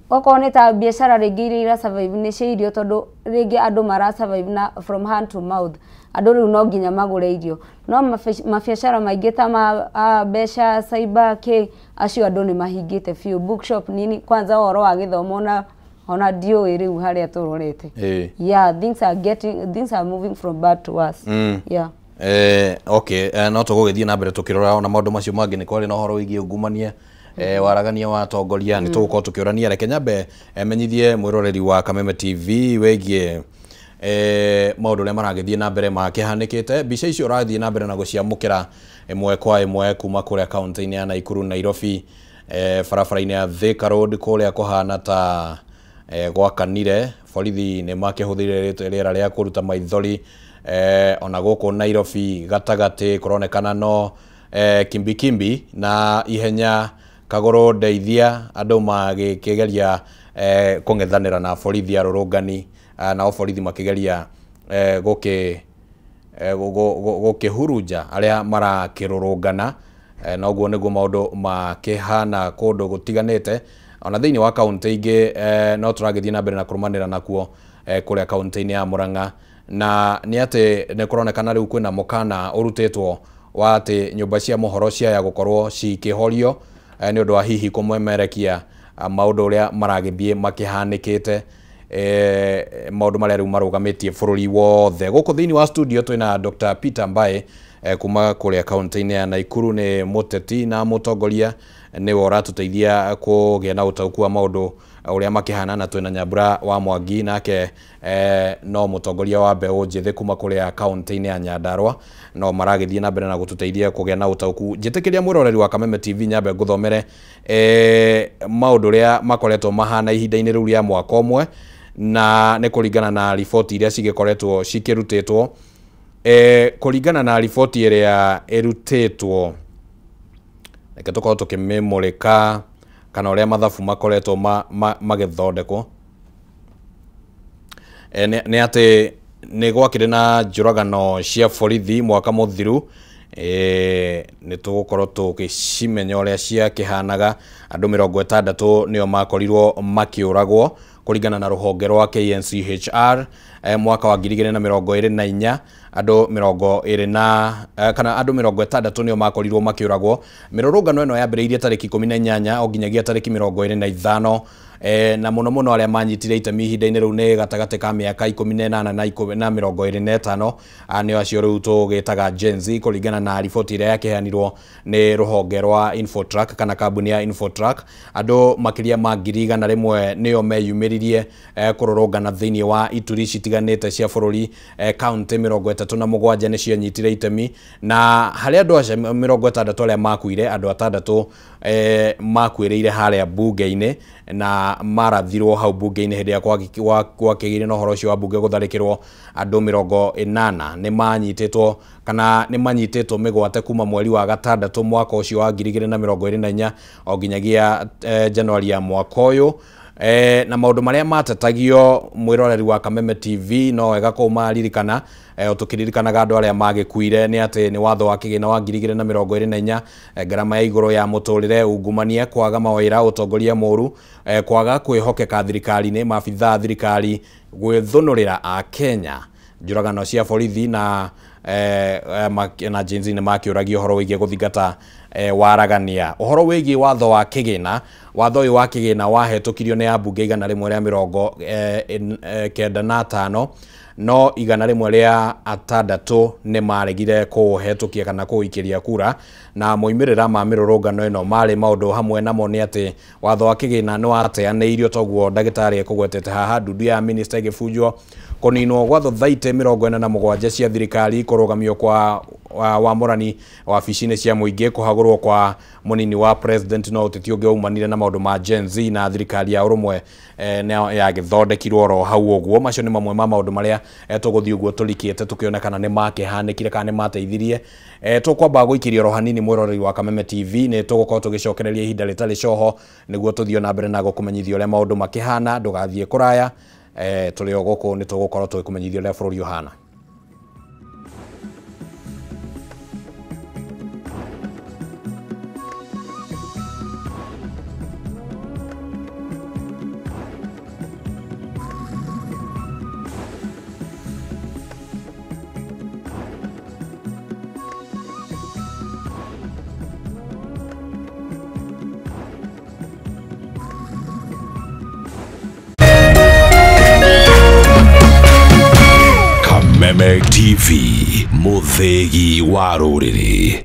Okorwo nĩ ta biacara rĩngĩ iria ira survive nĩ cia irio tondũ rĩngĩ andũ mara survive na from hand to mouth, andũ rĩu no nginya magũre irio. No mabiacara maingĩ ta ma mbeca cyber kĩ acio andũ nĩ mahingĩte biũ. Bookshop nini kwanza ũhoro wa gĩthomo ona ndiũĩ rĩu harĩa tũrorete. Yeah, things are moving from bad to worse. Yeah. Okay, no tũgũgĩthiĩ na mbere tũkĩrora ona maũndũ macio mangĩ nĩ kwarĩ na ũhoro wĩgiĩ ungumania, waragania wa atongoria, nĩ tũgũkorwo tũkĩũrania. Reke nyambe menyithie mwĩroreri wa Kameme TV wĩgiĩ maũndũ ũrĩa maragĩthiĩ na mbere makĩhanĩkĩte. Mbica icio ũrathiĩ na mbere na gũciamũkĩra ĩmwe kwa ĩmwe kuma kũrĩa kaunti-inĩ ya Nakuru, Nairobi, barabara-inĩ ya Thika Road kũrĩa kũhana ta gwakanire. Borithi nĩ makĩhũthĩrire rĩera rĩa kũruta maithori. Ona gũkũ Nairobi gatagatĩ kũronekana no kimbikimbi na ihenya kagũrũ ndeithia, andũ magĩkĩgeria kũng'ethanĩra na borithi arũrũngani, nao borithi makĩgeria gũkĩhurunja arĩa marakĩrũrũngana. Na ũguo nĩguo maũndũ makĩhana kũndũ gũtiganĩte. Ona thĩinĩ wa kaunti ingĩ no tũragĩthiĩ na mbere na kũrũmanĩra nakuo kũrĩa kaunti-inĩ ya Murang'a, na nĩ atĩ nĩ kũronekana rĩu kwĩna mũkana ũrutĩtwo wa atĩ nyũmba cia mohoro ciaya gũkorwo cikĩhorio nĩ ũndũ wa hihi kũmemerekia maũndũ ũrĩa maragĩthiĩ makĩhanĩkĩte, maũndũ marĩa rĩu marũgamĩtie bũrũri wothe. Gũkũ thĩinĩ wa studio twĩna Dr. Peter Mbae kuma kũrĩa kaunti-inĩ ya Nakuru, nĩ mũteti na mũtongoria, nĩwe ũratũteithia kũgĩa na ũtaũku wa maũndũ ũrĩa makĩhana, na twĩna Nyambura wa Mwangi nake no mũtongoria wa mbeũ njĩthĩ kuma kũrĩa kaunti-inĩ ya Nyandarua, no maragĩthiĩ na mbere na gũtũteithia kũgĩa na ũtaũku. Njĩtĩkĩria mwĩroreri wa Kameme TV nyambe ngũthomere maũndũ ũrĩa makoretwo mahana ihinda-inĩ rĩu rĩa mwaka ũmwe, na nĩ kũringana na riboti iria cigĩkoretwo cikĩrutĩtwo. Kũringana na riboti ĩrĩa ĩrutĩtwo, reke tũkorwo tũkĩmĩmũrĩka kana ũrĩa mathabu makoretwo magĩthondekwo, nĩ atĩ nĩ gwakĩrĩ na njũragano cia borithi mwaka mũthiru. Nĩ tũgũkorwo tũgĩcimenya ũrĩa ciakĩhanaga. Andũ 60 nĩo makorirwo makĩũragwo kũringana na rũhonge rwa KNCHR mwaka wa 2024. Andũ 20 na kana andũ 60 nĩo makorirwo makĩũragwo. Mĩrũrũngano ĩno yambĩrĩirie tarĩki 18 o nginyagia tarĩki 25, na mũno mũno arĩa manyitire itemi ihinda-inĩ rĩu nĩ gatagatĩ ka mĩaka 18 na 25, nĩo acio rĩu tũgĩtaga Gen Z, kũringana na riboti ĩrĩa yakĩheanirwo nĩ rũhonge rwa Infotrack kana kambuni ya Infotrack. Andũ makĩria ma 100,000 nĩo meyumĩririe kũrũrũngana thĩinĩ wa ituri citiganĩte cia bũrũri. Kaunti 37 nĩ cianyitire itemi, na harĩ andũ acio 60 arĩa makuire, andũ 6 makuĩrĩire harĩa bunge-inĩ na marathirwo hau bunge-inĩ hĩndĩ ĩrĩa gwakĩgĩire na ũhoro ũcio wa bunge gũtharĩkĩrwo. Andũ 80 nĩ manyitĩtwo kana nĩ manyitĩtwo mĩgwate kuma mweri wa gatandatũ mwaka ũcio wa 2024 o nginyagia Januari ya mwaka ũyũ. Na maũndũ marĩa matetagio mwĩroreri wa Kameme TV no wega kũmaririkana, tũkĩririkanaga andũ arĩa magĩkuire, nĩ atĩ nĩ watho wa kĩgĩna wa 2024, ngarama ya igũrũ ya mũtũrĩre, ungumania, kwaga mawĩra, ũtongoria mũru, kwaga kwĩhokeka thirikari-inĩ, maabithaa a thirikari gwĩthũnũrĩra Akenya, njũragano cia borithi na na Gen Z nĩ makĩũragio ũhoro wĩgiĩ gũthingata waragania. Ũhoro wĩgiĩ watho wa kĩgĩna, watho ũyũ wa kĩgĩna wahetũkirio nĩ ambunge 195, no 106 nĩ maregire kũũhetũkia kana kũũikĩria kura, na moimĩrĩra ma mĩrũrũngano ĩno marĩ maũndũ hamwe namo nĩ atĩ watho wa kĩgĩna nĩ wateanĩirio, toguo ndagĩtarĩ ekũgwetete haha, ndundu ya minista ĩgĩbunjwo, kũninwo gwa thothaitĩ 47 cia thirikari, kũrũgamio kwa wamũrani wabici-inĩ cia mũingĩ, kũhagũrwo kwa mũnini wa president, no ũteti ũngĩ waumanire na maũndũ ma Gen Z na thirikari ya ũrũmwe yagĩthondekirwo oro hau ũguo. Macio nĩ mamwe ma maũndũ marĩa tũgũthiĩ ũguo tũrikĩte tũkĩona kana nĩ makĩhanĩkire kana nĩ mateithirie. Tũkwamba gũikĩria oro hanini mwĩroreri wa Kameme TV, nĩ tũgũkorwo tũgĩcokereria ihinda rĩtarĩ coho nĩguo tũthiĩ na mbere na gũkũmenyithia ũrĩa maũndũ makĩhana. Ndũgathiĩ kũraya, tũrĩ o gũkũ nĩ tũgũkorwo tũgĩkũmenyithia ũrĩa bũrũri ũhana. Kameme TV, mũthĩgi wa rũrĩrĩ.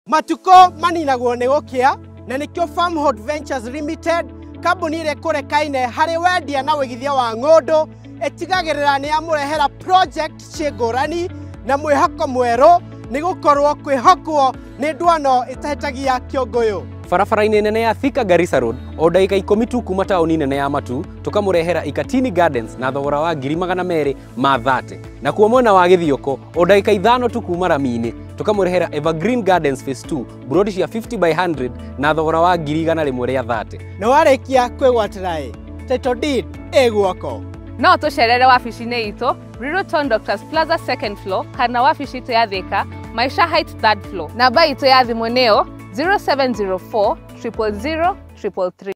Matuko maninagwo nĩ gũkĩa na nĩkĩo Farmhold Ventures Limited, kambuni ĩrĩa ĩkũrekaine harĩ wendia na wĩigithia wa ng'ũndũ, ĩtigagĩrĩra nĩ yamũrehera project ciĩ ngũrani na mwĩhoko mwerũ, nĩ gũkorwo kwĩhokwo nĩ ndwano ĩtahĩtagia kĩũngũyũ. Barabara-inĩ nene ya Thika Garissa Road, o ndagĩka 10 tu kuma taũni nene ya Matu, tũkamũrehera Ikatini Gardens na thogora wa 230,000. Nakuo mwena wa Gĩthioko, o ndagĩka 5 tu kuma rami-inĩ, tũkamũrehera Evergreen Gardens Phase 2, burodi cia 50 by 100 na thogora wa 130,000. Na warĩkia kwĩgwatĩra ĩ, title deed ĩ guoko. No tũcerere wabici-inĩ itũ Ruiru Town Doctors Plaza second floor kana wabici itũ ya Thika Maisha Heights third floor. Namba itũ ya thimũ nĩyo 0704 000 333.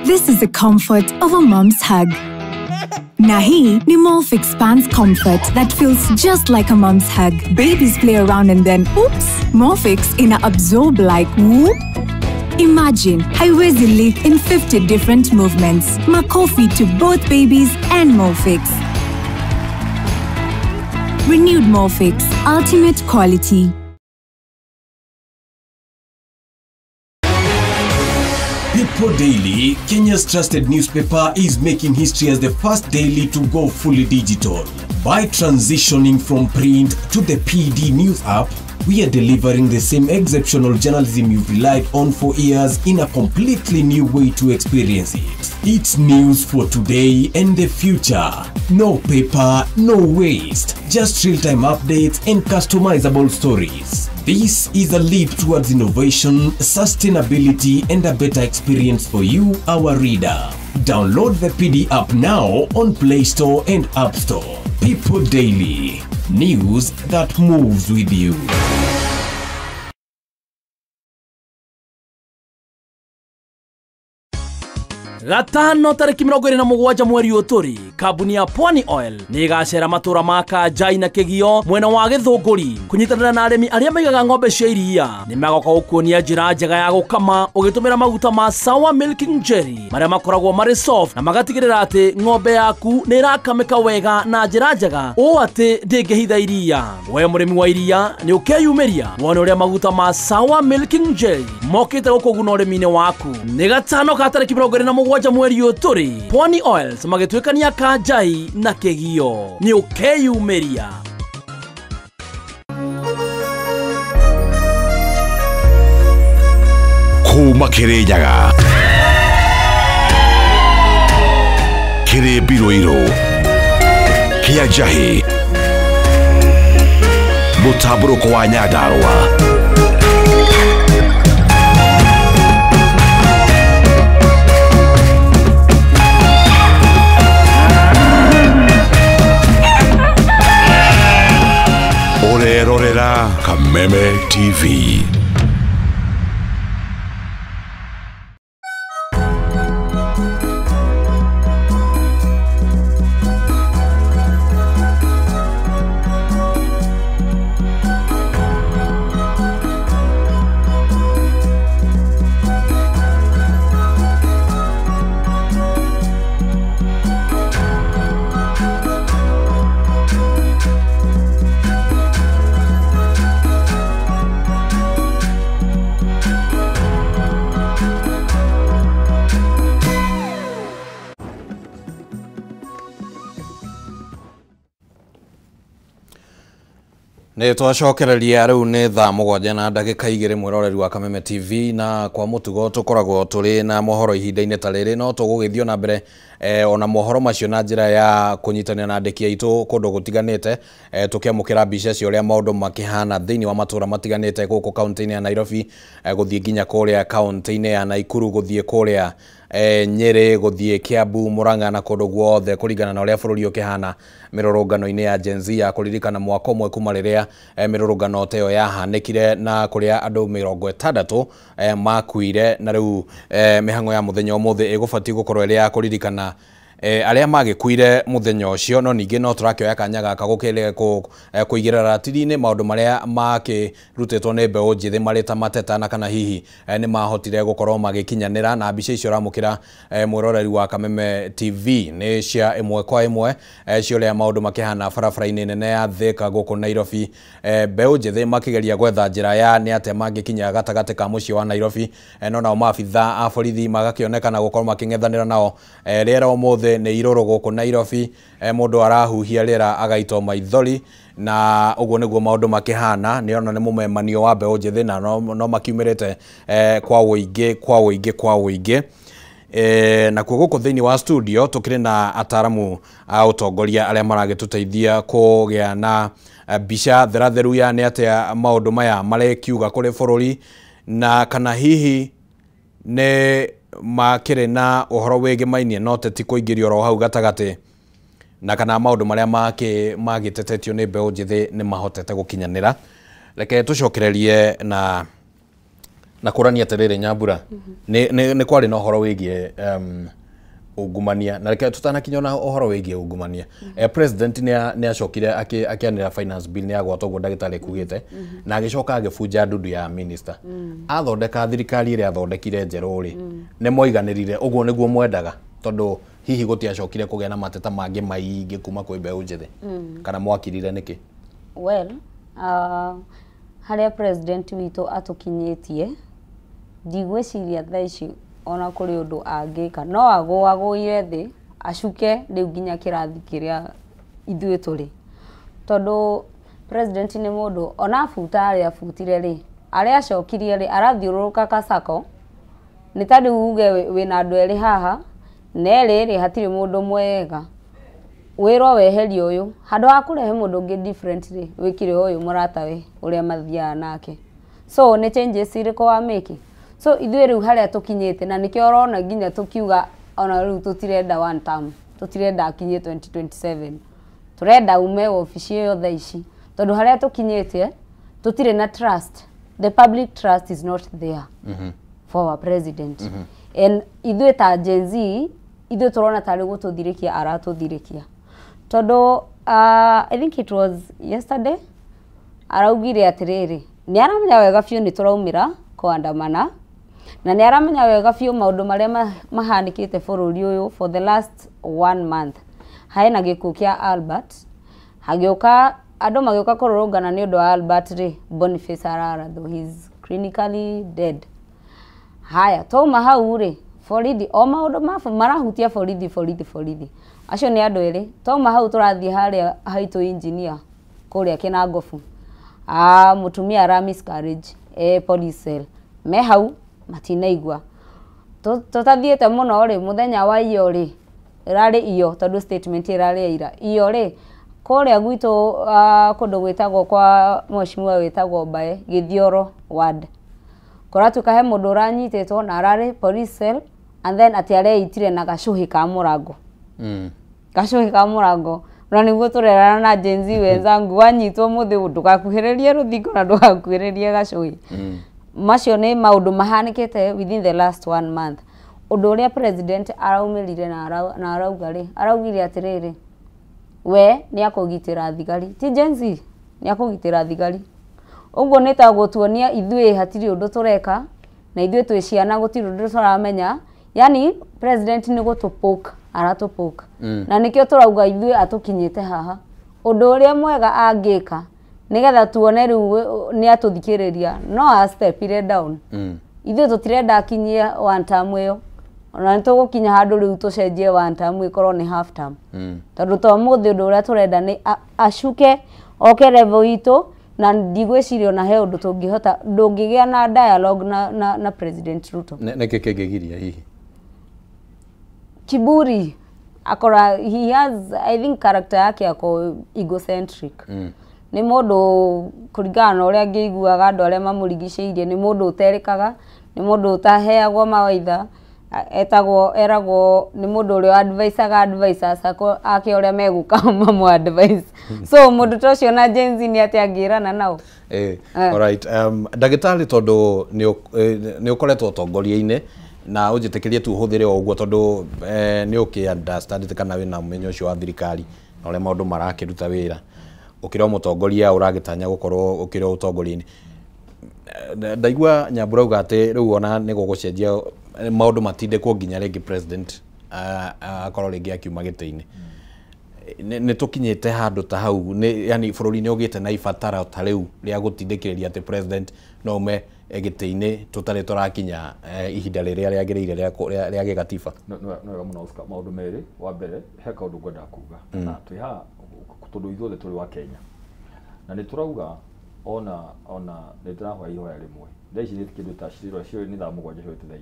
This is the comfort of a mom's hug. Na hii ni Molfix Pants Comfort that feels just like a mom's hug. Babies play around and then, oops, Molfix ina absorb like whoop. Imagine haiwezi leak in 50 different movements. Makofi to both babies and Molfix. Renewed Molfix, ultimate quality. People Daily, Kenya's trusted newspaper, is making history as the first daily to go fully digital. By transitioning from print to the PD News app, we are delivering the same exceptional journalism you've relied on for years in a completely new way to experience it. It's news for today and the future. No paper, no waste. Just real-time updates and customizable stories. This is a leap towards innovation, sustainability, and a better experience for you, our reader. Download the PD app now on Play Store and App Store. People Daily. News that moves with you. Gatano tarĩki 27 mweri ũyũ tũrĩ, kambuni ya Pwani Oil nĩ ĩgacera matũra ma Kanjai na Kĩgio mwena wa Gĩthũngũri kũnyitanĩra na arĩmi arĩa maigaga ng'ombe cia iria. Nĩ magoka gũkuonia njĩra njega ya gũkama ũgĩtũmĩra maguta ma Sour Milking Jelly marĩa makoragwo marĩ soft na magatigĩrĩra atĩ ng'ombe yaku nĩ ĩrakamĩka wega na njĩra njega ũũ atĩ ndĩngĩhitha iria. We mũrĩmi wa iria nĩ ũkeyumĩria wone ũrĩa maguta ma Sour Milking Jelly mokĩte gũkũguna ũrĩmi-inĩ waku. Nĩ gatano ka tarĩki 27 mweri ũyũ tũrĩ, Pwani Oils magĩtuĩkania Kanjai na Kĩgio. Nĩ ũkeyumĩria. Kuma Kĩrĩnyaga, kĩrĩ Mbirũirũ, kĩa Njahĩ, mũtambũrũko wa Nyandarũa. Ũrerorera Kameme TV. Nĩ twacokereria rĩu nĩ thaa 7 na ndagĩka 2 mwĩroreri wa Kameme TV, na kwa mũtugo tũkoragwo tũrĩ na mohoro ihinda-inĩ ta rĩrĩ, no tũgũgĩthiĩ na mbere ona mohoro macio na njĩra ya kũnyitanĩra na andĩki aitũ kũndũ gũtiganĩte, tũkĩamũkĩra mbica cia ũrĩa maũndũ makĩhana thĩinĩ wa matũra matiganĩte gũkũ kaunti-inĩ ya Nairobi, gũthiĩ nginya kũrĩa kaunti-inĩ ya Nakuru, gũthiĩ kũrĩa Nyeri, gũthiĩ Kiambu, Murang'a na kũndũ guothe kũringana na ũrĩa bũrũri ũkĩhana mĩrũrũngano-inĩ ya Gen Z ya kũririkana mwaka ũmwe kuma rĩrĩa mĩrũrũngano ta ĩyo yahanĩkire na kũrĩa andũ 60 makuire, na rĩu mĩhang'o ya mũthenya ũmũthĩ ĩgũbatiĩ gũkorwo ĩrĩ ya kũririkana Arĩa magĩkuire mũthenya ũcio no ningĩ no tũrakĩoya kanya gaka gũkĩrĩ kũigĩrĩra ratiri-inĩ maũndũ marĩa makĩrutĩtwo nĩ mbeũ njĩthĩ marĩ ta mateta na kana hihi nĩ mahotire gũkorwo magĩkinyanĩra. Na mbica icio ũramũkĩra mwĩroreri wa Kameme TV nĩ cia ĩmwe kwa ĩmwe cia ũrĩa maũndũ makĩhana barabara-inĩ nene ya Thika gũkũ Nairobi. Mbeũ njĩthĩ makĩgeria gwetha njĩra ya nĩ atĩa mangĩkinya gatagatĩ ka mũciĩ wa Nairobi, no nao maabitha a borithi magakĩonekana gũkorwo makĩng'ethanĩra nao. Rĩera ũmũthĩ nĩ irũrũ gũkũ Nairobi, mũndũ arahuhia rĩera agaitwo maithori, na ũguo nĩguo maũndũ makĩhana. Nĩ ona nĩ mũmemanio wa mbeũ njĩthĩ na no makiumĩrĩte kwa ũingĩ kwa ũingĩ kwa ũingĩ. Nakuo gũkũ thĩinĩ wa studio tũkĩrĩ na ataramu a ũtongoria arĩa maragĩtũteithia kũgĩa na mbica theratheru ya nĩ atĩa maũndũ maya marekiuga kũrĩ bũrũri, na kana hihi nĩ makĩrĩ na ũhoro wĩgĩmainie no teti kũingĩrio oro hau gatagatĩ, na kana maũndũ marĩa magĩtetetio nĩ mbeũ njĩthĩ nĩ mahotete gũkinyanĩra. Reke tũcokererie na kũrania atĩrĩrĩ Nyambura, nĩ kwarĩ na ũhoro wĩgiĩ ungumania, na reke tutanakinya na ũhoro wĩgiĩ ungumania. President nĩ acokire akĩanĩrĩra finance bill nĩ agwata ũguo ndagĩtarĩ kugĩte, na agĩcoka agĩbunja ndundu ya minister. Athondeka thirikari ĩrĩa athondekire njerũ rĩ, nĩ moiganĩrire ũguo nĩguo mwendaga, tondũ hihi gũtiacokire kũgĩa na mateta mangĩ maingĩ kuma kwĩ mbeũ njĩthĩ, kana mwakirire nĩkĩ? Well, harĩa president witũ atũkinyĩtie ndigwĩciria thaa ici ona kũrĩ ũndũ angĩka, no agũagũire thĩ acuke rĩu nginya kĩrathi kĩrĩa ithuĩ tũrĩ, tondũ president nĩ mũndũ ona abuta arĩa abutire rĩ, arĩa acokirie rĩ, arathiũrũrũka kasako. Nĩ ta rĩu uge wĩna andũ erĩ haha na erĩ rĩ hatirĩ mũndũ mwega, wĩrwo weherie ũyũ handũ ha kũrehe mũndũ ũngĩ different rĩ, wĩkire ũyũ mũratawe ũrĩa mathiaga nake. So nĩ changes irĩkũ wa make? So ithuĩ rĩu harĩa tũkinyĩte, na nĩkĩo ũrona nginya tũkiuga ona rĩu tũtirenda one term, tũtirenda akinyie 2027, tũrenda ume wabici ĩyo thaa ici, tondũ harĩa tũkinyĩte tũtirĩ na trust. The public trust is not there for our president. And ithuĩ ta Gen Z ithuĩ tũrona tarĩ gũtũthirĩkia aratũthirĩkia, tondũ I think it was yesterday araugire atĩrĩrĩ, nĩ aramenya wega biũ nĩ tũraumĩra kũandamana, na nĩ aramenya wega biũ maũndũ marĩa mahanĩkĩte bũrũri ũyũ for the last 1 month. Haena gĩkuũ kĩa Albert, hagĩũka andũ magĩũka kũrũrũngana nĩ ũndũ wa Albert rĩ, Boniface ararathwo, he's clinically dead. Haya, twauma hau rĩ, borithi o maũndũ marahutia borithi borithi borithi, acio nĩ andũ erĩ. Twauma hau tũrathiĩ harĩa haitũ engineer kũrĩa Kĩnangobu, mũtumia ara miscarriage police cell, me hau matinaigua. Tũtathiĩte mũno rĩ, mũthenya wa iyo rĩ, ĩrarĩ iyo tondũ statement ĩrarĩ ya ira, iyo rĩ kũrĩa gwitũ kũndũ gwĩtagwo kwa mheshimiwa wĩtagwo Mbae Gĩthioro ward, kũratuĩka he mũndũ ũranyitĩtwo na ararĩ police cell, and then atĩ areitire na gacũhĩ ka mũrango. Gacũhĩ ka mũrango na nĩguo tũrerana na Gen Z wenzangu, wanyitwo mũthĩ ndũgakuhĩrĩrie rũthingo na ndũgakuhĩrĩrie gacũhĩ. Macio nĩ maũndũ mahanĩkĩte within the last 1 month. Ũndũ ũrĩa president araumĩrire na arauga rĩ, araugire atĩrĩrĩ, we nĩ akũgitĩra thigari, ti Gen Z, nĩ akũgitĩra thigari. Ũguo nĩ ta gũtuonia ithuĩ hatirĩ ũndũ tũreka, na ithuĩ twĩ ciana gũtirĩ ũndũ tũramenya. Yani president nĩ gũtũpoke aratũpoke, na nĩkĩo tũrauga ithuĩ atũkinyĩte haha. Ũndũ ũrĩa mwega angĩka nĩgetha tuone rĩu nĩ atũthikĩrĩria, no a step down. Ithuĩ tũtirenda akinyie one term ĩyo, ona nĩ tũgũkinya handũ rĩu tũcenjie one term ĩkorwo nĩ half term, tondũ to mũthĩ ũndũ ũrĩa tũrenda nĩ acuke oke level itũ, na ndigwĩciria ona he ũndũ tũngĩhota, ndũngĩgĩa na dialogue na President Ruto. Nĩkĩ kĩngĩgiria hihi? Kiburi akora, he has, I think character yake ako egocentric. Nĩ mũndũ kũringana na ũrĩa ngĩiguaga andũ arĩa mamũrigicĩirie, nĩ mũndũ ũterĩkaga, nĩ mũndũ ũtaheagwo mawaitha, etagwo eragwo nĩ mũndũ ũrĩa advisaga advisors ake ũrĩa megũka mamũ advice. So mũndũ ta ũcio na Gen Z nĩ atĩa angĩrana nao? Alright, ndagĩtarĩ, tondũ nĩ ũkoretwo ũtongoria-inĩ Na ũnjĩtĩkĩrie tu hũthĩre o ũguo tondũ nĩ ũkĩ understand kana wĩna ũmenyo ũcio wa thirikari na ũrĩa maũndũ marakĩruta wĩra. Ũkĩrĩ o mũtongoria ũragĩtanya gũkorwo ũkĩrĩ o ũtongoria-inĩ. Ndaigua Nyambura auga atĩ rĩu ona nĩ gũgũcenjia maũndũ matindĩkwo nginya rĩngĩ president akorwo rĩngĩ akiuma gĩtĩ-inĩ. Nĩ tũkinyĩte handũ ta hau, yani bũrũri nĩ ũgĩte na ibatara ta rĩu rĩa gũtindĩkĩrĩria atĩ president no ume gĩtĩ-inĩ tũtarĩ tũrakinya ihinda rĩrĩa rĩagĩrĩire rĩa gĩgatiba. Nĩ wega mũno Oscar, maũndũ merĩ. Wa mbere he kaũndũ ngwendaga kuga na twĩ haha tondũ ithuothe tũrĩ wa Kenya na nĩ tũrauga ona nĩ tũrahoya ihoya rĩmwe thaa ici nĩ kĩndũ ta ciro cio nĩ thaa 7 ciorĩte thaa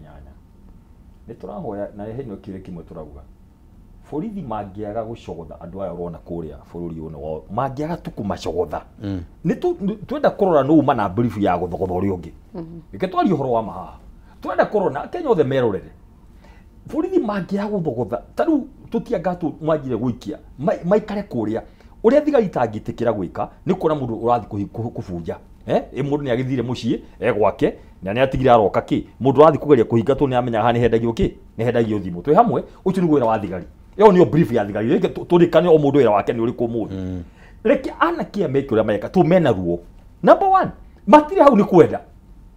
8 nĩ tũrahoya na he kĩũria kĩmwe tũrauga borithi mangĩaga gũcogotha andũ aya ũrona kũrĩa bũrũri ũyũ wao mangĩaga tu kũmacogotha nĩ twenda kũrora nũ uma na brief ya gũthogotha ũrĩa ũngĩ. Reke twarie ũhoro wa mahaha, twenda kũrora Kenya othe merorere borithi mangĩaga gũthogotha ta rĩu tũtianga manjire gũikia maikare kũrĩa ũrĩa thigari itangĩtĩkĩra gwĩka nĩ kuona mũndũ ũrathiĩ kũbunja mũndũ nĩ agĩthire mũciĩ gwake na nĩ atigire aroka kĩ mũndũ ũrathiĩ kũgeria kũhinga tondũ nĩ amenya haha nĩ hendagio kĩ nĩ hendagio thimũ. Twĩ hamwe, ũcio nĩguo wĩra wa thigari. Ĩyo nĩyo brief ya thigari. Reke tũrĩkane o mũndũ wĩra wake nĩ ũrĩkũ ũmũthĩ. Reke anake aya meke ũrĩa mareka tondũ mena ruo. Number one, matirĩ hau nĩ kwenda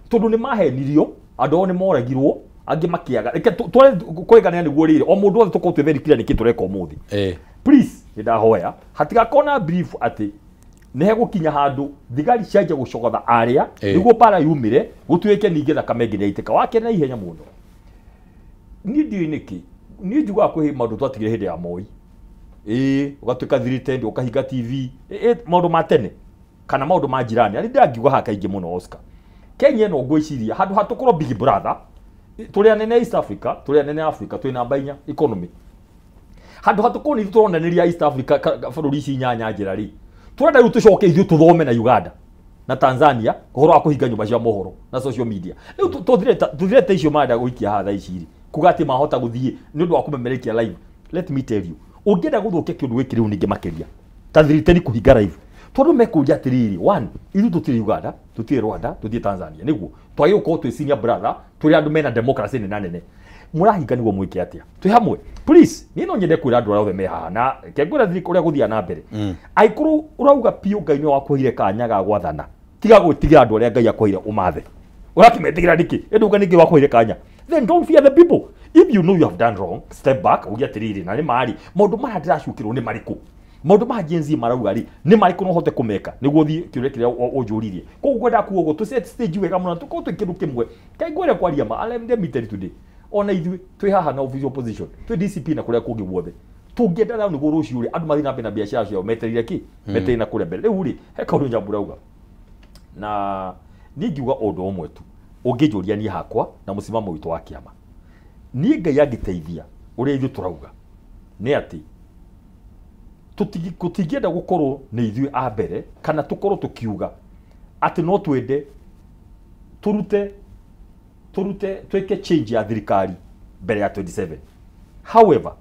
tondũ nĩ mahenirio, andũ ao nĩ moragirwo, angĩ makĩaga. Reke tware kũrĩkanĩra nĩguo rĩrĩ o mũndũ wothe tũkorwo twĩ very clear nĩkĩ tũreka ũmũthĩ. Please nĩ ndahoya hatigakorwo na brief atĩ nĩ hegũkinya handũ thigari cianjia gũcogotha arĩa nĩguo bara yumĩre gũtuĩke ningĩ thakame ĩngĩ nĩyaitĩka. Wa kerĩ na ihenya mũno, niĩ ndiũĩ nĩkĩ niĩ njugaga kwĩ maũndũ twatigire hĩndĩ ya Moi, ũgatuĩka threatened, ũkahinga TV, maũndũ ma tene kana maũndũ ma jirani. Arĩ ndĩrangiuga haha kaingĩ mũno Oscar, Kenya ĩno ngwĩciria handũ ha tũkorwo big brother, tũrĩ anene East Africa, tũrĩ anene Africa, twĩ namba 4 economy, handũ ha tũkorwo nĩ ithuĩ tũronanĩria East Africa bũrũri ici 8 njĩra rĩ, tũrenda rĩu tũcoke ithuĩ tũthome na Uganda na Tanzania ũhoro wa kũhinga nyũmba cia mohoro na social media. Rĩu tũthirete icio marenda gũikia haha thaa ici rĩ, kuga atĩ mahota gũthiĩ nĩ ũndũ wa kũmemerekia live. Let me tell you, ũngĩenda gũthũkia kĩũndũ gĩkĩ rĩu ningĩ makĩria ta thirikari kũhinga live, tondũ mekũria atĩrĩrĩ, one, ithuĩ tũtirĩ Uganda, tũtirĩ Rwanda, tũtirĩ Tanzania, nĩguo twagĩrĩirwo gũkorwo twĩ senior brother, tũrĩ andũ mena democracy nene nene. Mũrahinga nĩguo mwĩke atĩa? Twĩ hamwe. Please, niĩ no nyende kwĩra andũ arĩa othe me haha na reke ngwĩre thirikari ũrĩa gũthiaga na mbere. Angĩkorwo ũrauga biũ Ngai nĩwe wakũheire kanya ga gwathana, tiga gwĩtigĩra andũ arĩa Ngai akũheire ũmathe. Ũrakĩmetigĩra nĩkĩ? Ĩndĩ uga nĩkĩ wakũheire kanya? Then don't fear the people. If you know you have done wrong, step back, uge atĩrĩrĩ, na nĩ marĩ maũndũ maya ndĩracukĩrwo nĩ marĩkũ? Maũndũ ma Gen Z marauga rĩ nĩ marĩkũ no hote kũmeka nĩguo thiĩ kĩũria kĩrĩa ũnjũririe. Koguo ngwenda kuga ũguo tũ set stage wega mũno tũkorwo twĩ kĩndũ kĩmwe. Kaĩ ngwĩre kwaria ma, let me tell you today, ona ithuĩ twĩ haha na official opposition, twĩ DCP na kũrĩa kũngĩ guothe, tũngĩenda thayũ nĩguo rũciũ rĩ andũ mathiĩ na mbere na biacara ciao metereire kĩ? Metereire na kũrĩa mbere. Rĩu rĩ he kaũndũ Nyambura auga, na niĩ ngiuga ũndũ ũmwe tu ũngĩnjũria niĩ hakwa na mũsimamo witũ wa kĩama, niĩ Ngai angĩteithia ũrĩa ithuĩ tũrauga nĩ atĩ tũtingĩenda gũkorwo nĩ ithuĩ a mbere kana tũkorwo tũkiuga atĩ no twende tũrute twĩke change ya thirikari mbere ya 27. However,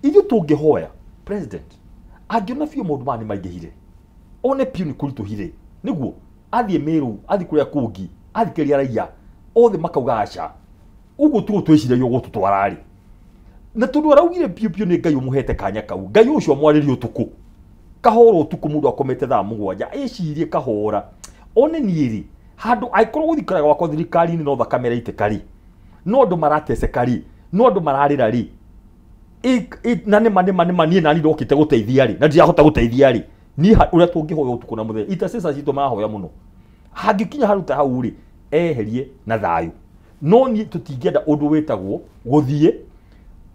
ithuĩ tũngĩhoya president angĩona biũ maũndũ maya nĩ maingĩhire, one biũ nĩ kũritũhire, nĩguo athiĩ Meru, athiĩ kũrĩa kũngĩ, athikĩrĩria raia othe makauga aca, ũguo tiguo twĩciragia ũgũtũtwara rĩ. Na tondũ araugire biũ biũ nĩ Ngai ũmũhete kanya kau, Ngai ũcio amwarĩrie ũtukũ kahora, ũtukũ mũndũ akomete thaa 7 ecirie kahora, one niĩ rĩ handũ angĩkorwo gũthikara gwakwa thirikari-inĩ no thakame ĩraitĩka rĩ, no andũ marateceka rĩ, no andũ mararĩra rĩ, na nĩma niĩ nani ndokĩte gũteithia rĩ, na ndirahota gũteithia rĩ, niĩ ũrĩa tũngĩhoya ũtukũ na mũthenya, intercessors citũ marahoya mũno, hangĩkinya handũ ta hau rĩ, eherie na thayũ. No niĩ tũtingĩenda ũndũ wĩtagwo gũthiĩ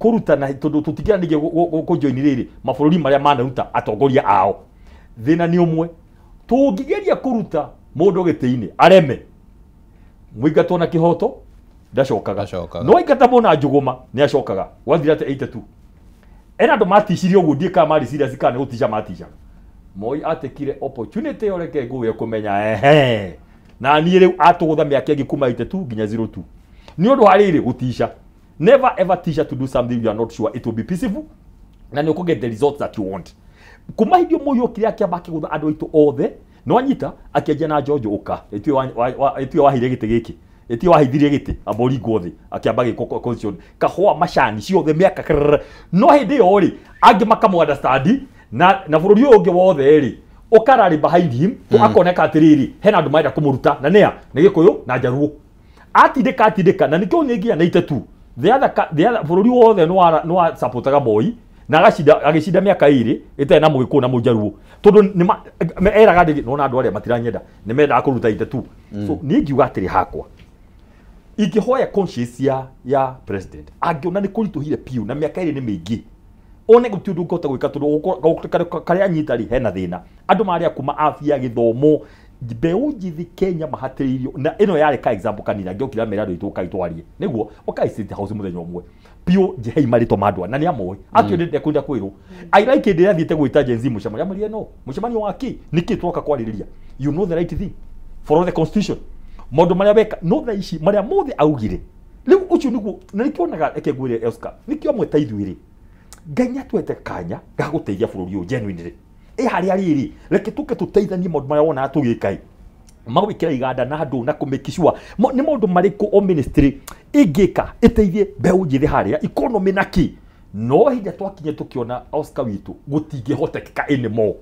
kũrutana, tondũ tũtingĩenda ningĩ kũjoin rĩrĩ mabũrũri marĩa manaruta atongoria ao. Thĩna nĩ ũmwe, tũngĩgeria kũruta mũndũ gĩtĩ-inĩ areme, mũingatwo na kĩhoto ndacokaga, no aingata mũna njũgũma nĩ acokaga. Gwathira atĩa 82 ena andũ maticirie ũguo, ndiĩ kana marĩ serious kana nĩ gũtica maticaga. Moi atekire opportunity ĩyo, reke ngũge kũmenya ehe, na niĩ rĩu atũgũtha mĩaka ĩngĩ kuma 82 nginya 02 nĩ ũndũ wa rĩrĩ gũtica. Never ever teach her to do something you are not sure it will be peaceful na nĩ ũkũ get the results that you want. Kuma hĩndĩ Moi okire akĩamba akĩgũtha andũ aitũ othe, no anyita akĩanjia na Njonjo ũka ĩtuĩ waheire gĩtĩ gĩkĩ Ĩti wahaithirie gĩtĩ amba ũringwo thĩ akĩamba gĩko constitution kahũa macani ciothe mĩaka no hĩndĩ ĩyo rĩ angĩ makamũ understand na bũrũri ũyũ ũngĩ wothe rĩ ũkararĩ behind him akoneka atĩrĩrĩ hena andũ marenda kũmũruta na nĩa nĩ Gĩkũyũ na Njaruo atindĩka na nĩkĩo nĩ nginya na itetu the other bũrũri wothe nĩ wa supportaga Moi na agĩcinda mĩaka ĩrĩ ĩtarĩ na Mũgĩkũyũ na Mũnjaruo tondũ eraga ndĩ nona andũ arĩa matiranyenda nĩ mendaga kũruta itetu. So niĩ ngiuga atĩrĩ hakwa ingĩhoya conscience ya president angĩona nĩ kũritũhire piũ na mĩaka ĩrĩ nĩ mĩingĩ one gũtirĩ ũndũ ũngĩhota gwĩka tondũ karĩa anyita rĩ hena thĩna andũ marĩa kuma afya gĩthomo mbeũ njĩthĩ Kenya mahatĩrĩirio na ĩno yarĩ ka example kanini angĩokire amera andũ aitũ ũkai twarie nĩguo ũkai State House mũthenya ũmwe piũ njehei marĩtwa ma andũ na nĩ amoĩ atĩ ndekwenda kwĩrwo. I like hĩndĩ ĩrĩa athiĩte gwĩta Gen Z mũcemanio amwĩrire no mũcemanio wa kĩ nĩkĩ twoka kwarĩrĩria you know the right thing follow the constitution maũndũ marĩa weka no thaa ici marĩa mothe augire rĩu ũcio nĩguo na nĩkĩonaga reke ngwĩre Oscar nĩkĩo amwe ta ithuĩ rĩ Ngai nĩatwete kanya ga gũteithia bũrũri ũyũ genuinely ĩ harĩa rĩrĩ reke tũke tũteithanie maũndũ marĩa wonaga tũgĩka ĩ magwĩkĩra iganda na andũ na kũmake sure nĩ maũndũ marĩkũ o ministry ĩngĩka ĩteithie mbeũ njĩthĩ harĩa economy na kĩ no hĩndĩ twakinye tũkĩona Oscar witũ gũtingĩhotekeka anymore.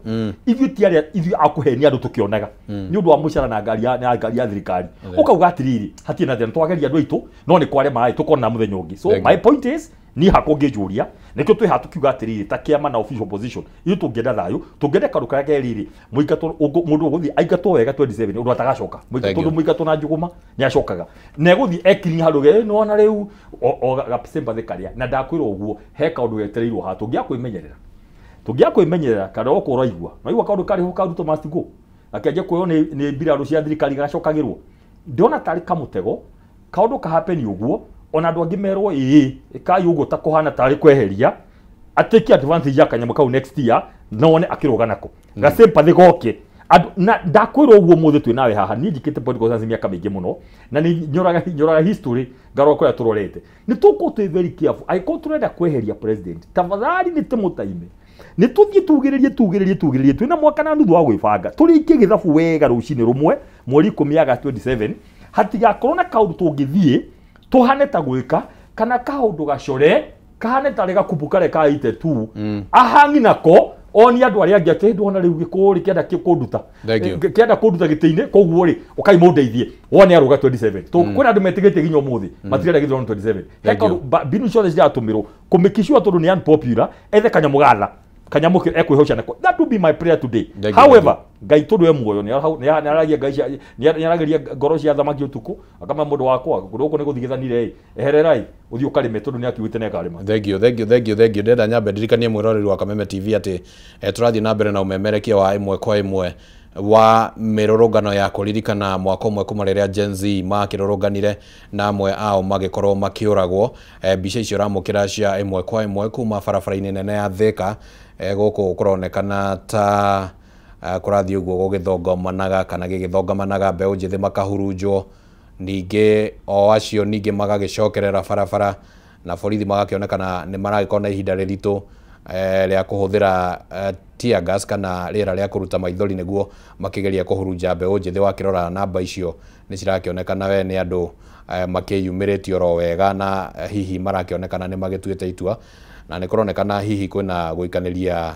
Ithuĩ ti arĩa ithuĩ a kũhenia andũ tũkĩonaga nĩ ũndũ wa mũcara na ngari ya thirikari ũkauga atĩrĩrĩ hatirĩ na thĩna twageria andũ aitũ no nĩ kware maĩ tũkona mũthenya ũngĩ. So my point is niĩ hakwa ũngĩnjũria nĩkĩo twĩ haha tũkiuga atĩrĩrĩ ta kĩama na official position ithuĩ tũngĩenda thayũ tũngĩenda kaũndũ karĩa kerĩrĩ mũingatwo mũndũ ũgũthiĩ aingatwo wega 27 ũndũ atagacoka tondũ mũingatwo na njũgũma nĩ acokaga na egũthiĩ ekinya handũ ge nĩwona rĩu o gasympathy karĩa na ndakwĩra ũguo he kaũndũ getereirwo haha tũngĩaga kwĩmenyerera kana okorwo ũraigua naigua kaũndũ karĩ ho ka Ruto must go akĩanjia kuoywo nĩ mbirarũ cia thirikari gacokagĩrwo ndĩrona tarĩ kamũtego kaũndũ kahapeni ũguo ona andũ angĩ merwo ĩĩ ĩkai ũguo ta kũhana tarĩ kweheria atake advantage ya kanyamũ kau next year na wone akĩrũga nako gasympathy goke andũ na ndakwĩrwo ũguo mũthĩ twĩ nawe haha niĩ njikĩte political science mĩaka mĩingĩ mũno na nĩ nyoraga history ngarora kũrĩa tũrorete nĩ tũkorwo twĩ very careful angĩkorwo tũrenda kweheria president tafadhali nĩ tũmũtaime nĩ tũthiĩ tugĩrĩrie twĩna mwaka na nuthu wa gwĩbanga tũrĩkie gĩthabu wega rũcinĩ rũmwe mweri 10 August 27 hatigakorwo na kaũndũ tũngĩthiĩ tuhane ta gwĩka kana kaũndũ gacore kahane tarĩ gakubu karĩa ka itetu ahangi nako oni andũ arĩa angĩ atĩ ndona rĩu gĩkũyũ rĩ kĩenda kũnduta kĩenda kũnduta gĩtĩ-inĩ koguo rĩ ũkai mũndeithie wone arũga 27 kwĩna andũ metĩkĩtie nginya ũmũthĩ matirenda gĩthurano 27 he kaũndũ mbinu ciothe ciratũmĩrwo kũmĩkicua tondũ nĩ unpopular ethe kanyamũ gatha kanyamũ ekwĩhoca nako. That would be my prayer today. However Ngai tondũ e muoyo nĩaragia Ngai nĩarageria ngoro cia thamaki ũtukũ akama mũndũ wakwa gũkũ nĩ gũthigithanire ĩ ehererai ũthiĩ ũkarĩme tondũ nĩakiugĩte nĩakarĩma. Thank you thank you ndenda nyambe ndirikanie mwĩroreri wa Kameme TV atĩ tũrathiĩ na mbere na ũmemerekia wa ĩmwe kwa ĩmwe wa mĩrũrũngano ya kũririkana mwaka ũmwe kuma rĩrĩa Gen Z makĩrũrũnganire na amwe ao magĩkorwo makĩũragwo. Mbica icio ũramũkĩra cia ĩmwe kwa ĩmwe kuma barabara-inĩ nene ya Thika gũkũ kũronekana ta kũrathiĩ ũguo gũgĩthongamanaga kana gĩgĩthongamanaga mbeũ njĩthĩ makahurunjwo ningĩ o acio ningĩ magagĩcokerera barabara na borithi magakĩonekana nĩ maragĩkorwo na ihinda rĩritũ rĩa kũhũthĩra tear gas kana rĩera rĩa kũruta maithori nĩguo makĩgeria kũhurunja mbeũ njĩthĩ. Wakĩrora namba icio nĩ cirakĩonekana we nĩ andũ makĩyumĩrĩtie oro wega na hihi marakĩonekana nĩ magĩtuĩte itua na nĩ kũronekana hihi kwĩna gũikanĩria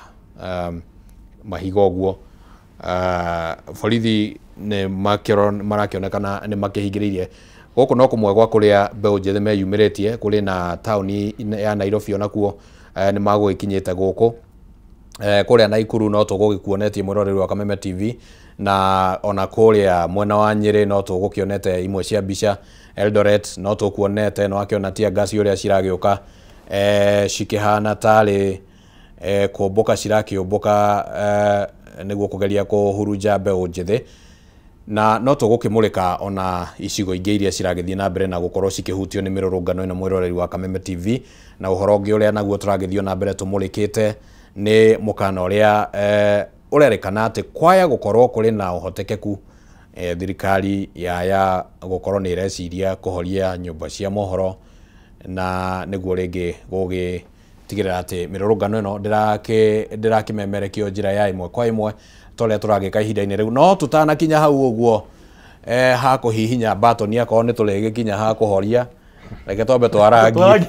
mahiga ũguo. Borithi nĩ marakĩonekana nĩ makĩhingĩrĩirie gũkũ no kũmwe gwa kũrĩa mbeũ njĩthĩ meyumĩrĩtie kũrĩ na taũni ya Nairobi onakuo nĩ magũgĩkinyĩte gũkũ kũrĩa Naikuru no tũgũgĩkuonetie mwĩroreri wa Kameme TV na ona kũrĩa mwena wa Nyĩrĩ no tũgũkĩonete imwe cia mbica Eldoret no tũkuonete no akĩona tear gas ũrĩa ciragĩũka cikĩhana tarĩ kũmbũka cirakĩũmbũka nĩguo kũgeria kũhurunja mbeũ njĩthĩ na no tũgũkĩmũrĩka ona icigo ingĩ iria ciragĩthiĩ na mbere na gũkorwo cikĩhutio nĩ mĩrũrũngano ĩno mwĩroreri wa Kameme TV. Na ũhoro ũngĩ ũrĩa naguo tũragĩthiĩ na mbere tũmũrĩkĩte nĩ mũkana ũrĩa ũrerĩkana atĩ kwaya gũkorwo kũrĩ na ũhotekeku thirikari yaya gũkorwo nĩ ĩreciria kũhoria nyũmba cia mohoro na nĩguo rĩngĩ gũgĩtigĩrĩra atĩ mĩrũrũngano ĩno ndĩrakĩmemerekio njĩra ya ĩmwe kwa ĩmwe ta ũrĩa tũragĩka ihinda-inĩ rĩu. No tũtanakinya hau ũguo ha kũhihinya button akorwo nĩ tũrĩgĩkinya ha kũhoria reke twambe twarangie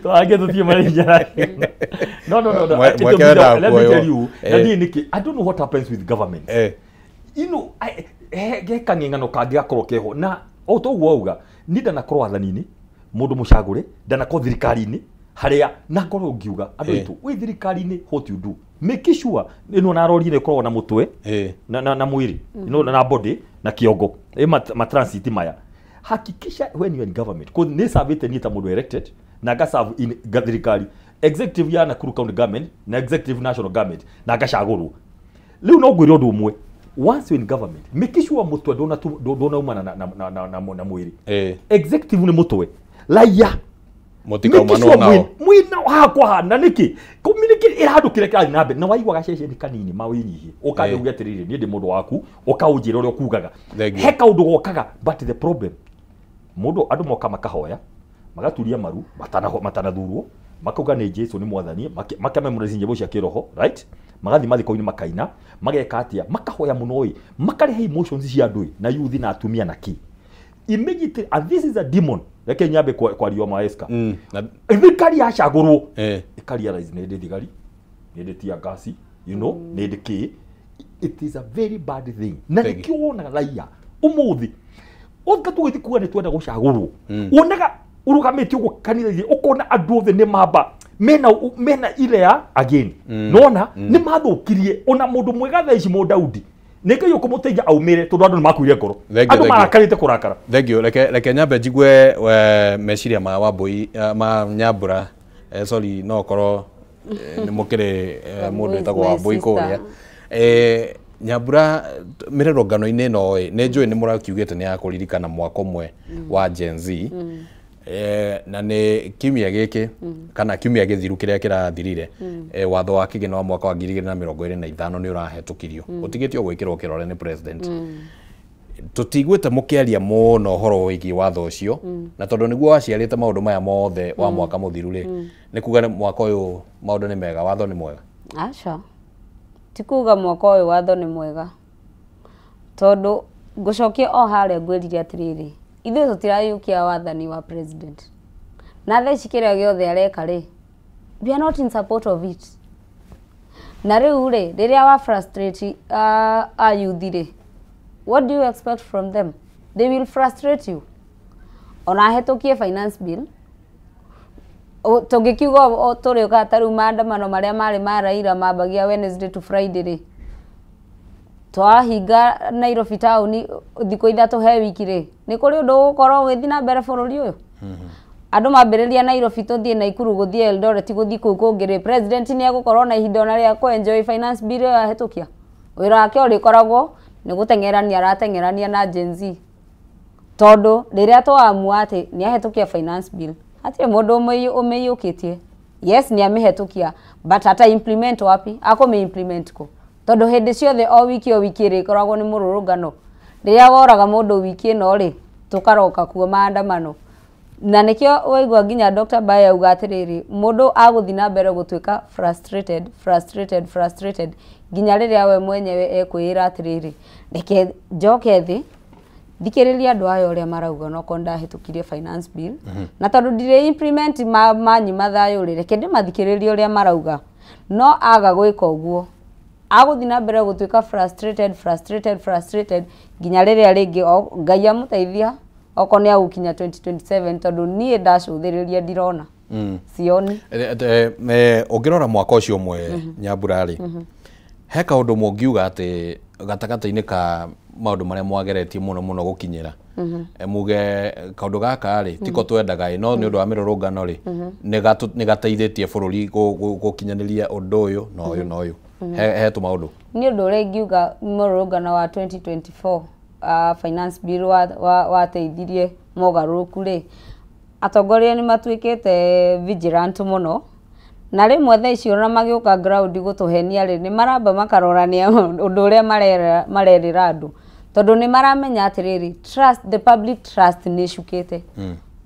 twarangie tũthiĩ marĩhinya. No. Let me tell you, I don't know what happens with government. You know, he kang'eng'ano kangĩ gakorwo keho na o toguo auga ni ndanakorwo wathani-inĩ mũndũ mũcagũre ndanakorwo thirikari-inĩ harĩa na ngorwo ngiuga andũ aitũ wĩ thirikari-inĩ, what you do, make sure ĩno na rori ĩkoragwo na mũtwe na mwĩrĩ ĩno na body na kĩongo ma transit maya. Hakikisha when you are in government, cause nĩ servete niĩ ta mũndũ elected na ngaserve in thirikari executive ya Nakuru County government na executive national government na ngacagũrwo. Rĩu no ngwĩre ũndũ ũmwe, once you're in government, make sure mũtwe ndonaumana na mwĩrĩ. Executive nĩ mũtwe raia mũtikaumanwo nao mwina hakwa hana nĩkĩ communicate ĩrandũ kĩrĩa kĩrathiĩ na mbere na waigua gaceceni kanini mawĩnyihie ũkathi uge atĩrĩrĩ niĩ ndĩ mũndũ waku ũkaũnjĩra ũrĩa ũkugaga he kaũndũ gokaga. But the problem, mũndũ andũ moka makahoya magaturia maru matanathurwo makauga nĩ Jesu nĩ mwathani, makamemorize nyĩmbo cia kĩroho, right, magathi mathiko-inĩ makaina mageka atĩa makahoya mũno ĩ makarehe emotions cia andũ na youth na atumia na kĩ immediately, and this is a demon. Reke nyambe kwario maeska thirikari yacagũrwo ĩkarealize nĩ ndĩ thigari nĩ ndĩ tear gas, you know, nĩ ndĩ kĩ. It is a very bad thing na nĩkĩo wonaga raia ũmũthĩ ũka tũgĩthiĩ kuga nĩ twenda gũcagũrwo wonaga ũrũgamĩte ũguo kanitha-inĩ ũkona andũ othe nĩ mamba mena ile ya again nona nĩ mathũkirie ona mũndũ mwega thaa ici mũ Daudi nĩ Ngai ũkũmũteithia aumĩre tondũ andũ nĩ makuire ngoro andũ marakarĩte kũrakara. Thank you. Reke nyambe njigue meciria ma Wambui ma Nyambura, sorry no korwo nĩ mũkĩrĩ mũndũ wĩtagwo Wambui kũrĩa. Nyambura, mĩrũrũngano-inĩ ĩno nĩ njũĩ nĩ mũrakiugĩte nĩ ya kũririkana mwaka ũmwe wa Gen Z na nĩ kiumia gĩkĩ kana kiumia gĩthiru kĩrĩa kĩrathirire watho wa kĩgĩna wa mwaka wa 2025 nĩ ũrahetũkirio ũtigĩtio gwĩkĩrwo kĩrore nĩ president. Tũtiguĩte mũkĩaria mũno ũhoro wĩgiĩ watho ũcio na tondũ nĩguo waciarĩte maũndũ maya mothe wa mwaka mũthiru rĩ, nĩ kuga mwaka ũyũ maũndũ nĩ mega, watho nĩ mwega? Aca, ti kuga mwaka ũyũ watho nĩ mwega tondũ ngũcokia o harĩa ngwĩrire atĩrĩrĩ ithuĩ tũtirayũkia wathani wa president na thaa ici kĩrĩa gĩothe areka rĩ, we are not in support of it. Na rĩu rĩ, rĩrĩa wa frustrate a youth rĩ, what do you expect from them? They will frustrate you. Ona ahetũkie finance bill tũngĩkiuga tũrĩũkaga ta rĩu maandamano marĩa marĩ ma Raila mambagia Wednesday to Friday rĩ, twahinga Nairobi town thikũ ithatũ he wiki rĩ, nĩ kũrĩ ũndũ ũgũkorwo ũgĩthiĩ na mbere bũrũri ũyũ? Andũ mambĩrĩria Nairobi tũthiĩ Nakuru gũthiĩ Eldoret gũthiĩ kũu kũngĩ rĩ, president nĩ egũkorwo na ihinda ona rĩa kũ-enjoy finance bill ĩyo ahĩtũkia? Wĩra wake ũrĩkoragwo nĩ gũteng'erania arateng'erania na Gen Z tondũ rĩrĩa twaamua atĩ nĩ ahĩtũkia finance bill hatirĩ mũndũ ũmĩiyũkĩtie. Yes, nĩ amĩhetũkia but ata implement wapi? Akũmĩ implement kũ? Tondũ hĩndĩ ciothe o wiki ĩrĩkoragwo nĩ mũrũrũngano. Rĩrĩa woraga mũndũ wiki ĩno rĩ, tũkaroka kuo maandamano. Na nĩkĩo waigua nginya Dr. Bae auga atĩrĩrĩ mũndũ agũthiĩ na mbere gũtuĩka frustrated frustrated frustrated nginya rĩrĩa we mwenyewe ekwĩra atĩrĩrĩ reke njoke thĩ thikĩrĩria andũ aya ũrĩa marauga onokorwo ndahĩtũkirie finance bill na tondũ ndirĩ implement manyima thayũ rĩ, reke ndĩmathikĩrĩrie ũrĩa marauga. No aga gwĩka ũguo agũthiĩ na mbere gũtuĩka frustrated frustrated frustrated nginya rĩrĩa rĩngĩ Ngai amũteithia okorwo nĩ agũkinya 2027 tondũ niĩ ndacũthĩrĩria ndirona sioni. Ũngĩrora mwaka ũcio ũmwe Nyambura rĩ, he kaũndũ mũngiuga atĩ gatagatĩ-inĩ ka maũndũ marĩa mwageretie mũno mũno gũkinyĩra muge kaũndũ gaka rĩ tiko twendaga ĩ no nĩ ũndũ wa mĩrũrũngano rĩ nĩ gateithĩtie bũrũri gũkinyanĩria ũndũ ũyũ na ũyũ na ũyũ, he tũmaũndũ? Nĩ ũndũ ũrĩa ingiuga mũrũrũngano wa 2024 finance bill wateithirie mogarũrũku rĩ, atongoria nĩ matuĩkĩte vigilant mũno na rĩmwe thaa ici ona magĩũka ground gũtũhenia rĩ, nĩ maramba makarorania ũndũ ũrĩa marerĩra andũ tondũ nĩ maramenya atĩrĩrĩ trust the public trust nĩ ĩcukĩte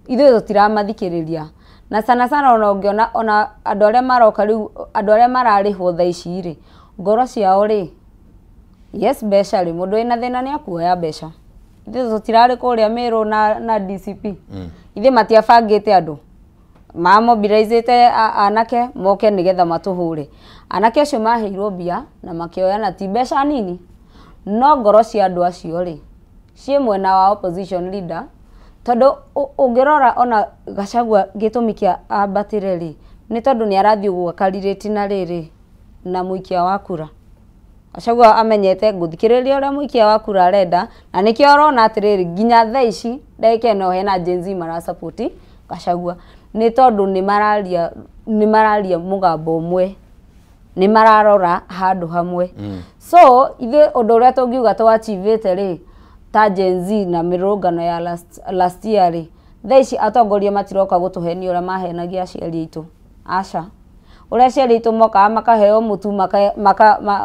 ithuĩ tũtiramathikĩrĩria na sana sana ona ũngĩona ona andũ arĩa maroka rĩu andũ arĩa mararĩhwo thaa ici rĩ, ngoro ciao rĩ, yes mbeca rĩ, mũndũ wĩna thĩna nĩ akuoya mbeca Ithuĩ tũtirarĩ kũrĩa Meru na DCP. Ithuĩ matiabangĩte andũ, mamobilizĩte anake moke nĩgetha matũhũre. Anake acio maheirwo mbia na makĩoya, na ti mbeca nini, no ngoro cia andũ acio rĩ ciĩ mwena wa opposition leader, tondũ ũngĩrora ona Gachagua gĩtũmi kĩa ambatĩre rĩ nĩ tondũ nĩ arathiĩ ũguo akarirĩti na rĩrĩ na mũikia wa kura. Gachagua amenyete ngũthikĩrĩria ũrĩa mũikia wa kura arenda, na nĩkĩo ũrona atĩrĩrĩ nginya thaa ici ndagĩka ĩno hena Gen Z marasapoti Gachagua, nĩ tondũ nĩ mararia mũgambo ũmwe, nĩ mararora handũ hamwe. So ithuĩ ũndũ ũrĩa tũngiuga tũachivĩte rĩ ta Gen Z na mĩrũrũngano ya last year rĩ, thaa ici atongoria matiroka gũtũhenia ũrĩa mahenagia aciari aitũ. Aca, ũrĩa aciari aitũ mokaga makaheo mũtu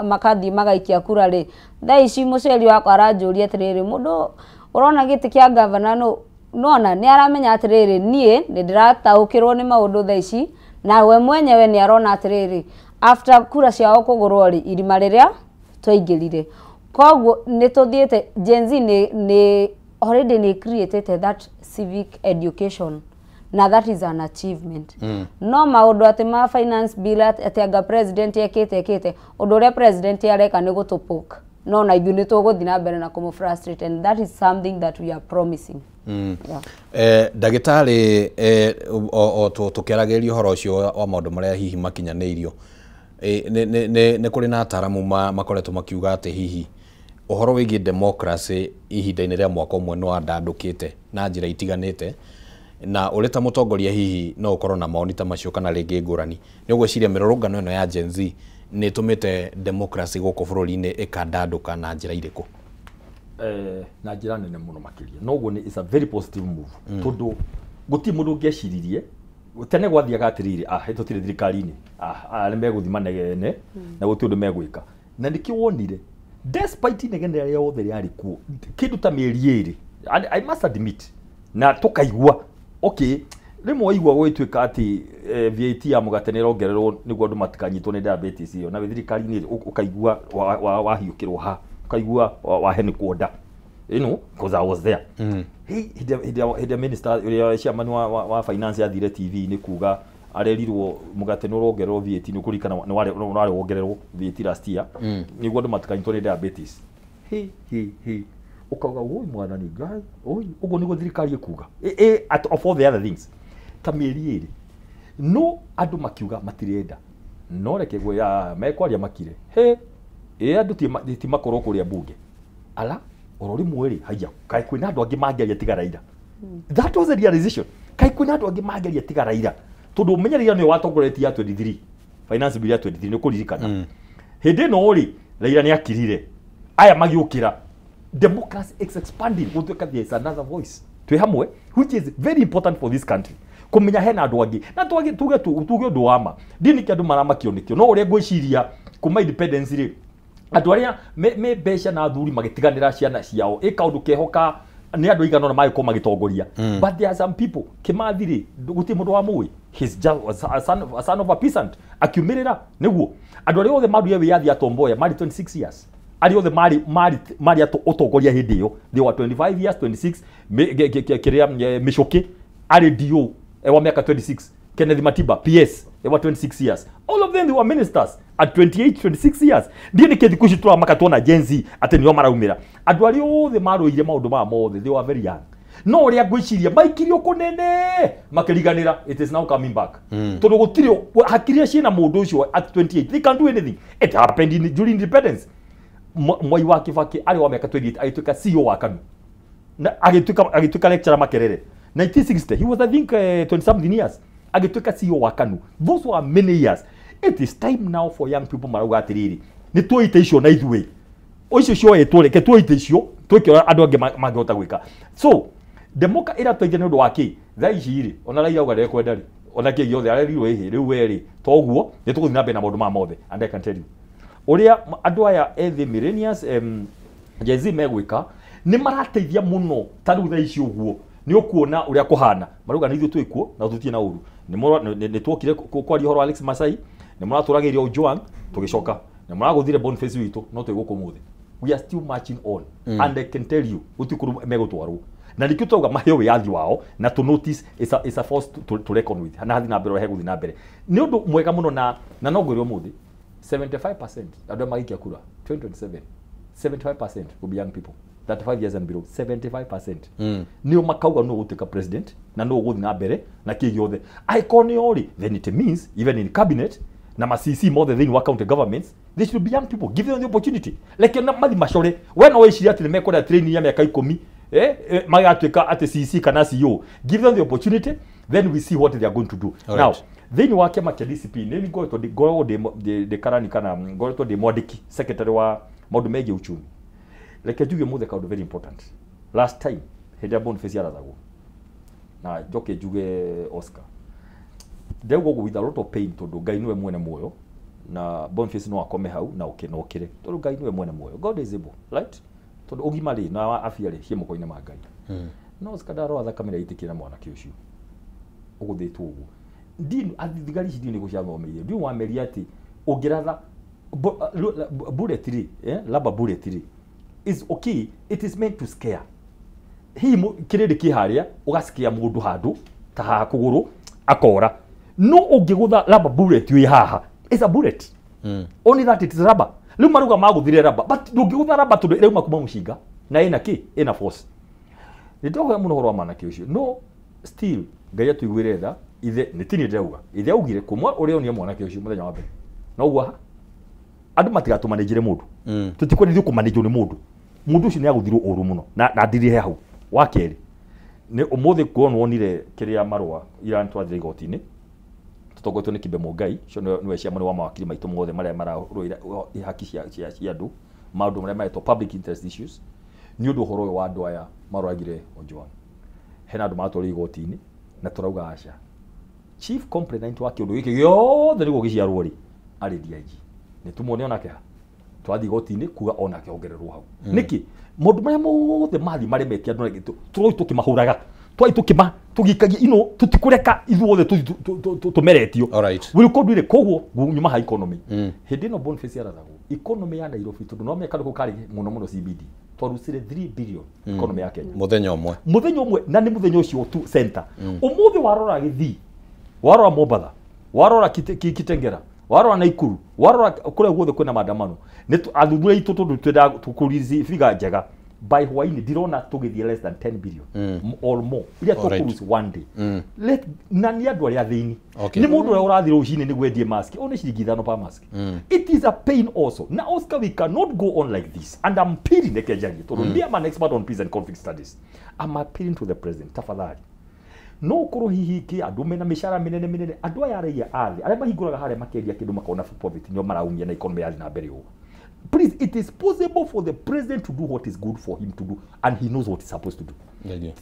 makathiĩ magaikia kura rĩ, thaa ici mũciari wakwa aranjũria atĩrĩrĩ, mũndũ ũrona gĩtĩ kĩa gavana nona nĩ aramenya atĩrĩrĩ niĩ nĩ ndĩrataũkĩrwo nĩ maũndũ thaa ici, na we mwenyewe nĩ arona atĩrĩrĩ after kura ciao kũgũrwo rĩ irima rĩrĩa twaingĩrire. Koguo nĩ tũthiĩte Gen Z nĩ already nĩ created that civic education, na that is an achievement. No maũndũ atĩ ma finance bill atĩ anga president ekĩte ũndũ ũrĩa president areka nĩ gũtũpoke, no na ithuĩ nĩ tũgũthiĩ na mbere na kũmũ frustrate, and that is something that we are promising. Ndagĩtarĩ, o tũkĩaragĩrĩria ũhoro ũcio wa maũndũ marĩa hihi makinyanĩirio, nĩ kũrĩ na ataramu makoretwo makiuga atĩ hihi ũhoro wĩgiĩ democracy ihinda-inĩ rĩa mwaka ũmwe nĩ wandandũkĩte na njĩra itiganĩte, na ũrĩ ta mũtongoria hihi no ũkorwo na maoni ta macio kana rĩngĩ ngũrani. Nĩ ũgwĩciria mĩrũrũngano ĩno ya Gen Z nĩ ĩtũmĩte democracy gũkũ bũrũri-inĩ ĩkandandũka na njĩra irĩkũ? Na njĩra nene mũno makĩria. Noguo nĩ is a very positive move, tondũ gũtirĩ mũndũ ũngĩeciririe tene gwathiaga atĩrĩrĩ, tũtirĩ thirikari-inĩ, nĩ megũthiĩ manegene na gũtirĩ ũndũ megwĩka. Na nĩkĩo wonire despite inegene rĩrĩa rĩothe rĩarĩ kuo kĩndũ ta mĩeri ĩrĩ, I must admit, na tũkaigua okay, rĩmwe waigua gũgĩtuĩka atĩ VAT ya mũgate nĩ ĩrongererwo nĩguo andũ matikanyitwo nĩ diabetes ĩyo, na wĩ thirikari-inĩ ũkaigua wahiũkĩrwo ha, ũkaigua wahenĩkwo nda, you know, because I was there. Hĩndĩ minister ũrĩa chairman wa finance athire TV-inĩ kuga arerirwo mũgate nĩ ũrongererwo VAT, nĩ ũkũririkana nĩ warĩ wongererwo VAT last year nĩguo andũ matikanyitwo nĩ diabetes. He ukauga oi mwathani Ngai, oi ũguo nĩguo thirikari ĩkuga of all the other things ta mĩeri ĩrĩ, no andũ makiuga matirenda, no reke ngwĩra mekwaria makire he andũ ti makorwo kũrĩa bunge ala oro rĩmwe rĩ haiya kaĩ kwĩna andũ angĩ mangĩaria tiga Raila. That was the realization, kaĩ kwĩna andũ angĩ mangĩaria tiga Raila, tondũ ũmenye Raila nĩwe watongoretie ya 23 finance bill ya 23 nĩ ũkũririkana. Hĩndĩ ĩno rĩ Raila nĩ akirire, aya magĩũkĩra, democracy is expanding, gũtuĩka there is another voice twĩ hamwe, which is very important for this country kũmenya hena andũ angĩ na tuge ũndũ wa ma ndini kĩ andũ maramakio nĩkĩo, no ũrĩa ngwĩciria kuma independence rĩ andũ arĩa me mbeca na athuri magĩtiganĩra ciana ciao ĩ kaũndũ keho ka nĩ andũ aigana ũna magĩkorwo magĩtongoria. But there are some people, Kĩmathi rĩ gũtirĩ mũndũ wamũĩ, he's just a son of a peasant akiumĩrĩra nĩguo andũ arĩa othe maruire wĩyathi a Tom Mboya marĩ 26 years, arĩa othe marĩ ũtongoria hĩndĩ ĩyo they were 25 years 26, kĩrĩa Mĩcũkĩ arĩ DO wa miaka 26, Kenneth Matiba PS wa 26 years, all of them they were ministers at 28 26 years. Ndiĩ nĩkĩ thikũ ici tũramaka tuona Gen Z atĩ nĩo maraumĩra, andũ arĩa othe marũire maũndũ maya mothe they were very young, no ũrĩa ngwĩciria maikirio kũnene makĩriganĩra it is now coming back, tondũ gũtirĩ hakiria ciĩna mũndũ ũcio at 28 they can't do anything. It happened during independence. Mwai wa Kibaki arĩ wa mĩaka 28 agĩtuĩka CEO wa KANU na agĩtuĩka lecturer Makerere 1960, he was I think 20 something years agĩtuĩka CEO wa KANU. Those were many years. It is time now for young people marauga atĩrĩrĩ nĩ tuoite icio na ithuĩ icio cioetwo reke tuoite icio twĩke ũrĩa andũ angĩ mangĩhota gwĩka. So demoka ĩratũteithia nĩ ũndũ wa kĩ thaa ici rĩ ona Raila auga ndekwenda rĩ ona kĩ gĩothe arerirwo ĩhĩ rĩu we rĩ toguo nĩ tũgũthiĩ na mbere na maũndũ maya mothe. And I can tell you ũrĩa andũ aya ethĩ millennials Gen Z megwĩka nĩ marateithia mũno ta rĩu thaa ici ũguo nĩ ũkuona ũrĩa kũhana marauga nĩ ithuĩ twĩ kuo na tũtirĩ na ũru, nĩ tuokire kwaria ũhoro wa Alex Masai, nĩ mũratũragĩirio Ojwang tũgĩcoka, nĩ mũragũthire Boniface witũ no twĩ gũkũ ũmũthĩ. We are still marching on. And I can tell you gũtikũrũ megũtwarwo na nĩkĩo tũrauga maheo wĩyathi wao na to notice is a force to reckon with na hathi na mbere ũrĩa hegũthiĩ na mbere nĩ ũndũ mwega mũno na no ngwĩre ũmũthĩ 75% andũ arĩa magĩikia kura 2027, 75% will be young people 35 years and below, 75%. Nĩo makauga nũ ũgũtuĩka president na nũ ũgũthiĩ na mbere na kĩ gĩothe. Angĩkorwo nĩo rĩ, then it means even in cabinet na ma CC mothe thĩinĩ wa county governments, they should be young people. Give them the opportunity. Reke na mathi macore. We no wĩcirie atĩ nĩ mekwenda training ya mĩaka 10 magatuĩka atĩ CC kana CEO. Give them the opportunity, then we see what they are going to do. All Now right. thĩinĩ wa kĩama kĩa DCP nĩ ngoretwo ngoragwo ndĩ karani kana ngoretwo ndĩ mwandĩki secretary wa maũndũ megiĩ uchumi. Reke njuge mũthĩ kaũndũ very important. Last time hĩndĩ ya Boniface yarathagwo na njoke njuge Oscar, ndauga ũguo with a lot of pain tondũ Ngai nĩwe mwene muoyo na Boniface no akome hau na ũke na ũkĩre tondũ Ngai nĩwe mwene muoyo. God is able, right? Tondũ ũgima rĩ na afya rĩ ciĩ moko-inĩ ma Ngai. No Oscar ndarora thakame ĩrĩa ĩitĩkire na mwanake ũcio ũgũthĩtwo ũguo, thigari ici ndiũ nĩ gũciathomeire, ndiũ wameria atĩ ũngĩratha bullet rĩ, rubber bullet rĩ is okay, it is meant to scare. Hihi kĩrĩndĩ kĩ harĩa ũgacikia mũndũ handũ ta haha kũgũrũ akora, no ũngĩgũtha rubber bullet wĩ haha, it's a bullet. Only that it is rubber. Rĩu maruga magũthire rubber, but ndũngĩgũtha rubber tondũ ĩrauma kuma mũcinga na ĩna kĩ, ĩna force. Nĩ ndohoya mũno ũhoro wa mwanake ũcio, no still Ngai atũiguĩre tha. Ithe nĩ tini ndĩrauga, ithe augire kuma ũrĩa onire mwanake ũcio mũthenya wa mbere noguo haha andũ matigatũmanĩnjĩre mũndũ. Tũtikwenda ithuĩ kũmanĩnjwo nĩ mũndũ. Mũndũ ũcio nĩ agũthirwo ũru mũno na ndirĩhe hau. Wa kerĩ nĩ ũmũthĩ kuona wonire kĩrĩa marũa ira twathire igoti-inĩ tũtongoretio nĩ Kibe Mũngai ũcio nĩwe chairman wa mawakiri maitũ mothe marĩa mararũĩra haki cia andũ, maũndũ marĩa maretwo public interest issues, nĩ ũndũ ũhoro ũyũ wa andũ aya maroragire Ojwang. Hena andũ maratwarwo igoti-inĩ na tũrauga aca. Chief complainant wa kĩũndũ gĩkĩ gĩothe nĩguo gĩciarwo rĩ arĩ DIG. Nĩ tumuone onake ha twathiĩ igoti-inĩ kuga onake ongererwo hau. Nĩkĩ maũndũ marĩa mothe mathiĩ maremetie andũ na tũroi tũkĩmahũraga twai tũkĩma tũgĩikagia ino tũtikũreka ithuothe tũmeretio wĩrĩ koguo nyuma ha economy. Hĩndĩ ĩno Boniface yarathagwo economy ya Nairobi tondũ no meka karĩ mũno mũno CBD twarucire 3 billion economy ya Kenya mũthenya ũmwe, mũthenya ũmwe, na nĩ mũthenya ũcio tu center. Ũmũthĩ warora Gĩthii, warora Mombatha, warora Kitengera, warora Naikuru, warora kũrĩa guothe kwĩna maandamano, nĩ athuthuria aitũ tondũ twendaga tũkũrizi figa njega by hwainĩ ndirona tũgĩthiĩ less than 10 billion or more iria tũkũruci one day. Let na nĩ andũ arĩa athĩni, nĩ mũndũ ũrĩa ũrathiĩ rũcinĩ nĩguo endie mask one ciringi 5 per mask. It is a pain also. Na Oscar, we cannot go on like this, and I'm appealing reke njarie tondũ niĩ am an expert on peace and conflict studies. I'm appealing to the president, tafadhali no ũkorwo hihi kĩ andũ mena mĩcara mĩnene mĩnene, andũ aya arĩa a thĩ arĩa mahingũraga harĩa makendia kĩndũ makona poverty nĩo maraumia na economy yathi na mbere ũguo. Please, it is possible for the president to do what is good for him to do, and he knows what he's supposed to do.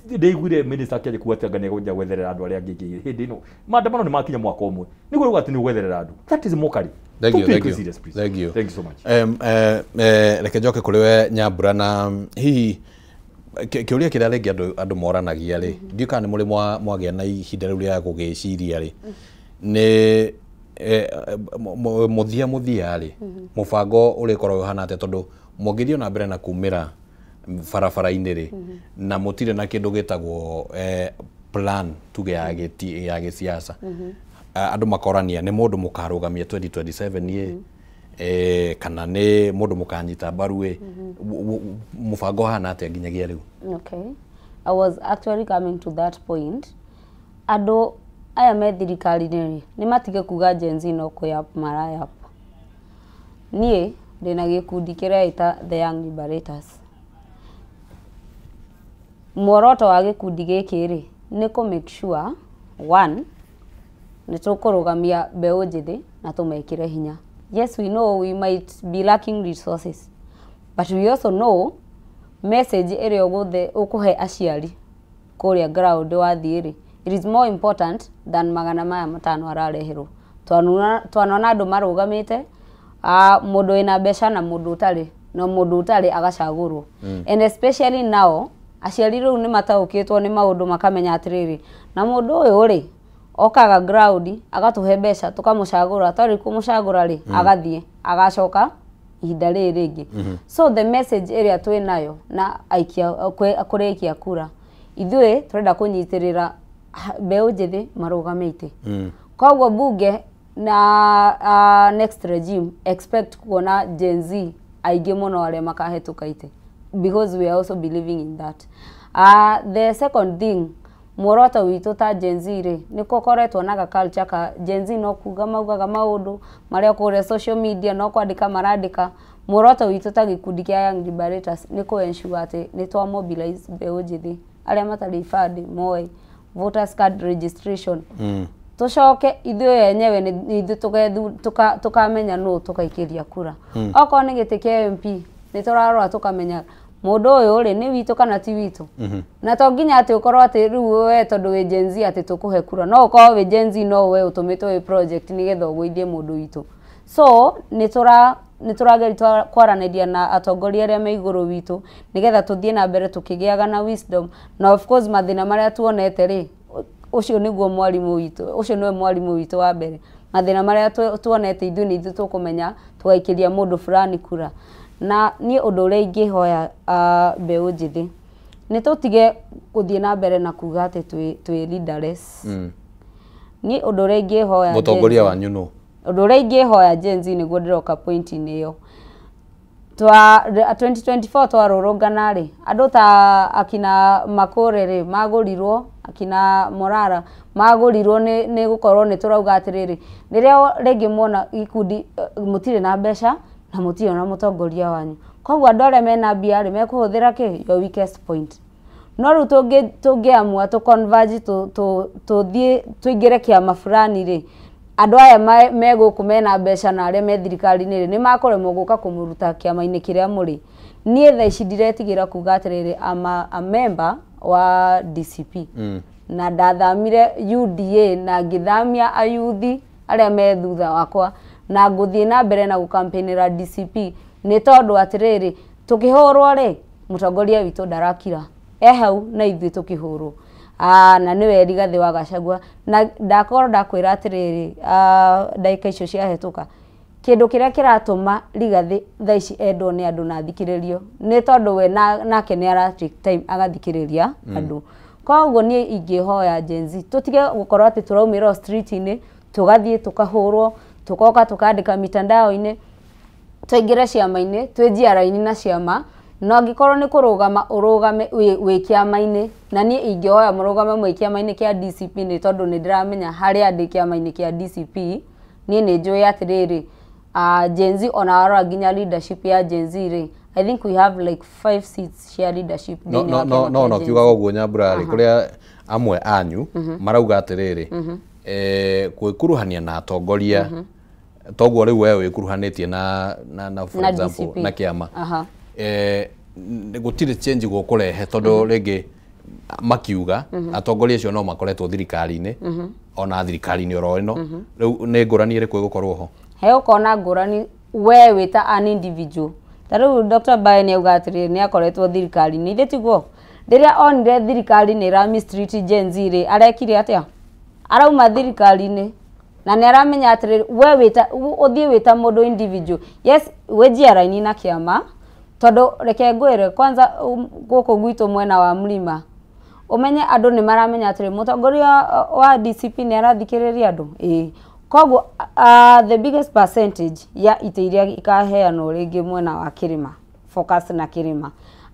Ndĩiguire minister akĩanjia kuga atĩ anga nĩegũthiĩ gwetherera andũ arĩa angĩ hĩndĩ ĩno maandamano nĩ makinya mwaka ũmwe nĩguo rĩu atĩ nĩ ũgwetherera andũ. That is mockery. Thank you, thank you. Serious, please. Thank you. Thank you so much. Reke njoke kũrĩ we Nyambura, na hihi kĩũria kĩrĩa rĩngĩ andũ moranagia rĩ, ndiũĩ kana nĩ mũrĩ mwagĩa na ihinda rĩu rĩa gũgĩciria rĩ, nĩ mũthia mũthia rĩ, mũbango ũrĩkorwo ũhana atĩa tondũ mũngĩthiĩ na mbere na kumĩra barabara-inĩ rĩ, na mũtirĩ na kĩndũ gĩtagwo plan tuge ya gĩsiasa, andũ makorania nĩ mũndũ mũkarũgamia 2027 ĩ, kana nĩ mũndũ mũkanyita mbaru ĩ, mũbango ũhana atĩa nginyagia rĩu? Okay, I was actually coming to that point. Andũ aya me thirikari-inĩ rĩ, nĩ matige kuga Gen Z no kwĩyap marayap. Niĩ ndĩna gĩkundi kĩreita The Young Liberators. Muoroto wa gĩkundi gĩkĩ rĩ, nĩ kũ make sure one, nĩ tũkũrũgamia mbeũ njĩthĩ na tũmekĩre hinya. Yes, we know we might be lacking resources, but we also know message ĩrĩa ũkũhe aciari kũrĩa ground wathiĩ rĩ, it is more important than magana maya matano arareherwo. Twanona andũ marũgamĩte, mũndũ wĩna mbeca na mũndũ ũtarĩ, no mũndũ ũtarĩ agacagũrwo. And especially now, aciari rĩu nĩ mataũkĩtwo nĩ maũndũ makamenya atĩrĩrĩ, na mũndũ ũyũ rĩ, okaga ground agatũhe mbeca tũkamũcagũra, twarĩ kũmũcagũra rĩ, agathiĩ agacoka ihinda rĩrĩ rĩngĩ. So the message ĩrĩa twĩ nayo na aikia kũrĩ aikia kura, ithuĩ tũrenda kũnyitĩrĩra mbeũ njĩthĩ marũgame itĩ. Koguo bunge na next regime, expect kuona Gen Z aingĩ mũno arĩa makahĩtũka itĩ, because we are also believing in that. The second thing, muoroto witũ ta Gen Z rĩ, nĩ gũkoretwo na ga culture ka Gen Z no kuga maugaga maũndũ marĩa kũrĩa social media, no kwandĩka marandĩka. Muoroto witũ ta gĩkundi kĩa Young Liberators nĩ kũ ensure atĩ nĩ twa mobilize mbeũ njĩthĩ arĩa matarĩ ibandĩ moe voters card registration. Tũcoke ithuĩ enyewe nĩ ithuĩ tũkamenya nũ tũkaikĩria kura. Okorwo nĩ gĩtĩ kĩa MP, nĩ tũrarora tũkamenya mũndũ ũyũ rĩ, nĩ witũ kana ti witũ. Na to nginya atĩ ũkorwo atĩ rĩu we tondũ wĩ Gen Z atĩ tũkũhe kura. No ũkorwo wĩ Gen Z, no we ũtũmĩtwo wĩ project nĩgetha ũgũithie mũndũ witũ. So nĩ tũrageria kwaranĩria na atongoria arĩa me igũrũ witũ nĩgetha tũthiĩ na mbere tũkĩgĩaga na wisdom. Na of course mathĩna marĩa tuonete rĩ, ũcio nĩguo mwarimũ witũ, ũcio nĩwe mwarimũ witũ wa mbere. Mathĩna marĩa tuonete, ithuĩ nĩ ithuĩ tũkũmenya tũgaikĩria mũndũ fulani kura. Na niĩ ũndũ ũrĩa ingĩhoya mbeũ njĩthĩ nĩ tũtige gũthiĩ na mbere na kuga atĩ twĩ leaderless. Niĩ ũndũ ũrĩa ingĩhoya Mũtongoria wanyu nũ? Ũndũ ũrĩa ingĩhoya Gen Z, nĩguo ndĩroka point-inĩ ĩyo, twa 2024 twarũrũngana rĩ, andũ ta akina Makũre rĩ, magũrirwo, akina Morara magũrirwo nĩ gũkorwo nĩ tũrauga atĩrĩrĩ, rĩrĩa rĩngĩ muona gĩkundi mũtirĩ na mbeca na mũtirĩ na mũtongoria wanyu, koguo andũ arĩa mena mbia rĩ, mekũhũthĩra kĩ your weakest point. No rĩu tũngĩamua tũ converge, tũthiĩ tũingĩre kĩama fulani rĩ, andũ aya me gũkũ mena mbeca na arĩa me thirikari-inĩ rĩ, nĩ makũremwo gũka kũmũruta kĩama-inĩ kĩrĩa mũrĩ. Niĩ thaa ici ndiretigĩra kuga atĩrĩrĩ, I'm a member wa DCP na ndathamire UDA na ngĩthamia ayuthi arĩa me thutha wakwa, na ngũthiĩ na mbere na gũkampĩinĩra DCP, nĩ tondũ atĩrĩrĩ, tũkĩhũrwo rĩ, mũtongoria witũ ndarakira, e hau na ithuĩ tũkĩhũrwo, na nĩwe Rigathĩ wa Gachagua. Na ndakorwo ndakwĩra atĩrĩrĩ, ndagĩka icio ciahĩtũka, kĩndũ kĩrĩa kĩratũma Rigathĩ thaa ici endwo nĩ andũ na athikĩrĩrio nĩ tondũ we nake nĩ ara take time agathikĩrĩria andũ. Koguo niĩ ingĩhoya Gen Z tũtige gũkorwo atĩ tũraumĩra o street-inĩ, tũgathiĩ tũkahũrwo, tũkoka tũkandĩka mitandao-inĩ. Tũingĩre ciama-inĩ, twĩnjie raini na ciama, no angĩkorwo nĩ kũrũgama, ũrũgame wĩ kĩama-inĩ. Na niĩ ingĩhoya mũrũgame mwĩ kĩama-inĩ kĩa DCP, nĩ tondũ nĩ ndĩramenya harĩa ndĩ kĩama-inĩ kĩa DCP, niĩ nĩ njũĩ atĩrĩrĩ, Gen Z, ona warora nginya leadership ya Gen Z rĩ, I think we have like five seats cia leadership No thĩinĩ no wa no kĩama no kĩa no Gen kiugaga Z. ũguo Nyambura rĩ, kũrĩa amwe anyu marauga atĩrĩrĩ, gwĩkuruhania na atongoria toguo rĩu we wĩkuruhanĩtie na for Na example DCP. na kĩama, gũtirĩ change gũkũrehe, tondũ rĩngĩ makiuga atongoria acio no makoretwo thirikari-inĩ, ona thirikari-inĩ oro ĩno rĩu. Nĩ ngũrani ĩrĩkũ ĩgũkorwo ho? He ũkona ngũrani we wĩ ta an individual. Ta rĩu Dr. Mbae nĩ auga atĩrĩrĩ, nĩ akoretwo thirikari-inĩ, ithe tiguo? Rĩrĩa onire thirikari nĩ ĩra mistreat Gen Z rĩ, arekire atĩa? Arauma thirikari-inĩ, na nĩ aramenya atĩrĩrĩ, we wĩta ũthiĩ wĩta mũndũ individual, yes, wĩnjia raini na kĩama, tondũ reke ngwĩre kwanza, gũkũ gwitũ mwena wa mlima, ũmenye andũ nĩ maramenya atĩrĩ, mũtongoria wa DCP nĩ arathikĩrĩria andũ, ĩĩ. Koguo the biggest percentage ya itĩ iria ikaheanwo rĩngĩ mwena wa kĩrĩma, focus na kĩrĩma,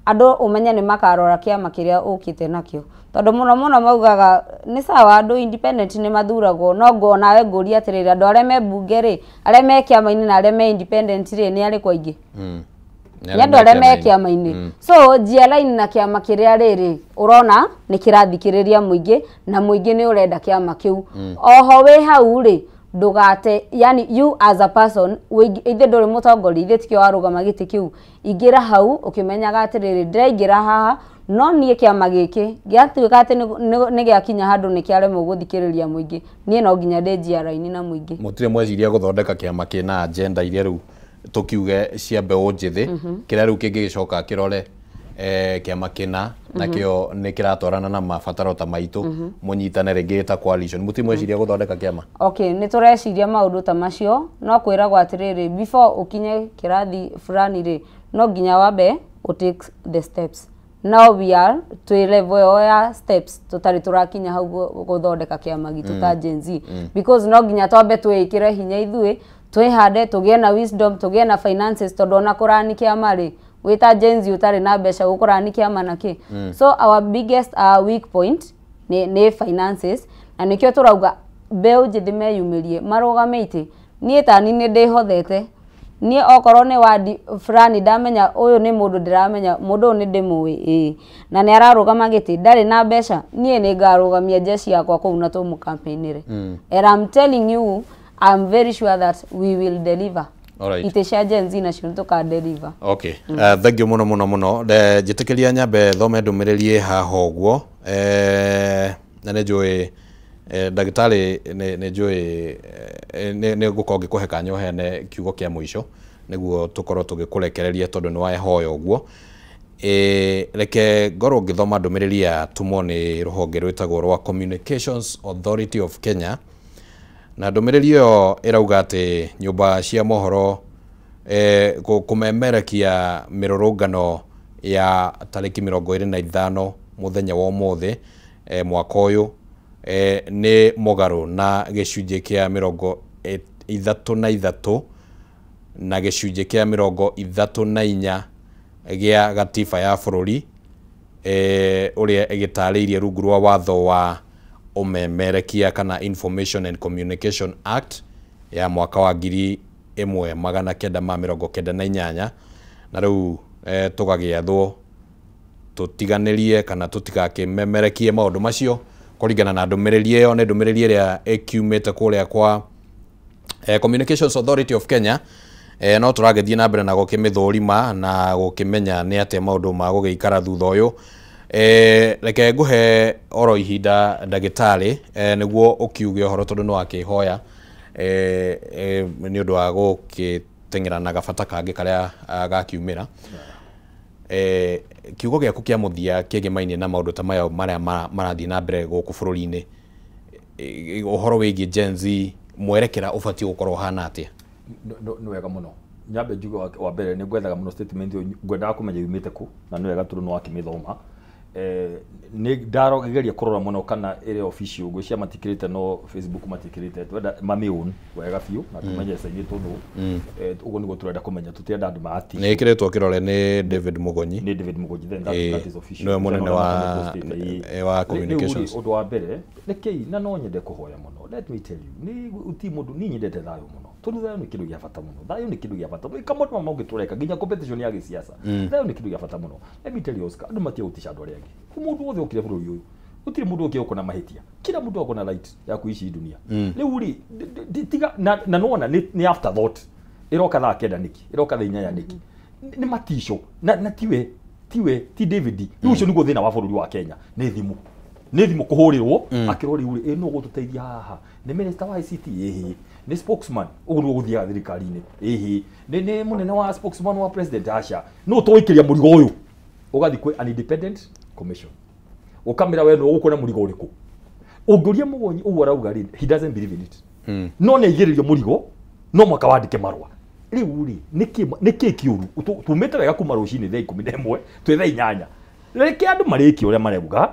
andũ ũmenye nĩ makarora kĩama kĩrĩa ũkĩte nakĩo, tondũ mũno mũno maugaga nĩ sawa, andũ independent nĩ mathuragwo, no onawe ngũria atĩrĩrĩ, andũ arĩa me mbunge rĩ, arĩa me kĩama-inĩ na arĩa me independent rĩ, nĩ arĩkũ aingĩ? Nĩ andũ arĩa me kĩama-inĩ. So njia line na kĩama kĩrĩa rĩrĩ ũrona nĩ kĩrathikĩrĩria mũingĩ, na mũingĩ nĩ ũrenda kĩama kĩu. Oho wĩ hau rĩ, ndũgate, yani you as a person, ithe ndũrĩ mũtongoria, ithe tikĩo warũgama gĩtĩ kĩu, ingĩra hau ũkĩmenyaga atĩrĩrĩ, ndĩraingĩra haha, no niĩ kĩama gĩkĩ gĩatuĩka atĩ nĩ gĩakinya handũ nĩ kĩaremwo gũthikĩrĩria mũingĩ, niĩ no nginya ndĩnjia raini na mũingĩ. Mũtirĩ mweciria gũthondeka kĩama kĩna agenda iria rĩu tũkiuge cia mbeũ njĩthĩ, kĩrĩa rĩu kĩngĩgĩcoka kĩrore kĩama kĩna nakĩo nĩ kĩratwarana na mabataro ta maitũ, mũnyitane rĩngĩ ta coalition, mũtimweciria gũthondeka kĩama? Okay, nĩ tũreciria maũndũ ta macio, no kwĩragwo atĩrĩrĩ, before ũkinye kĩrathi fulani rĩ, no nginya wambe take the steps. Now we are twĩ level ĩyo ya steps, tũtarĩ tũrakinya hau gũthondeka kĩama gitũ ta Gen Z, because no nginya twambe twĩĩkĩre hinya ithuĩ, twĩhande, tũgĩe na wisdom, tũgĩe na finances, tondũ ona kũrani kĩama rĩ, wĩ ta Gen Z ũtarĩ na mbeca ũkũrani kĩama na kĩ? So our biggest weak point nĩ finances, na nĩkĩo tũrauga mbeũ njĩthĩ meyumĩrie marũgame itĩ. Niĩ tani nĩ ndĩhothete, niĩ okorwo nĩ wadi fulani ndamenya ũyũ nĩ mũndũ ndĩramenya, mũndũ ũyũ nĩ ndĩmũĩ, ĩĩ, na nĩ ararũgama gĩtĩ, ndarĩ na mbeca, niĩ nĩ ngarũgamia jeshi yakwa kũu na tũmũcampaignĩre. And I'm telling you, I'm very sure that we will deliver. Itĩ cia Gen Z nacio nĩ tũka deliver. Okay, thank you mũno mũno mũno. Njĩtĩkĩria nyambe thome ndũmĩrĩri ĩ haha ũguo, na nĩ njũĩ ndagĩtarĩ, nĩ njũĩ nĩ ngũkorwo ngĩkũhe kanya ũheane kiugo kĩa mũico nĩguo tũkorwo tũgĩkũrekereria tondũ nĩ wahoya ũguo. Reke ngorwo ngĩthoma ndũmĩrĩri ya tũmwo nĩ rũhonge rwĩtagwo rwa Communications Authority of Kenya, na ndũmĩrĩri ĩyo ĩrauga atĩ nyũmba cia mohoro kũmemerekia mĩrũrũngano ya tarĩki 25 mũthenya wa ũmũthĩ mwaka ũyũ nĩ mũgarũ na gĩcunjĩ kĩa 33 na gĩcunjĩ kĩa 34 gĩa gatiba ya bũrũri ũrĩa ĩgĩtarĩirie rungu rwa watho wa ũmemerekia kana Information and Communication Act ya mwaka wa 1998, na rĩu tũgagĩathwo tũtiganĩrie kana tũtigakĩmemerekie maũndũ macio kũringana na ndũmĩrĩri ĩyo. Nĩ ndũmĩrĩri ĩrĩa ĩkiumĩte kũrĩa kwa Communications Authority of Kenya. No tũragĩthiĩ na mbere na gũkĩmĩthũrima na gũkĩmenya nĩ atĩa maũndũ ma gũgĩikara thutha ũyũ. Reke ngũhe oro ihinda ndagĩtarĩ nĩguo ũkiuge ũhoro tondũ nĩ wakĩhoya nĩ ũndũ wa gũgĩteng'era na gabata kangĩ karĩa gakiumĩra. Kiugo gĩaku kĩa mũthia kĩgemaine na maũndũ ta maya marĩa marathiĩ na mbere gũkũ bũrũri-inĩ, ũhoro wĩgiĩ Gen Z, mwerekera ũbatiĩ gũkorwo ũhana atĩa? Nĩ wega mũno. Nyambe njuge wa mbere nĩ ngwethaga mũno statement ĩyo, ngwendaga kũmenya yumĩte kũ, na nĩ wega tondũ nĩ wakĩmĩthoma. Nĩ ndageria kũrora mũno kana ĩrĩ official, ngwĩciria matikĩrĩte, no Facebook matikĩrĩte, twenda mami own wega biũ na tũmenye cainĩtwo nũ. Ũguo nĩguo tũrenda kũmenya, tũtirenda andũ maati. Nĩ ĩkĩrĩtwo kĩrore nĩ David Mugonyi. Nĩ David Mugonyi, then that is official. Nĩwe mũnene wa communications. Rĩu ũndũ wa mbere rekei, na no nyende kũhoya mũno, let me tell you, nĩ uti mũndũ niĩ nyendete thayũ mũno, tondũ thayũ nĩ kĩndũ gĩa bata mũno, thayũ nĩ kĩndũ gĩa bata mũno. Ika maũndũ mangĩ tũreka nginya competition ya gĩsiasa, thayũ nĩ kĩndũ gĩa bata mũno. Let me tell you, Oscar, andũ matige gũtica andũ arĩa angĩ. Mũndũ wothe okire bũrũri ũyũ, gũtirĩ mũndũ ũkĩ ũkona mahĩtia, kila mũndũ akona right ya kuishi dunia. Rĩu rĩ, tiga na nona nĩ afterthought ĩroka thaa 9 nĩkĩ, ĩroka thaa 8 nĩkĩ, nĩ matico na tiwe ti David. Rĩu ũcio nĩguo thĩna wa bũrũri wa Kenya, nĩ thimũ, nĩ thimũ kũhũrĩrwo akĩrwo rĩu rĩ, ĩ nũ ũgũtũteithia haha, nĩ minister wa ICT, ĩhĩ, nĩ spokesman, ũguo nĩguo gũthiaga thirikari-inĩ, ĩhĩ, nĩ mũnene wa spokesman wa president, aca nũ tũgũikĩria mũrigo ũyũ, ũgathiĩ kwĩ an independent commission, ũkamĩra we nũ ũgũkona mũrigo ũrĩkũ. Ũngĩũria Mũgonyi ũguo arauga rĩ, he doesn't believe in it, no nĩ aigĩrĩrio mũrigo, no mwaka wandĩke marũa. Rĩu rĩ, nĩkĩ kĩũru? Tumĩte wega kuma rũcinĩ thaa 11 twĩ thaa 8. Reke andũ marĩkie ũrĩa marauga,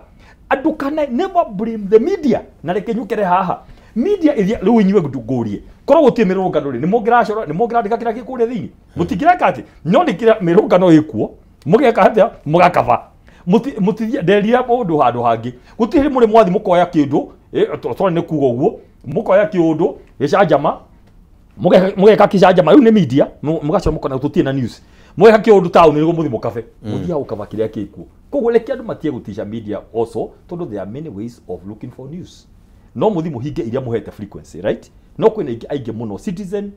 andũ kana never blame the media. Na reke nyũkere haha media ithia rĩu inyuĩ ngũrie, korwo gũtirĩ mĩrũngano rĩ, nĩ mũngĩracora, nĩ mũngĩrandĩka kĩrĩa gĩ kũrĩa thĩinĩ, mũtingĩreka atĩ no nĩ kĩrĩa mĩrũngano ĩkuo, mũgeka atĩa? Mũgakaba mũtithia nderira mũndũ handũ hangĩ, gũtirĩ hĩndĩ mũrĩ mwathi mũkoya kĩndũ, sorry nĩ kuga ũguo, mũkoya kĩũndũ gĩcanjama, mũgeka kĩcanjama, rĩu nĩ media, mũgacora mũkona tũtirĩ na news, mũgeka kĩũndũ taũni nĩguo mũthiĩ mũkabe, mũthiaga gũkaba kĩrĩa gĩkuo. Koguo reke andũ matige gũtica media also, tondũ there are many ways of looking for news. No mũthiĩ mũhinge iria mũhete frequency, right? No kwĩna ingĩ aingĩ mũno, citizen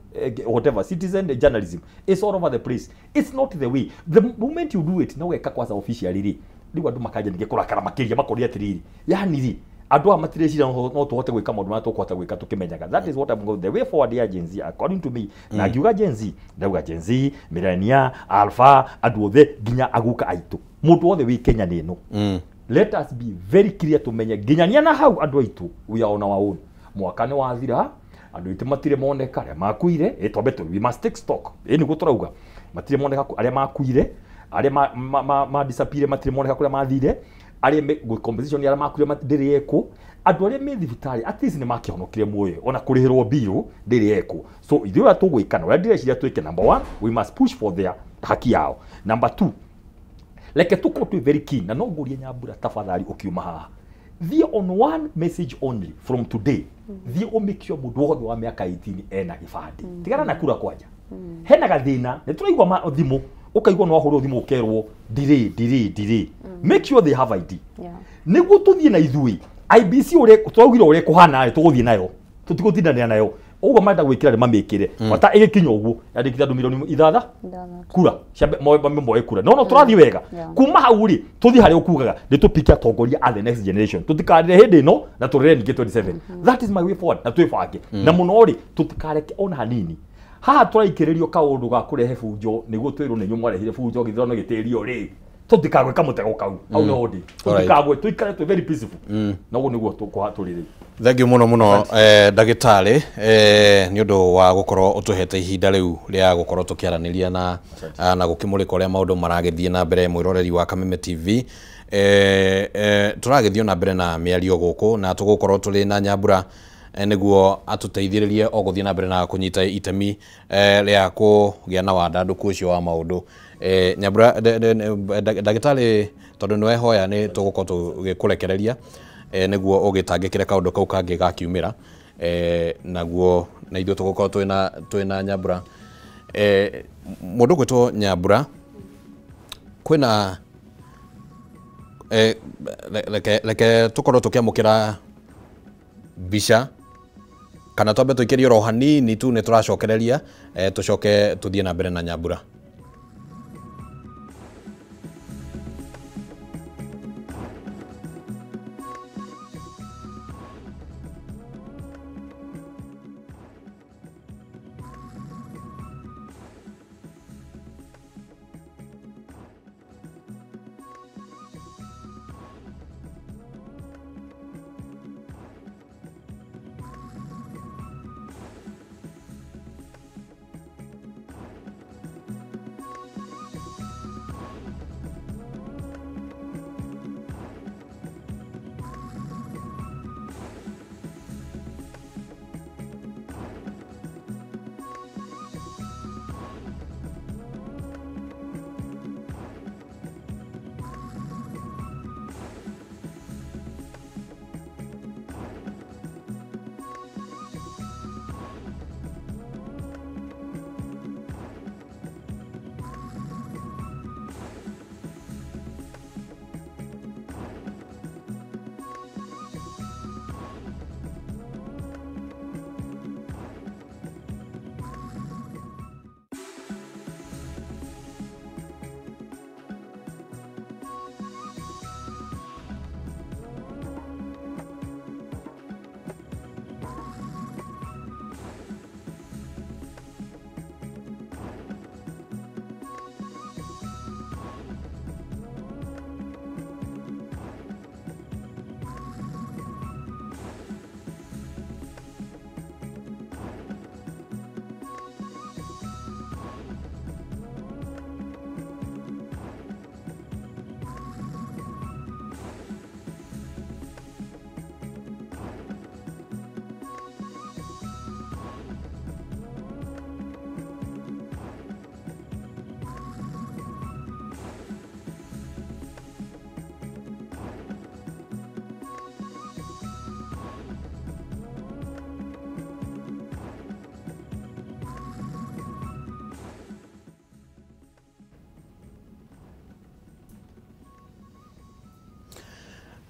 whatever, citizen journalism is all over the place. It's not the way. The moment you do it, no weka kwanza officially rĩ, rĩu andũ makanja ningĩ kũrakara makĩria, makoria atĩrĩrĩ, yani rĩ, Andũ aya matireciria no tũhote gwĩka maũndũ marĩa tũkũhota gwĩka tũkĩmenyaga. That is what I'm going, the way forward ya Gen Z according to me. Na ngiuga Gen Z, ndauga Gen Z, millennia, alpha, andũ othe nginya aguka aitũ, mũndũ wothe wĩ Kenya nĩ ĩno. Let us be very clear, tumenye nginyania na hau andũ aitũ, we are on our own. Mwaka nĩ wathira, andũ aitũ matirĩ moneka arĩa makuire. Ĩ twambe we must take stock. Ĩ nĩguo tũrauga matirĩ moneka arĩa makuire, arĩa ma disappear matirĩ moneka kũrĩa mathire, arĩa me compensation arĩa makuire ndĩrĩ ĩkũ, andũ arĩa me thibitarĩ at least nĩ makĩhonokire muoyo, ona kũrĩhĩrwo bill ndĩrĩ ĩkũ. So ithuĩ ũrĩa tũgwĩka na ũrĩa ndĩreciria twĩke, number one, we must push for their haki yao. Number two, reke tukorwo twĩ very keen, na no ngũrie Nyambura tafadhali, ũkiuma haha thiĩ on one message only from today, thiĩ ũ make sure mũndũ wothe wa mĩaka 18 ena gĩbandĩ. Tigana na kura kwanja, hena gathĩna nĩ tũraigua ma thimũ, ũkaigua nĩ wahũrwo thimũ ũkerwo delay, delay, delay. Make sure they have ID nĩguo tũthiĩ na ithuĩ IBC ũrĩa tũraugire ũrĩa kũhana rĩ, tũgũthiĩ nayo, tũtigũtindanĩra nayo ũguo marenda gwĩkĩra nĩ mamĩkĩre. Bata ĩgĩkinya ũguo yandĩkithia andũ 6 milioni kura ciambe moe kura, no no tũrathiĩ wega. Kuma hau rĩ, tũthiĩ harĩa ũkugaga nĩ tũpike atongoria a the next generation, tũtikarĩre hĩndĩ ĩno na tũrĩre ningĩ 27. That is my way forward. Na twĩbange na mũno rĩ, tũtikareke ona hanini haha tũraikĩrĩrio kaũndũ ga kũrehe bunjo nĩguo twĩrwo nĩ inyuĩ mwarehire bunjo gĩthurano gĩtĩrio rĩ, tũtikagwe kamũtego kau hau nĩho ndĩ. Tũtikagwe, tũikare twĩ very peaceful, na ũguo nĩguo tũrĩ rĩu. Thank you muno muno, ndagĩtarĩ, nĩ ũndũ wa gũkorwo ũtũhete ihinda rĩu rĩa gũkorwo tũkĩaranĩria na gũkĩmũrĩka ũrĩa maũndũ maragĩthiĩ na mbere. Mwĩroreri wa Kameme TV, tũragĩthiĩ na mbere na mĩario gũkũ na tũgũkorwo tũrĩ na Nyambura, nĩguo atũteithĩrĩrie o gũthiĩ na mbere na kũnyita itemi rĩa kũgĩa na wandandũku ũcio wa maũndũ. Nyambura, ndagĩtarĩ, tondũ nĩ wehoya nĩ tũgũkorwo tũgĩkũrekereria, nĩguo ũgĩtangĩkĩre kaũndũ kau kangĩ gakiumĩra, naguo na ithuĩ tũgũkorwo twĩna Nyambura. Mũndũ ũgwĩtwo Nyambura, kwĩna reke tũkorwo tũkĩamũkĩra mbica kana twambe tũikĩrie oro hanini tu, nĩ tũracokereria, tũcoke tũthiĩ na mbere na Nyambura.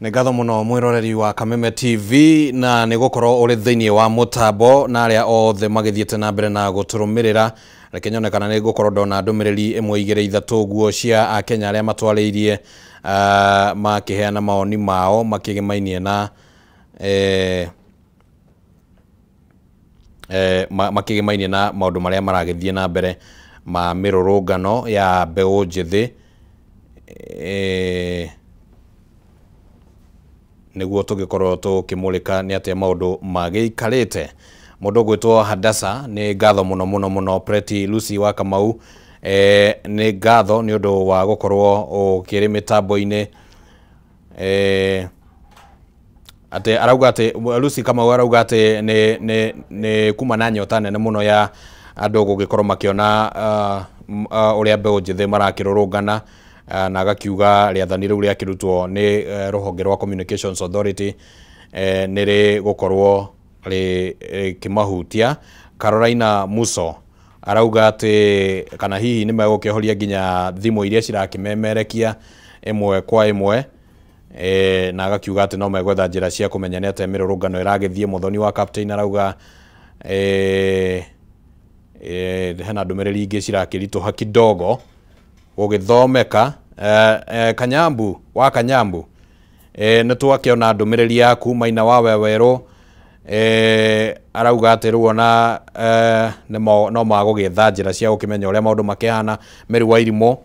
Nĩ ngatho mũno mwĩroreri wa Kameme TV na nĩ gũkorwo ũrĩ thĩinĩ wa mũtambo na arĩa othe magĩthiĩte na mbere na gũtũrũmĩrĩra. Reke nyone kana nĩ ngũkorwo ndona ndũmĩrĩri ĩmwe, igĩrĩ, ithatũ ũguo cia akenya arĩa matwarĩirie, makĩheana mawoni mao makĩgĩmainie na makĩgĩmainie na maũndũ marĩa maragĩthiĩ na mbere ma mĩrũrũngano ya mbeũ njĩthĩ nĩguo tũgĩkorwo tũkĩmũrĩka nĩ atĩa maũndũ magĩikarĩte. Mũndũ ũgwĩtwo Hadasa nĩ ngatho mũno mũno mũno. Preti Lucy wa Kamau nĩ ngatho nĩ ũndũ wa gũkorwo ũkĩrĩ mĩtambo-inĩ. Atĩ arauga atĩ Lucy Kamau arauga atĩ nĩ kuma na nyota nene mũno ya andũ gũgĩkorwo makĩona ũrĩa mbeũ njĩthĩ marakĩrũrũngana, na agakiuga rĩathani rĩu rĩakĩrutwo nĩ rũhonge rwa Communications Authority nĩ rĩgũkorwo rĩkĩmahutia. Carolina Muso arauga atĩ kana hihi nĩ megũkĩhoria nginya thimũ iria cirakĩmemerekia ĩmwe kwa ĩmwe, na agakiuga atĩ no megwetha njĩra cia kũmenya nĩ atĩa mĩrũrũngano ĩragĩthiĩ. Mũthoni wa Captain arauga hena ndũmĩrĩri ingĩ cirakĩritũha kidogo gũgĩthomeka. Kanyambu wa Kanyambu, nĩ twakĩona ndũmĩrĩri yaku. Maina wa Wewerũ arauga atĩ rĩu ona no magũgĩetha njĩra cia gũkĩmenya ũrĩa maũndũ makĩhana. Mary wa Irimũ,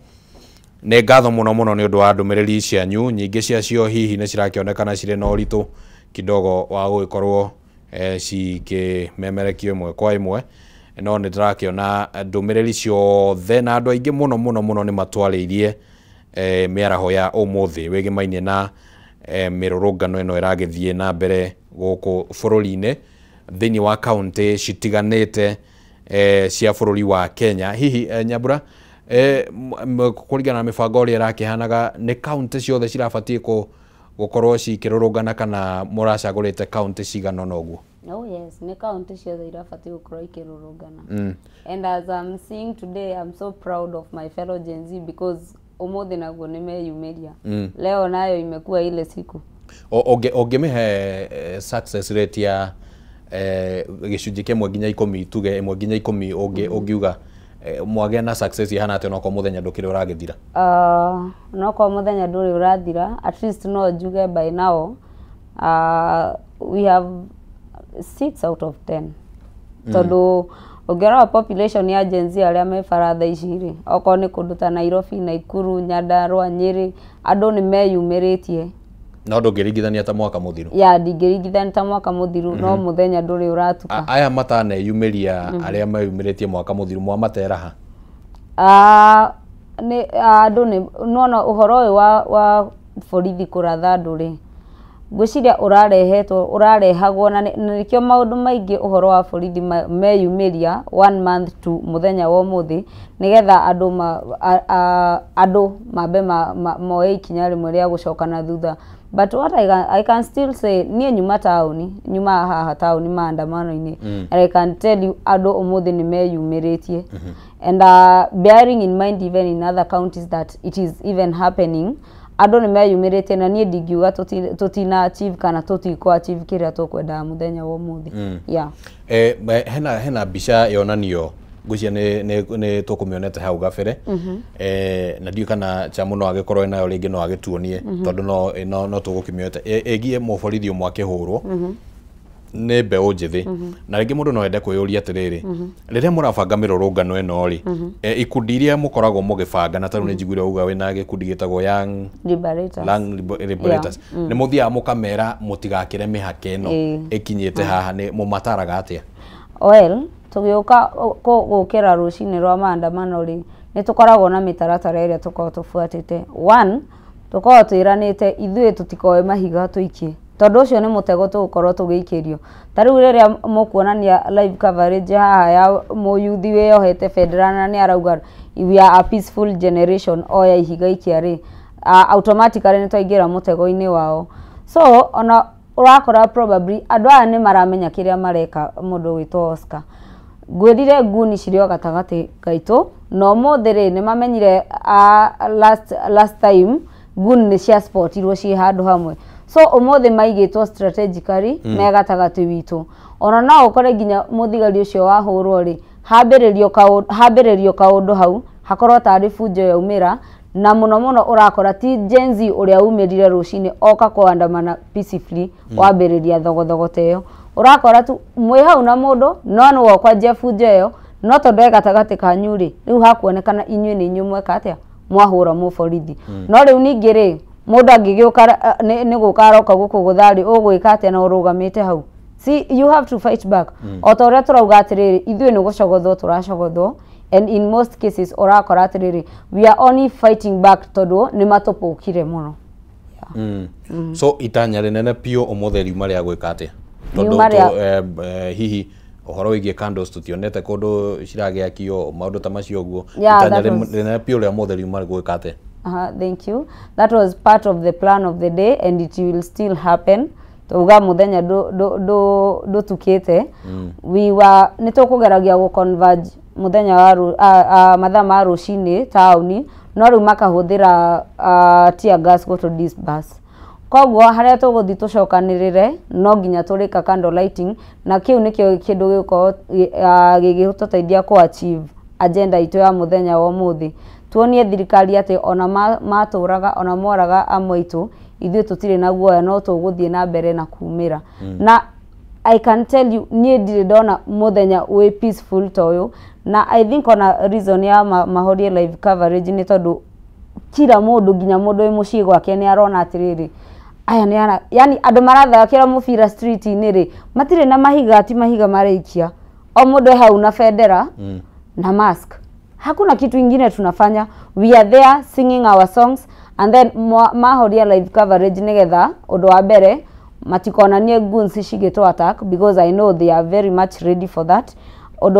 nĩ ngatho mũno mũno nĩ ũndũ wa ndũmĩrĩri cianyu, nyingĩ ciacio hihi nĩ cirakĩonekana cirĩ na ũritũ kidogo wa gũgĩkorwo cikĩmemerekio ĩmwe kwa ĩmwe, no nĩ ndĩrakĩona ndũmĩrĩri ciothe na andũ aingĩ mũno mũno mũno nĩ matwarĩirie mĩaraho ya ũmũthĩ wĩgĩmainie na mĩrũrũngano ĩno ĩragĩthiĩ na mbere gũkũ bũrũri-inĩ thĩinĩ wa kaunti citiganĩte cia bũrũri wa Kenya. Hihi Nyambura, kũringana na mĩbango ũrĩa ĩrakĩhanaga, nĩ kaunti ciothe cirabatiĩ gũkorwo cikĩrũrũngana kana mũracagũrĩte kaunti cigana ũna ũguo? Oh yes, nĩ kaunti ciothe irabatiĩ gũkorwo ikĩrũrũngana. And as I'm seeing today, I'm so proud of my fellow Gen Z because ũmũthĩ naguo nĩ meyumĩria. Leo nayo imekuwa ile siku. Ũngĩmĩhe success rate ya gĩcunjĩ kĩmwe nginya 10, tuge 1 nginya 10, ũngiuga mwagĩa na success ihana atĩa onokorwo mũthenya ndũkĩrĩ ũragĩthira? Onokorwo mũthenya ndũrĩ ũrathira, at least no njuge by now we have 6 out of 10. Tondũ ũngĩrora population ya Gen Z arĩa me bara thaa ici rĩ, okorwo nĩ kũndũ ta Nairobi, Nakuru, Nyandarua, Nyĩrĩ, andũ nĩ meyumĩrĩtie. No ndũngĩringithania ta mwaka mũthiru? Ya, ndingĩringithania ta mwaka mũthiru, no mũthenya ndũrĩ ũratuka. Aya mataneyumĩria arĩa meyumĩrĩtie mwaka mũthiru mwamatera ha? Nĩ andũ nĩ nĩwona ũhoro ũyũ wa borithi kũratha andũ rĩ, ngwĩciria ũrarehetwo ũrarehagwo na nĩkĩo maũndũ maingĩ ũhoro wa borithi meyumĩria 1 month to mũthenya wa ũmũthĩ, nĩgetha andũ andũ mambe moe ikinya rĩmwe rĩa gũcoka na thutha. But what I can still say, niĩ nyuma taũni, nyuma haha taũni maandamano-inĩ, and I can tell you andũ ũmũthĩ nĩ meyumĩrĩtie. And bearing in mind even in other counties that it is even happening, andũ nĩ meyumĩrĩtie na niĩ ndingiuga tũtina achieve kana tũtikũ achieve kĩrĩa tũkwendaga mũthenya wa ũmũthĩ. Yeah. Hena mbica yonanio ngwĩciria nĩ tũkũmĩonete hau gabere, na ndiũĩ kana cha mũno agĩkorwo nayo rĩngĩ no agĩtuonie, tondũ no tũgũkĩmĩoete ĩgiĩ mũborithi ũmwe akĩhũrwo nĩ mbeũ njĩthĩ. Na rĩngĩ mũndũ no ende kwĩyũria atĩrĩrĩ, rĩrĩa mũrabanga mĩrũrũngano ĩno rĩ, ikundi iria mũkoragwo mũgĩbanga, na tarĩu nĩ njiguire uga wĩna gĩkundi gĩtagwo Young Liberators, nĩ mũthiaga mũkamera mũtigakĩre mĩhaka ĩno ĩkinyĩte haha, nĩ mũmataraga atĩa? Well, tũgĩũka gũkĩra rũcinĩ rwa maandamano rĩ, nĩ tũkoragwo na mĩtaratara ĩrĩa tũkoragwo tũbuatĩte. One, tũkoragwo twĩranĩte ithuĩ tũtikoe mahiga tũikie, tondũ ũcio nĩ mũtego tũgũkorwo tũgĩikĩrio. Ta rĩu rĩrĩa mũkuonania live coverage haha ya mũyuthi wĩyohete bendera na nĩ arauga we are a peaceful generation, oya ihiga ikia rĩ, automatically nĩ twaingĩra mũtego-inĩ wao. So ona ũrakora probably andũ aya nĩ maramenya kĩrĩa mareka. Mũndũ wĩtwo Oscar, ngwĩrire nguni cirĩ o gatagatĩ gaitũ, na ũmũthĩ rĩ nĩ mamenyire last time nguni nĩ cia spotirwo ciĩ handũ hamwe. So ũmũthĩ maigĩtwo strategically me gatagatĩ witũ. Ona no ũkore nginya mũthigari ũcio wahũrwo rĩ, hambĩrĩrio kaũndũ hau hakorwo tarĩ bunjo yaumĩra, Na muno muno urakora ti Gen Z uria umirire rucini oka kuandamana peacefully. Wambiriria thogothogo teyo urakora tu mwi hau na mundu no ni wokwanjia bunjo iyo, no tondu e gatagati kanyu ri, riu hakuonekana inyuĩ nĩ inyuĩ mweka atia mwahũra mũborithi. No rĩu ningĩ rĩ, mũndũ angĩgĩũka nĩ gũka aroka gũkũgũtha rĩ, ũgwĩka atĩa na ũrũgamĩte hau? See, you have to fight back. O ta ũrĩa tũrauga atĩrĩrĩ, ithuĩ nĩ gũcogothwo tũracogothwo, and in most cases ũrakora atĩrĩrĩ, we are only fighting back tondũ nĩ matũpũkire mũno. So itanya rĩnene biũ ũmũthĩ riuma rĩa gwĩka atĩa? Tondũ Riuma rĩa- hihi ũhoro wĩgiĩ candles tũtionete kũndũ ciragĩakio, maũndũ ta macio ũguo. Yeah, itanya that was- rĩnene biũ rĩa ũmũthĩ riuma gwĩka atĩa? Thank you. That was part of the plan of the day and it will still happen. Tuga muthenya ndutukite. We were nĩ tũkũgeragia gũ converge muthenya wa mathaa ma rũcinĩ taũni, no rĩu makahũthĩra tear gas gũtũ disperse. Koguo harĩa tũgũthiĩ tũcokanĩrĩre no nginya tũrĩka candle lighting, na kĩu nĩkĩo kĩndũ gĩgũkorwo gĩgĩtũteithia kũ achieve agenda itũ ya mũthenya wa ũmũthĩ. Tuonie thirikari atĩ ona matũraga ona moraga amwe aitũ, ithuĩ tũtirĩ na guoya, no tũgũthiĩ na mbere na kumĩra. Na I can tell you, niĩ ndirĩ ndona mũthenya wĩ peaceful ta ũyũ, na I think ona reason ya mahorie live coverage nĩ tondũ kila mũndũ, nginya mũndũ wĩ mũciĩ gwake, nĩ arona atĩrĩrĩ, aya nĩ ara, yani andũ marathakĩra mũbira street-inĩ rĩ, matirĩ na mahiga, ti mahiga maraikia, o mũndũ e hau na bendera na mask. Hakuna kitu ingine tunafanya. We are there singing our songs, and then mahoria live coverage nigetha undu wa mbere matikonanie goons cigĩtũ attack, because I know they are very much ready for that. Undu